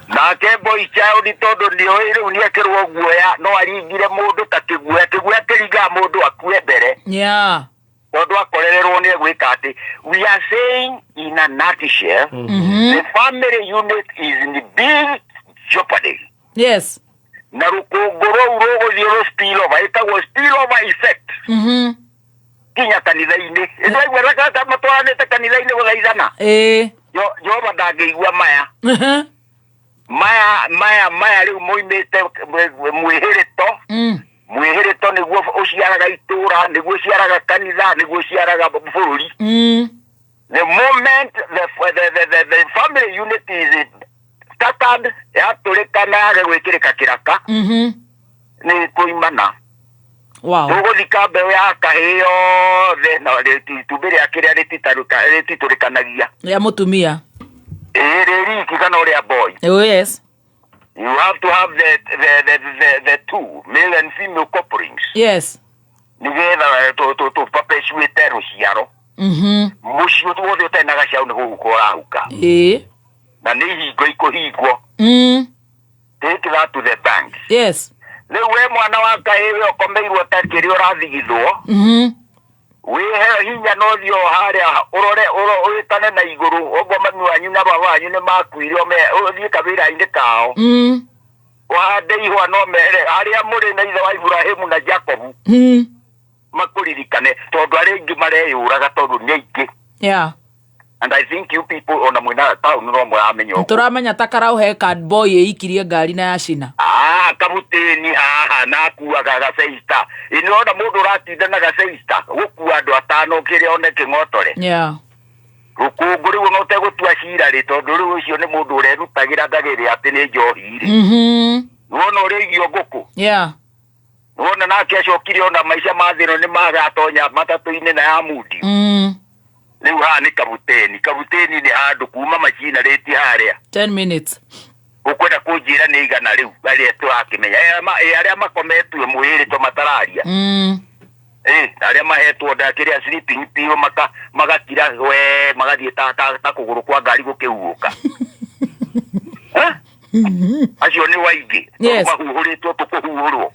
Nake boy child tondũ nĩoĩ rĩu nĩekĩrwo guoya, no aringire mũndũ ta kĩguoya, kĩguoya kĩringaga mũndũ akue mbere. Tondũ akorererwo nĩ egwĩka atĩ we are saying in a nutshell, the family unit is in big jeopardy. Na rũkũngũ rũu rũgũthiĩ rũ spill over, ĩtagwo spill over effect. Kinya kanitha-inĩ. Nĩwaigua matwaranĩte kanitha-inĩ gũthaithana? Jehova ndangĩigua maya. Maya, maya, maya rĩu moimĩte mwĩhĩrĩto. Mwĩhĩrĩto nĩguo ũciaraga itũra, nĩguo ũciaraga kanitha, nĩguo ũciaraga bũrũri. The moment the family unit is scattered, yatũrĩkana yage gwĩkĩrĩka kĩraka, nĩ kũimana. Tũgũthika mbeũ ya kahĩĩ yothe na itumbĩ rĩa kĩrĩa rĩtitũrĩkanagia. Ya mũtumia. Ĩĩ, rĩriki kana ũrĩa boy. Oh, yes. You have to have the two, male and female couplings. Nĩgetha tũ perpetuate rũciaro. Mũciĩ wothe ũtarĩ na gaciaro nĩ kũhuka ũrahuka. Na nĩ ihingo ikũhingwo. Take that to the bank. Rĩu we mwana wa kahĩĩ we ũkomeirwo ta kĩrĩa ũrathigithwo, wĩhe hinya na ũthiĩ o harĩa ũrore wĩtane na igũrũ, ũguo mami wanyu na baba wanyu nĩ makuire, ũthiĩ kabĩra-inĩ kao. Ũhande ihũa no mehere harĩa mũrĩ na ithe wa Iburahĩmu na Jacobu. Makũririkane tondũ arĩa aingĩ mareyũraga tondũ nĩ aingĩ. And I think you people ona mwĩna town no mũramenya ũguo. Tũramenya ta karau he card boy ĩikirie ngari na yacina. Kabutĩni haha na akuaga gaceista. Ĩ nĩwona mũndũ ũratinda na gaceista gũkua andũ atano kĩrĩa one kĩng'otore. Rũkũngũ rĩu ona ũtegũtua cira rĩ, tondũ rĩu ũcio nĩ mũndũ ũrerutagĩra ndagĩrĩ atĩ nĩ njohi rĩ. Nĩwona ũrĩa aigio ngũkũ? Nĩwona nake acokire ona maica ma thĩ ĩno nĩ magatonya matatũ-inĩ na ya mundio. Rĩu haha nĩ kabuteni. Kabuteni nĩ handũ kuma macina rĩti harĩa. 10 minutes. Ũkwenda kũnjĩra nĩ igana rĩu arĩa tũrakĩmenya. Arĩa makometwe mwĩrĩ to matararia. Na arĩa mahetwo nda kĩrĩa sleeping pill maka magakira we magathiĩ ta ta ta kũgũrũ kwa ngari gũkĩhuhũka. Eh? Acio nĩ waingĩ. Yes. Mahuhũrĩtwo tũkũhuhũrwo.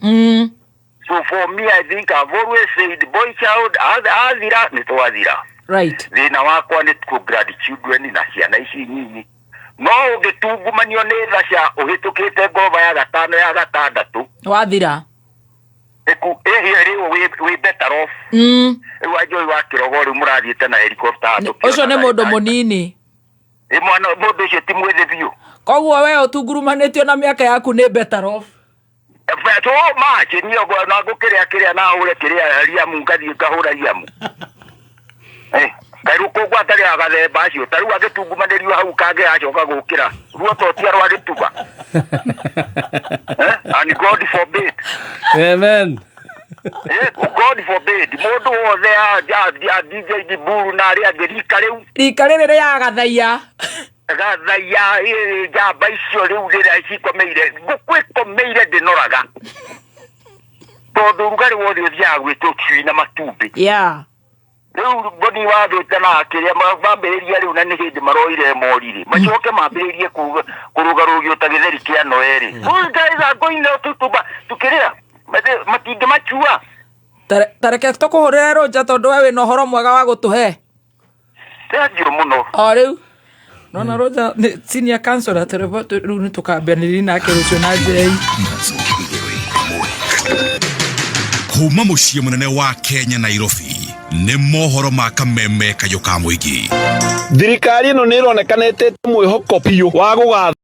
So for me, I think I've always said boy child athira nĩ twathira. Thĩna wakwa nĩ kũ grandchildren na ciana ici nyinyi. No ũngĩtungumanio nĩ thaca ũhĩtũkĩte ngoroba ya gatano ya gatandatũ Wathira. Ĩku ĩhĩ rĩu wĩ better off. Rĩu Wanjohi wa Kĩrogo rĩu mũrathiĩte na helicopter handũ. Ũcio nĩ mũndũ mũnini. Ĩ mwana mũndũ ũcio ti mwĩthĩ biũ. Koguo we ũtungurumanĩtio na mĩaka yaku nĩ better off. So much niĩ na ngũkĩrĩa kĩrĩa na hũre kĩrĩa riamu ngathiĩ ngahũra riamu. Kaĩ rũkũngũ atarĩ agathemba acio ta rĩu angĩtungumanĩrio hau kangĩ acoka gũkĩra ruo totia rwa gĩtuba. And God forbid. Amen. God forbid mũndũ wothe a DJ Diburu na arĩa angĩ rika rĩu Rika rĩrĩ rĩa gathaiya. Gathaiya njamba icio rĩu rĩrĩa cikomeire ngũkũ ĩkomeire ndĩnoraga tondũ ũrugarĩ wothe ũthiaga gwĩtwo cui na matumbĩ. Rĩu mboni wathĩte na kĩrĩa mambĩrĩria rĩu na nĩ hĩndĩ maroire mori rĩ macoke mambĩrĩrie kũrũgarũgio ta gĩtheri kĩa Noe rĩ. Those guys are going out to tukĩrĩa matingĩmachua. Tareke tũkũhũrĩre rũnja tondũ we wĩna ũhoro mwega wa gũtũhe. Thengiũ mũno. O rĩu nona rũnja nĩ senior counselor tũrĩbo rĩu nĩ tũkambianĩria nake rũciũ na njei. Kuma mũciĩ mũnene wa Kenya Nairobi nĩ mohoro ma kameme kayũ ka mũingĩ. Thirikari ĩno nĩ ĩronekana ĩtete mwĩhoko biũ wa gũgatha